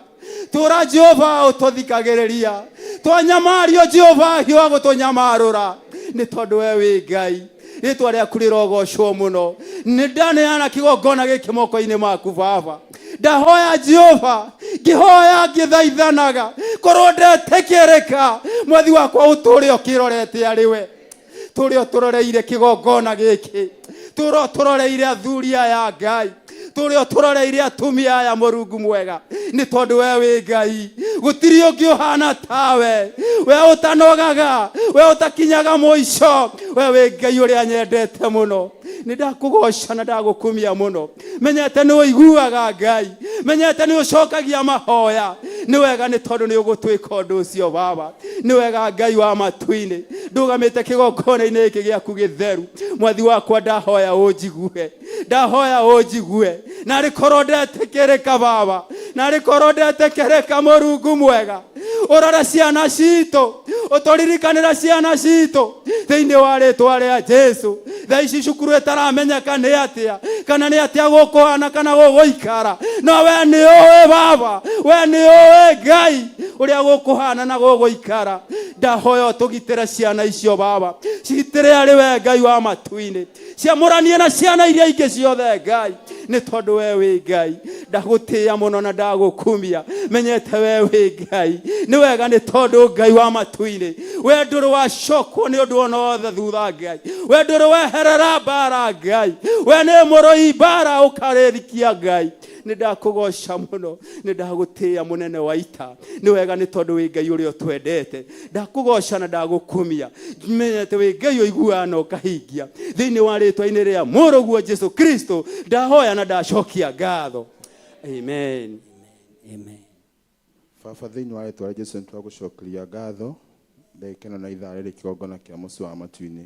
tũra Jehova ũtũthikagĩrĩria, twanyamario Jehova hiũha gũtũnyamarũra, nĩ tondũ we wĩ Ngai. Rĩtwa rĩaku rĩrogocwo mũno. Nĩ ndaneana kĩgongona gĩkĩ moko-inĩ maku baba. Ndahoya Jehova, ngĩhoya ngĩthaithanaga, korwo ndetĩkĩrĩka, mwathi wakwa ũtũũre ũkĩrorete arĩ we. Tũũre ũtũroreire kĩgongona gĩkĩ, tũũre ũtũroreire athuri aya Ngai, tũũre ũtũroreire atumia aya Mũrungu mwega, nĩ tondũ we wĩ Ngai, gũtirĩ ũngĩ ũhana tawe. We ũtanogaga, we ũtakinyaga mũico, we wĩ Ngai ũrĩa nyendete mũno. Nĩ ndakũgoca na ndagũkumia mũno. Menyete nĩ ũiguaga Ngai, menyete nĩ ũcokagia mahoya. Nĩ wega nĩ tondũ nĩ ũgũtwĩka ũndũ ũcio baba. Nĩ wega Ngai wa matu-inĩ, ndũgamĩte kĩgongona-inĩ gĩkĩ gĩaku gĩtheru. Mwathi wakwa ndahoya ũnjigue, ndahoya ũnjigue. Narĩ korwo ndetĩkĩrĩka baba, narĩ korwo ndetĩkĩrĩka Mũrungu mwega, ũrore ciana citũ, ũtũririkanĩre ciana citũ thĩinĩ wa rĩtwa rĩa Jesu. Thaa ici cukuru ĩtaramenyeka nĩ atĩa, Kana nĩ atĩa gũkũhana kana gũgũikara, no we nĩ ũĩ Baba, we nĩ ũĩ Ngai ũrĩa gũkũhana na gũgũikara. Ndahoya ũtũgitĩre ciana icio Baba, cigitĩre arĩ we Ngai wa matu-inĩ, ciamũranie na ciana iria ingĩ ciothe Ngai, nĩ tondũ we wĩ Ngai. Ndagũtĩĩa mũno na ndagũkumia, menyete we wĩ Ngai. Nĩ wega nĩ tondũ Ngai wa matu-inĩ, we ndũrĩ wacokwo nĩ ũndũ ona wothe thutha Ngai, we ndũrĩ weherera mbara Ngai, we nĩ mũrũi mbara ũkarĩrikia Ngai. Nĩ ndakũgoca mũno, nĩ ndagũtĩĩa mũnene wa ita. Nĩ wega nĩ tondũ wĩ Ngai ũrĩa ũtwendete. Ndakũgoca na ndagũkumia, menyete wĩ Ngai ũiguaga na ũkahingia. Thĩinĩ wa rĩtwa-inĩ rĩa Mũrũguo Jesu Kristo ndahoya na ndacokia ngatho, amen. Amen. Baba, thĩinĩ wa rĩtwa rĩa Jesu nĩ twagũcokeria ngatho ndagĩka ĩno na ithaa rĩrĩ kĩgongona kĩa mũciĩ wa matu-inĩ.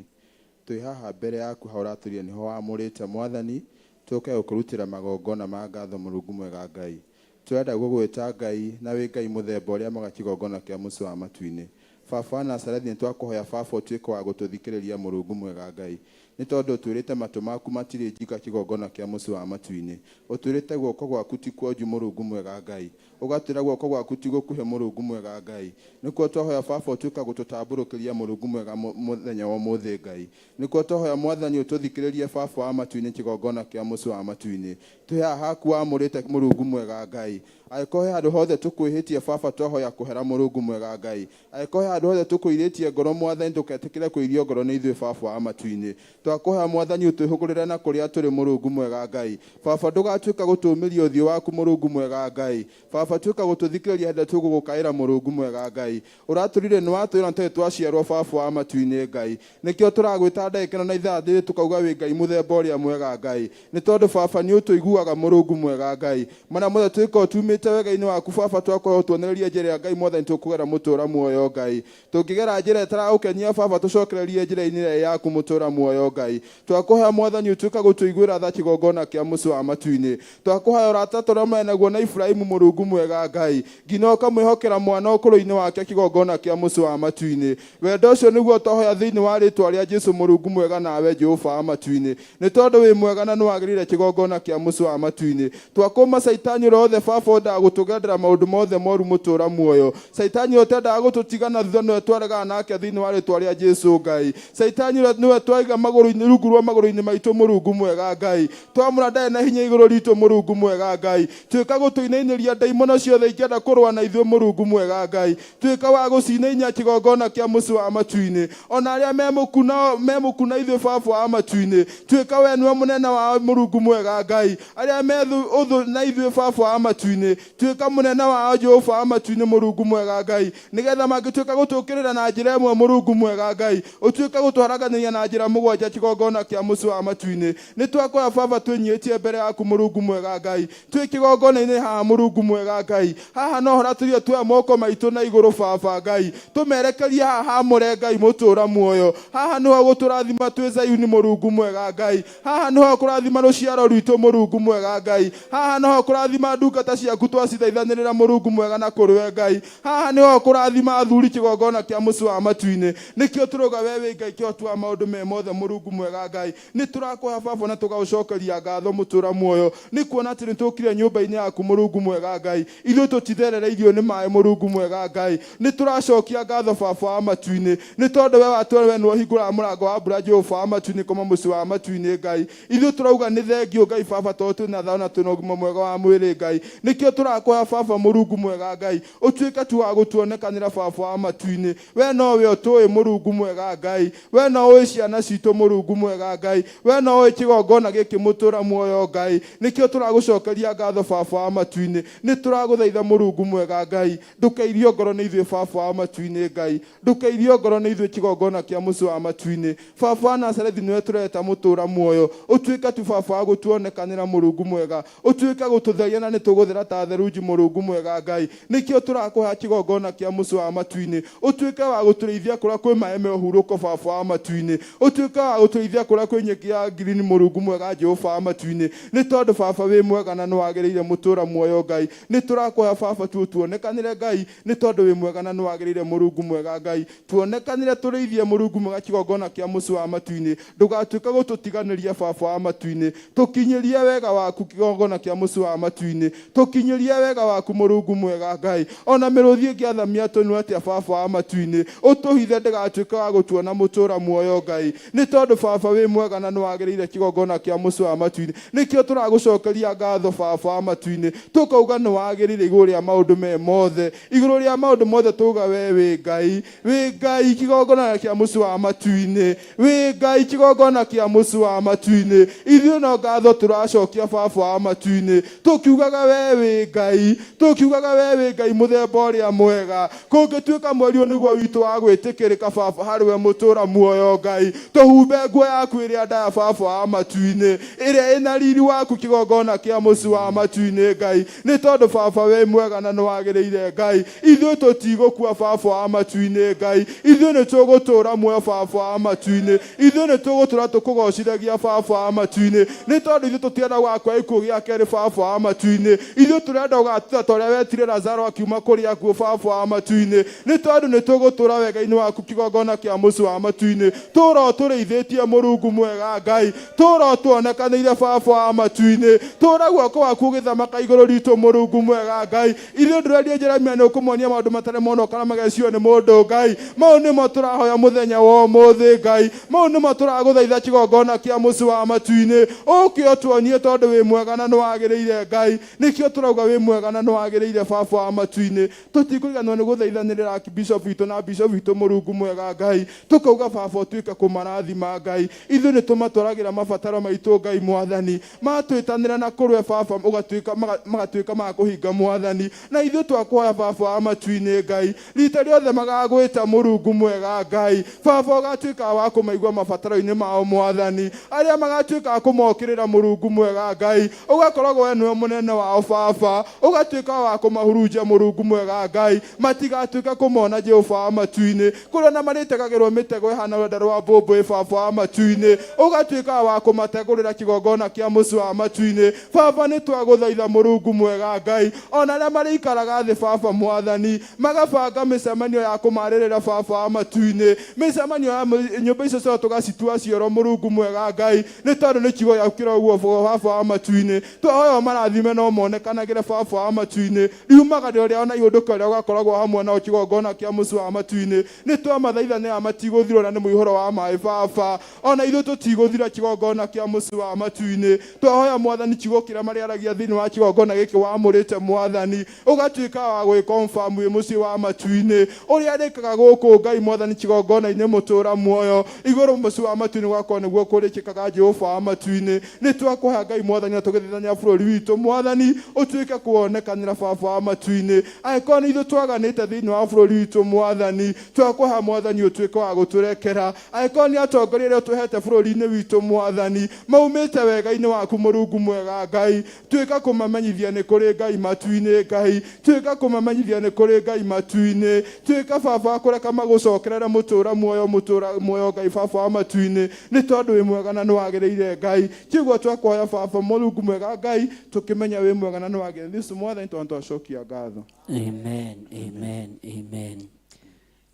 Twĩ haha mbere yaku hau ũratũrire nĩho wamũrĩte Mwathani, tũke gũkũrutĩra magongona ma ngatho Mũrungu mwega Ngai. Tũrenda gũgwĩta Ngai na wĩ Ngai mũthemba ũrĩa mwega kĩgongona kĩa mũciĩ wa matu-inĩ. Baba wa Nazarethi nĩ twakũhoya Baba ũtuĩke wa gũtũthikĩrĩria Mũrungu mwega Ngai. Nĩ tondũ ũtwĩrĩte matũ maku matirĩ njika kĩgongona kĩa mũciĩ wa matu-inĩ. Ũtwĩrĩte guoko gwaku ti kuonju Mũrungu mwega Ngai. Ũgatwĩra guoko gwaku ti gũkuhĩ Mũrungu mwega Ngai. Nĩkuo twahoya Baba ũtuĩka gũtũtambũrũkĩria Mũrungu mwega mũthenya wa ũmũthĩ Ngai. Nĩkuo twahoya Mwathani ũtũthikĩrĩrie Baba wa matu-inĩ kĩgongona kĩa mũciĩ wa matu-inĩ. Twĩ haha haku wamũrĩte Mũrungu mwega Ngai. Angĩkorwo he handũ hothe tũkwĩhĩtie Baba twahoya kũhera Mũrungu mwega Ngai. Angĩkorwo he handũ hothe tũkũirĩtie ngoro Mwathani ndũketĩkĩre kũirio ngoro nĩ ithuĩ Baba wa matu-inĩ. Twakũhoya Mwathani ũtwĩhũgũrĩre na kũrĩa tũrĩ Mũrungu mwega Ngai. Baba ndũgatuĩka gũtũmĩria ũthiũ waku Mũrungu mwega Ngai. Baba tuĩka gũtũthikĩrĩria hĩndĩ ĩrĩa tũgũgũkaĩra Mũrungu mwega Ngai. Ũratũrire nĩ watwĩra nĩ twaciarwo Baba wa matu-inĩ Ngai. Nĩkĩo tũragwĩta ndagĩka ĩno na ithaa rĩrĩ tũkauga wĩ Ngai mũthemba ũrĩa mwega Ngai. Nĩ tondũ Baba nĩ ũtũiguaga Mũrungu mwega Ngai. Marĩa mothe twĩkaga tumĩte wega-inĩ waku Baba twakũhoya ũtuonererie njĩra ĩrĩa Ngai Mwathani tũkũgera mũtũra muoyo Ngai. Tũngĩgera njĩra ĩtaragũkenia Baba tũcokererie njĩra-inĩ ĩrĩa yaku mũtũra muoyo Ngai. Twakũhoya Mwathani ũtuĩka gũtũiguĩra tha kĩgongona kĩa mũciĩ wa matu-inĩ. Twakũhoya ũrata ta ũrĩa marĩ naguo na Iburahĩmu Mũrungu mwega Ngai. Nginya ũkamwĩhokera mwana ũkũrũ-inĩ wake kĩgongona kĩa mũciĩ wa matu-inĩ. Wendo ũcio nĩguo twahoya thĩinĩ wa rĩtwa rĩa Jesu Mũrungu mwega nawe Jehova wa matu-inĩ. Nĩ tondũ wĩ mwega na nĩwagĩrĩire kĩgongona kĩa mũciĩ wa matu-inĩ. Twakũma Caitani ũrĩa wothe Baba wendaga gũtũgendera maũndũ mothe moru mũtũra muoyo. Caitani ũrĩa ũtendaga gũtũtiga na thutha nĩwe twaregana nake thĩinĩ wa rĩtwa rĩa Jesu Ngai. Caitani ũrĩa nĩwe twaiga magũrũ-inĩ rungu rwa magũrũ-inĩ maitũ Mũrungu mwega Ngai. Twamũra ndarĩ na hinya igũrũ ritũ Mũrungu mwega Ngai. Tuĩka gũtũinainĩria ndaimono ciothe ingĩenda kũrũa na ithuĩ Mũrungu mwega Ngai. Tuĩka wa gũcinainia kĩgongona kĩa mũciĩ wa matu-inĩ. Ona arĩa me mũku na ithuĩ Baba wa matu-inĩ. Tuĩka we nĩwe mũnene wao Mũrungu mwega Ngai. Arĩa me ũthũ na ithuĩ Baba wa matu-inĩ. Tuĩka mũnene wao Jehova wa matu-inĩ Mũrungu mwega Ngai. Nĩgetha mangĩtuĩka gũtũũkĩrĩra na njĩra ĩmwe Mũrungu mwega Ngai. Ũtuĩke gũtũharaganĩria na njĩra mũgwanja kĩgongona kĩa mũciĩ wa matu-inĩ. Nĩ twakũhoya Baba twĩnyihĩtie mbere yaku Mũrungu mwega Ngai. Twĩ kĩgongona-inĩ haha Mũrungu mwega Ngai. Haha noho ũratũria tuoya moko maitũ na igũrũ Baba Ngai. Tũmerekerie haha hamũre Ngai mũtũra muoyo. Haha nĩho ũgũtũrathima twĩ Zayuni Mũrungu mwega Ngai. Haha nĩho ũkũrathima rũciaro rwitũ Mũrungu mwega Ngai. Haha noho ũkũrathima ndungata ciaku twacithaithanĩrĩra Mũrungu mwega na kũrĩ we Ngai. Haha nĩho ũkũrathima athuri kĩgongona kĩa mũciĩ wa matu-inĩ. Nĩkĩo tũrauga we wĩ Ngai kĩhoti wa maũndũ me mothe Mũrungu mwega Ngai. Nĩ tũrakũhoya Baba na tũgagũcokeria ngatho mũtũra muoyo nĩ kuona atĩ nĩ tũkire nyũmba-inĩ yaku Mũrungu mwega Ngai. Ithuĩ tũtitherereirio nĩ maĩ Mũrungu mwega Ngai. Nĩ tũracokia ngatho Baba wa matu-inĩ nĩ tondũ we watwĩra we nĩwe ũhingũraga mũrango wa mbura Jehova wa matu-inĩ kuma mũciĩ wa matu-inĩ Ngai. Ithuĩ tũrauga nĩ thengiũ Ngai Baba tondũ twĩna thayũ na twĩna ũgima mwega wa mwĩrĩ Ngai. Nĩkĩo tũrakũhoya Baba Mũrungu mwega Ngai ũtuĩke tu wa gũtuonekanĩra Baba wa matu-inĩ. We nowe ũtũĩ Mũrungu mwega Ngai. We no ũĩ ciana citũ Mũrungu mwega Ngai. We no ũĩ kĩgongona gĩkĩ mũtũra muoyo Ngai. Nĩkĩo tũragũcokeria ngatho Baba wa matu-inĩ. Nĩ tũragũthaitha Mũrungu mwega Ngai. Ndũkeirio ngoro nĩ ithuĩ Baba wa matu-inĩ Ngai. Ndũkeirio ngoro nĩ ithuĩ kĩgongona kĩa mũciĩ wa matu-inĩ. Baba wa Nazarethi nĩwe tũreta mũtũra muoyo. Ũtuĩke tu Baba wa gũtuonekanĩra Mũrungu mwega. Ũtuĩke gũtũtheria na nĩtũgũthera ta therunji Mũrungu mwega Ngai. Nĩkĩo tũrakũhoya kĩgongona kĩa mũciĩ wa matu-inĩ. Ũtuĩke wa gũtũrĩithia kũrĩa kwĩ maĩ me ũhurũko Baba wa matu-inĩ. Ũtuĩke wa wa gũtũrĩithia kũrĩa kwĩ nyeki ya ngirini mũrungu mwega Jehova wa matu-inĩ nĩ tondũ baba wĩ mwega na nĩ wagĩrĩire mũtũra muoyo Ngai nĩ tũrakũhoya baba tu tuonekanĩre Ngai nĩ tondũ wĩ mwega na nĩ wagĩrĩire mũrungu mwega Ngai tuonekanĩre tũrĩithie mũrungu mwega kĩgongona kĩa mũciĩ wa matu-inĩ ndũgatuĩke gũtũtiganĩria baba wa matu-inĩ tũkinyĩrie wega waku kĩgongona kĩa mũciĩ wa matu-inĩ tũkinyĩrie wega waku mũrungu mwega Ngai ona mĩrũthi ĩngĩathamia tũnua atĩa baba wa matu-inĩ ũtũhithe ndĩgatuĩke wa gũtuona mũtũra muoyo Ngai nĩ tondũ baba wĩ mwega na nĩ wagĩrĩire kĩgongona kĩa mũciĩ wa matu-inĩ nĩkĩo tũragũcokeria ngatho baba wa matu-inĩ tũkauga nĩ wagĩrĩire igũrũ rĩa maũndũ me mothe igũrũ rĩa maũndũ mothe tũuga we wĩ Ngai wĩ Ngai kĩgongona kĩa mũciĩ wa matu-inĩ wĩ Ngai kĩgongona kĩa mũciĩ wa matu-inĩ ithuĩ no ngatho tũracokia baba wa matu-inĩ tũkiugaga we wĩ Ngai tũkiugaga we wĩ Ngai mũthemba ũrĩa mwega kũngĩtuĩka mweri ũyũ nĩguo witũ wa gwĩtĩkĩrĩka baba harĩ we mũtũra muoyo Ngai tũhumbe nguo yaku ĩrĩa ndaya baba wa matu-inĩ ĩrĩa ĩna riri waku kĩgongona kĩa mũciĩ wa matu-inĩ Ngai nĩ tondũ baba wĩ mwega na nĩ wagĩrĩire Ngai ithuĩ tũtigũkua baba wa matu-inĩ Ngai ithuĩ nĩ tũgũtũra muoyo baba wa matu-inĩ ithuĩ nĩ tũgũtũra tũkũgocithagia baba wa matu-inĩ nĩ tondũ ithuĩ tũtienda gũgakua gĩkuũ gĩa kerĩ baba wa matu-inĩ ithuĩ tũrenda ũgatuta ta ũrĩa wetire Lazaro akiuma kũrĩ akuũ baba wa matu-inĩ nĩ tondũ nĩ tũgũtũra wega-inĩ waku kĩgongona kĩa mũciĩ wa matu-inĩ tũra ũtũrĩithĩtie mũrungu mwega Ngai tũra ũtuonekanĩire baba wa matu-inĩ tũra guoko waku ũgĩthamaka igũrũ ritũ mũrungu mwega Ngai ithuĩ ndũrerie Jeremia nĩ ũkũmonia maũndũ matarĩ monwo kana magecio nĩ mũndũ Ngai mau nĩmo tũrahoya mũthenya wa ũmũthĩ Ngai mau nĩmo tũragũthaitha kĩgongona kĩa mũciĩ wa matu-inĩ ũke ũtuonie tondũ wĩ mwega na nĩ wagĩrĩire Ngai nĩkĩo tũrauga wĩ mwega na nĩ wagĩrĩire baba wa matu-inĩ tũtikũriganĩrwo nĩ gũthaithanĩrĩra archbishop witũ na bishop witũ mũrungu mwega Ngai tũkauga baba ũtuĩke kũmarathima Ngai ithuĩ nĩ tũmatwaragĩra mabataro maitũ Ngai mwathani matwĩtanĩra na kũrwe baba ũgatuĩka magatuĩka ma kũhinga mwathani na ithuĩ twakũhoya baba wa matu-inĩ Ngai rita rĩothe magagwĩta mũrungu mwega Ngai baba ũgatuĩka wa kũmaigua mabataro-inĩ mao mwathani arĩa magatuĩka a kũmokĩrĩra mũrungu mwega Ngai ũgakoragwo we nĩwe mũnene wao baba ũgatuĩka wa kũmahurunja mũrungu mwega Ngai matigatuĩka kũmona Jehova wa matu-inĩ kũrĩa na marĩtegagĩrwo mĩtego ĩhana rwenda rwa mbũmbũĩ baba wa matu-inĩ ũgatuĩka wa kũmategũrĩra kĩgongona kĩa mũciĩ wa matu-inĩ baba nĩ twagũthaitha mũrungu mwega Ngai ona arĩa marĩikaraga thĩ baba mwathani magabanga mĩcemanio ya kũmarĩrĩra baba wa matu-inĩ mĩcemanio ya nyũmba icio ciothe tũgacitua cioro mũrungu mwega Ngai nĩ tondũ nĩ kiugo gĩaku kĩroguo baba wa matu-inĩ twahoya marathime no monekanagĩre baba wa matu-inĩ riumaga rĩao na ihũndũka rĩao ũgakoragwo hamwe nao kĩgongona kĩa mũciĩ wa matu-inĩ nĩ twamathaitha nĩ matigũthirwo na nĩ mũihũro wa maĩ baba ona ithuĩ tũtigũthira kĩgongona kĩa mũciĩ wa matu-inĩ twahoya mwathani kiugo kĩrĩa marĩaragia thĩinĩ wa kĩgongona gĩkĩ wamũrĩte mwathani ũgatuĩka wa gwĩkonfirm wĩ mũciĩ wa matu-inĩ ũrĩa rĩkaga gũkũ Ngai mwathani kĩgongona-inĩ mũtũra muoyo igũrũ mũciĩ wa matu-inĩ gwakorwo nĩguo kũrĩkĩkaga Jehova wa matu-inĩ nĩ twakũhoya Ngai mwathani na tũgĩthithania bũrũri witũ mwathani ũtuĩke kuonekanĩra baba wa matu-inĩ angĩkorwo nĩ ithuĩ twaganĩte thĩinĩ wa bũrũri witũ mwathani twakũhoya mwathani ũtuĩke wa gũtũrekera angĩkorwo nĩ atongoria arĩa ũtũhete bũrũri-inĩ witũ mwathani maumĩte wega-inĩ waku mũrungu mwega Ngai tuĩka kũmamenyithia nĩ kũrĩ Ngai matu-inĩ Ngai tuĩka kũmamenyithia nĩ kũrĩ Ngai matu-inĩ tuĩka baba kũreka magũcokerere mũtũra muoyo mũtũra muoyo Ngai baba wa matu-inĩ nĩ tondũ wĩ mwega na nĩ wagĩrĩire Ngai kĩguo twakũhoya baba mũrungu mwega Ngai tũkĩmenya wĩ mwega na nĩ wagĩrĩire Yesu mwathani tondũ twacokia ngatho. Amen, amen, amen.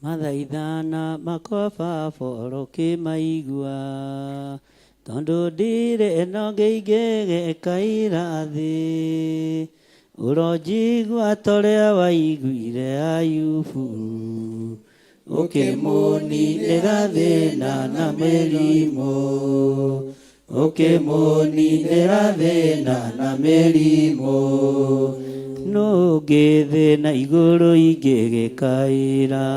Mathaithana makwa baba ũrokĩmaigua tondũ ndirĩ na ũngĩ ingĩgĩkaira thĩ ũronjigua ta ũrĩa waiguire Ayubu ũkĩmũninĩra thĩna na mĩrimũ ũkĩmũninĩra thĩna na mĩrimũ nũngĩ thĩna igũrũ ingĩgĩkaĩra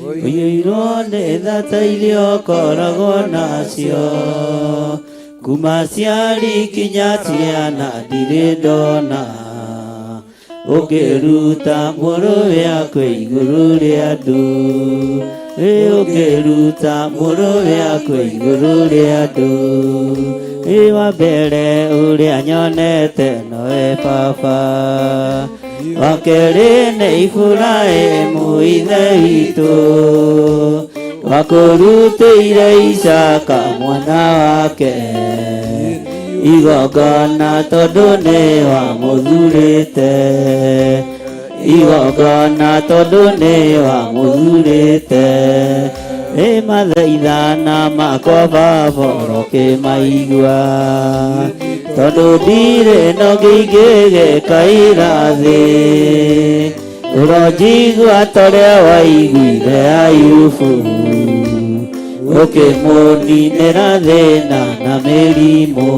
ũiyũirwo nĩ tha ta iria ũkoragwo nacio kuma ciari kinya ciana ndirĩ ndona ũngĩruta mũrũ akwe igũrũ rĩa andũ ĩ ũngĩruta mũrũ akwe igũrũ rĩa andũ ĩ wa mbere ũrĩa nyonete nowe baba wa kerĩ nĩ Iburahĩmu ithe witũ Wakũrutĩire Isaka mwana wake igongona tondũ nĩ wamũthurĩte igongona tondũ nĩ wamũthurĩte ĩ mathaithana makwa baba ũrokĩmaigua tondũ ndirĩ na ũngĩ ingĩgĩkaira thĩ ũronjigua torĩa waiguire Ayubu ũkĩmũninĩra thĩna na mĩrimũ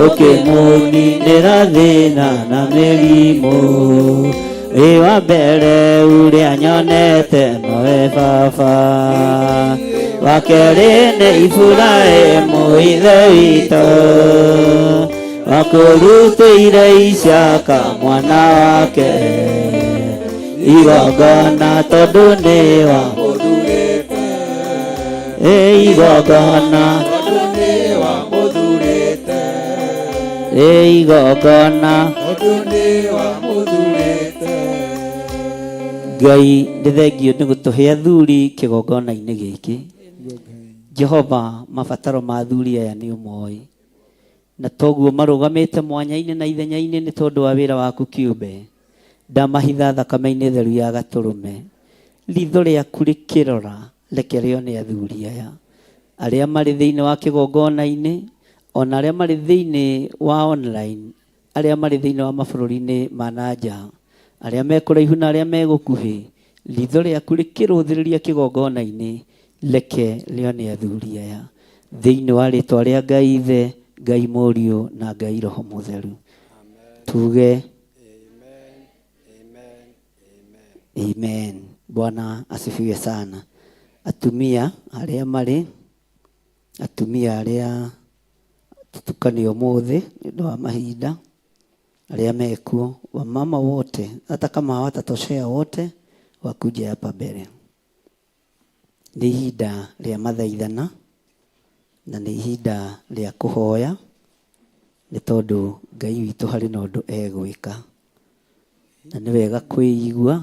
ũkĩmũninĩra thĩna na mĩrimũ wĩ wa mbere ũrĩa nyonete nowe baba wa kerĩ nĩ Iburahĩmu ithe witũ wakũrutĩire Isaka mwana wake igongona tondũ nĩ wamũthurĩte ĩ igongona tondũ nĩ wamũthurĩte ĩ igongona tondũ nĩ wamũthurĩte Ngai nĩ thengio nĩ gũtũhe athuri kĩgongona-inĩ gĩkĩ Jehova mabataro ma athuri aya nĩ ũmoĩ na toguo marũgamĩte mwanya-inĩ na ithenya-inĩ nĩ tondũ wa wĩra waku kĩũmbe ndamahitha thakame-inĩ theru ya gatũrũme ritho rĩaku rĩkĩrora reke rĩone athuri aya arĩa marĩ thĩinĩ wa kĩgongona-inĩ ona arĩa marĩ thĩinĩ wa online arĩa marĩ thĩinĩ wa mabũrũri-inĩ ma na nja arĩa me kũraihu na arĩa me gũkuhĩ ritho rĩaku rĩkĩrũthĩrĩria kĩgongona-inĩ reke rĩone athuri aya thĩinĩ wa rĩtwa rĩa Ngai Ithe Ngai Mũriũ na Ngai Roho Mũtheru tuge amen Bwana asifiwe sana atumia arĩa marĩ atumia arĩa tũtukane ũmũthĩ nĩ ũndũ wa mahinda arĩa mekuo wamama wote hata kama hawatatoshea wote wakuje hapa mbere nĩ ihinda rĩa mathaithana na nĩ ihinda rĩa kũhoya nĩ tondũ Ngai witũ harĩ na ũndũ egwĩka na nĩ wega kwĩigua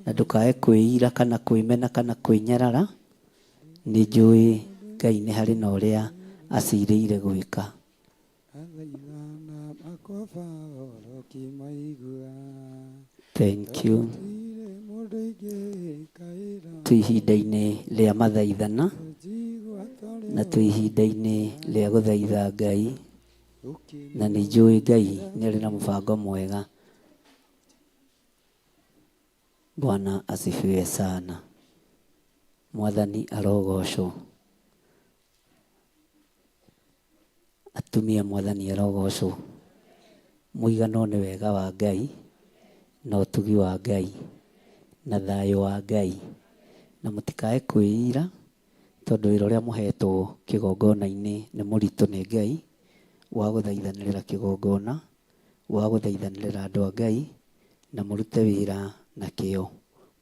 na ndũkae kwĩira kana kwĩmena kana kwĩnyarara nĩ njũĩ Ngai nĩ harĩ na ũrĩa acirĩire gwĩka Athaithana makwa baba ũrokĩmaigua thank you ndirĩ mũndũ ingĩkaĩra twĩ ihinda-inĩ rĩa mathaithana njigua torĩa na twĩ ihinda-inĩ rĩa gũthaitha Ngai na nĩ njũĩ Ngai nĩ arĩ na mũbango mwega Bwana asifiwe sana Mwathani arogocwo atumia Mwathani arogocwo mũigano nĩ wega wa Ngai na ũtugi wa Ngai na thayũ wa Ngai na mũtikae kwĩira tondũ wĩra ũrĩa mũhetwo kĩgongona-inĩ nĩ mũritũ nĩ Ngai wa gũthaithanĩrĩra kĩgongona wa gũthaithanĩrĩra andũ a Ngai na mũrute wĩra na kĩyo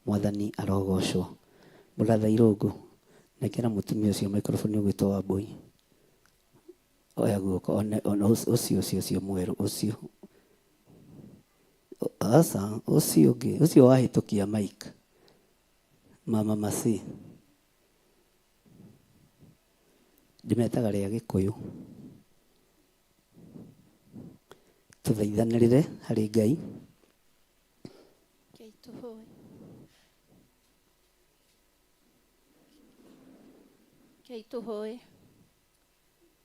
Mwathani arogocwo Brother Irũngũ nengera mũtumia ũcio microphone ũgwĩtwo Wambũi oya guoko one one ũcio ũcio ũcio mwerũ ũcio aca ũcio ũngĩ ũcio wahĩtũkia mic mama Masi ndĩmetaga rĩa gĩkũyũ tũthaithanĩrĩre harĩ Ngai Rekei tũhoe. Rekei tũhoe.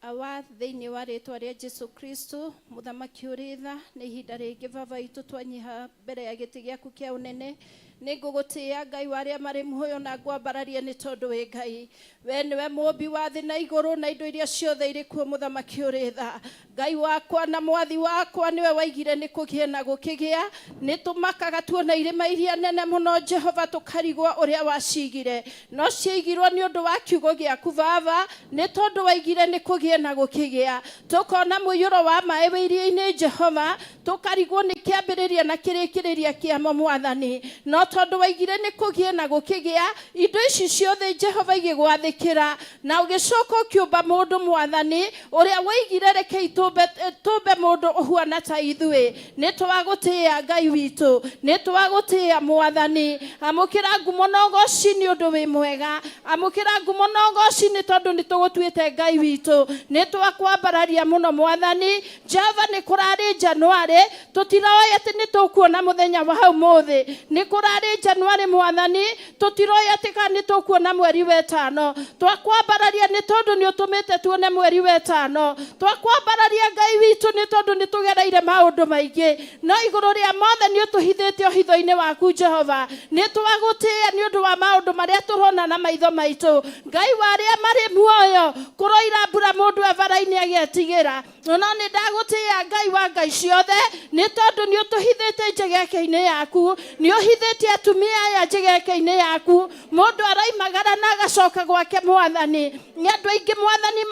Awa thĩinĩ wa rĩtwa rĩa Jesu Kristo mũthamaki ũrĩ tha nĩ ihinda rĩngĩ baba itũ twanyiha mbere ya gĩtĩ gĩaku kĩa ũnene nĩ ngũgũtĩĩa Ngai wa arĩa marĩ muoyo na ngwambararia nĩ tondũ wĩ Ngai we nĩwe mũũmbi wa thĩ na igũrũ na indo iria ciothe irĩ kuo mũthamaki ũrĩ tha Ngai wakwa na mwathi wakwa nĩwe waigire nĩ kũgĩe na gũkĩgĩa nĩ tũmakaga tuona irĩma iria nene mũno Jehova tũkarigwo ũrĩa wacigire no ciaigirwo nĩ ũndũ wa kiugo gĩaku baba nĩ tondũ waigire nĩ kũgĩe na gũkĩgĩa tũkona mũiyũro wa maĩ wĩ iria-inĩ Jehova tũkarigwo nĩ kĩambĩrĩria na kĩrĩkĩrĩria kĩamo mwathani no tondũ waigire nĩ kũgĩe na gũkĩgĩa indo ici ciothe Jehova igĩgwathĩkĩra na ũgĩcoka ũkĩũmba mũndũ mwathani ũrĩa waigire rekei tũmbe tũmbe mũndũ ũhuana ta ithuĩ. Nĩ twagũtĩĩa Ngai witũ, nĩ twagũtĩĩa mwathani. Amũkĩra ngumo na ũgoci nĩ ũndũ wĩ mwega, amũkĩra ngumo na ũgoci nĩ tondũ nĩ tũgũtuĩte Ngai witũ. Nĩ twakwambararia mũno mwathani Jehova. Nĩ kũrarĩ Januarĩ, tũtiroĩ atĩ nĩ tũkuona mũthenya wa ũmũthĩ. Nĩ kũrarĩ Januarĩ mwathani, tũtiroĩ atĩ kana nĩ tũkuona mweri wetano. Twakwambararia nĩ tondũ nĩ ũtũmĩte tuone mweri wetano. Twakwambararia Ngai witũ nĩ tondũ nĩ tũgereire maũndũ maingĩ, no igũrũ rĩa mothe nĩ ũtũhithĩte ũhitho-inĩ waku Jehova. Nĩ twagũtĩĩa nĩ ũndũ wa maũndũ marĩa tũrona na maitho maitũ. Ngai wa arĩa marĩ muoyo, kũroira mbura mũndũ e bara-inĩ agetigĩra. No nĩ ndagũtĩĩa Ngai wa ngai ciothe nĩ tondũ nĩ ũtũhithĩte njegeke-inĩ yaku, nĩ ũhithĩte atumia aya njegeke-inĩ yaku. Mũndũ aroimagara na agacoka gwake mwathani. Nĩ andũ aingĩ mwathani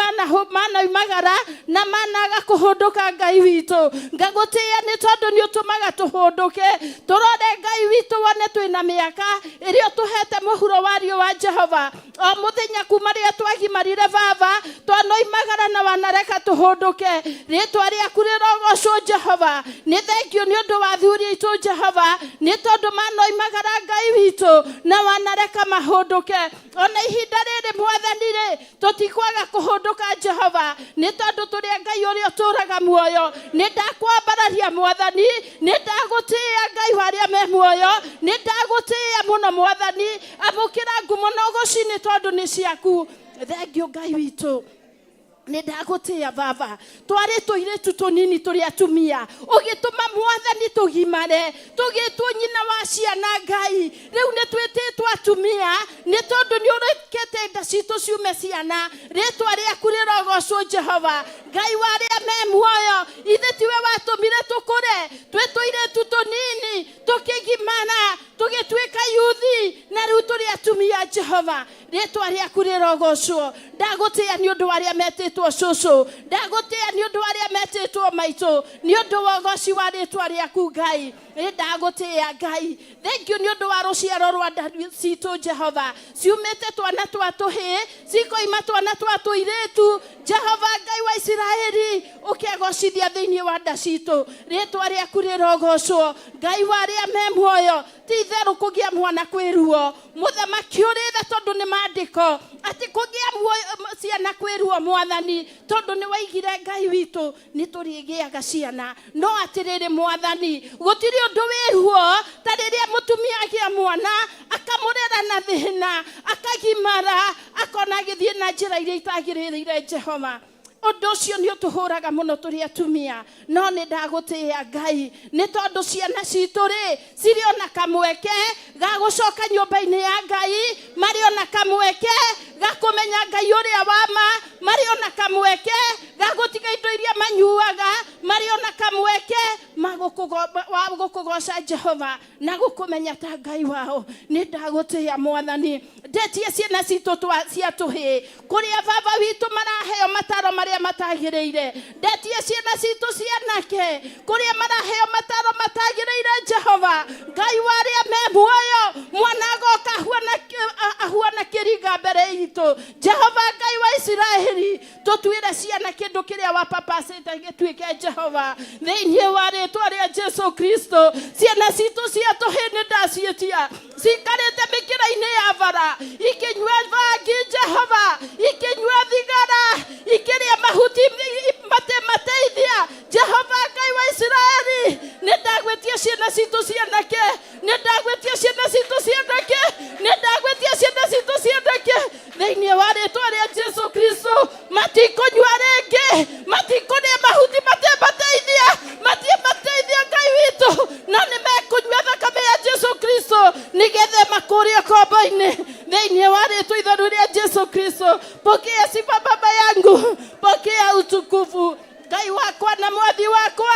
manaumagara na managa kũhũndũka Ngai witũ. Ngagũtĩĩa nĩ tondũ nĩ ũtũmaga tũhũndũke, tũrore Ngai witũ wone twĩna mĩaka ĩrĩa ũtũhete mũhuro wa riũa Jehova. O mũthenya kuma rĩrĩa twagimarire baba, twanoimagara na wanareka tũhũndũke. Rĩtwa rĩaku rĩrogocwo Jehova. Nĩ thengio nĩ ũndũ wa athuri aitũ Jehova, nĩ tondũ manoimagara Ngai witũ na wanareka mahũndũke. Ona ihinda rĩrĩ mwathani rĩ, tũtikwaga kũhũndũka Jehova, nĩ tondũ tũrĩ a Ngai ũrĩa ũtũũraga muoyo. Nĩ ndakwambararia mwathani, nĩ ndagũtĩĩa Ngai wa arĩa me muoyo, nĩ ndagũtĩĩa mũno mwathani. Amũkĩra ngumo na ũgoci nĩ tondũ nĩ ciaku. Thengio Ngai witũ, nĩ ndagũtĩĩa baba. Twarĩ tũirĩtu tũnini tũrĩ atumia, ũgĩtũma mwathani tũgimare, tũgĩtwo nyina wa ciana Ngai. Rĩu nĩ twĩtĩtwo atumia nĩ tondũ nĩ ũrekete nda citũ ciume ciana. Rĩtwa rĩaku rĩrogocwo Jehova. Ngai wa arĩa me muoyo, ithe tiwe watũmire tũkũre twĩ tũirĩtu tũnini, tũkĩgimara tũgĩtuĩka yuthi, na rĩu tũrĩ atumia Jehova. Rĩtwa rĩaku rĩrogocwo. Ndagũtĩĩa nĩ ũndũ wa arĩa metĩtwo cũcũ, ndagũtĩĩa nĩ ũndũ wa arĩa metĩtwo maitũ, nĩ ũndũ wa ũgoci wa rĩtwa rĩaku Ngai. Nĩ ndagũtĩĩa Ngai. Thengio nĩ ũndũ wa rũciaro rwa nda citũ Jehova, ciumĩte twana twa tũhĩĩ, cikoima twana twa tũirĩtu. Jehova Ngai wa Isiraeli, ũkegocithia thĩinĩ wa nda citũ. Rĩtwa rĩaku rĩrogocwo Ngai wa arĩa me muoyo. Ti itherũ kũgĩa mwana kwĩ ruo, mũthamaki ũrĩ tha, tondũ nĩ maandĩko atĩ kũgĩa ciana kwĩ ruo mwathani, tondũ nĩ waigire Ngai witũ nĩ tũrĩgĩaga ciana. No atĩrĩrĩ mwathani, gũtirĩ ũndũ wĩ ruo ta rĩrĩa mũtumia agĩa mwana akamũrera na thĩna, akagimara akona agĩthiĩ na njĩra iria itagĩrĩire Jehova. Ũndũ ũcio nĩ ũtũhũraga mũno tũrĩ atumia, no nĩ ndagũtĩĩa Ngai nĩ tondũ ciana citũ rĩ cirĩ ona kamweke ga gũcoka nyũmba-inĩ ya Ngai, marĩ ona kamweke ga kũmenya Ngai ũrĩa wa ma, marĩ ona kamweke ga gũtiga indo iria manyuaga, marĩ ona kamweke wa gũkũgoca Jehova na gũkũmenya ta Ngai wao. Nĩ ndagũtĩĩa mwathani. Ndetie ciana citũ cia tũhĩĩ kũrĩa baba witũ maraheo mataro marĩa matagĩrĩire. Ndetie ciana citũ cianake kũrĩa maraheo mataro matagĩrĩire Jehova. Ngai wa arĩa me muoyo, mwana agoka ahuana kĩringa mbere itũ. Jehova Ngai wa Isiraeli, tũtuĩre ciana kĩndũ kĩrĩa wapapacĩte gĩtuĩke Jehova. Thĩinĩ wa rĩtwa rĩa Jesu Kristo, ciana citũ cia tũhĩĩ nĩ ndaciĩtia cikarĩte mĩkĩra-inĩ ya bara, ikĩnyua bangi Jehova, ikĩnyua thigara, ikĩrĩa mahuti mateithia Jehova Ngai wa Isiraeli. Nĩ ndagwĩtia ciana citũ cianake, nĩ ndagwĩtia ciana citũ cianake, nĩ ndagwĩtia ciana citũ cianake thĩinĩ wa rĩtwa rĩa Jesu Kristo. Matikũnyua rĩngĩ, matikũrĩa mahuti mateithia, matimateithia Ngai witũ, no nĩ mekũnyua thakame ya Jesu Kristo nĩgetha makũrĩo kombo-inĩ thĩinĩ wa rĩtwa itheru rĩa Jesu Kristo. Pokea sifa baba yangu, pokea utukufu Ngai wakwa na mwathi wakwa.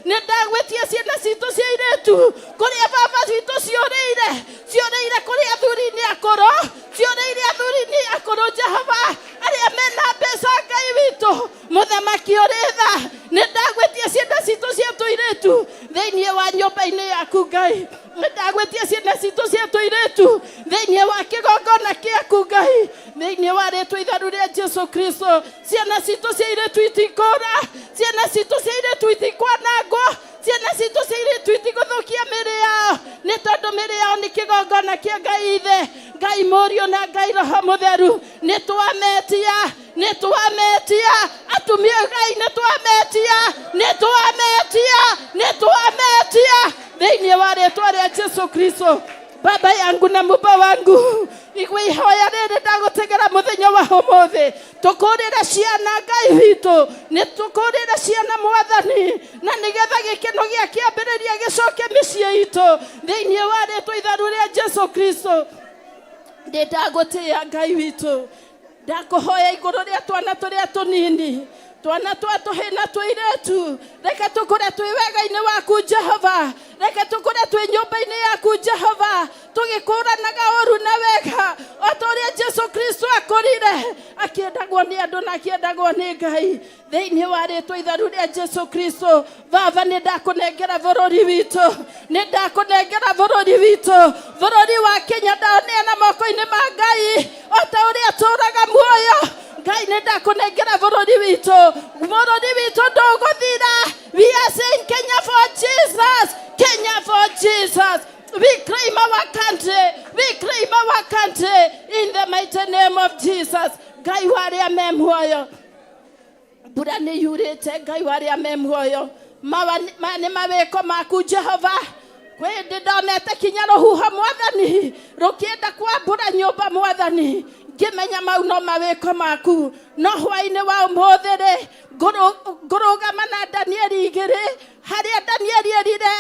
Nĩ ndagwĩtia ciana citũ cia irĩtu kũrĩa baba citũ ciũrĩire, ciũrĩire kũrĩ athuri-inĩ akũrũ, ciũrĩire athuri-inĩ akũrũ Jehova, arĩa mena mbeca. Ngai witũ mũthamaki ũrĩ tha, nĩ ndagwĩtia ciana citũ cia tũirĩtu. Thĩinĩ wa nyũmba-inĩ yaku Ngai, nĩ ndagwĩtia ciana citũ cia tũirĩtu thĩinĩ wa kĩgongona kĩaku Ngai, thĩinĩ wa rĩtwa itheru rĩa Jesu Kristo. Ciana citũ cia irĩtu itikũra, ciana citũ cia irĩtu itikwanangwo, ciana citũ cia irĩtu itigũthũkia mĩĩrĩ yao, nĩ tondũ mĩĩrĩ yao nĩ kĩgongona kĩa Ngai Ithe, Ngai Mũriũ na Ngai Roho Mũtheru. Nĩ twametia, nĩ twametia atumia Ngai, nĩ twametia, nĩ twametia, nĩ twametia thĩinĩ wa rĩtwa rĩa Jesu Kristo. Baba yangu na Muumba wangu, igua ihoya rĩrĩ ndagũtegera mũthenya wa ũmũthĩ. Tũkũrĩre ciana Ngai witũ, nĩ tũkũrĩre ciana Mwathani, na nĩgetha gĩkeno gĩa kĩambĩrĩria gĩcoke mĩciĩ itũ thĩinĩ wa rĩtwa itheru rĩa Jesu Kristo. Ndĩ ndagũtĩĩa Ngai witũ, ndakũhoya igũrũ rĩa twana tũrĩa tũnini, twana twa tũhĩ na tũirĩtu, reke tũkũre twĩ wega-inĩ waku Jehova, reke tũkũre twĩ nyũmba-inĩ yaku Jehova, tũgĩkũranaga ũru na wega o ta ũrĩa Jesu Kristo akũrire, akĩendagwo nĩ andũ na akĩendagwo nĩ Ngai. Thĩinĩ wa rĩtwa itheru rĩa Jesu Kristo, Baba, nĩ ndakũnengera bũrũri witũ, nĩ ndakũnengera bũrũri witũ, bũrũri wa Kenya ndaũneana moko-inĩ ma Ngai o ta ũrĩa tũraga muoyo. Ngai, nĩ ndakũnengera bũrũri witũ, bũrũri witũ ndũgũthira. We are saying Kenya for Jesus, Kenya for Jesus. We claim our country, we claim our country in the mighty name of Jesus. Ngai wa arĩa me muoyo, mbura nĩ yurĩte. Ngai wa arĩa me muoyo, mawa maya nĩ mawĩko maku Jehova. Kwĩ ndĩ ndonete kinya rũhuho Mwathani rũkĩenda kwambũra nyũmba Mwathani, ngĩmenya mau no mawĩko maku. No hwaĩ-inĩ wa ũmũthĩ rĩ, ngũrũgama na Danieli 2, harĩa Danieli erire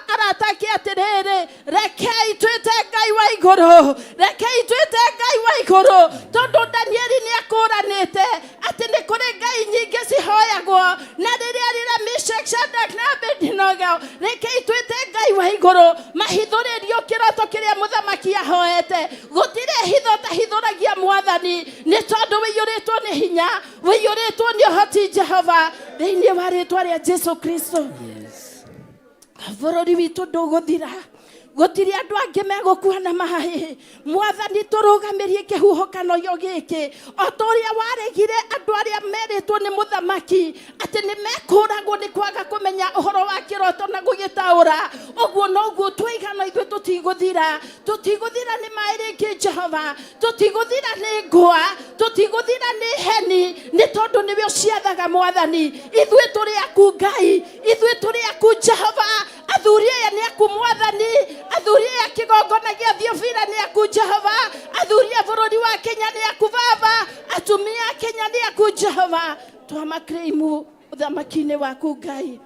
arata ake atĩrĩrĩ, rekei twĩte Ngai wa igũrũ, rekei twĩte Ngai wa igũrũ, tondũ Danieli nĩ akũranĩte atĩ nĩ kũrĩ ngai nyingĩ cihoyagwo, na rĩrĩa rĩrĩa Meshach, Shadrach na Abednego, rekei twĩte Ngai wa igũrũ, mahithũrĩrio kĩroto kĩrĩa mũthamaki ahoete. Gũtirĩ hitho tahithũragia Mwathani, nĩ tondũ wĩiyũrĩtwo nĩ hinya, wĩiyũrĩtwo nĩ ũhoti Jehova, thĩinĩ wa rĩtwa rĩa Jesu Kristo. Bũrũri witũ ndũgũthira, gũtirĩ andũ angĩ megũkua na maĩ. Mwathani, tũrũgamĩrie kĩhuhũkano gĩkĩ o ta ũrĩa waregire andũ arĩa merĩtwo nĩ mũthamaki atĩ nĩ mekũragwo nĩ kwaga kũmenya ũhoro wa kĩroto na gũgĩtaũra. Ũguo noguo twaigana ithuĩ tũtigũthira, tũtigũthira nĩ maĩ rĩngĩ Jehova, tũtigũthira nĩ ngũa, tũtigũthira nĩ heni, nĩ tondũ nĩwe ũciathaga Mwathani. Ithuĩ tũrĩ aku Ngai, ithuĩ tũrĩ aku Jehova. Athuri aya nĩ aku Mwathani, athuri aya kĩgongona gĩa Thiofira nĩ aku Jehova, athuri a bũrũri wa Kenya nĩ aku Baba, atumia a Kenya nĩ aku Jehova. Twamakreimu ũthamaki-inĩ waku Ngai,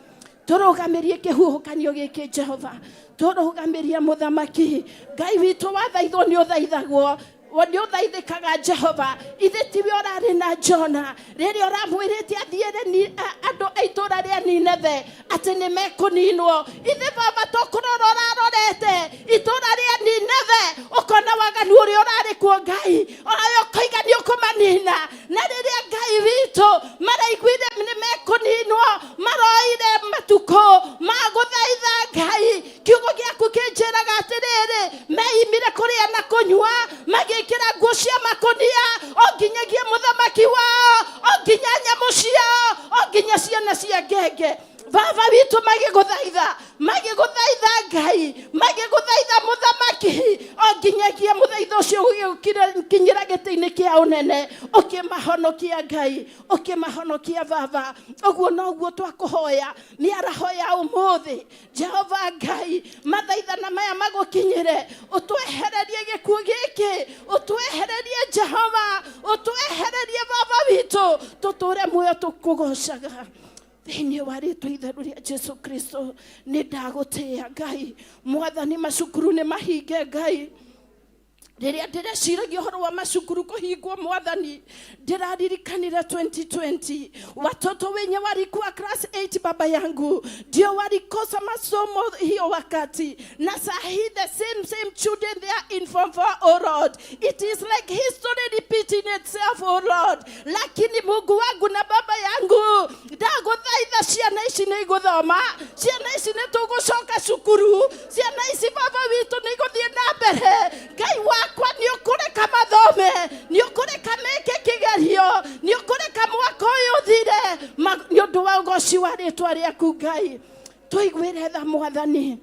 tũrũgamĩrie kĩhuhũkanio gĩkĩ Jehova, tũrũgamĩrie mũthamaki Ngai witũ. Wathaithwo nĩ ũthaithagwo, nĩ ũthaithĩkaga Jehova. Ithe tiwe ũrarĩ na Jona rĩrĩa ũramwĩrĩte athiĩre andũ a itũũra rĩa Nineve atĩ nĩ mekũninwo. Ithe Baba, tũkũrora ũrarorete itũũra rĩa Nineve, ũkona waganu ũrĩa ũrarĩ kuo Ngai, onawe ũkoiga nĩ ũkũmanina. Na rĩrĩa Ngai witũ maraiguire nĩ mekũninwo, maroire matukũ ma gũthaitha Ngai. Kiugo gĩaku kĩnjĩraga atĩrĩrĩ, meimire kũrĩa na kũnyua, magĩkĩra nguo cia makũnia, o nginyagia mũthamaki wao, o nginya nyamũ ciao, o nginya ciana cia ngenge. Baba witũ, magĩgũthaitha, magĩgũthaitha Ngai, magĩgũthaitha mũthamaki, o nginyagia mũthaitho ũcio ũgĩkinyĩra gĩtĩ-inĩ kĩa ũnene, ũkĩmahonokia Ngai, ũkĩmahonokia Baba. Ũguo noguo twakũhoya mĩaraho ya ũmũthĩ Jehova Ngai, mathaithana maya magũkinyĩre, ũtwehererie gĩkuũ gĩkĩ, ũtwehererie Jehova, ũtwehererie Baba witũ, tũtũre muoyo tũkũgocaga thĩinĩ wa rĩtwa itheru rĩa Jesu Kristo. Nĩ ndagũtĩĩa Ngai Mwathani, macukuru nĩ mahinge Ngai. Rĩrĩa ndĩreciragia ũhoro wa macukuru kũhingwo Mwathani, ndĩraririkanire 2020 watoto wenye walikuwa class 8, baba yangu, ndio walikosa masomo hiyo wakati, na sahi the same same children, they are in form 4. Oh Lord, it is like history repeating itself, oh Lord. Lakini Mungu wangu na baba yangu, ndagũthaitha, ciana ici nĩ igũthoma, ciana ici ici nĩ tũgũcoka cukuru, ciana ici baba witũ nĩ igũthiĩ na mbere. Ngai wakwa, nĩ ũkũreka mathome, nĩ ũkũreka meke kĩgerio, nĩ ũkũreka mwaka ũyũ ũthire nĩ ũndũ wa ũgoci wa rĩtwa rĩaku. Ngai, tũiguĩre tha Mwathani,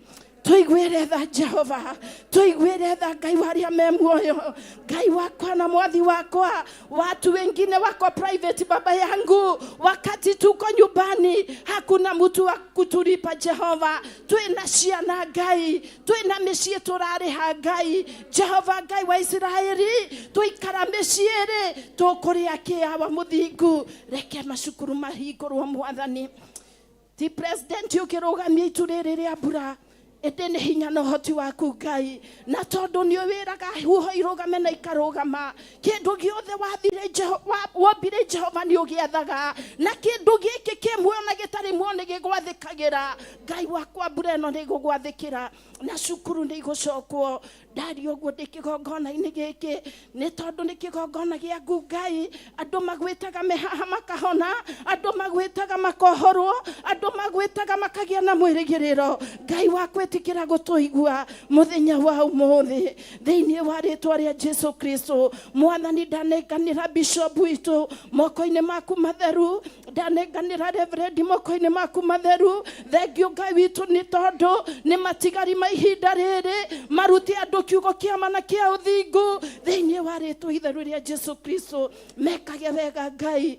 tũiguĩre tha Jehova, tũiguĩre tha Ngai wa arĩa me muoyo. Ngai wakwa na Mwathi wakwa, watu wengine wako private, baba yangu, wakati tuko nyumbani hakuna mtu wa kutulipa. Jehova, twina ciana Ngai, twina mĩciĩ tũrarĩha. Ngai Jehova, Ngai wa Isiraeli, tũikara mĩciĩ rĩ, tũkũrĩa kĩawa mũthingu? Reke macukuru mahingũrwo Mwathani. Ti president ũkĩrũgamia itu rĩrĩ rĩa mbura, ĩndĩ nĩ hinya na ũhoti waku Ngai, na tondũ nĩ wĩraga huho irũgame na ikarũgama. Kĩndũ gĩothe wathire wombire Jehova, nĩ ũgĩathaga, na kĩndũ gĩkĩ kĩ muoyo na gĩtarĩ muoyo nĩ gĩgwathĩkagĩra. Ngai wakwa, mbura ĩno nĩ ĩgũgwathĩkĩra na cukuru nĩ igũcokwo. Ndaria ũguo ndĩ kĩgongona-inĩ gĩkĩ nĩ tondũ nĩ kĩgongona gĩaku Ngai. Andũ magwĩtaga me haha makahona, andũ magwĩtaga makohorwo, andũ magwĩtaga makagĩa na mwĩrĩgĩrĩro. Ngai wa gwĩtĩkĩra gũtũigua mũthenya wa ũmũthĩ thĩinĩ wa rĩtwa rĩa Jesu Kristo. Mwathani, ndanenganĩra bishop witũ moko-inĩ maku matheru, ndanenganĩra reverend moko-inĩ maku matheru. Thengiũ Ngai witũ, nĩ tondũ nĩ matigari ma ihinda rĩrĩ marute andũ kiugo kĩa ma na kĩa ũthingu thĩinĩ wa rĩtwa itheru rĩa Jesu Kristo. Mekage wega Ngai,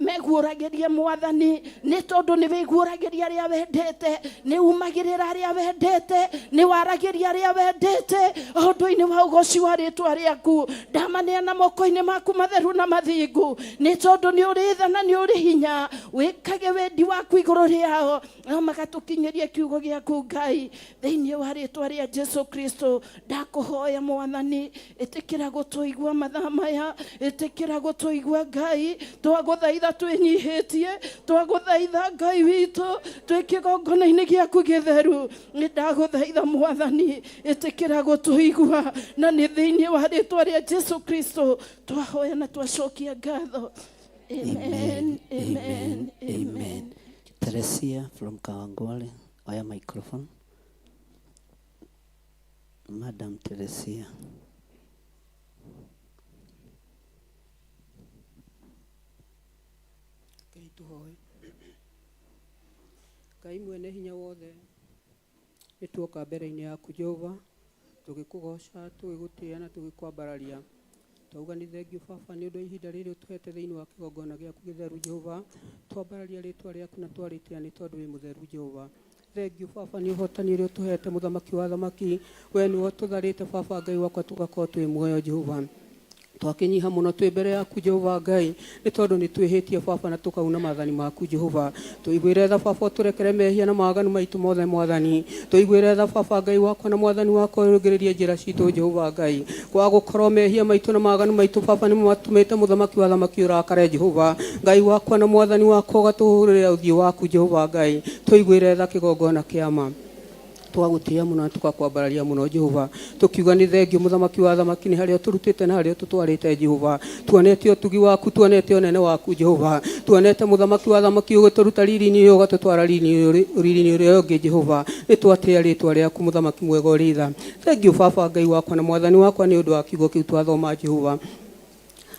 meguũragĩrie Mwathani, nĩ tondũ nĩ wĩguũragĩria arĩa wendete, nĩ umagĩrĩra arĩa wendete, nĩ waragĩria arĩa wendete ũndũ-inĩ wa ũgoci wa rĩtwa rĩaku. Ndamaneana moko-inĩ maku matheru na mathingu, nĩ tondũ nĩ ũrĩ tha na nĩ ũrĩ hinya. Wĩkage wendi waku igũrũ rĩao, no magatũkinyĩrie kiugo gĩaku Ngai thĩinĩ wa rĩtwa rĩa Jesu Kristo. Ndakũhoya Mwathani, ĩtĩkĩra gũtũigua mathaa maya, ĩtĩkĩra gũtũigua Ngai. Twagũthaitha twĩnyihĩtie, twagũthaitha Ngai witũ twĩ kĩgongona-inĩ gĩaku gĩtheru. Nĩ ndagũthaitha Mwathani, ĩtĩkĩra gũtũigua, na nĩ thĩinĩ wa rĩtwa rĩa Jesu Kristo twahoya na twacokia ngatho. Amen, amen, amen. Teresia from Kawangware, oya microphone. Madam Teresia. Ngai, tũhoe. Ngai mwene hinya wothe, nĩ tuoka mbere-inĩ yaku Jehova, tũgĩkũgoca, tũgĩgũtĩĩa na tũgĩkwambararia. Twauga nĩ thengiũ Baba nĩ ũndũ wa ihinda rĩrĩ ũtũhete thĩinĩ wa kĩgongona gĩaku gĩtheru Jehova. Twambararia rĩtwa rĩaku na twarĩtĩa nĩ tondũ wĩ mũtheru Jehova. Thengiũ Baba nĩ ũhotani ũrĩa ũtũhete, mũthamaki wa thamaki. We nĩwe ũtũtharĩte Baba Ngai wakwa, tũgakorwo twĩ muoyo Jehova. Twakĩnyiha mũno twĩ mbere yaku Jehova Ngai, nĩ tondũ nĩ twĩhĩtie Baba na tũkauna maathani maku Jehova. Tũiguĩre tha Baba, ũtũrekere mehia na maaganu maitũ mothe Mwathani. Tũiguĩre tha Baba Ngai wakwa na Mwathani wakwa, ũrũngĩrĩrie njĩra citũ Jehova Ngai. Kwaga gũkorwo mehia maitũ na maaganu maitũ Baba nĩmo matũmĩte mũthamaki wa thamaki ũrakare Jehova Ngai wakwa na Mwathani wakwa, ũgatũhũrĩra ũthiũ waku Jehova Ngai. Tũiguĩre tha kĩgongona kĩa ma. Twagũtĩĩa mũno na tũgakwambararia mũno Jehova, tũkiuga nĩ thengiũ mũthamaki wa thamaki nĩ harĩa ũtũrutĩte na harĩa ũtũtwarĩte Jehova. Tuonete ũtugi waku, tuonete ũnene waku Jehova, tuonete mũthamaki wa thamaki ũgĩtũruta riri-inĩ ũyũ ũgatũtwara riri-inĩ ũrĩa ũngĩ Jehova. Nĩ twatĩĩa rĩtwa rĩaku, mũthamaki mwega ũrĩ tha. Thengiũ Baba Ngai wakwa na Mwathani wakwa nĩ ũndũ wa kiugo kĩu twathoma Jehova,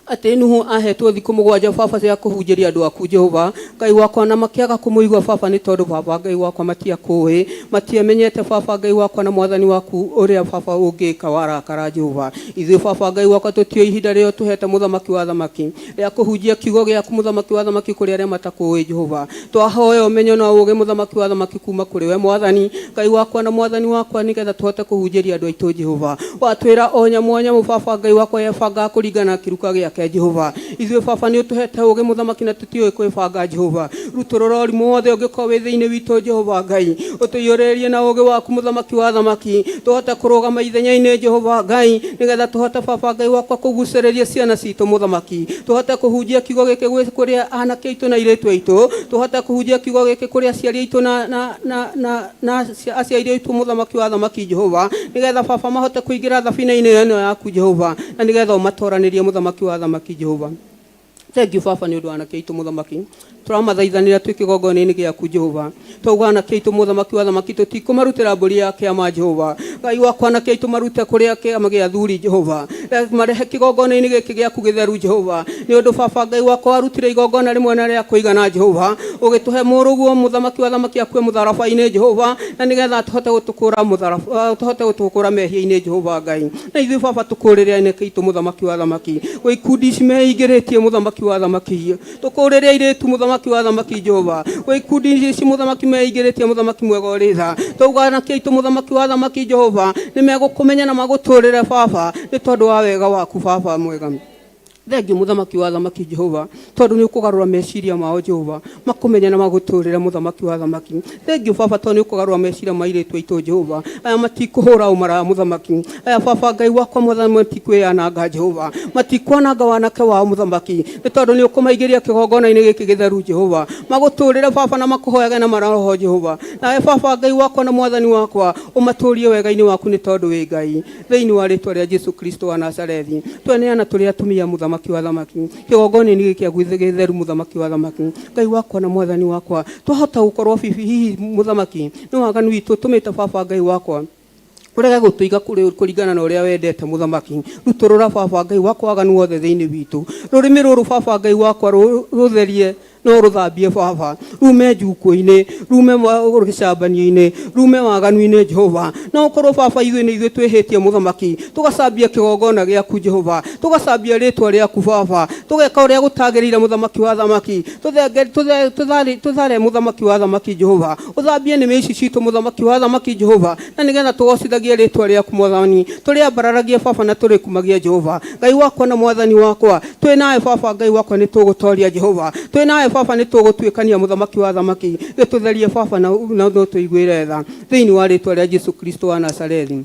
atĩ Nuhu ahetwo thikũ 7 Baba cia kũhunjĩria andũ aku Jehova Ngai wakwa, na makĩaga kũmũigua Baba, nĩ tondũ Baba Ngai wakwa matiakũĩ, matiamenyete Baba Ngai wakwa na Mwathani waku ũrĩa Baba ũngĩka warakara Jehova. Ithuĩ Baba Ngai wakwa tũtiũĩ ihinda rĩrĩa ũtũhete, mũthamaki wa thamaki, rĩa kũhunjia kiugo gĩaku, mũthamaki wa thamaki, kũrĩ arĩa matakũĩ Jehova. Twahoya ũmenyo na ũũgĩ, mũthamaki wa thamaki, kuma kũrĩ we Mwathani Ngai wakwa na Mwathani wakwa, nĩgetha tũhote kũhunjĩria andũ aitũ Jehova. Watwĩra o nyamũ o nyamũ Baba Ngai wakwa yebangaga kũringana na kĩruka gĩake Jehova. Ithuĩ Baba nĩ ũtũhete ũũgĩ, mũthamaki, na tũtiũĩ kwĩbanga Jehova. Rutũrũra ũrimũ wothe ũngĩkorwo wĩ thĩinĩ witũ Jehova Ngai, ũtũiyũrĩrĩrie na ũũgĩ waku, mũthamaki wa thamaki, tũhote kũrũgama ithenya-inĩ Jehova Ngai, nĩgetha tũhote Baba Ngai wakwa kũgucĩrĩria ciana citũ, mũthamaki, tũhote kũhunjia kiugo gĩkĩ kũrĩ anake aitũ na airĩtu aitũ, tũhote kũhunjia kiugo gĩkĩ kũrĩ aciari aitũ na aciari aitũ, mũthamaki wa thamaki Jehova, nĩgetha Baba mahote kũingĩra thabina-inĩ ĩno yaku Jehova, na nĩgetha ũmatoranĩrie, mũthamaki wa thamaki Jehova. Thengiũ baba nĩ ũndũ wa anake aitũ mũthamaki. Tũramathaithanĩra twĩ kĩgongona-inĩ gĩaku Jehova. Twauga anake aitũ mũthamaki wa athamaki tũtikũmarutĩra mbũri ya kĩama Jehova. Ngai wakwa anake aitũ marute kũrĩa kĩama gĩa athuri Jehova. Marehe kĩgongona-inĩ gĩkĩ gĩaku gĩtheru Jehova. Nĩ ũndũ baba Ngai wakwa warutire igongona rĩmwe na rĩa kũigana Jehova. Ũgĩtũhe mũrũguo mũthamaki wa athamaki akue mũtharaba-inĩ Jehova na nĩgetha tũhote gũtũkũra mũtharaba tũhote gũtũkũra mehia-inĩ Jehova Ngai. Na ithuĩ baba tũkũrĩre anake aitũ mũthamaki wa athamaki. Gwĩ ikundi ici meingĩrĩtie mũthamaki wa athamaki. Tũkũrĩre airĩtu mũthamaki wa athamaki Jehova. Gwĩ ikundi ici mũthamaki meingĩrĩtie mũthamaki mwega ũrĩ tha. Twauga anake aitũ mũthamaki wa athamaki Jehova nĩmegũkũmenya na magũtũrĩre baba nĩ tondũ wa wega waku baba mwega. Thengiũ mũthamaki wa athamaki Jehova tondũ nĩ ũkũgarũra meciria mao Jehova makũmenye na magũtũrĩre mũthamaki wa athamaki. Thengiũ baba tondũ nĩ ũkũgarũra meciria ma airĩtu aitũ Jehova. Aya matikũhũra ũmaraya mũthamaki. Aya baba Ngai wakwa mwathani matikwĩyananga Jehova. Matikwananga wanake wao mũthamaki nĩ tondũ nĩ ũkũmaingĩria kĩgongona-inĩ gĩkĩ gĩtheru Jehova. Magũtũrĩre baba na makũhoyage na maroho Jehova. Nawe baba Ngai wakwa na mwathani wakwa ũmatũrie wega-inĩ waku nĩ tondũ wĩ Ngai. Thĩinĩ wa rĩtwa rĩa Jesu Kristo wa Nazarethi tweneana tũrĩ atumia mũthamaki wa athamaki kĩgongona-inĩ gĩkĩ gĩaku gĩtheru mũthamaki wa athamaki. Ngai wakwa na mwathani wakwa twahota gũkorwo hihi mũthamaki nĩ waganu witũ ũtũmĩte baba Ngai wakwa ũrege gũtũiga kũringana na ũrĩa wendete mũthamaki. Rutũrũra baba Ngai wakwa waganu wothe thĩinĩ witũ. Rũrĩmĩ rũrũ baba Ngai wakwa rũtherie no rũthambie baba rume njukũ-inĩ rume gĩcambanio-inĩ rume waganu-inĩ Jehova. No ũkorwo baba ithuĩ nĩ ithuĩ twĩhĩtie mũthamaki tũgacambia kĩgongona gĩaku Jehova tũgacambia rĩtwa rĩaku baba tũgeka ũrĩa gũtagĩrĩire mũthamaki wa athamaki tũthare mũthamaki wa athamaki Jehova ũthambie nĩmĩ ici citũ mũthamaki wa athamaki Jehova na nĩgetha tũgocithagie rĩtwa rĩaku mwathani tũrĩambararagie baba na tũrĩkumagie Jehova. Ngai wakwa na mwathani wakwa twĩ nawe baba Ngai wakwa nĩ tũgũtoria Jehova twĩ nawe baba nĩ tũgũtuĩkania mũthamaki wa athamaki gĩtũtherie baba na no tũiguĩre tha thĩinĩ wa rĩtwa rĩa Jesu Kristo wa Nazarethi.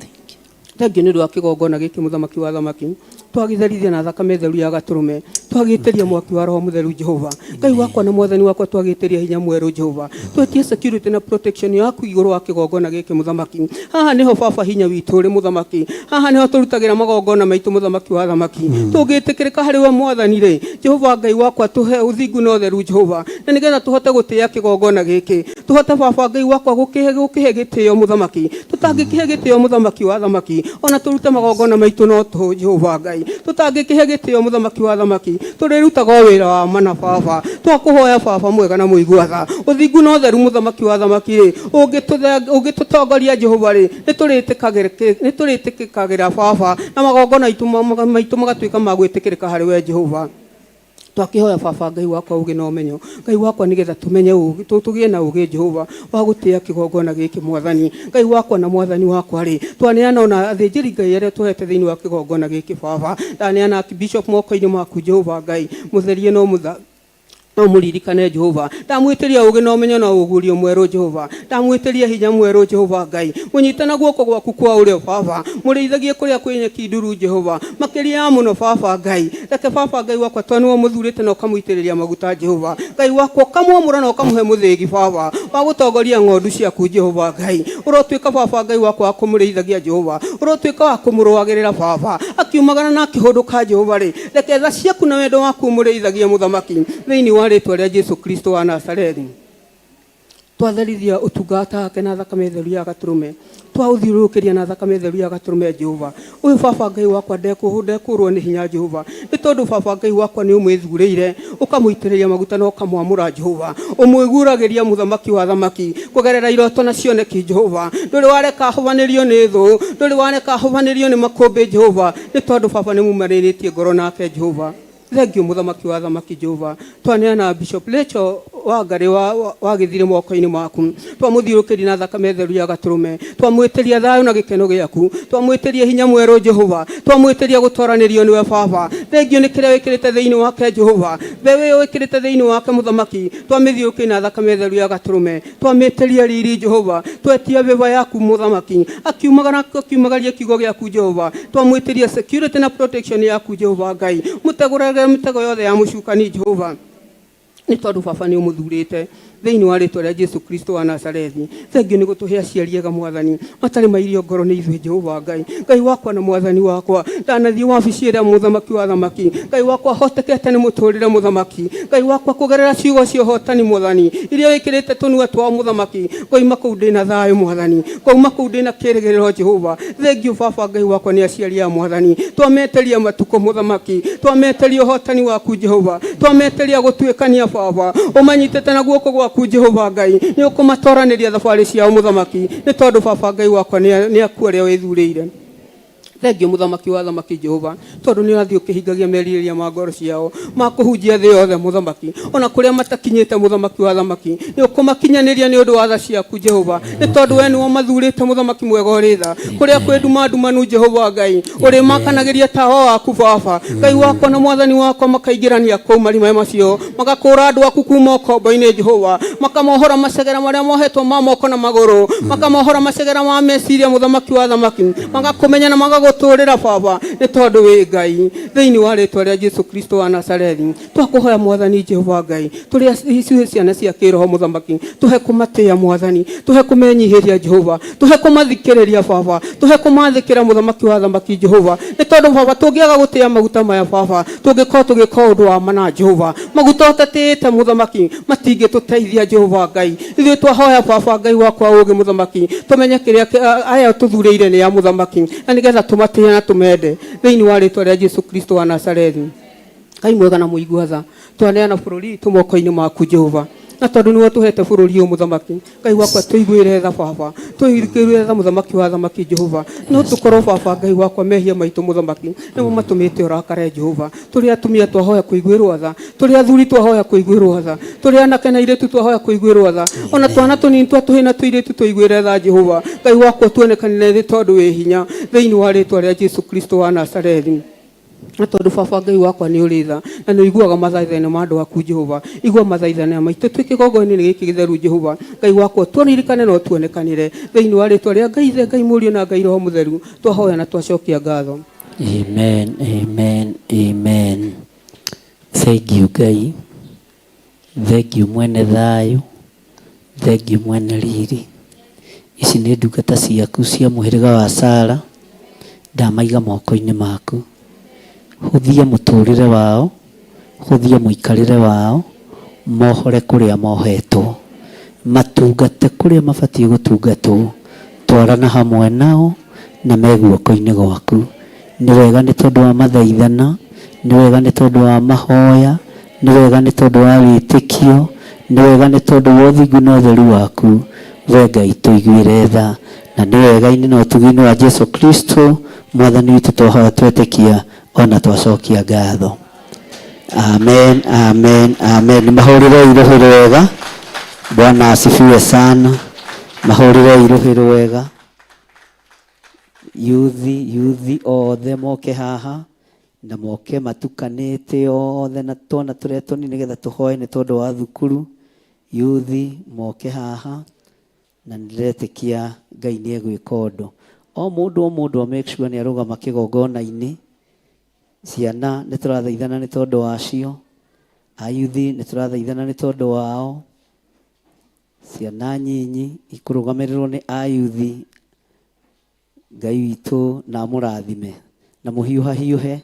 Thengiũ nĩ ũndũ wa kĩgongona gĩkĩ mũthamaki wa athamaki twagĩtherithia na thakame theru ya gatũrũme twagĩtĩria mwaki wa roho mũtheru Jehova. Ngai wakwa na mwathani wakwa twagĩtĩria hinya mwerũ Jehova. Twetie security na protection yaku igũrũ wa kĩgongona gĩkĩ mũthamaki. Haha nĩho baba hinya witũ ũrĩ mũthamaki. Haha nĩho tũrutagĩra magongona maitũ mũthamaki wa athamaki. Tũngĩtĩkĩrĩka harĩ we mwathani rĩ Jehova Ngai wakwa tũhe ũthingu na ũtheru Jehova na nĩgetha tũhote gũtĩĩa kĩgongona gĩkĩ tũhote baba Ngai wakwa gũkĩhe gĩtĩo mũthamaki tũtangĩkĩhe gĩtĩo mũthamaki wa athamaki ona tũrute magongona maitũ no tũhũ Jehova Ngai tũtangĩkĩhe gĩtĩo mũthamaki wa athamaki tũrĩrutaga o wĩra wa mana baba twakũhoya baba mwega na mũigua tha ũthingu na ũtheru mũthamaki wa athamaki rĩ ũngĩtũtongoria Jehova rĩ nĩ tũrĩtĩkagĩra baba na magongona maitũ magatuĩka ma gwĩtĩkĩrĩka harĩ we Jehova. Twakĩhoya baba Ngai wakwa ũgĩ na ũmenyo Ngai wakwa nĩgetha tũmenye ũgĩ tũgĩe na ũgĩ Jehova wa gũtĩĩa kĩgongona gĩkĩ mwathani. Ngai wakwa na mwathani wakwa rĩ twaneana ona athĩnjĩri Ngai arĩa tũhete thĩinĩ wa kĩgongona gĩkĩ baba ndaneana Bishop moko-inĩ maku Jehova Ngai mũtherie no mũtha no mũririkane Jehova. Ndamwĩtĩria ũgĩ na ũmenyo na ũguũrio mwerũ Jehova ndamwĩtĩria hinya mwerũ Jehova Ngai mũnyite na guoko gwaku kwa ũrĩo baba mũrĩithagie kũrĩa kwĩ nyeki nduru Jehova makĩria ya mũno baba Ngai reke baba Ngai wakwa tondũ nĩwe mũthurĩte na ũkamũitĩrĩria maguta Jehova Ngai wakwa ũkamwamũra na ũkamũhe mũthĩgi baba wa gũtongoria ng'ondu ciaku Jehova Ngai ũrotuĩka baba Ngai wakwa wa kũmũrĩithagia Jehova ũrotuĩka wa kũmũrũagĩrĩra baba akiumagara na akĩhũndũka Jehova rĩ reke tha ciaku na wendo waku ũmũrĩithagie mũthamaki thĩinĩ wa rĩtwa rĩa Jesu Kristo wa Nazarethi. Twatherithia ũtungata wake na thakame theru ya gatũrũme twaũthiũrũrũkĩria na thakame theru ya gatũrũme Jehova. Ũyũ baba Ngai wakwa ndekũrwo nĩ hinya Jehova nĩ tondũ baba Ngai wakwa nĩ ũmwĩthurĩire ũkamũitĩrĩria maguta na ũkamwamũra Jehova ũmwĩguragĩria mũthamaki wa athamaki kũgerera iroto na cioneki Jehova. Ndũrĩ wareka ahũbanĩrio nĩ thũ ndũrĩ wareka ahũbanĩrio nĩ makũmbĩ Jehova nĩ tondũ baba nĩ mumanĩrĩtie ngoro nake Jehova. Thengiũ mũthamaki wa athamaki Jehova twaneana Bishop Rachel Wangarĩ wa gĩthire moko-inĩ maku twamũthiũrũkĩria na thakame theru ya gatũrũme twamwĩtĩria thayũ na gĩkeno gĩaku twamwĩtĩria hinya mwerũ Jehova twamwĩtĩria gũtwaranĩrio nĩwe baba. Thengiũ nĩ kĩrĩa wĩkĩrĩte thĩinĩ wake Jehova mbeũ ĩyo wĩkĩrĩte thĩinĩ wake mũthamaki twamĩthiũrũrũkĩria na thakame theru ya gatũrũme twamĩtĩria riri Jehova twetia vĩva yaku mũthamaki akiumagara akiumagaria kiugo gĩaku Jehova twamwĩtĩria security na protection yaku Jehova Ngai mũtegũrage mĩtego yothe ya mũcukani Jehova nĩ tondũ baba nĩ ũmũthurĩte Thĩinĩ wa rĩtwa rĩa Jesu Kristo wa Nazarethi, thengiũ nĩ gũtũhe aciari ega mwathani, matarĩ mairio ngoro nĩ ithuĩ Jehova Ngai. Ngai wakwa na mwathani wakwa, ndanathiĩ wabici ĩrĩa mũthamaki wa thamaki, Ngai wakwa hotekete nĩ mũtũrĩre mũthamaki, Ngai wakwa kũgerera ciugo cia ũhotani mwathani, iria wĩkĩrĩte tũnua twao mũthamaki, ngoima kũu ndĩna thayũ mwathani, ngoima kũu ndĩna kĩrĩgĩrĩro Jehova. Thengiũ baba Ngai wakwa nĩ aciari a mwathani, twameteria matukũ mũthamaki, twameteria ũhotani waku Jehova, twameteria gũtuĩkania baba, ũmanyitĩte na guoko gwaku Jehova Ngai, nĩ ũkũmatoranĩria thabarĩ ciao mũthamaki, nĩ tondũ baba Ngai wakwa nĩ aku arĩa wĩthurĩire. Thengiũ mũthamaki wa thamaki Jehova, tondũ nĩ ũrathiĩ ũkĩhingagia merirĩria ma ngoro ciao ma kũhunjia thĩ yothe mũthamaki, ona kũrĩa matakinyĩte mũthamaki wa thamaki, nĩ ũkũmakinyanĩria nĩ ũndũ wa tha ciaku Jehova, nĩ tondũ we nĩwe ũmathurĩte mũthamaki mwega ũrĩ tha. Kũrĩa kwĩ nduma ndumanu Jehova Ngai, ũrĩmakanagĩria tawa waku baba Ngai wakwa na mwathani wakwa, makaingĩrania kũu marima macio, magakũra andũ aku kuma ũkombo-inĩ Jehova, makamohora macegera marĩa mohetwo ma moko na magũrũ, makamohora macegera ma meciria mũthamaki wa thamaki, magakũmenya na magagũtũrĩra baba, nĩ tondũ wĩ Ngai. Thĩinĩ wa rĩtwa rĩa Jesu Kristo wa Nazarethi, twakũhoya mwathani Jehova Ngai, tũrĩ ithuĩ ciana cia kĩroho mũthamaki, tũhe kũmatĩĩa mwathani, tũhe kũmenyihĩria Jehova, tũhe kũmathikĩrĩria baba, tũhe kũmathĩkĩra mũthamaki wa thamaki Jehova, nĩ tondũ baba tũngĩaga gũtĩĩa maguta maya baba, tũngĩkorwo tũgĩka ũndũ wa mana Jehova, maguta ũtatĩĩte mũthamaki matingĩtũteithia Jehova Ngai. Ithuĩ twahoya baba Ngai wakwa ũũgĩ mũthamaki, tũmenye kĩrĩa aya tũthurĩire nĩ ya mũthamaki, na nĩgetha tũmatĩĩe na tũmende. Thĩinĩ wa rĩtwa rĩa Jesu Kristo wa Nazarethi, Ngai mwega na mũigua tha, twaneana bũrũri witũ moko-inĩ maku Jehova, na tondũ nĩwe ũtũhete bũrũri ũyũ mũthamaki, Ngai wakwa tũiguĩre tha baba, tũiguĩre tha mũthamaki wa thamaki Jehova, no tũkorwo baba Ngai wakwa mehia maitũ mũthamaki nĩmo matũmĩte ũrakare Jehova. Tũrĩ atumia twahoya kũiguĩrwo tha, tũrĩ athuri twahoya kũiguĩrwo tha, tũrĩ anake na airĩtu twahoya kũiguĩrwo tha, ona twana tũnini twa tũhĩ na tũirĩtu tũiguĩre tha Jehova. Ngai wakwa tuonekanĩre thĩ tondũ wĩ hinya. Thĩinĩ wa rĩtwa rĩa Jesu Kristo wa Nazarethi, na tondũ baba Ngai wakwa nĩ ũrĩ tha na nĩ ũiguaga mathaithana ma andũ aku Jehova, igua mathaithana maitũ twĩ kĩgongona-inĩ gĩkĩ gĩtheru Jehova. Ngai wakwa tũririkane na ũtuonekanĩre. Thĩinĩ wa rĩtwa rĩa Ngai Ithe, Ngai Mũriũ na Ngai Roho Mũtheru, twahoya na twacokia ngatho. Amen, amen, amen. Thank you Ngai, thank you mwene thayũ, thank you mwene riri. Ici nĩ ndungata ciaku cia mũhĩrĩga wa Sara, ndamaiga moko-inĩ maku. Hũthia mũtũrĩre wao, hũthia mũikarĩre wao, mohore kũrĩa mohetwo, matungate kũrĩa mabatiĩ gũtungatwo, twarana hamwe nao na me guoko-inĩ gwaku. Nĩ wega nĩ tondũ wa mathaithana, nĩ wega nĩ tondũ wa mahoya, nĩ wega nĩ tondũ wa wĩtĩkio, nĩ wega nĩ tondũ wa ũthingu na ũtheru waku. We Ngai tũiguĩre tha, na nĩ wega-inĩ na ũtugi-inĩ wa Jesu Kristo mwathani witũ twahoya twetĩkia ona twacokia ngatho. Amen, amen, amen. Mahũrĩrei rũhĩ rwega. Bwana asifiwe sana. Mahũrĩrei rũhĩ rwega. Yuthi, yuthi othe moke haha na moke matukanĩte othe na twana tũrĩa tũnini nĩgetha tũhoe nĩ tondũ wa thukuru. Yuthi moke haha na nĩndĩretĩkia Ngai nĩ egwĩka ũndũ. O mũndũ o mũndũ a make sure nĩ arũgama kĩgongona-inĩ. Ciana nĩ tũrathaithana nĩ tondũ wacio, ayuthi nĩ tũrathaithana nĩ tondũ wao, ciana nyinyi ikũrũgamĩrĩrwo nĩ ayuthi. Ngai witũ na amũrathime na mũhiũhahiũhe.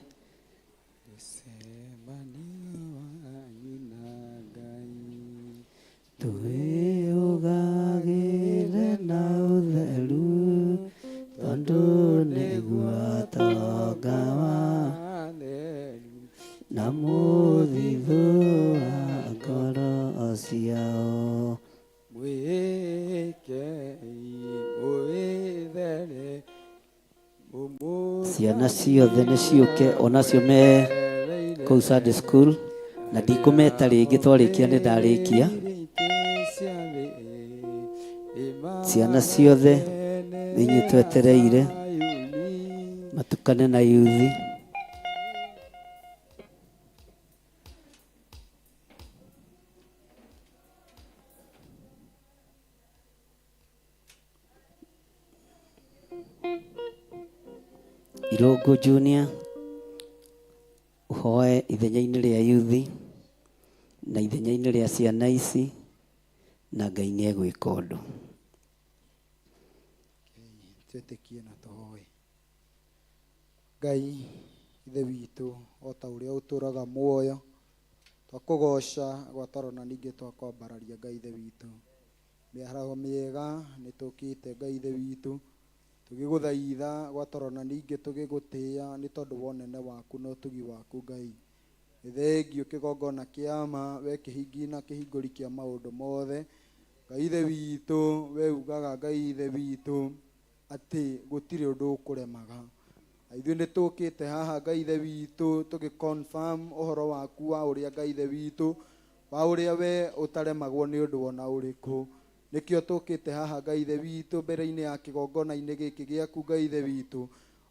Twĩyũgagĩre na ũtheru tondũ nĩguo tonga wa na mũthithũ wa ngoro ciao. Ciana ciothe nĩ ciũke onacio me kũu Sunday school, na ndikũmeta rĩngĩ, twarĩkia nĩ ndarĩkia. Ciana ciothe nĩ inyuĩ twetereire matukane na yuthi. Irũngũ Junior ũhoe ithenya-inĩ rĩa yuthi na ithenya-inĩ rĩa ciana ici. Na Ngai nĩ egwĩka ũndũ. Twĩtĩkie na tũhoe. Ngai Ithe witũ, o ta ũrĩa ũtũraga muoyo, twakũgoca gwatoro na ningĩ twakwambararia Ngai Ithe witũ. Mĩaraho mĩega nĩ tũkĩte Ngai Ithe witũ, tũgĩgũthaitha gwatoro na ningĩ tũgĩgũtĩĩa nĩ tondũ wa ũnene waku na ũtugi waku Ngai. Nĩ thengiũ kĩgongona kĩa ma, we kĩhingi na kĩhingũri kĩa maũndũ mothe. Ngai Ithe witũ, we ugaga Ngai Ithe witũ atĩ gũtirĩ ũndũ ũkũremaga. Na ithuĩ nĩ tũkĩte haha Ngai Ithe witũ tũgĩ confirm ũhoro waku wa ũrĩa Ngai Ithe witũ, wa ũrĩa we ũtaremagwo nĩ ũndũ ona ũrĩkũ. Nĩkĩo tũkĩte haha Ngai Ithe witũ mbere-inĩ ya kĩgongona-inĩ gĩkĩ gĩaku Ngai Ithe witũ.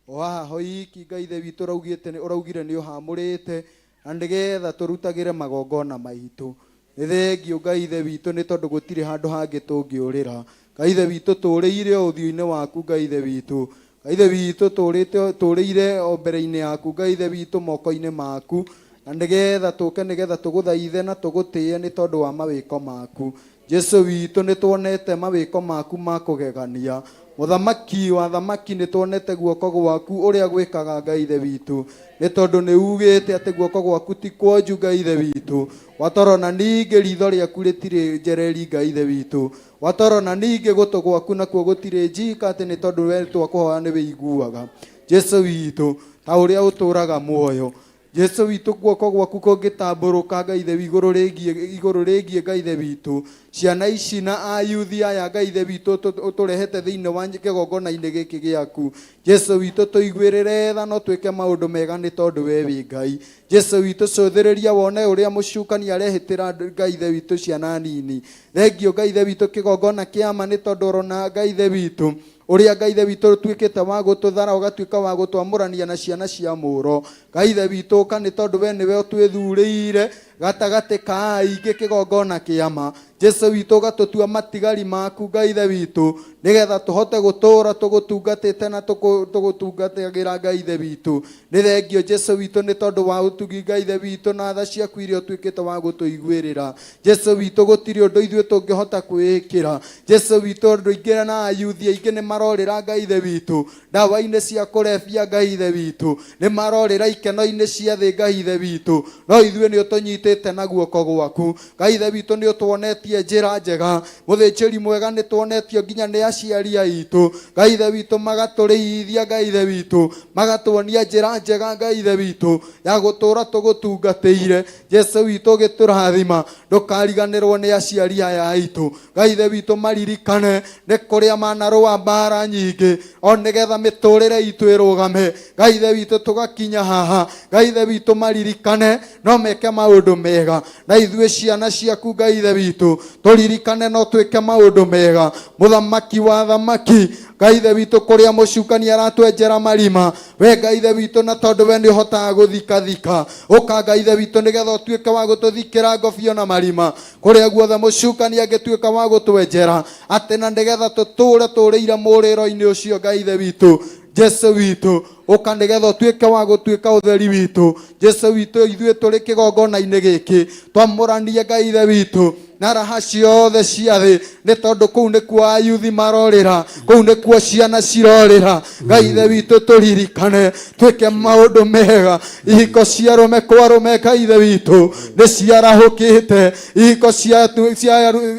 O haha hoiki Ngai Ithe witũ ũraugĩte ũraugire nĩ ũhamũrĩte na nĩgetha tũrutagĩre magongona maitũ. Nĩ thengiũ Ngai Ithe witũ nĩ tondũ gũtirĩ handũ hangĩ tũngĩũrĩra. Ngai Ithe witũ tũrĩire o ũthiũ-inĩ waku Ngai Ithe witũ. Ngai Ithe witũ tũrĩte tũrĩire o mbere-inĩ yaku Ngai Ithe witũ moko-inĩ maku na nĩgetha tũke nĩgetha tũgũthaithe na tũgũtĩe nĩ tondũ wa mawĩko maku. Jesu witũ nĩ tuonete mawĩko maku ma kũgegania. Mũthamaki wa thamaki nĩ tuonete guoko gwaku ũrĩa gwĩkaga Ngai Ithe witũ. Nĩ tondũ nĩ ugĩte atĩ guoko gwaku ti kwonju Ngai Ithe witũ. Watoro na ningĩ ritho rĩaku rĩtirĩ njereri Ngai Ithe witũ. Watoro na ningĩ gũtũ gwaku nakuo gũtirĩ njika atĩ nĩ tondũ we twakũhoya nĩ wĩiguaga. Jesu witũ ta ũrĩa ũtũraga muoyo. Jesu witũ guoko gwaku kũngĩtambũrũka Ngai Ithe igũrũ rĩgiĩ igũrũ rĩgiĩ Ngai Ithe witũ ciana ici na ayuthi aya Ngai Ithe witũ ũtũrehete thĩinĩ wa kĩgongona-inĩ gĩkĩ gĩaku. Jesu witũ tũiguĩrĩre tha no twĩke maũndũ mega nĩ tondũ we wĩ Ngai. Jesu witũ cũthĩrĩria wone ũrĩa mũcukani arehĩtĩra Ngai Ithe witũ ciana nini. Thengio Ngai Ithe witũ kĩgongona kĩa ma nĩ tondũ ũrona Ngai Ithe witũ ũrĩa Ngai Ithe witũ ũtuĩkĩte wa gũtũthara ũgatuĩka wa gũtwamũrania na ciana cia mũro. Ngai Ithe witũ ũka nĩ tondũ we nĩwe ũtwĩthurĩire gatagatĩ ka aingĩ kĩgongona kĩa ma. Jesu witũ ũgatũtua matigari maku Ngai Ithe witũ nĩgetha tũhote gũtũũra tũgũtungatĩte na tũgũtungatagĩra Ngai Ithe witũ. Nĩ thengio Jesu witũ nĩ tondũ wa ũtugi Ngai Ithe witũ na tha ciaku iria ũtuĩkĩte wa gũtũiguĩrĩra. Jesu witũ gũtirĩ ũndũ ithuĩ tũngĩhota kwĩĩkĩra. Jesu witũ andũ aingĩ na ayuthi aingĩ nĩ marorĩra Ngai Ithe witũ ndawa-inĩ cia kũrebia Ngai Ithe witũ, nĩ marorĩra ikeno-inĩ cia thĩ Ngai Ithe witũ, no ithuĩ nĩ ũtũnyitĩte na guoko gwaku. Ngai Ithe witũ nĩ ũtuonetie njĩra njega, mũthĩnjĩri mwega nĩ tuonetio nginya nĩ aciari aitũ. Ngai Ithe witũ magatũrĩithia Ngai Ithe witũ, magatuonia njĩra njega Ngai Ithe witũ ya gũtũũra tũgũtungatĩire. Jesu witũ ũgĩtũrathima, ndũkariganĩrwo nĩ aciari aya aitũ. Ngai Ithe witũ maririkane nĩ kũrĩa manarũa mbara nyingĩ o nĩgetha mĩtũrĩre itũ ĩrũgame. Ngai Ithe witũ tũgakinya haha. Ngai Ithe witũ maririkane no meke maũndũ mega, na ithuĩ ciana ciaku Ngai Ithe witũ tũririkane no twĩke maũndũ mega. Mũthamaki wa thamaki Ngai Ithe witũ kũrĩa mũcukani aratwenjera marima, we Ngai Ithe witũ na tondũ we nĩ ũhotaga gũthikathika, ũka Ngai Ithe witũ nĩgetha ũtuĩke wa gũtũthikĩra ngobio na marima kũrĩa guothe mũcukani angĩtuĩka wa gũtwenjera, atĩ na nĩgetha tũtũũre tũrĩire mũrĩro-inĩ ũcio Ngai Ithe witũ. Jesu witũ ũka nĩgetha ũtuĩke wa gũtuĩka ũtheri witũ. Jesu witũ ithuĩ tũrĩ kĩgongona-inĩ gĩkĩ twamũranie Ngai Ithe witũ na raha ciothe cia thĩ, nĩ tondũ kũu nĩkuo ayuthi marorĩra, kũu nĩkuo ciana cirorĩra. Ngai Ithe witũ tũririkane twĩke maũndũ mega. Ihiko cia arũme kwa arũme Ngai Ithe witũ nĩ ciarahũkĩte, ihiko cia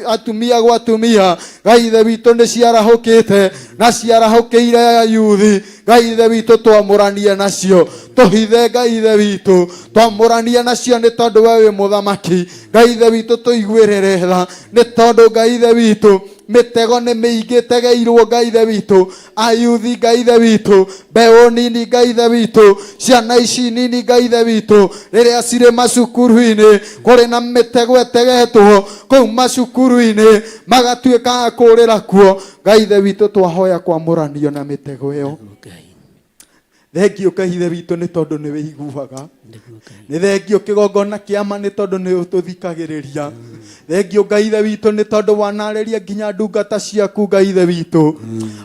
atumia gwa atumia Ngai Ithe witũ nĩ ciarahũkĩte na ciarahũkĩire ayuthi. Ngai Ithe witũ twamũranie nacio, tũhithe Ngai Ithe witũ twamũranie nacio nĩ tondũ we wĩ mũthamaki. Ngai Ithe witũ tũiguĩrĩre tha nĩ tondũ Ngai Ithe witũ mĩtego nĩ mĩingĩ ĩtegeirwo Ngai Ithe witũ, ayuthi Ngai Ithe witũ, mbeũ nini Ngai Ithe witũ, ciana ici nini Ngai Ithe witũ rĩrĩa cirĩ macukuru-inĩ kũrĩ na mĩtego ĩtegetwo kũu macukuru-inĩ magatuĩka a kũũrĩra kuo. Ngai Ithe witũ twahoya kwamũranio na mĩtego ĩyo. Thengio Ngai Ithe witũ nĩ tondũ nĩ wĩiguaga. Nĩ thengio kĩgongona kĩa ma nĩ tondũ nĩ ũtũthikagĩrĩria. Thengio Ngai Ithe witũ nĩ tondũ wanarĩria nginya ndungata ciaku Ngai Ithe witũ.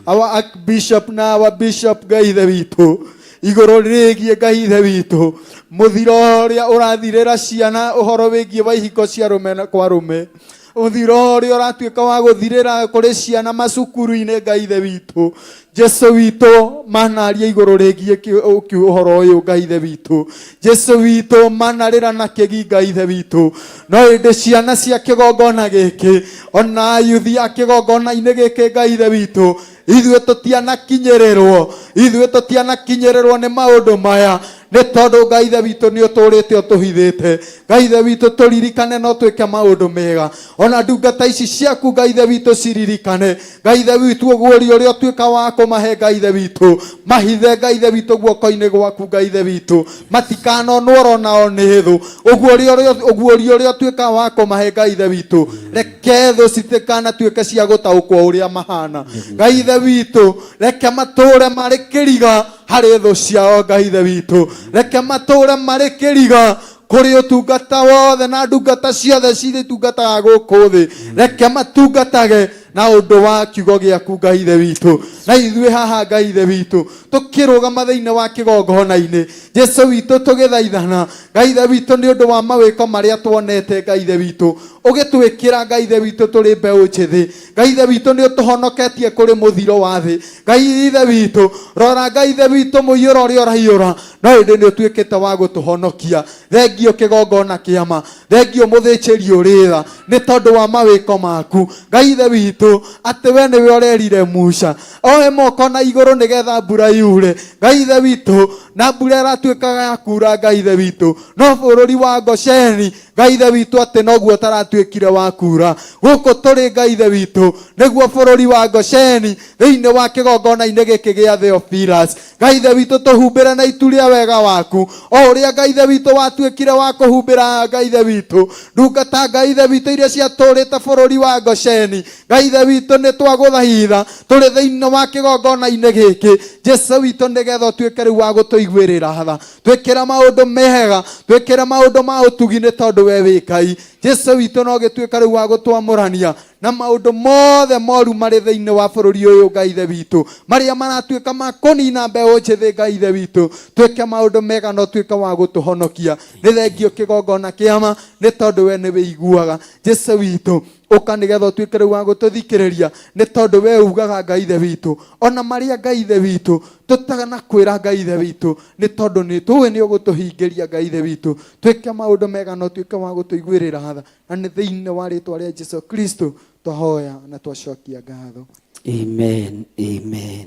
Our Archbishop na our Bishop Ngai Ithe witũ igũrũ rĩgiĩ Ngai Ithe witũ mũthiro ũrĩa ũrathirĩra ciana ũhoro wĩgiĩ wa ihiko cia arũme na kwa arũme. Mũthiro ũrĩa ũratuĩka wa gũthirĩra kũrĩ ciana macukuru-inĩ Ngai Ithe witũ. Jesu witũ manaria igũrũ rĩgiĩ ũhoro ũyũ Ngai Ithe witũ. Jesu witũ manarĩra na kĩgi Ngai Ithe witũ. No ĩndĩ ciana cia kĩgongona gĩkĩ ona yuthi ya kĩgongona-inĩ gĩkĩ Ngai Ithe witũ, ithuĩ tũtianakinyĩrĩrwo, ithuĩ tũtianakinyĩrĩrwo nĩ maũndũ maya, nĩ tondũ Ngai Ithe witũ nĩ ũtũrĩte ũtũhithĩte. Ngai Ithe witũ tũririkane no twĩke maũndũ mega, ona ndungata ici ciaku Ngai Ithe witũ ciririkane. Ngai Ithe witũ ũguũrio ũrĩa ũtuĩka wa kũmahe Ngai Ithe witũ, mahithe Ngai Ithe witũ guoko-inĩ gwaku Ngai Ithe witũ, matikanonwo oro nao nĩ thũ. Ũguũrio ũrĩa ũtuĩka wa kũmahe Ngai Ithe witũ, reke thũ citikanatuĩke cia gũtaũkwo ũrĩa mahana. Ngai Ithe witũ, reke matũũre marĩ kĩriga harĩ thũ ciao Ngai Ithe witũ, reke matũũre marĩ kĩriga kũrĩ ũtungata wothe na ndungata ciothe cirĩtungataga gũkũ thĩ, reke matungatage na ũndũ wa kiugo gĩaku Ngai Ithe witũ. Na ithuĩ haha Ngai Ithe witũ tũkĩrũgama thĩinĩ wa kĩgongona-inĩ Jesu witũ tũgĩthaithana Ngai Ithe witũ nĩ ũndũ wa mawĩko marĩa tuonete Ngai Ithe witũ ũgĩtwĩkĩra Ngai Ithe witũ tũrĩ mbeũ njĩthĩ. Ngai Ithe witũ nĩ ũtũhonoketie kũrĩ mũthiro wa thĩ. Ngai Ithe witũ, rora Ngai Ithe witũ mũiyũro ũrĩa ũraiyũra, no ĩndĩ nĩ ũtuĩkĩte wa gũtũhonokia. Thengio kĩgongona kĩama, thengio mũthĩnjĩri ũrĩ tha, nĩ tondũ wa mawĩko maku Ngai Ithe witũ, atĩ we nĩwe ũrerire Musa oe moko na igũrũ nĩgetha mbura yure. Ngai Ithe witũ, na mbura ĩratuĩkaga ya kura Ngai Ithe witũ, no bũrũri wa Gosheni Ngai Ithe witũ atĩ noguo ũtaratuĩkire wa kura. Gũkũ tũrĩ Ngai Ithe witũ nĩguo bũrũri wa Gosheni thĩinĩ wa kĩgongona-inĩ gĩkĩ gĩa Theophilus. Ngai Ithe witũ tũhumbĩre na itu rĩa wega waku, o ũrĩa Ngai Ithe witũ watuĩkire wa kũhumbĩra Ngai Ithe witũ ndungata Ngai Ithe witũ iria ciatũrĩte bũrũri wa Gosheni. Ngai Ithe witũ nĩ twagũthaitha tũrĩ thĩinĩ wa kĩgongona-inĩ gĩkĩ Jesu witũ, nĩgetha ũtuĩke rĩu wa gũtũiguĩrĩra tha, twĩkĩre maũndũ mega, twĩkĩre maũndũ ma ũtugi, nĩ tondũ we wĩ Ngai. Jesu witũ no gĩtuĩka rĩu wa gũtwamũrania na maũndũ mothe moru marĩ thĩinĩ wa bũrũri ũyũ Ngai Ithe witũ, marĩa maratuĩka ma kũnina mbeũ njĩthĩ Ngai Ithe witũ. Twĩke maũndũ mega na ũtuĩke wa gũtũhonokia. Nĩ thengio kĩgongona kĩama, nĩ tondũ we nĩ wĩiguaga. Jesu witũ ũka nĩgetha ũtuĩke rĩu wa gũtũthikĩrĩria, nĩ tondũ we ugaga Ngai Ithe witũ ona marĩa Ngai Ithe witũ tũtanakwĩra Ngai Ithe witũ, nĩ tondũ nĩ tũĩ nĩ ũgũtũhingĩria Ngai Ithe witũ. Twĩke maũndũ mega na ũtuĩke wa gũtũiguĩrĩra tha, na nĩ thĩinĩ wa rĩtwa rĩa Jesu Kristo twahoya na twacokia ngatho. Amen, amen.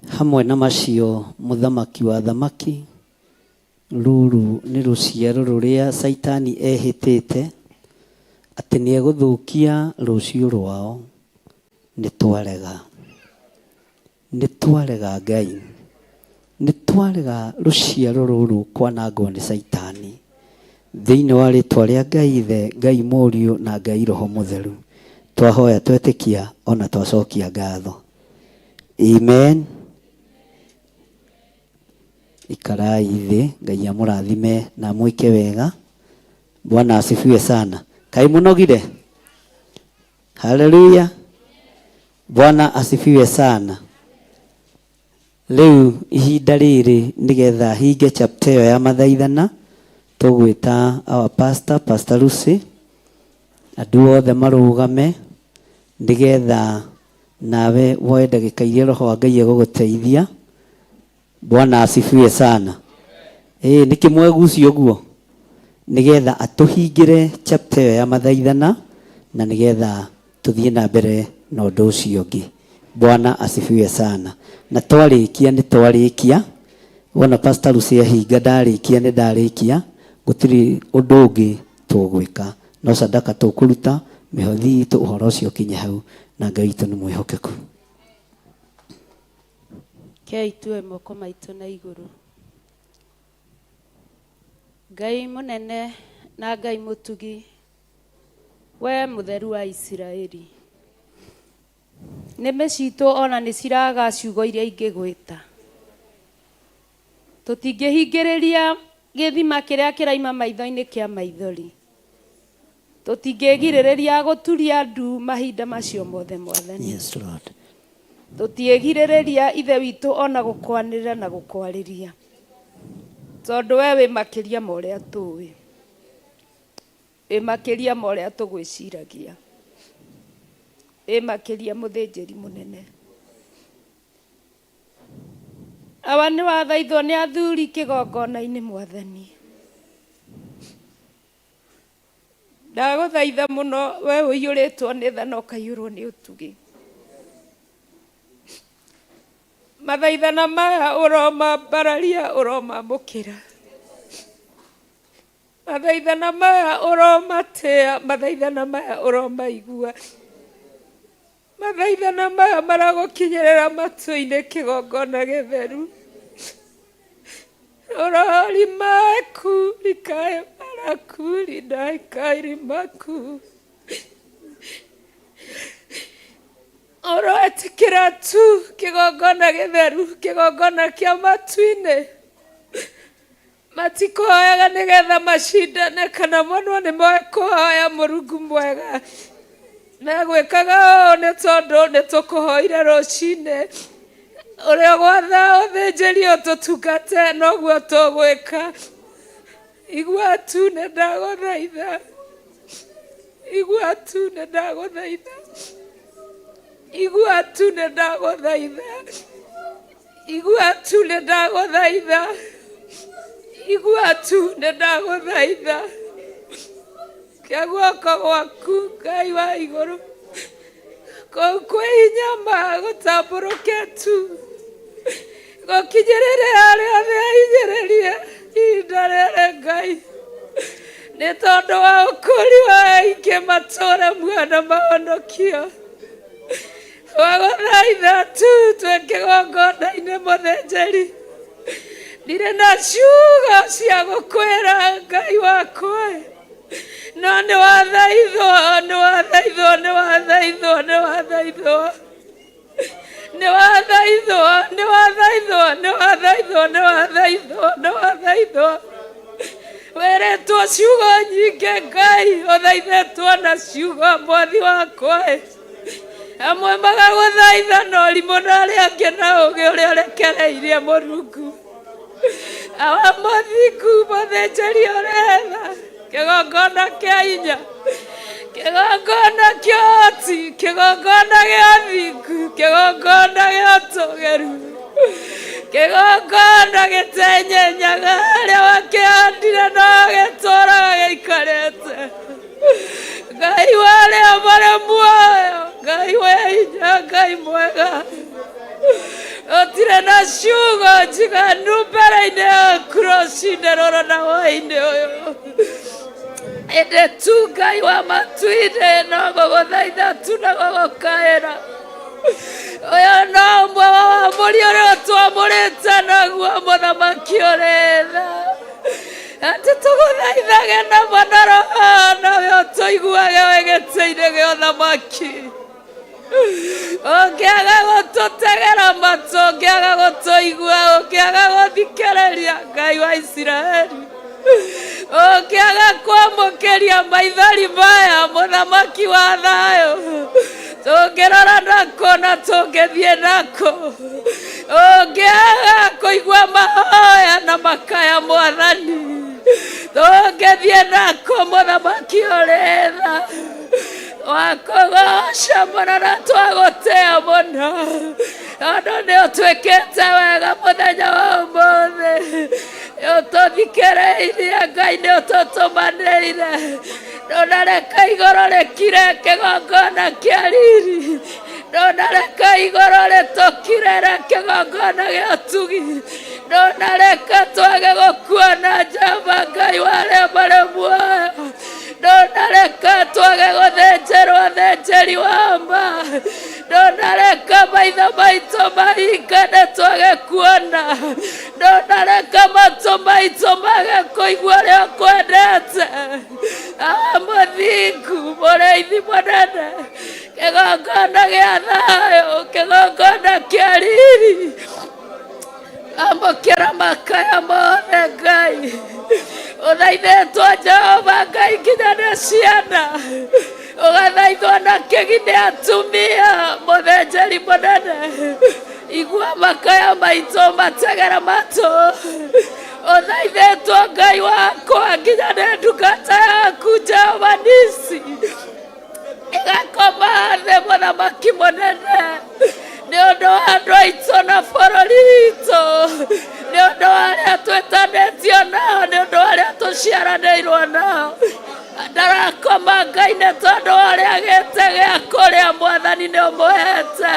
Hamwe na macio mũthamaki wa thamaki, rũrũ nĩ rũciaro rũrĩa Caitani ehĩtĩte atĩ nĩ egũthũkia rũciũ rwao. Nĩ twarega, nĩ twarega Ngai, nĩ twarega rũciaro rũrũ kwanangwo nĩ Caitani. Thĩinĩ wa rĩtwa rĩa Ngai Ithe, Ngai Mũriũ na Ngai Roho Mũtheru, twahoya twetĩkia ona twacokia ngatho. Amen. Ikarai thĩ, Ngai amũrathime na amwĩke wega. Bwana asifiwe sana. Kaĩ mũnogire? Haleluya. Bwana asifiwe sana. Rĩu ihinda rĩrĩ nĩgetha hinge chapter ĩyo ya mathaithana, tũgwĩta our pastor, Pastor Lucy, andũ othe marũgame nĩgetha nawe woe ndagĩka iria Roho wa Ngai egũgũteithia. Bwana asifiwe sana. Ĩĩ nĩkĩ mwegucia ũguo? Nĩgetha atũhingĩre chapter ĩyo ya mathaithana na nĩgetha tũthiĩ na mbere na ũndũ ũcio ũngĩ. Bwana asifiwe sana. Na twarĩkia nĩ twarĩkia. Wona Pastor Lucy ahinga ndarĩkia nĩ ndarĩkia, gũtirĩ ũndũ ũngĩ tũgwĩka. No sadaka tũkũruta, mĩhothi itũ, ũhoro ũcio ũkinye hau, na Ngai witũ nĩ mwĩhokeku. Kei tuoe moko maitũ na igũrũ. Ngai mũnene na Ngai mũtugi, we mũtheru wa Isiraeli. Nĩmĩ citũ ona nĩ ciraga ciugo iria ingĩgwĩta. Tũtingĩhingĩrĩria gĩthima kĩrĩa kĩraima maitho-inĩ kĩa maithori. Tũtingĩgirĩrĩria gũturia ndu mahinda macio mothe Mwathani. Yes, Lord. Tũtiĩgirĩrĩria Ithe witũ ona gũkwanĩrĩra na gũkwarĩria, tondũ we wĩ makĩria ma ũrĩa tũĩ. Ĩ makĩria ma ũrĩa tũgwĩciragia. Ĩ makĩria mũthĩnjĩri mũnene. Awa nĩ wathaithwo nĩ athuri kĩgongona-inĩ mwathani. Ndagũthaitha mũno we ũiyũrĩtwo nĩ tha na ũkaiyũrwo nĩ ũtugi. Mathaithana maya ũromambararia ũromamũkĩra. Mathaithana maya ũromatĩa, mathaithana maya ũromaigua. Mathaithana maya maragũkinyĩrĩra matũ-inĩ kĩgongona gĩtheru. Ũrori maku rikae marakuri ndaikairi maku. Ũroetĩkĩra tu kĩgongona gĩtheru, kĩgongona kĩa matu-inĩ. Matikũhoyaga nĩgetha macindane kana monwo nĩ moĩ kũhoya Mũrungu mwega. Megwĩkaga ũũ nĩ tondũ nĩ tũkũhoire rũcinĩ. Ũrĩa ũgwatha ũthĩnjĩri ũtũtungate noguo tũgwĩka. Igua tu nĩ ndagũthaitha. Igua tu nĩ ndagũthaitha. Igua tu nĩ ndagũthaitha. Igua tu nĩ ndagũthaitha. Igua tu nĩ ndagũthaitha. Kia guoko gwaku Ngai wa igũrũ. Kũu kwĩ hinya ma gũtambũrũke tu. Gũkinyĩrĩre arĩa othe ahinyĩrĩrie ihinda rĩrĩ Ngai. Nĩ tondũ wa ũkũri wa aingĩ matũũre muoyo na mahonokio. Twagũthaitha tu twĩ kĩgongona-inĩ mũthĩnjĩri. Ndirĩ na ciugo cia gũkwĩra Ngai wakwa. No nĩ wathaithwo, nĩ wathaithwo, nĩ wathaithwo, nĩ wathaithwo. Nĩ wathaithwo, nĩ wathaithwo, nĩ wathaithwo, nĩ wathaithwo, nĩ wathaithwo. Wĩrĩtwo ciugo nyingĩ Ngai, ũthaithĩtwo na ciugo mwathi wakwa. Amwe magagũthaitha na ũrimũ na arĩa angĩ na ũũgĩ ũrĩa ũrekereirie Mũrungu. Awa mũthingu mũthĩnjĩri ũretha kĩgongona kĩa hinya, kĩgongona kĩa ũhoti, kĩgongona gĩa ũthingu, kĩgongona gĩa ũtũgĩru, kĩgongona gĩtenyenyaga harĩa wakĩhandire no gĩtũraga gĩikarĩte. Ngai wa arĩa marĩ muoyo, Ngai wĩ hinya, Ngai mwega. Gũtirĩ na ciugo njiganu mbere-inĩ yaku rũcinĩ rũrũ na hwaĩ-inĩ ũyũ. Ĩndĩ tu Ngai wa matu-inĩ no gũgũthaitha tu na gũgũkaĩra. Ũyũ no ũmwe wa wamũri ũrĩa ũtwamũrĩte naguo mũthamaki ũrĩ tha. Atĩ tũgũthaithage na ma na roho nawe ũtũiguage wĩ gĩtĩ-inĩ gĩa ũthamaki. Ũngĩaga gũtũtegera matũ, ũngĩaga gũtũigua, ũngĩaga gũthikĩrĩria Ngai wa Isiraeli, ũngĩaga kwamũkĩria maithori maya mũthamaki wa thayũ, tũngĩrora nakũ na tũngĩthiĩ nakũ, ũngĩaga kũigua mahoya na makaya mwathani, tũngĩthiĩ nakũ mũthamaki ũrĩ tha. Twakũgoca mũno na twagũtĩa mũno tondũ nĩ ũtwĩkĩte wega mũthenya wa ũmũthĩ. Nĩ ũtũthikĩrĩirie Ngai, nĩ ũtũtũmanĩire. Ndũnareka igũrũ rĩkire kĩgongona kĩa riri, ndũnareka igũrũ rĩtũkirĩre kĩgongona gĩa ũtugi, ndũnareka twage gũkuona njamba Ngai wa arĩa marĩ muoyo. Ndũnareka twage gũthĩnjĩrwo thĩnjĩri wa ma, ndũnareka maitho maitũ mahingane twage kuona, ndũnareka matũ maitũ mage kũigua ũrĩa ũkwendete. Awa mũthingu, mũrĩithi mũnene, kĩgongona gĩa thayũ, kĩgongona kĩa riri, Amũkĩra makaya mothe Ngai ũthaithĩtwo Jehova Ngai nginya nĩ ciana ũgathaithwo na kĩgi nĩ atumia mũthĩnjĩri mũnene Igua makaya maitũ, mategera matũ. Ũthaithĩtwo Ngai wakwa nginya nĩ ndungata yaku Jehova Nisi ĩgakoma thĩ mũthamaki mũnene nĩ ũndũ wa andũ aitũ na bũrũri witũ, nĩ ũndũ wa arĩa twĩtanĩtio nao, nĩ ũndũ wa arĩa tũciaranĩirwo nao. Ndarakoma Ngai nĩ tondũ wa ũrĩa agĩte gĩa kũrĩa, Mwathani nĩ ũmũhete.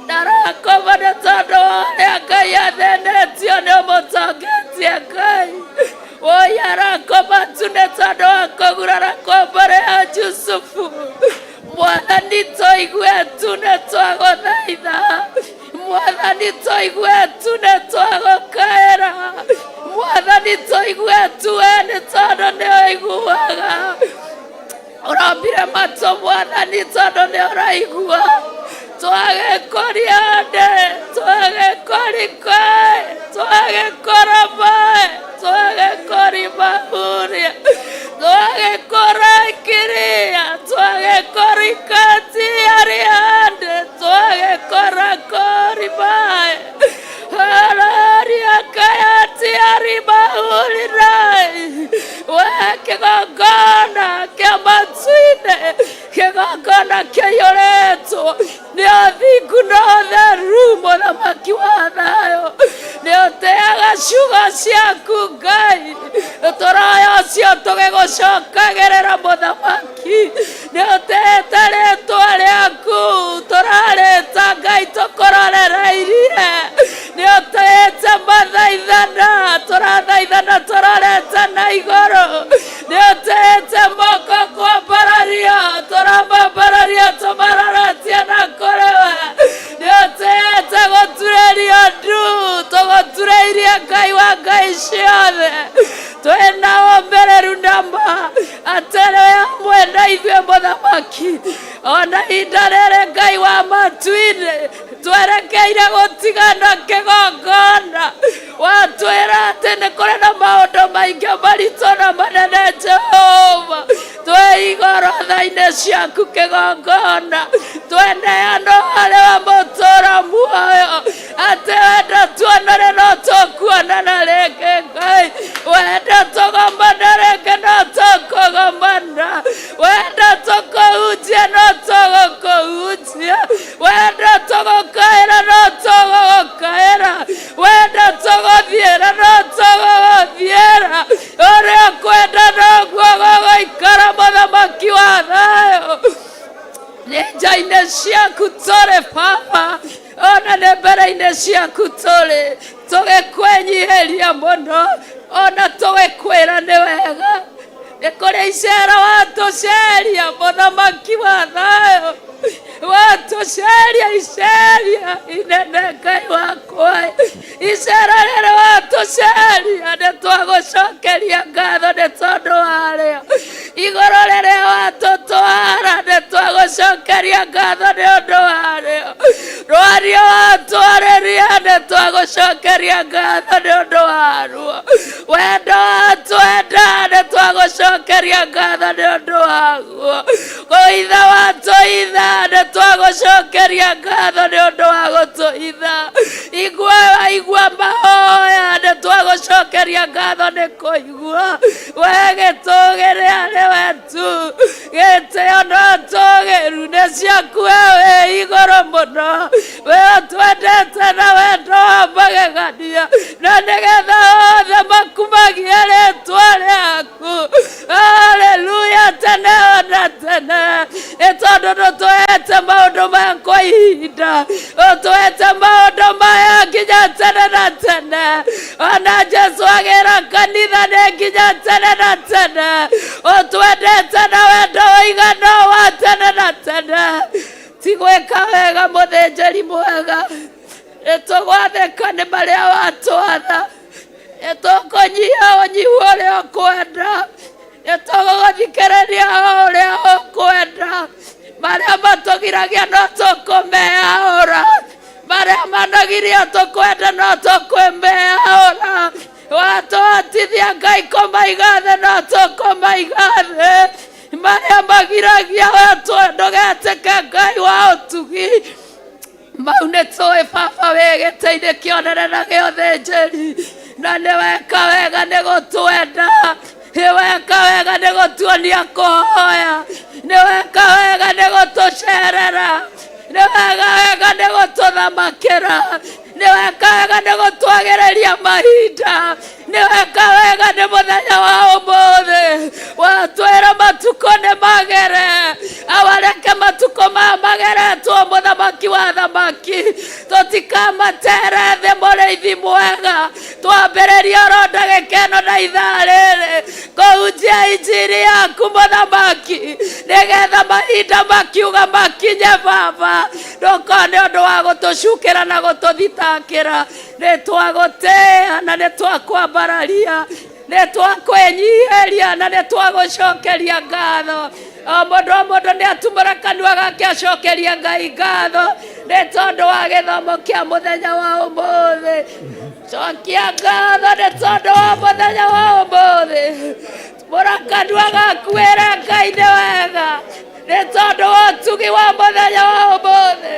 Ndarakoma nĩ tondũ wa ũrĩa Ngai athĩnĩtio, nĩ ũmũtongetie Ngai. Woi arakoma tu nĩ tondũ wa kũgurara kwa mbarĩ ya Jusufu. Mwathani tũigue tu nĩ twagũthaitha. Mwathani tũigue tu nĩ twagũkaĩra. Mwathani tũigue tu we nĩ tondũ nĩ ũiguaga. Ũrombire matũ Mwathani tondũ nĩ ũraigua. Twagĩkũria ndĩ, twagĩkũrikaĩ, twagĩkũramaĩ, twagĩkũrimahuria, twagĩkũrakiria, twagĩkũrikatiariande, twagĩkũrakũrimaĩ. Hararia kayatiarimahurinai. We kĩgongona kĩa matu-inĩ, kĩgongona kĩiyũrĩtwo nĩ ũthingu na ũtheru, mũthamaki wa thayũ. Nĩ ũteaga ciugo ciaku Ngai, tũroya ũcio tũgĩgũcokagĩrĩra mũthamaki. Nĩ ũteete rĩtwa rĩaku, tũrarĩta Ngai tũkũrorereirie. Nĩ ũteete mathaithana, tũrathaithana tũrorete na igũrũ. Nĩ ũteete moko kwambararia, tũramambararia tũmaroretie na kũrĩ we. Nĩ ũteete gũturĩrio ndu, tũgũturĩirie Ngai wa Ngai ciothe. Twĩna ũmĩrĩru na ma atĩ wĩ hamwe na ithuĩ mũthamaki. Ona ihinda rĩrĩ Ngai wa matu-inĩ twerekeire gũtigana kĩgongona, watwĩra atĩ nĩ kũrĩ na maũndũ maingĩ maritũ na manene Jehova. Twĩ igoro tha-inĩ ciaku kĩgongona, tweneanwo harĩ we mũtũũra muoyo, atĩ wenda tuonane no tũkuonana rĩngĩ Ngai, wenda tũgomane rĩngĩ no tũkũgomana, wenda tũkũhunjia no tũgũkũhunjia, wenda tũgũkaĩra no tũgũgũkaĩra, wenda tũgũthiĩra no tũgũgũthiĩra, ũrĩa ũkwenda noguo gũgũikara mũthamaki wa thayũ. Nĩ nja-inĩ ciaku tũrĩ Baba, ona nĩ mbere-inĩ ciaku tũrĩ, tũgĩkwĩnyihĩria mũno, ona tũgĩkwĩra nĩ wega. Nĩ kũrĩ icera watũceria mũthamaki wa thayũ, watũceria iceria inene Ngai wakwa, icera rĩrĩ watũceria nĩ twagũcokeria ngatho nĩ tondũ warĩo. Igũrũ rĩrĩa watũtwara nĩ twagũcokeria ngatho nĩ ũndũ warĩo. Rwario watwarĩria nĩ twagũcokeria ngatho nĩ ũndũ waruo. Wendo watwenda nĩ twagũcokeria ngatho nĩ ũndũ waguo. Kũitha watũitha nĩ twagũcokeria ngatho nĩ ũndũ wa gũtũitha. Igua waigua mahoya nĩ twagũcokeria ngatho nĩ kũigua. We gĩtũgĩre arĩ we tu, gĩtĩo na ũtũgĩru nĩ ciaku we wĩ igũrũ mũno. We ũtwendete na wendo wa magegania, na nĩgetha othe makumagie rĩtwa rĩaku. Haleluya, tene ona tene. Nĩ tondũ ndũtũhete maũndũ maya kwa ihinda, ũtũhete maũndũ maya nginya tene na tene. Ona Jesu agĩra kanitha nĩ nginya tene na tene. Ũtwendete na wendo ũigana wa tene na tene. Ti gwĩka wega mũthĩnjĩri mwega, nĩ tũgwathĩka nĩ marĩa watwatha, nĩ tũkũnyiha ũnyihu ũrĩa ũkwenda, nĩ tũgũgũthikĩrĩria o ũrĩa ũkwenda. Marĩa matũgiragia no tũkũmeaũra, marĩa managiria tũkwenda no tũkwĩmeaũra. Watũhotithia Ngai kũmaiga thĩ no tũkũmaiga thĩ. Marĩa magiragia wetwo ndũgetĩke Ngai wa ũtugi, Mau nĩ tũĩ baba wĩ gĩtĩ-inĩ kĩa ũnene na gĩa ũthĩnjĩri, na nĩ weka wega nĩ gũtwenda, nĩ weka wega nĩ gũtuonia kũhoya, nĩ weka wega nĩ gũtũcerera, nĩ weka wega nĩ gũtũthamakĩra, nĩ weka wega nĩ gũtwagĩrĩria mahinda, nĩ weka wega nĩ mũthenya wa ũmũthĩ. Watwĩra matukũ nĩ magere, awareke matukũ maya mageretwo mũthamaki wa thamaki, tũtikamatere thĩ mũrĩithi mwega. Twambĩrĩria oro ndagĩka ĩno na ithaa rĩrĩ kũhunjia injiri yaku mũthamaki, nĩgetha mahinda makiuga makinye baba, ndũkorwo nĩ ũndũ wa gũtũcukĩra na gũtũthitakĩra. Nĩ twagũtĩĩa na nĩ twakwambararia, nĩ twakwĩnyihĩria na nĩ twagũcokeria ngatho. O mũndũ o mũndũ nĩ atumũra kanua gake acokerie Ngai ngatho nĩ tondũ wa gĩthomo kĩa mũthenya wa ũmũthĩ. Cokia ngatho nĩ tondũ wa mũthenya wa ũmũthĩ. Tumũra kanua gaku wĩre Ngai nĩ wega nĩ tondũ wa ũtugi wa mũthenya wa ũmũthĩ.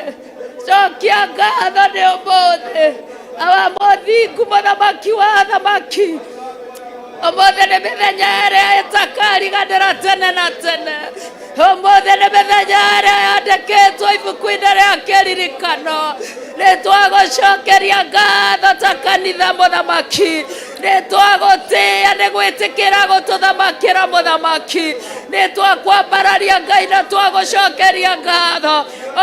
Cokia ngatho nĩ ũmũthĩ. Awa mũthingu mũthamaki wa athamaki, ũmũthĩ nĩ mĩthenya ĩrĩa ĩtakariganĩra tene na tene. Ũmũthĩ nĩ mĩthenya ĩrĩa yandĩkĩtwo ibuku-inĩ rĩa kĩririkano. Nĩ twagũcokeria ngatho ta kanitha mũthamaki, nĩ twagũtĩĩa nĩ gwĩtĩkĩra gũtũthamakĩra mũthamaki, nĩ twakwambararia Ngai na twagũcokeria ngatho,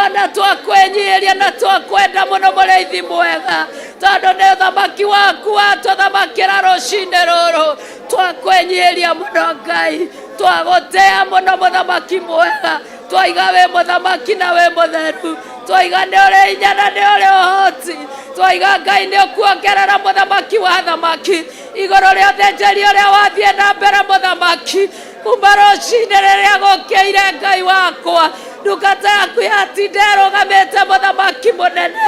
ona twakwĩnyihĩria na twakwenda mũno mũrĩithi mwega, tondũ nĩ ũthamaki waku watũthamakĩra rũcinĩ rũrũ. Twakwĩnyihĩria mũno Ngai, twagũtĩĩa mũno mũthamaki mwega, twaiga wĩ mũthamaki na wĩ mũtheru, twaiga nĩ ũrĩ hinya na nĩ ũrĩ ũhoti, twaiga Ngai nĩ ũkuongerera mũthamaki wa thamaki igũrũ rĩa ũthĩnjĩri ũrĩa wathiĩ na mbere mũthamaki kuma rũcinĩ rĩrĩa gũkĩire. Ngai wakwa, ndungata yaku yatinda ĩrũgamĩte mũthamaki mũnene,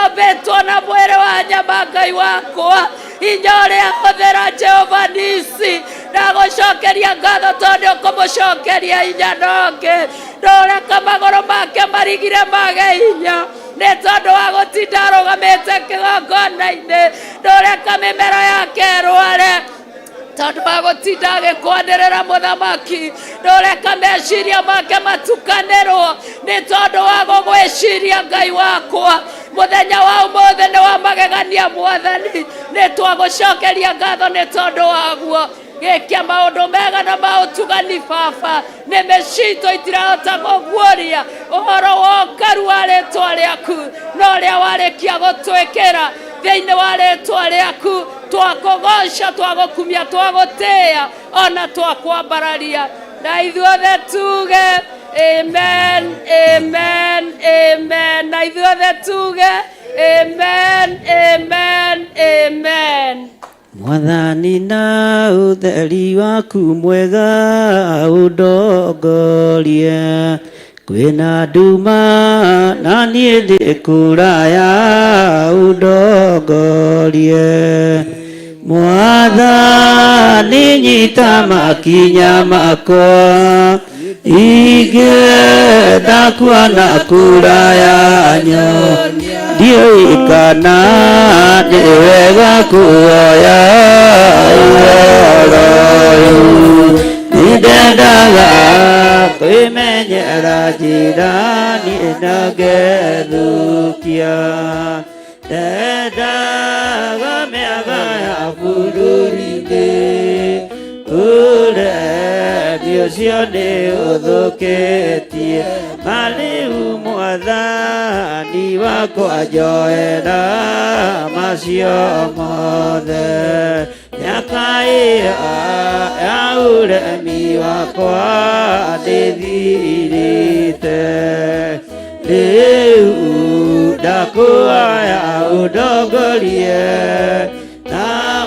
ombĩtwo na mwĩrĩ wa nyama. Ngai wakwa, hinya ũrĩa hũthĩra Jehova Nisi, ndagũcokeria ngatho tondũ nĩ ũkũmũcokeria hinya nongĩ. Ndũreka magũrũ make marigire mage hinya nĩ tondũ wa gũtinda arũgamĩte kĩgongona-inĩ. Ndũreka mĩmero yake ĩrware tondũ wa gũtinda agĩkwanĩrĩra mũthamaki. Ndũreka meciria make matukanĩrwo nĩ tondũ wa gũgwĩciria. Ngai wakwa, mũthenya wa ũmũthĩ nĩ wa magegania mwathani, nĩ twagũcokeria ngatho nĩ tondũ waguo. Gĩkia maũndũ mega na ma ũtugani baba, nĩ mĩcitũ itirahota kũguũria ũhoro wa ũkaru wa rĩtwa rĩaku, na ũrĩa warĩkia gũtwĩkĩra thĩinĩ wa rĩtwa rĩaku. Twakũgoca, twagũkumia, twagũtĩĩa ona twakwambararia, na ithuothe tuge amen, amen, amen. Na ithuothe tuge amen, amen, amen. Mwathani na ũtheri waku mwega ũndongorie, kwĩna nduma na niĩ ndĩ kũraya ũndongorie. Mwathani nyita makinya makwa, ingĩenda kuona kũraya nyonia, ndiũĩ kana nĩ wega kuoya ũhoro ũyũ. Nĩndendaga kwĩmenyera njĩra niĩ na ngethũkia, ndendaga mĩaga ya bũrũri-inĩ, ũremi ũcio nĩ ũthũkĩtie. Marĩu mwathani wakwa njoera macio mothe, mĩaka ĩyo ya ũremi wakwa ndĩthirĩte. Rĩu ndakuoya ũndongorie, na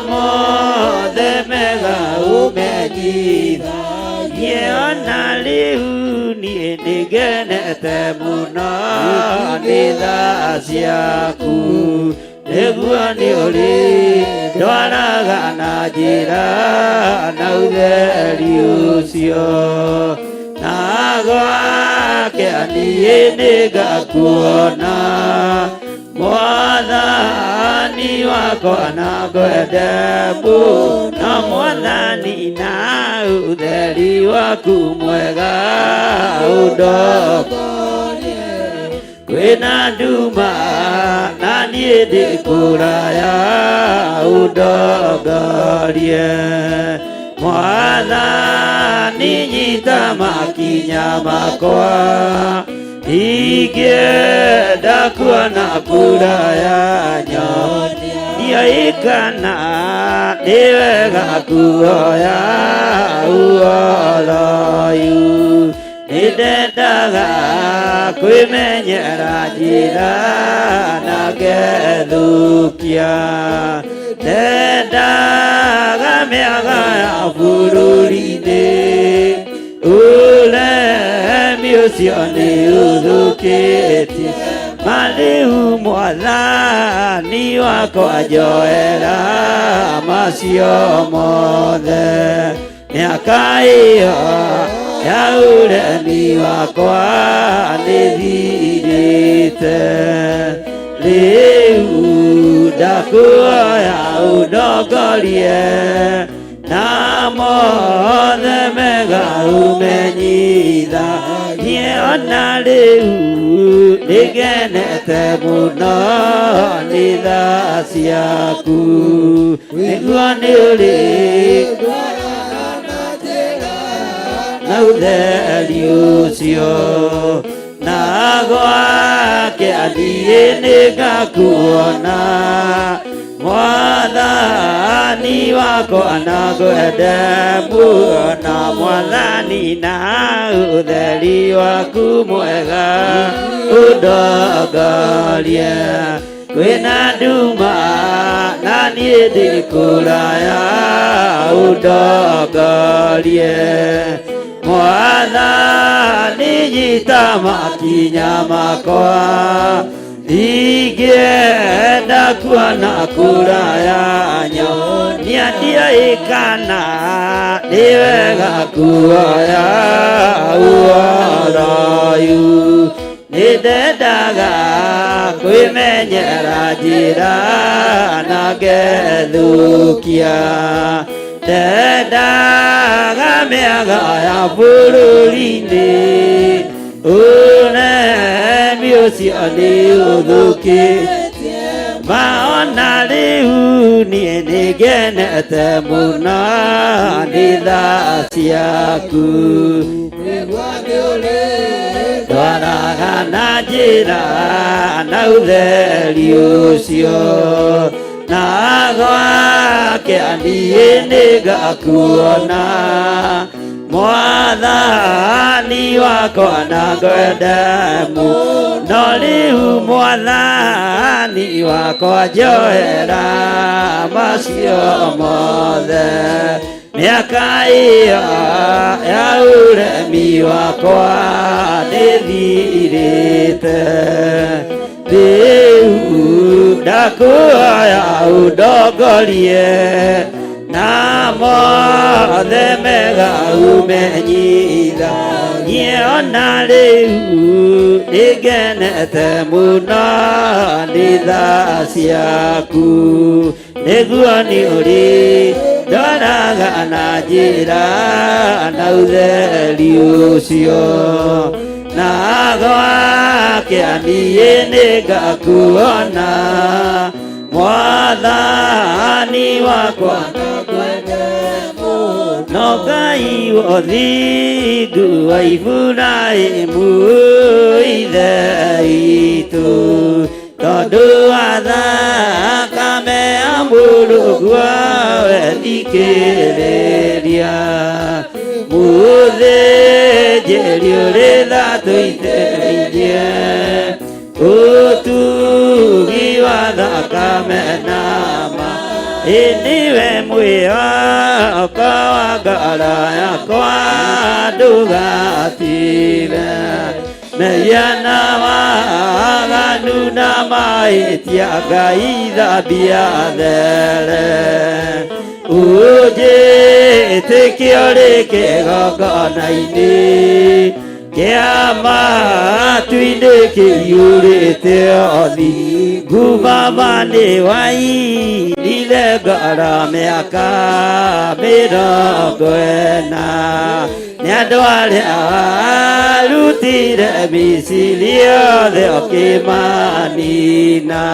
mothe mega ũmenyithagie. Ona rĩu niĩ nĩngenete mũno nĩ tha ciaku, nĩguo nĩ ũrĩ ndwaraga na njĩra na ũtheri ũcio na Gwake niĩ nĩngakuona mwathani wakwa na ngwende mũno mwathani na ũtheri waku mwega ũndongorie kwĩna nduma na niĩ ndĩ kũraya ũndongorie mwathani nyita makinya makwa ingĩenda kuona kũraya nyonia kana nĩ wega kuoya ũhoro ũyũ nĩndendaga kwĩmenyera njĩra na ngethũkia ndendaga mĩaga ya bũrũri-inĩ ũremi ũcio nĩ ũthũkĩtie marĩu mwathani wakwa njoera macio mothe mĩaka ĩyo ya ũremi wakwa nĩthirĩte rĩu ndakuoya ũndongorie na mothe mega ũmenyithagie ona rĩu nĩngenete mũno nĩ tha ciaku nĩguo nĩ ũrĩ na ũtheri ũcio na gwake niĩ nĩngakuona mwathani wakwa na ngwende mũno mwathani na ũtheri waku mwega ũndongorie kwĩna nduma na niĩ ndĩ kũraya ũndongorie mwathani nyita makinya makwa ingĩenda kuona kũraya nyonia ndiũĩ kana nĩ wega kuoya ũhoro ũyũ nĩndendaga kwĩmenyera njĩra na ngethũkia ndendaga mĩaga ya bũrũri-inĩ ũremi ũcio nĩ ũthũkĩtie maona rĩu niĩ nĩngenete mũno nĩ tha ciaku ndwaraga na njĩra na ũtheri ũcio na gwake niĩ nĩngakuona mwathani wakwa na ngwende mũno rĩu mwathani wakwa njoera macio mothe mĩaka ĩyo ya ũremi wakwa nĩthirĩte rĩu ndakuoya ũndongorie na mothe mega ũmenyithagie ona rĩu nĩngenete mũno nĩ tha ciaku nĩguo nĩ ũrĩ ndoraga na njĩra na ũtheri ũcio na gwake niĩ nĩngakuona mwathani wakwa no Ngai wa ũthingu wa Iburahĩmu ithe witũ tondũ wa thakame ya mũrũguo wethikĩrĩria mũthĩnjĩri ũrĩ tha tũitĩrĩirie ũtugi wa thakame na ma ĩnĩwe mwĩhoko wa ngoro yakwa ndũgatige mehia na waganu na mahĩtia Ngai thambia there ũnjĩtĩkie ũrĩ kĩgongona-inĩ Kĩa matu-inĩ kĩiyũrĩte ũthingu baba nĩ wainire ngoro mĩaka 40 nĩ andũ arĩa warutire Misiri othe ũkĩmanina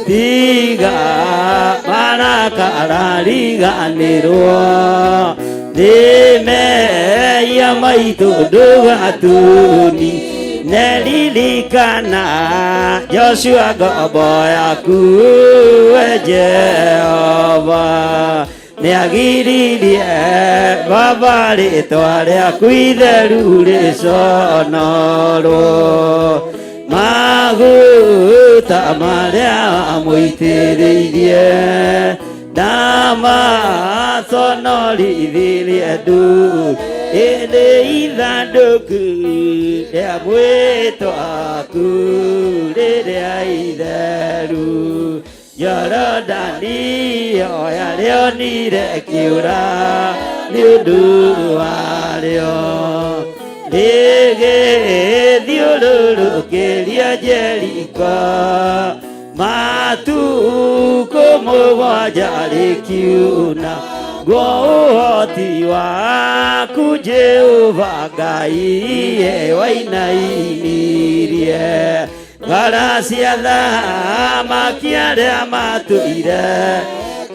tiga marakara riganĩrwo nĩ mehia maitũ ndũgatuni neririkana Joshua ngombo yaku we Jehova nĩagiririe baba rĩtwa rĩaku itheru rĩconorwo maguta marĩa amũitĩrĩirie ndamaconorithirie ndu ĩndĩ ithandũku rĩa mwĩtwaku rĩrĩa itheru Jorodani oya rĩonire kĩũra nĩ ũndũ warĩo rĩgĩthiũrũrũkĩria Jeriko matukũ mũgwanja rĩkiuna guo ũhoti waku Jehova Ngai wainainirie ngoro cia thamaki arĩa matũire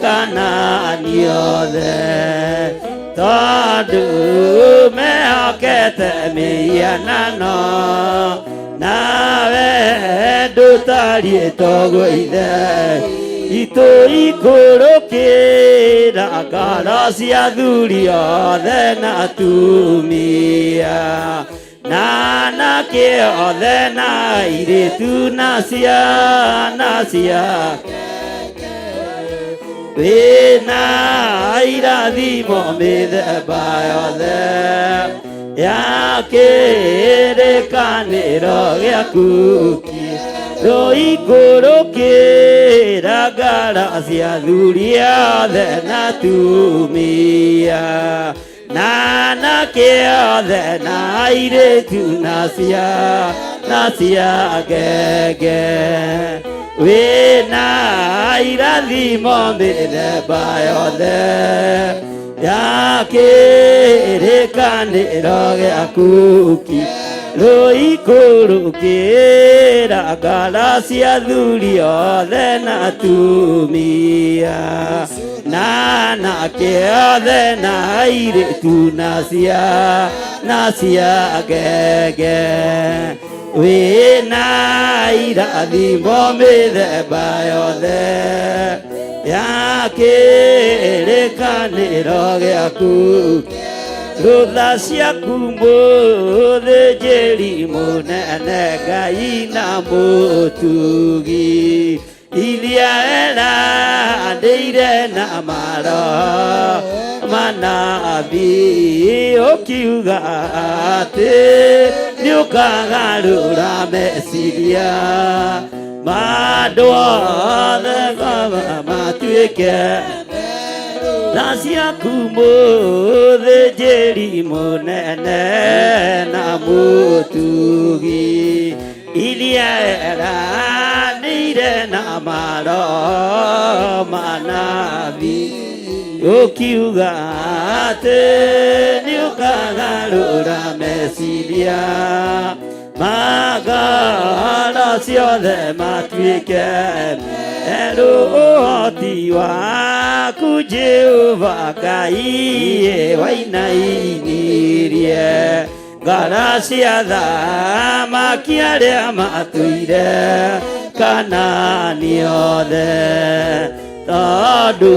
Kanaani othe tondũ mehokete mĩhianano nawe ndũtariĩ toguo ithe itũ ikũrũkĩra ngoro cia athuri othe na atumia na anake othe na airĩtu na ciana cia wĩna irathimo mĩthemba yothe ya kĩrĩkanĩro gĩaku rũikũrũkĩra ngara cia athuri othe na atumia na anake othe na airĩtu na ciana cia ngenge wĩna irathimo mĩthemba yothe ya kĩrĩkanĩro gĩaku rũikũrũkĩra ngoro cia athuri othe na atumia na anake othe na airĩtu na ciana cia ngenge wĩna irathimo mĩthemba yothe ya kĩrĩkanĩro gĩaku rũtha ciaku mũthĩnjĩri mũnene Ngai na mũtugi iria eranĩire na maroho manabii ũkiuga atĩ nĩũkagarũra meciria ma andũ othe baba matuĩke tha ciaku mũthĩnjĩri mũnene na mũtugi iria eranĩire na maroho manabii ũkiuga atĩ nĩũkagarũra meciria ma ngoro ciothe matuĩke merũ ũhoti waku Jehova Ngai wainainirie ngoro cia thamaki arĩa matũire Kanaani othe tondũ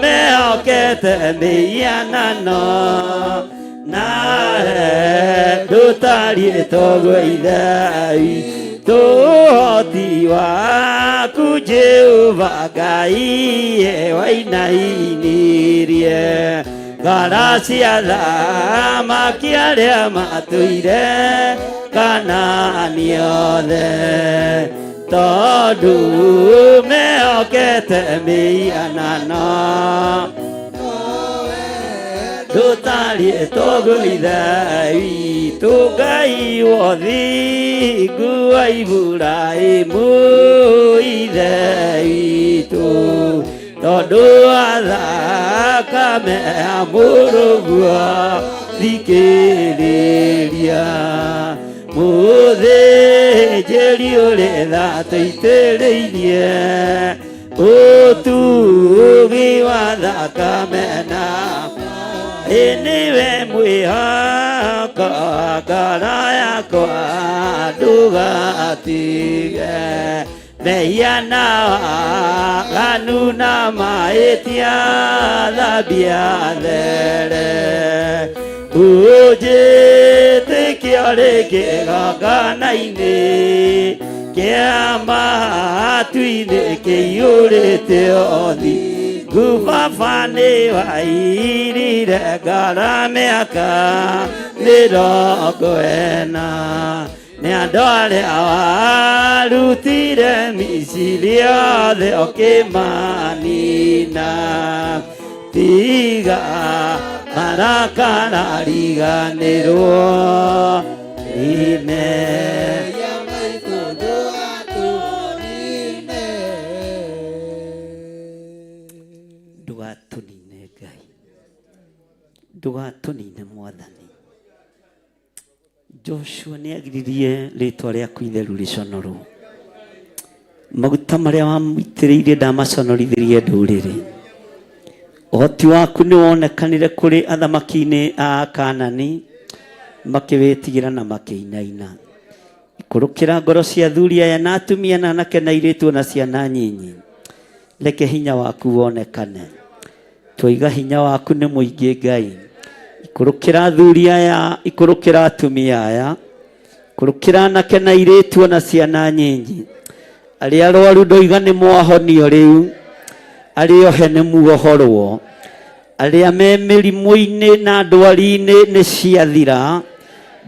mehokete mĩhianano nawe ndũtariĩ toguo ithe witũ ũhoti waku Jehova Ngai wainainirie ngoro cia thamaki arĩa matũire Kanaani othe tondũ mehokete mĩhianano Ndũtariĩ toguo Ithe witũ Ngai wothingu wa Iburahĩmu Ithe witũ tondũ wa thakame ya mũrũguo thikĩrĩria mũthĩnjĩri ũrĩ tha tũitĩrĩirie ũtugi wa thakame na ĩ nĩwe mwĩhoko ngoro yakwa ndũgatige mehia na waganu na mahĩtia thambia there ũnjĩtĩkia rĩngĩ igongona-inĩ kĩa matu-inĩ kĩiyũrĩte ũthingu baba nĩ wairire ngoro mĩaka mĩrongo ĩna nĩ andũ arĩa warutire Misiri othe ũkĩmanina tiga marakara riganĩrwo ime ndũgatũnine Ngai ndũgatũnine Mwathani. Joshua nĩ agiririe rĩtwa rĩaku itheru rĩconorwo maguta marĩa wamũitĩrĩirie ndamaconorithirie ndũrĩrĩ ũhoti waku nĩ wonekanire kũrĩ athamaki-inĩ a Kanani makĩwĩtigĩra na makĩinaina ikũrũkĩra ngoro cia athuri aya na atumia na anake na airĩtu na ciana nyinyi reke hinya waku wonekane twaiga hinya waku nĩ mũingĩ Ngai ikũrũkĩra athuri aya ikũrũkĩra atumia aya ikũrũkĩra anake na airĩtu na ciana nyinyi arĩa arwaru ndoiga nĩ mwahonio rĩu arĩa ohe nĩ muohorwo arĩa me mĩrimũ-inĩ na ndwari-inĩ nĩ ciathira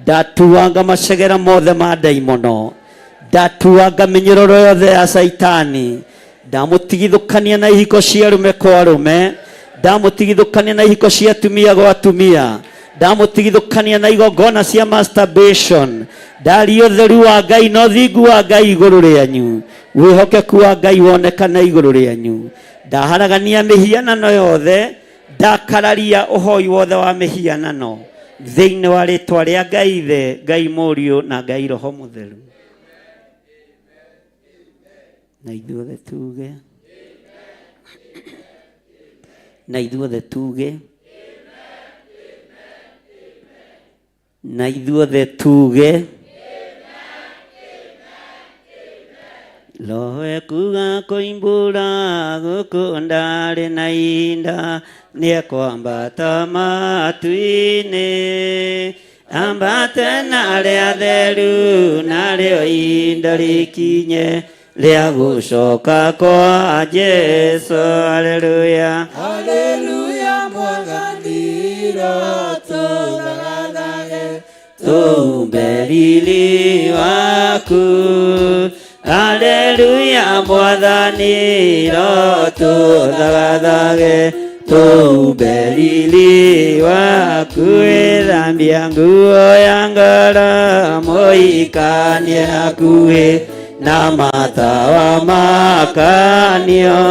ndatuanga macegera mothe ma ndaimono ndatuanga mĩnyororo yothe ya caitani ndamũtigithũkania na ihiko cia arũme kwa arũme ndamũtigithũkania na ihiko cia atumia gwa atumia ndamũtigithũkania na igongona cia masturbation ndaria ũtheru wa Ngai na ũthingu wa Ngai igũrũ rĩanyu wĩhokeku wa Ngai wonekane igũrũ rĩanyu ndaharagania mĩhianano yothe ndakararia ũhoi wothe wa mĩhianano thĩinĩ wa rĩtwa rĩa Ngai Ithe Ngai Mũriũ na Ngai Roho Mũtheru na ithuothe tuge na ithuothe tuge na ithuothe tuge Roho ekuga kũimbũra gũkũ ndarĩ na ihinda nĩekwambata matu-inĩ ambate na arĩa atheru narĩo ihinda rĩkinye rĩa gũcoka kwa Jesũ haleluya Haleluya Mwathani rotũthagathage tumbe riri waku haleluya Mwathani rotũthagathage tumbe riri waku ĩthambia nguo ya ngoro mũikanie hakuhĩ na matawa makanio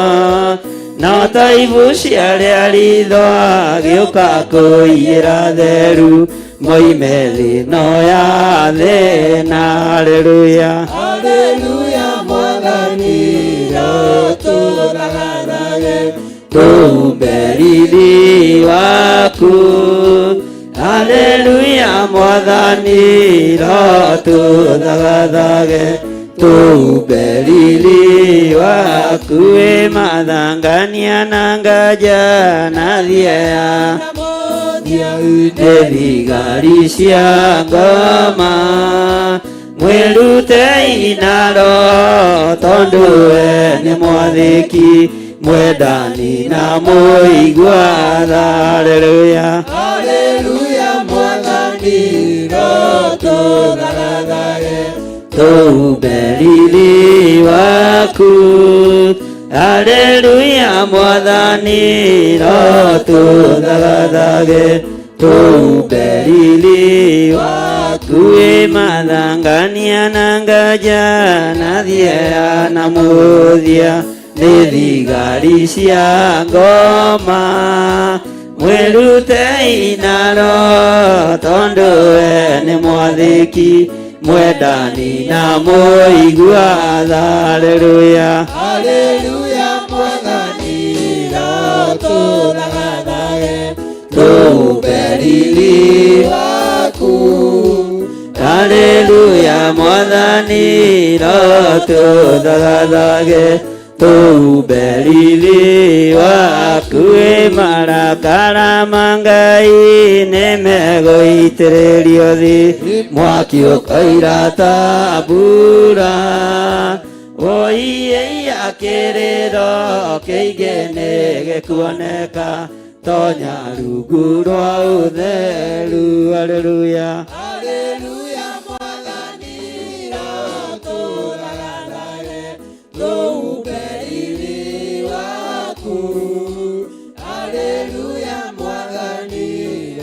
no ta ibu cia rĩa ritho agĩũka kũiyĩra theru moime thĩno ya thĩna haleluya Haleluya Mwathani rotũthagathage tumbe riri waku haleluya Mwathani rotũthagathage tumbe riri waku ĩ mathangania na ngaja na thieya nĩ thigari cia ngoma mwĩrutei naro tondũ we nĩ mwathĩki mwendani na mũigua tha haleluya Haleluya Mwathani rotũthagathage tumbe riri waku Haleluya mwathani rotũthagathage tũumbe riri waku wĩ mathangania na ngaja na thieya na mũthia nĩ thigari cia ngoma mwĩrutei naro tondũ we nĩ mwathĩki mwendani na mũigua tha. Haleluya Haleluya mwathani rotũthagathage tũumbe riri waku. Haleluya mwathani rotũthagathage tũumbe riri waku wĩ marakara ma Ngai nĩ megũitĩrĩrio thĩ mwaki ũkoira ta mbura woiĩia kĩrĩro kĩingĩ nĩ gĩkuoneka tonya rungu rwa ũtheru. Haleluya Haleluya mwathani rotũthagathage tũumbe riri waku. Haleluya mwathani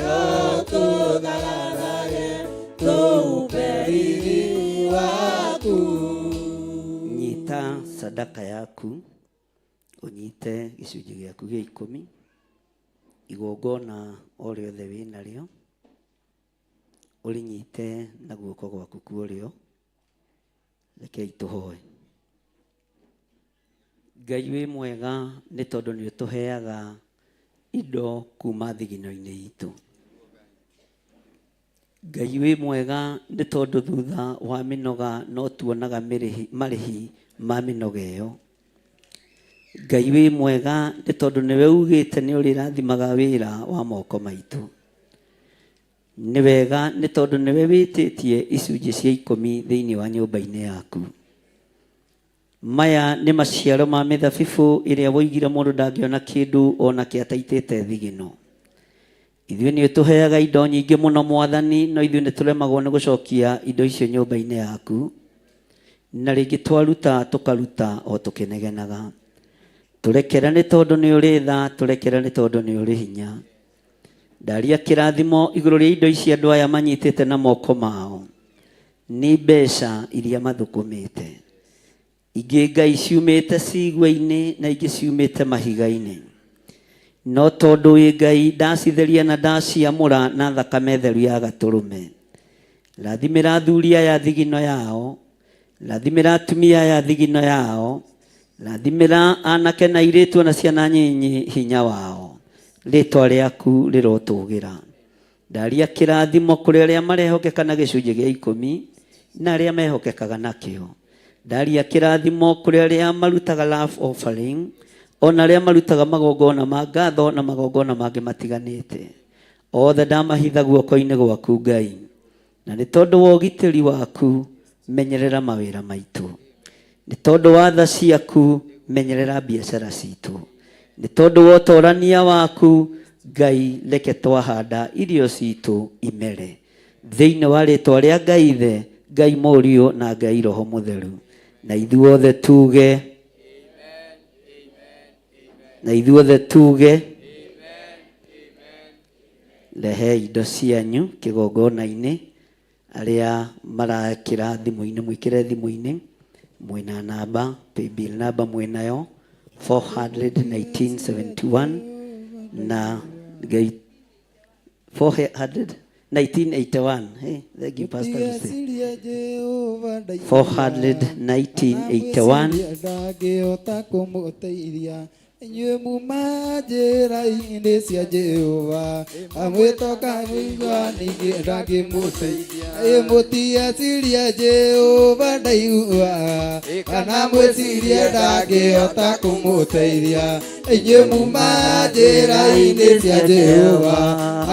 rotũthagathage tũumbe riri waku. Nyita sadaka yaku ũnyite gĩcunjĩ gĩaku gĩa ikũmi igongona o rĩothe wĩnarĩo ũrĩnyite na guoko gwaku kwa ũrĩo. Rekei tũhoe. Ngai wĩ mwega nĩ tondũ nĩ ũtũheaga indo kuma thigino-inĩ itũ. Ngai wĩ mwega nĩ tondũ thutha wa mĩnoga no tuonaga marĩhi ma mĩnoga ĩyo. Ngai wĩ mwega nĩ tondũ nĩwe ugĩte nĩ ũrĩrathimaga wĩra wa moko maitũ. Nĩ wega nĩ tondũ nĩwe wĩtĩtie icunjĩ cia ikũmi thĩinĩ wa nyũmba-inĩ yaku. Maya nĩ maciaro ma mĩthabibũ ĩrĩa woigire mũndũ ndangĩona kĩndũ ona kĩ ataitĩte thigino. Ithuĩ nĩ ũtũheaga indo nyingĩ mũno mwathani, no ithuĩ nĩ tũremagwo nĩ gũcokia indo icio nyũmba-inĩ yaku. Na rĩngĩ twaruta tũkaruta o tũkĩnegenaga. Tũrekere nĩ tondũ nĩ ũrĩ tha, tũrekere nĩ tondũ nĩ ũrĩ hinya. Ndaria kĩrathimo igũrũ rĩa indo ici andũ aya manyitĩte na moko mao. Nĩ mbeca iria mathũkũmĩte. Ingĩ Ngai ciumĩte cigua-inĩ na ingĩ ciumĩte mahiga-inĩ. No tondũ wĩ Ngai ndacitheria na ndaciamũra na thakame theru ya gatũrũme. Rathimĩra athuri aya thigino yao, rathimĩra atumia aya thigino yao, rathimĩra anake na airĩtu na ciana nyinyi hinya wao. Rĩtwa rĩaku rĩrotũgĩra. Ndaria kĩrathimo kũrĩ arĩa marehokeka na gĩcunjĩ gĩa ikũmi na arĩa mehokekaga nakĩo. Ndaria kĩrathimo kũrĩ arĩa marutaga love offering ona arĩa marutaga magongona ma ngatho na magongona mangĩ matiganĩte. Othe ndamahitha guoko-inĩ gwaku Ngai. Na nĩ tondũ wa ũgitĩri waku menyerera mawĩra maitũ. Nĩ tondũ wa tha ciaku menyerera biacara citũ. Nĩ tondũ wa ũtorania waku Ngai reke twahanda irio citũ imere. Thĩinĩ wa rĩtwa rĩa Ngai Ithe, Ngai Mũriũ na Ngai Roho Mũtheru. Na ithuothe tuge na ithuothe tuge rehe indo cianyu kĩgongona-inĩ. Arĩa marakĩra thimũ-inĩ mwĩkĩre thimũ-inĩ mwĩna namba paybill namba mwĩnayo 41971 na Ngai 41981. Hey, thank you Pastor Lucy. 41981 ndangĩhota kũmũteithia inyuĩ muma njĩra-inĩ cia Jehova amwĩtoka mũigua ningĩ ndangĩmũteithia. Ĩ mũtiecirie Jehova ndaigua kana mwĩcirie ndangĩhota kũmũteithia inyuĩ muma njĩra-inĩ cia Jehova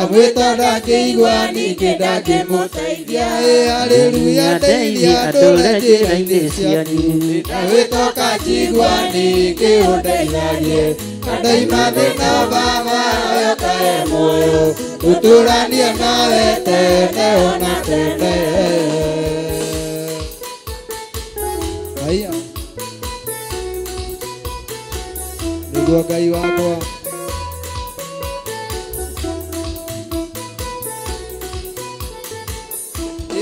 amwĩta ndangĩigua ningĩ ndangĩmũteithia. Ĩ haleluya ndeithia ndũre njĩra-inĩ cianyu ndawĩtoka njigua ningĩ ũndeithagie ndaima thĩna baba yokae muoyo tũtũranie nawe tene ona tene. Haya. Nĩguo Ngai wakwa.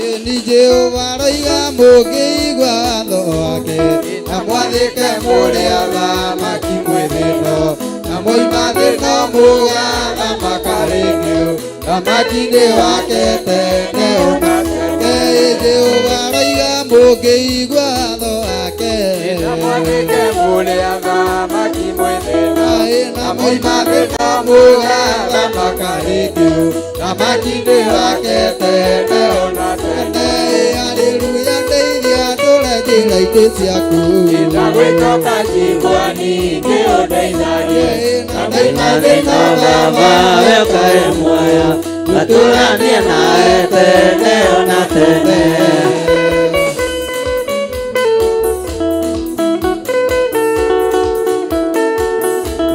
Ĩni Jehova aroiga mũngĩigua watho wake na mwathĩke mũrĩ athamaki mwĩ thĩno na moima thĩno mũgathamaka rĩngĩ thamaki-inĩ wake tene ona tene. Jehova aroiga mũngĩigua watho wake na mwathĩke mũrĩ athamaki mwĩ thĩno na moima thĩno mũgathamaka rĩngĩ thamaki-inĩ wake tene ona tene. Haleluya ndeithia ndũre njĩra-inĩ ciaku ndagwĩtoka njigua ningĩ ũndeithagie na ndaima thĩno Baba we ũkae muoyo matũranie nawe tene ona tene.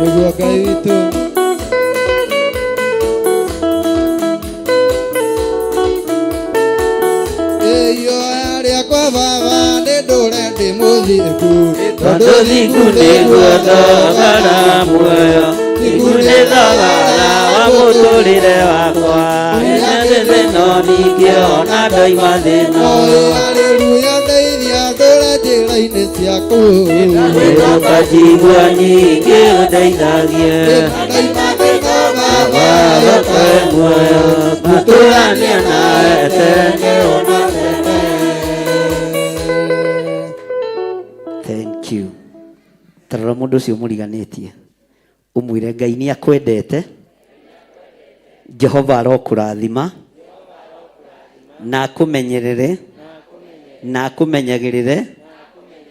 Nĩguo Ngai witũ. Ĩyoya rĩakwa baba nĩ ndũre ndĩ mũthingu Tondũ thingu nĩguo thogora muoyo, thingu nĩ thogora wa mũtũrĩre wakwa. Ndĩ thĩno ningĩ ona ndoima thĩno. Haleluya ndeithia ndũre njĩra-inĩ ciaku Ndagwĩtoka njigua nyingĩ ũndeithagie. Baba we ũkae muoyo matũranie nawe tene ona tene. Thank you. Tarora mũndũ ũcio mũriganĩtie ũmwĩre Ngai nĩ akwendete, Jehova arokũrathima na akũmenyerere na akũmenyagĩrĩre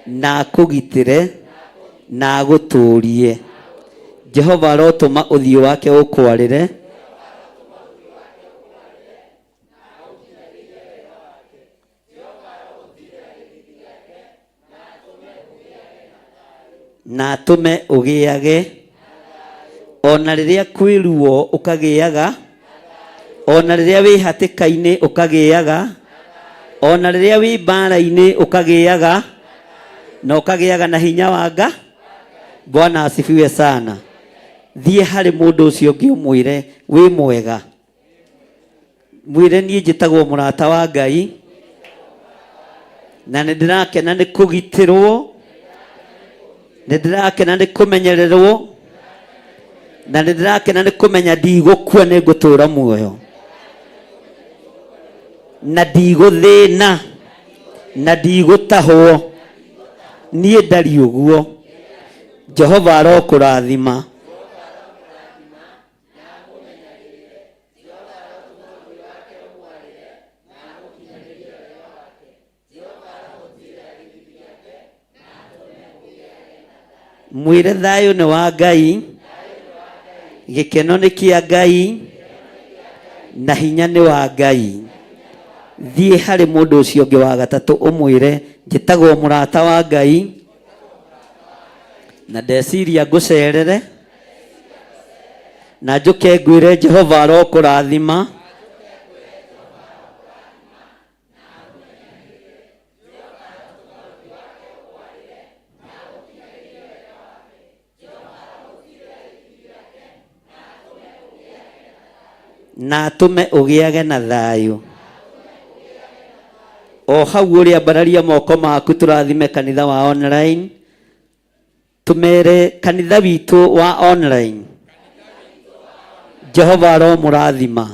na akũgitĩre na agũtũrie. Jehova arotũma ũthiũ wake ũkwarĩre na atũme ũgĩage ona rĩrĩa kwĩ ruo ũkagĩaga, ona rĩrĩa wĩ hatĩka-inĩ ũkagĩaga, ona rĩrĩa wĩ mbara-inĩ ũkagĩaga, na ũkagĩaga na hinya wa Nga. Bwana asifiwe sana. Thiĩ harĩ mũndũ ũcio ũngĩ ũmwĩre wĩ mwega, mwĩre niĩ njĩtagwo mũrata wa Ngai na nĩ ndĩrakena nĩ kũgitĩrwo, nĩ ndĩrakena nĩ kũmenyererwo, na nĩ ndĩrakena nĩ kũmenya ndigũkua nĩ ngũtũra muoyo na ndigũthĩna na ndigũtahwo. Niĩ ndari ũguo. Jehova arokũrathima. Mwĩre thayũ nĩ wa Ngai, gĩkeno nĩ kĩa Ngai, na hinya nĩ wa Ngai. Thiĩ harĩ mũndũ ũcio ũngĩ wa gatatũ ũmwĩre njĩtagwo mũrata wa Ngai na ndeciria ngũcerere na njũke ngwĩre Jehova arokũrathima. Na atũme ũgĩage na thayũ. O hau ũrĩa ambararia moko maku tũrathime kanitha wa online, tũmere kanitha witũ wa online, Jehova aromũrathima.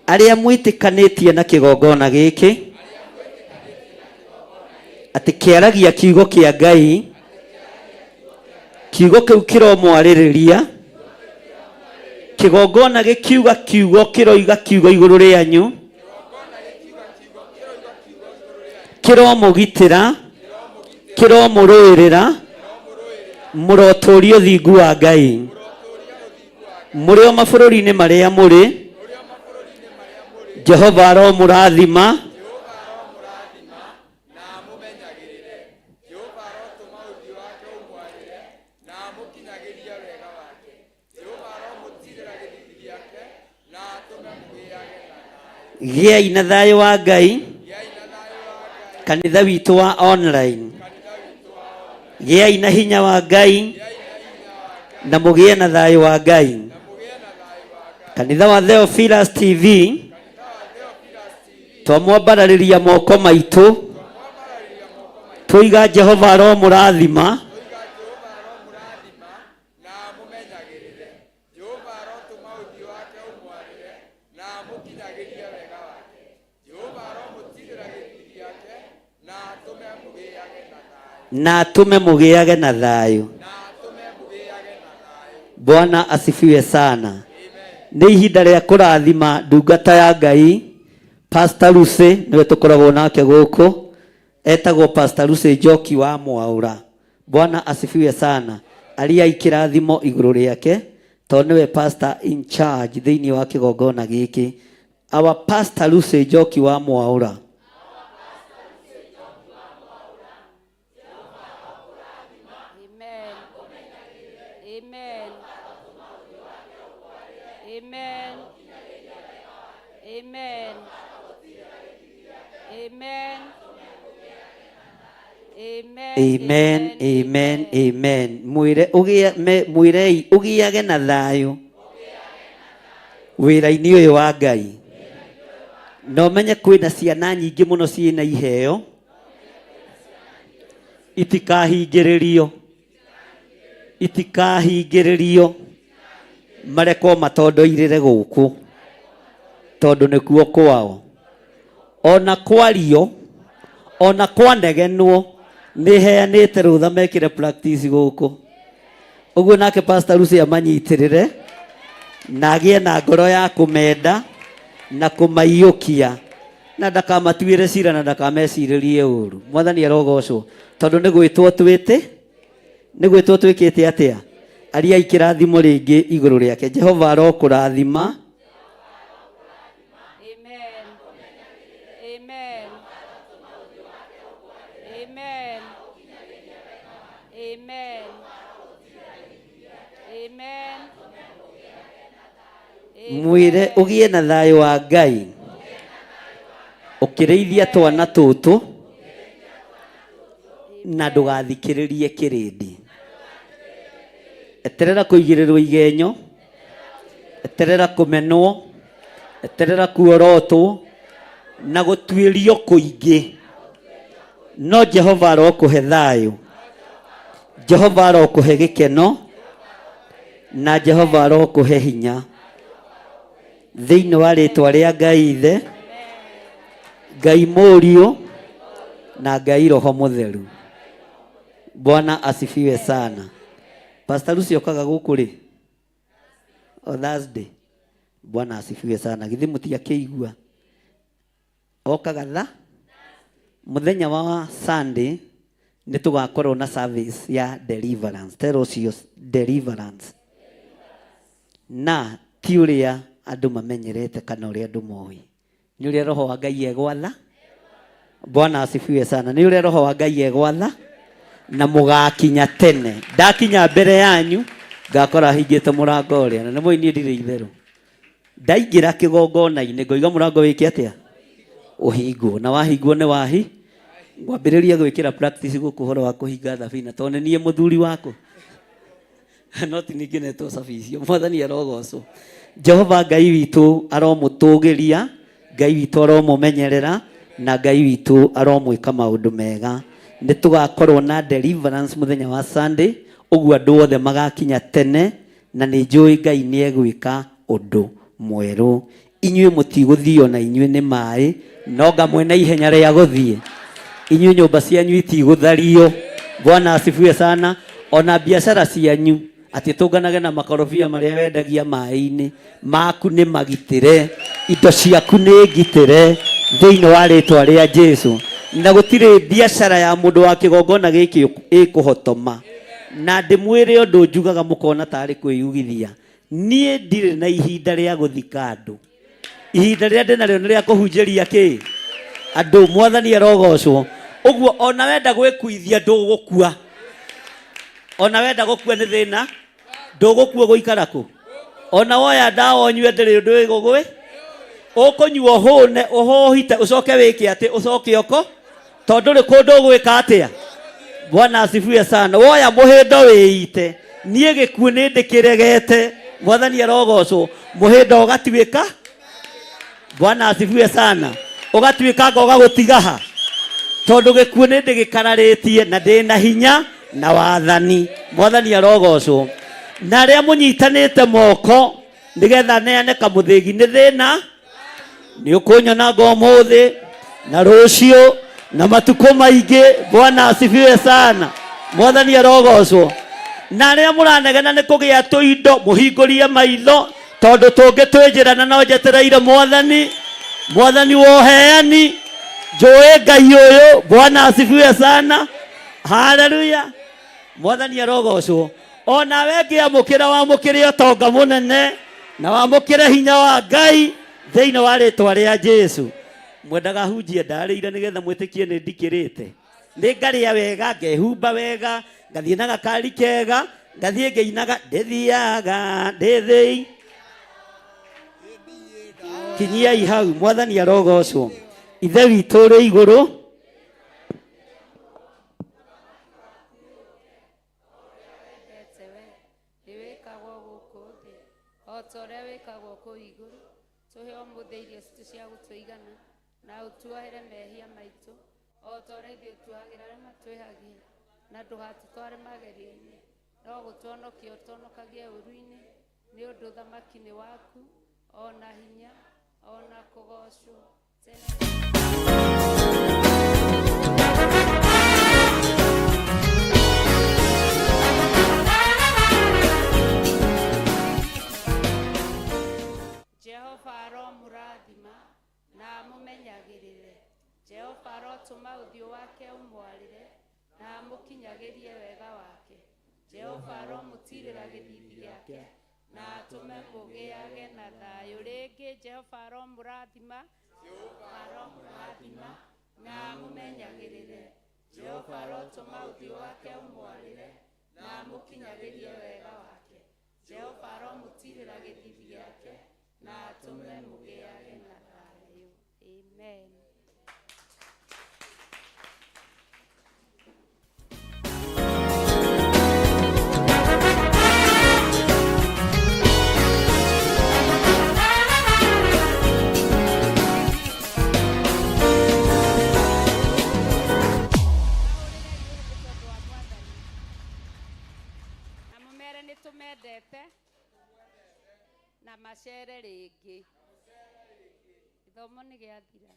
Arĩa mwĩtĩkanĩtie na kĩgongona gĩkĩ atĩ kĩaragia kiugo kĩa Ngai, kiugo kĩu kĩromwarĩrĩria, kĩgongona gĩkiuga kiugo kĩroiga kiugo igũrũ rĩanyu, kĩromũgitĩra, kĩromũrũĩrĩra, mũrotũria ũthingu wa Ngai mũrĩ o mabũrũri-inĩ marĩa mũrĩ. Jehova aromũrathima. Gĩai na thayũ wa Ngai kanitha witũ wa online, gĩai na hinya wa Ngai. Na mũgĩe na thayũ wa Ngai. Kanitha wa Theophilus TV twamwambararĩria moko maitũ twoiga Jehova aromũrathima na atũme mũgĩage na thayũ. Bwana asifiwe sana. Nĩ ihinda rĩa kũrathima ndungata ya Ngai Pastor Lucy, nĩwe tũkoragwo nake gũkũ, etagwo Pastor Lucy Njoki wa Mwaũra. Bwana asifiwe sana. Ariai kĩrathimo igũrũ rĩake tondũ nĩwe pastor in charge thĩinĩ wa kĩgongona gĩkĩ. Our Pastor Lucy Njoki wa Mwaũra. Amen. Amen. Amen. Amen. Amen. Amen. Amen, amen, amen. Mwĩre ũgĩe mwĩrei ũgĩage na thayũ wĩra-inĩ ũyũ wa Ngai. Na ũmenye kwĩna ciana nyingĩ mũno ciĩna iheo itikahingĩrĩrio, itikahingĩrĩrio, marekwo matondoirĩre gũkũ tondũ nĩkuo kwao. Ona kwario, ona kwanegenwo, nĩ heanĩte rũtha mekĩre practice gũkũ. Ũguo nake Pastor Lucy amanyitĩrĩre na agĩe na ngoro ya kũmenda na kũmaiyũkia na ndakamatuĩre cira na ndakamecirĩrie ũru. Mwathani arogocwo tondũ nĩ gwĩtwo twĩte, nĩ gwĩtwo twĩkĩte atĩa? Ariai kĩrathimo rĩngĩ igũrũ rĩake. Jehova arokũrathima. Amen. Amen. Amen. Amen. Amen. Mwĩre ũgĩe na thayũ wa Ngai ũkĩrĩithia twana tũtũ na ndũgathikĩrĩrie kĩrĩndĩ. Eterera kũigĩrĩrwo igenyo, eterera kũmenwo, eterera kuorotwo na gũtuĩrio kũingĩ, no Jehova arokũhe thayũ, Jehova arokũhe gĩkeno na Jehova arokũhe hinya thĩinĩ wa rĩtwa rĩa Ngai Ithe, Ngai Mũriũ na Ngai Roho Mũtheru. Bwana asifiwe sana. Pastor Lucy okaga gũkũ rĩ? O Thursday. Bwana asifiwe sana. Githĩ mũtiakĩigua? Okaga tha mũthenya wa Sunday nĩ tũgakorwo na service ya deliverance. Tell us your deliverance. Na ti ũrĩa andũ mamenyerete kana ũrĩa andũ moĩ. Nĩ ũrĩa Roho wa Ngai egwatha. Bwana asifiwe sana. Nĩ ũrĩa Roho wa Ngai egwatha na mũgakinya tene. Ndakinya mbere yanyu ngakora hingĩte mũrango ũrĩa na nĩ mũĩ niĩ ndirĩ itherũ. Ndaingĩra kĩgongona-inĩ ngoiga mũrango wĩke atĩa? Ũhingwo. Na wahingwo nĩ wahi ngwambĩrĩria gwĩkĩra practice gũkũ ũhoro wa kũhinga thabina tondũ nĩ niĩ mũthuri waku. No ti ningĩ netwo cabi icio. Mwathani arogocwo. Jehova Ngai witũ aromũtũgĩria, Ngai witũ aromũmenyerera na Ngai witũ aromwĩka maũndũ mega. Nĩ tũgakorwo na deliverance mũthenya wa Sunday, ũguo andũ othe magakinya tene na nĩ njũĩ Ngai nĩ egwĩka ũndũ mwerũ. Inyuĩ mũtigũthio na inyuĩ nĩ maĩ, no ngamwe na ihenya rĩa gũthiĩ. Inyuĩ nyũmba cianyu itigũthario. Bwana asifiwe sana. Ona biacara cianyu atĩ tũnganage na makorobia marĩa wendagia maĩ-inĩ maku nĩ magitĩre, indo ciaku nĩ ngitĩre thĩinĩ wa rĩtwa rĩa Jesu. Na gũtirĩ biacara ya mũndũ wa kĩgongona gĩkĩ ĩkũhotoma. Na ndĩmwĩre ũndũ njugaga mũkona tarĩ kwĩyugithia. Niĩ ndirĩ na ihinda rĩa gũthika andũ. Ihinda rĩrĩa ndĩnarĩo nĩ rĩa kũhunjĩria kĩ? Andũ. Mwathani arogocwo. Ũguo ona wenda gwĩkuithia ndũgũkua. Ona wenda gũkua nĩ thĩna, ndũgũkua gũikara kũ? Ona woya ndawa ũnyue ndĩrĩ ũndũ ĩgũgwĩ. Ũkũnyua ũhũne, ũhũhite, ũcoke wĩke atĩ, ũcoke oko, tondũ ndũrĩ kũndũ ũgwĩka atĩa? Bwana asifiwe sana. Woya mũhĩndo wĩite, Niĩ gĩkuũ nĩ ndĩkĩregete. Mwathani arogocwo. Mũhĩndo ũgatuĩka. Bwana asifiwe sana. Ũgatuĩka nga ũgagũtigaha. Tondũ gĩkuũ nĩ ndĩgĩkararĩtie na ndĩ na hinya na wathani. Mwathani arogocwo. Na arĩa mũnyitanĩte moko nĩgetha neane kamũthĩgi nĩ thĩna nĩ ũkũnyona nga ũmũthĩ na rũciũ na matukũ maingĩ. Bwana asifiwe sana. Mwathani arogocwo. Na arĩa mũranegena nĩ kũgĩa tũindo mũhingũrie maitho tondũ tũngĩ twĩ njĩra na no njetereire mwathani. Mwathani wa ũheani njũĩ Ngai ũyũ. Bwana asifiwe sana. Haleluya. Mwathani arogocwo. Onawe ngĩamũkĩra wamũkĩre ũtonga mũnene na wamũkĩre hinya wa Ngai thĩinĩ wa rĩtwa rĩa Jesu. Mwendaga hunjie ndarĩire nĩgetha mwĩtĩkie nĩ ndikĩrĩte. Nĩ ngarĩa wega, ngehumba wega, ngathiĩ na gakari kega, ngathiĩ ngĩinaga ndĩthiaga ndĩthĩi. Kinyiai hau, mwathani arogocwo. Ithe witũ ũrĩ igũrũ. Nĩ wĩkagwo gũkũ thĩ o ta ũrĩa wĩkagwo kũu igũrũ. Tũhe ũmũthĩ irio citũ cia gũtũigana, na ũtuohere mehia maitũ o ta ũrĩa ithuĩ tuohagĩra arĩa matwĩhagia, na ndũgatũtware magerio-inĩ, no gũtũhonokia ũtũhonokagie ũũru-inĩ, nĩ ũndũ ũthamaki nĩ waku, o na hinya, o na kũgoocwo tene. Jehova aromũrathima na amũmenyagĩrĩre. Jehova arotũma ũthiũ wake ũmwarĩre na amũkinyagĩrie wega wake. Jehova aromũtiirĩra gĩthiithi gĩake na atũme mũgĩage na thayũ. Rĩngĩ Jehova aromũrathima, aromũrathima na amũmenyagĩrĩre. Jehova arotũma ũthiũ wake ũmwarĩre na amũkinyagĩrie wega wake. Jehova aromũtiirĩra gĩthiithi gĩake na atũme mũgĩage na thayũ. Amen. Na mũmere nĩ tũmendete na macere rĩngĩ. Gĩthomo nĩ gĩathira.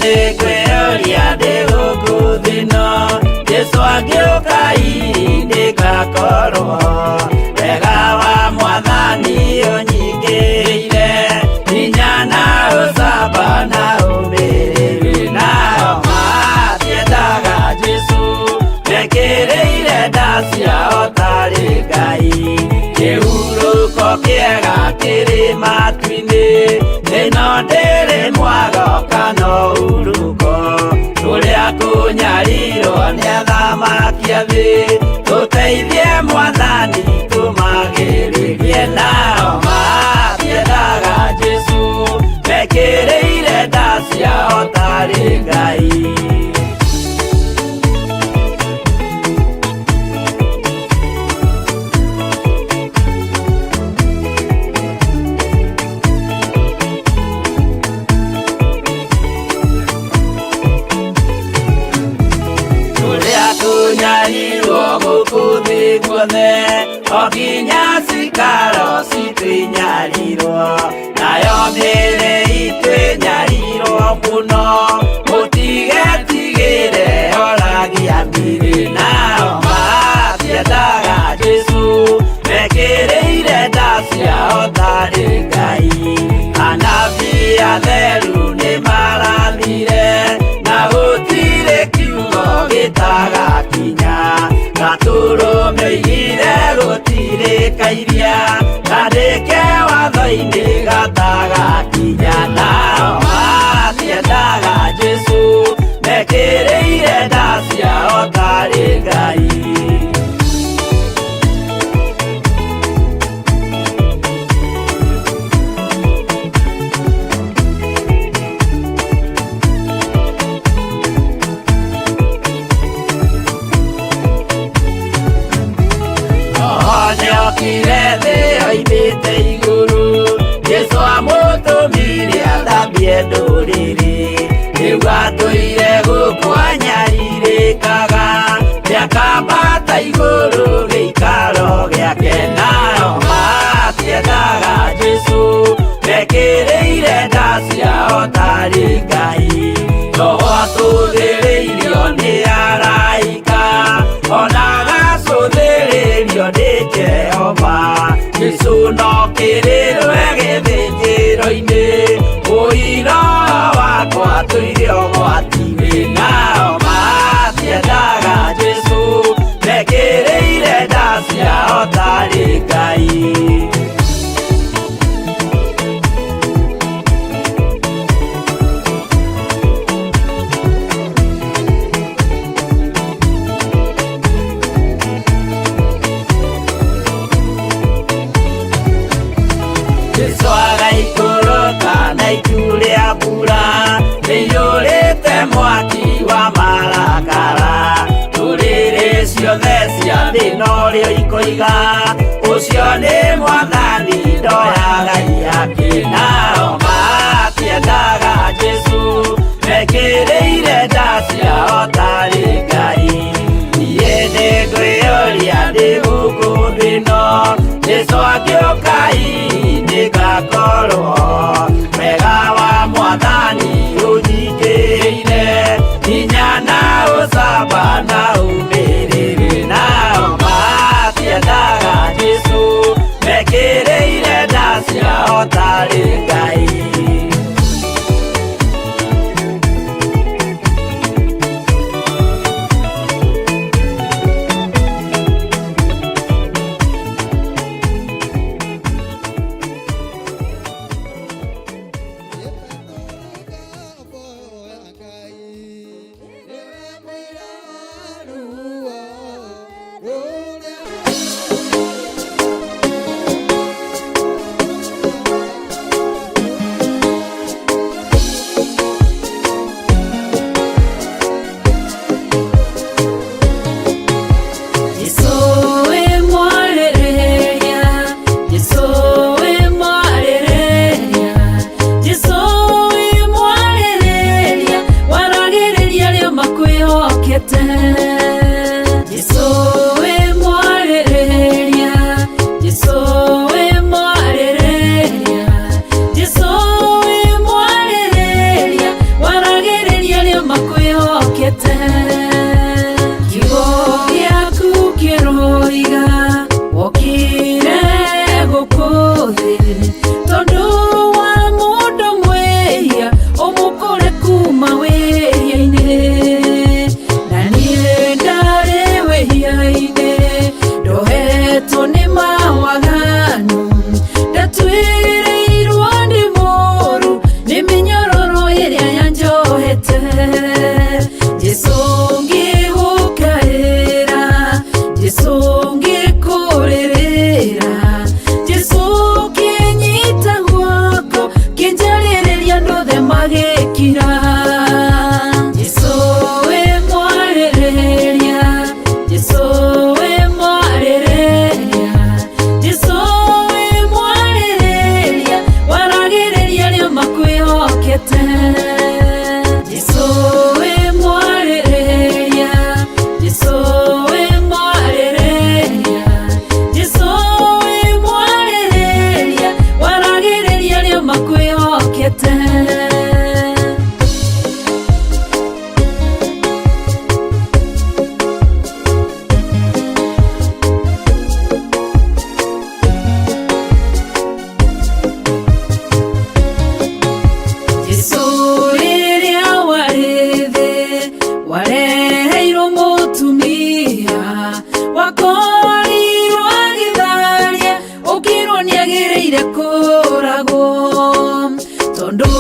Nĩngwĩyũria ndĩ gũkũ thĩ ĩno, Jesũ angĩũka hihi ndĩgakorwo. Wega wa Mwathani ũnyingĩrĩire, hinya na ũcamba na ũmĩrĩru. Nao matiendaga Jesũ, mekĩrĩire nda ciao tarĩ Ngai. Kĩhurũko kĩega kĩrĩ matu-inĩ, ĩno ndĩrĩ mwago kana ũhurũko. Kũrĩa kũnyarirwo nĩ athamaki a thĩ, tũteithie Mwathani tũmagĩrĩrie. Nao matiendaga Jesũ, mekĩrĩire nda ciao tarĩ Ngai. Kũrĩa kũnyarirwo gũkũ thĩ guothe, o nginya cikaro citũ inyarirwo, nayo mĩĩrĩ itũ ĩnyarirwo mũno, mũtigetigĩre oragia mĩĩrĩ. Nao matiendaga Jesũ, mekĩrĩire nda ciao tarĩ Ngai. Anabii atheru nĩmarathire, na gũtirĩ kiugo gĩtagakinya. Gatũrũme oigire gũtirĩ Igũrũ gĩikaro gĩake. Nao matiendaga Jesũ, mekĩrĩire nda ciao tarĩ Ngai. No atũthĩrĩirio nĩ araika, ona agacũthĩrĩrio nĩ Jehova. Jesũ no kĩrĩrwe gĩthĩnjĩro-inĩ, ũira wakwa tũire ũgwati-inĩ. Nao matiendaga Jesũ, mekĩrĩire nda ciao tarĩ Ngai. Jesũ agaikũrũka na itu rĩa mbura rĩiyũrĩte mwaki wa marakara. Ndũrĩrĩ ciothe cia thĩ norĩo ikoiga, ũcio nĩ Mwathani, ndoyaga iyake. Nao matiendaga Jesũ, mekĩrĩire nda ciao tarĩ Ngai. Niĩ nĩngwĩyũria ndĩ gũkũ thĩ ĩno, Jesũ angĩũka hihi nĩngakorwo. Wega wa Mwathani ũnyingĩrĩire, hinya na ũcamba na ũmĩrĩru. Nao matiendaga Jesũ, mekĩrĩire nda ciao tarĩ Ngai. Jesũ wĩ mwarĩrĩria, Jesũ wĩ mwarĩrĩria, Jesũ wĩ mwarĩrĩria, waragĩrĩria arĩa makwĩhokete. Jesũ wĩ mwarĩrĩria, Jesũ wĩ mwarĩrĩria, Jesũ wĩ mwarĩrĩria, waragĩrĩria arĩa makwĩhokete. Kiugo gĩaku kĩroiga wokire gũkũ thĩ tondũ wa mũndũ mwĩhia ũmũkũre kuma wĩhia-inĩ. Na niĩ ndarĩ wĩhia-inĩ, ndohetwo nĩ mawaganu, ndatuĩrĩirwo nĩ mũũru nĩ mĩnyororo ĩrĩa yanjohete. Jesũ ngĩgũkaĩra, Jesũ ngĩkũrĩrĩra, Jesũ kĩnyita guoko kĩnjarĩrĩria andũ othe magĩkira. Jesũ wĩ mwarĩrĩria, Jesũ wĩ mwarĩrĩria, Jesũ wĩ mwarĩrĩria, waragĩrĩria arĩa makwĩhokete. Jesũ wĩ mwarĩrĩria, Jesũ wĩ mwarĩrĩria, Jesũ wĩ mwarĩrĩria, waragĩrĩria arĩa makwĩhokete. Jesũ rĩrĩa warĩ thĩ wareheirwo mũtumia wakorirwo agĩtharia, ũkĩrwo nĩagĩrĩire kũragwo tondũ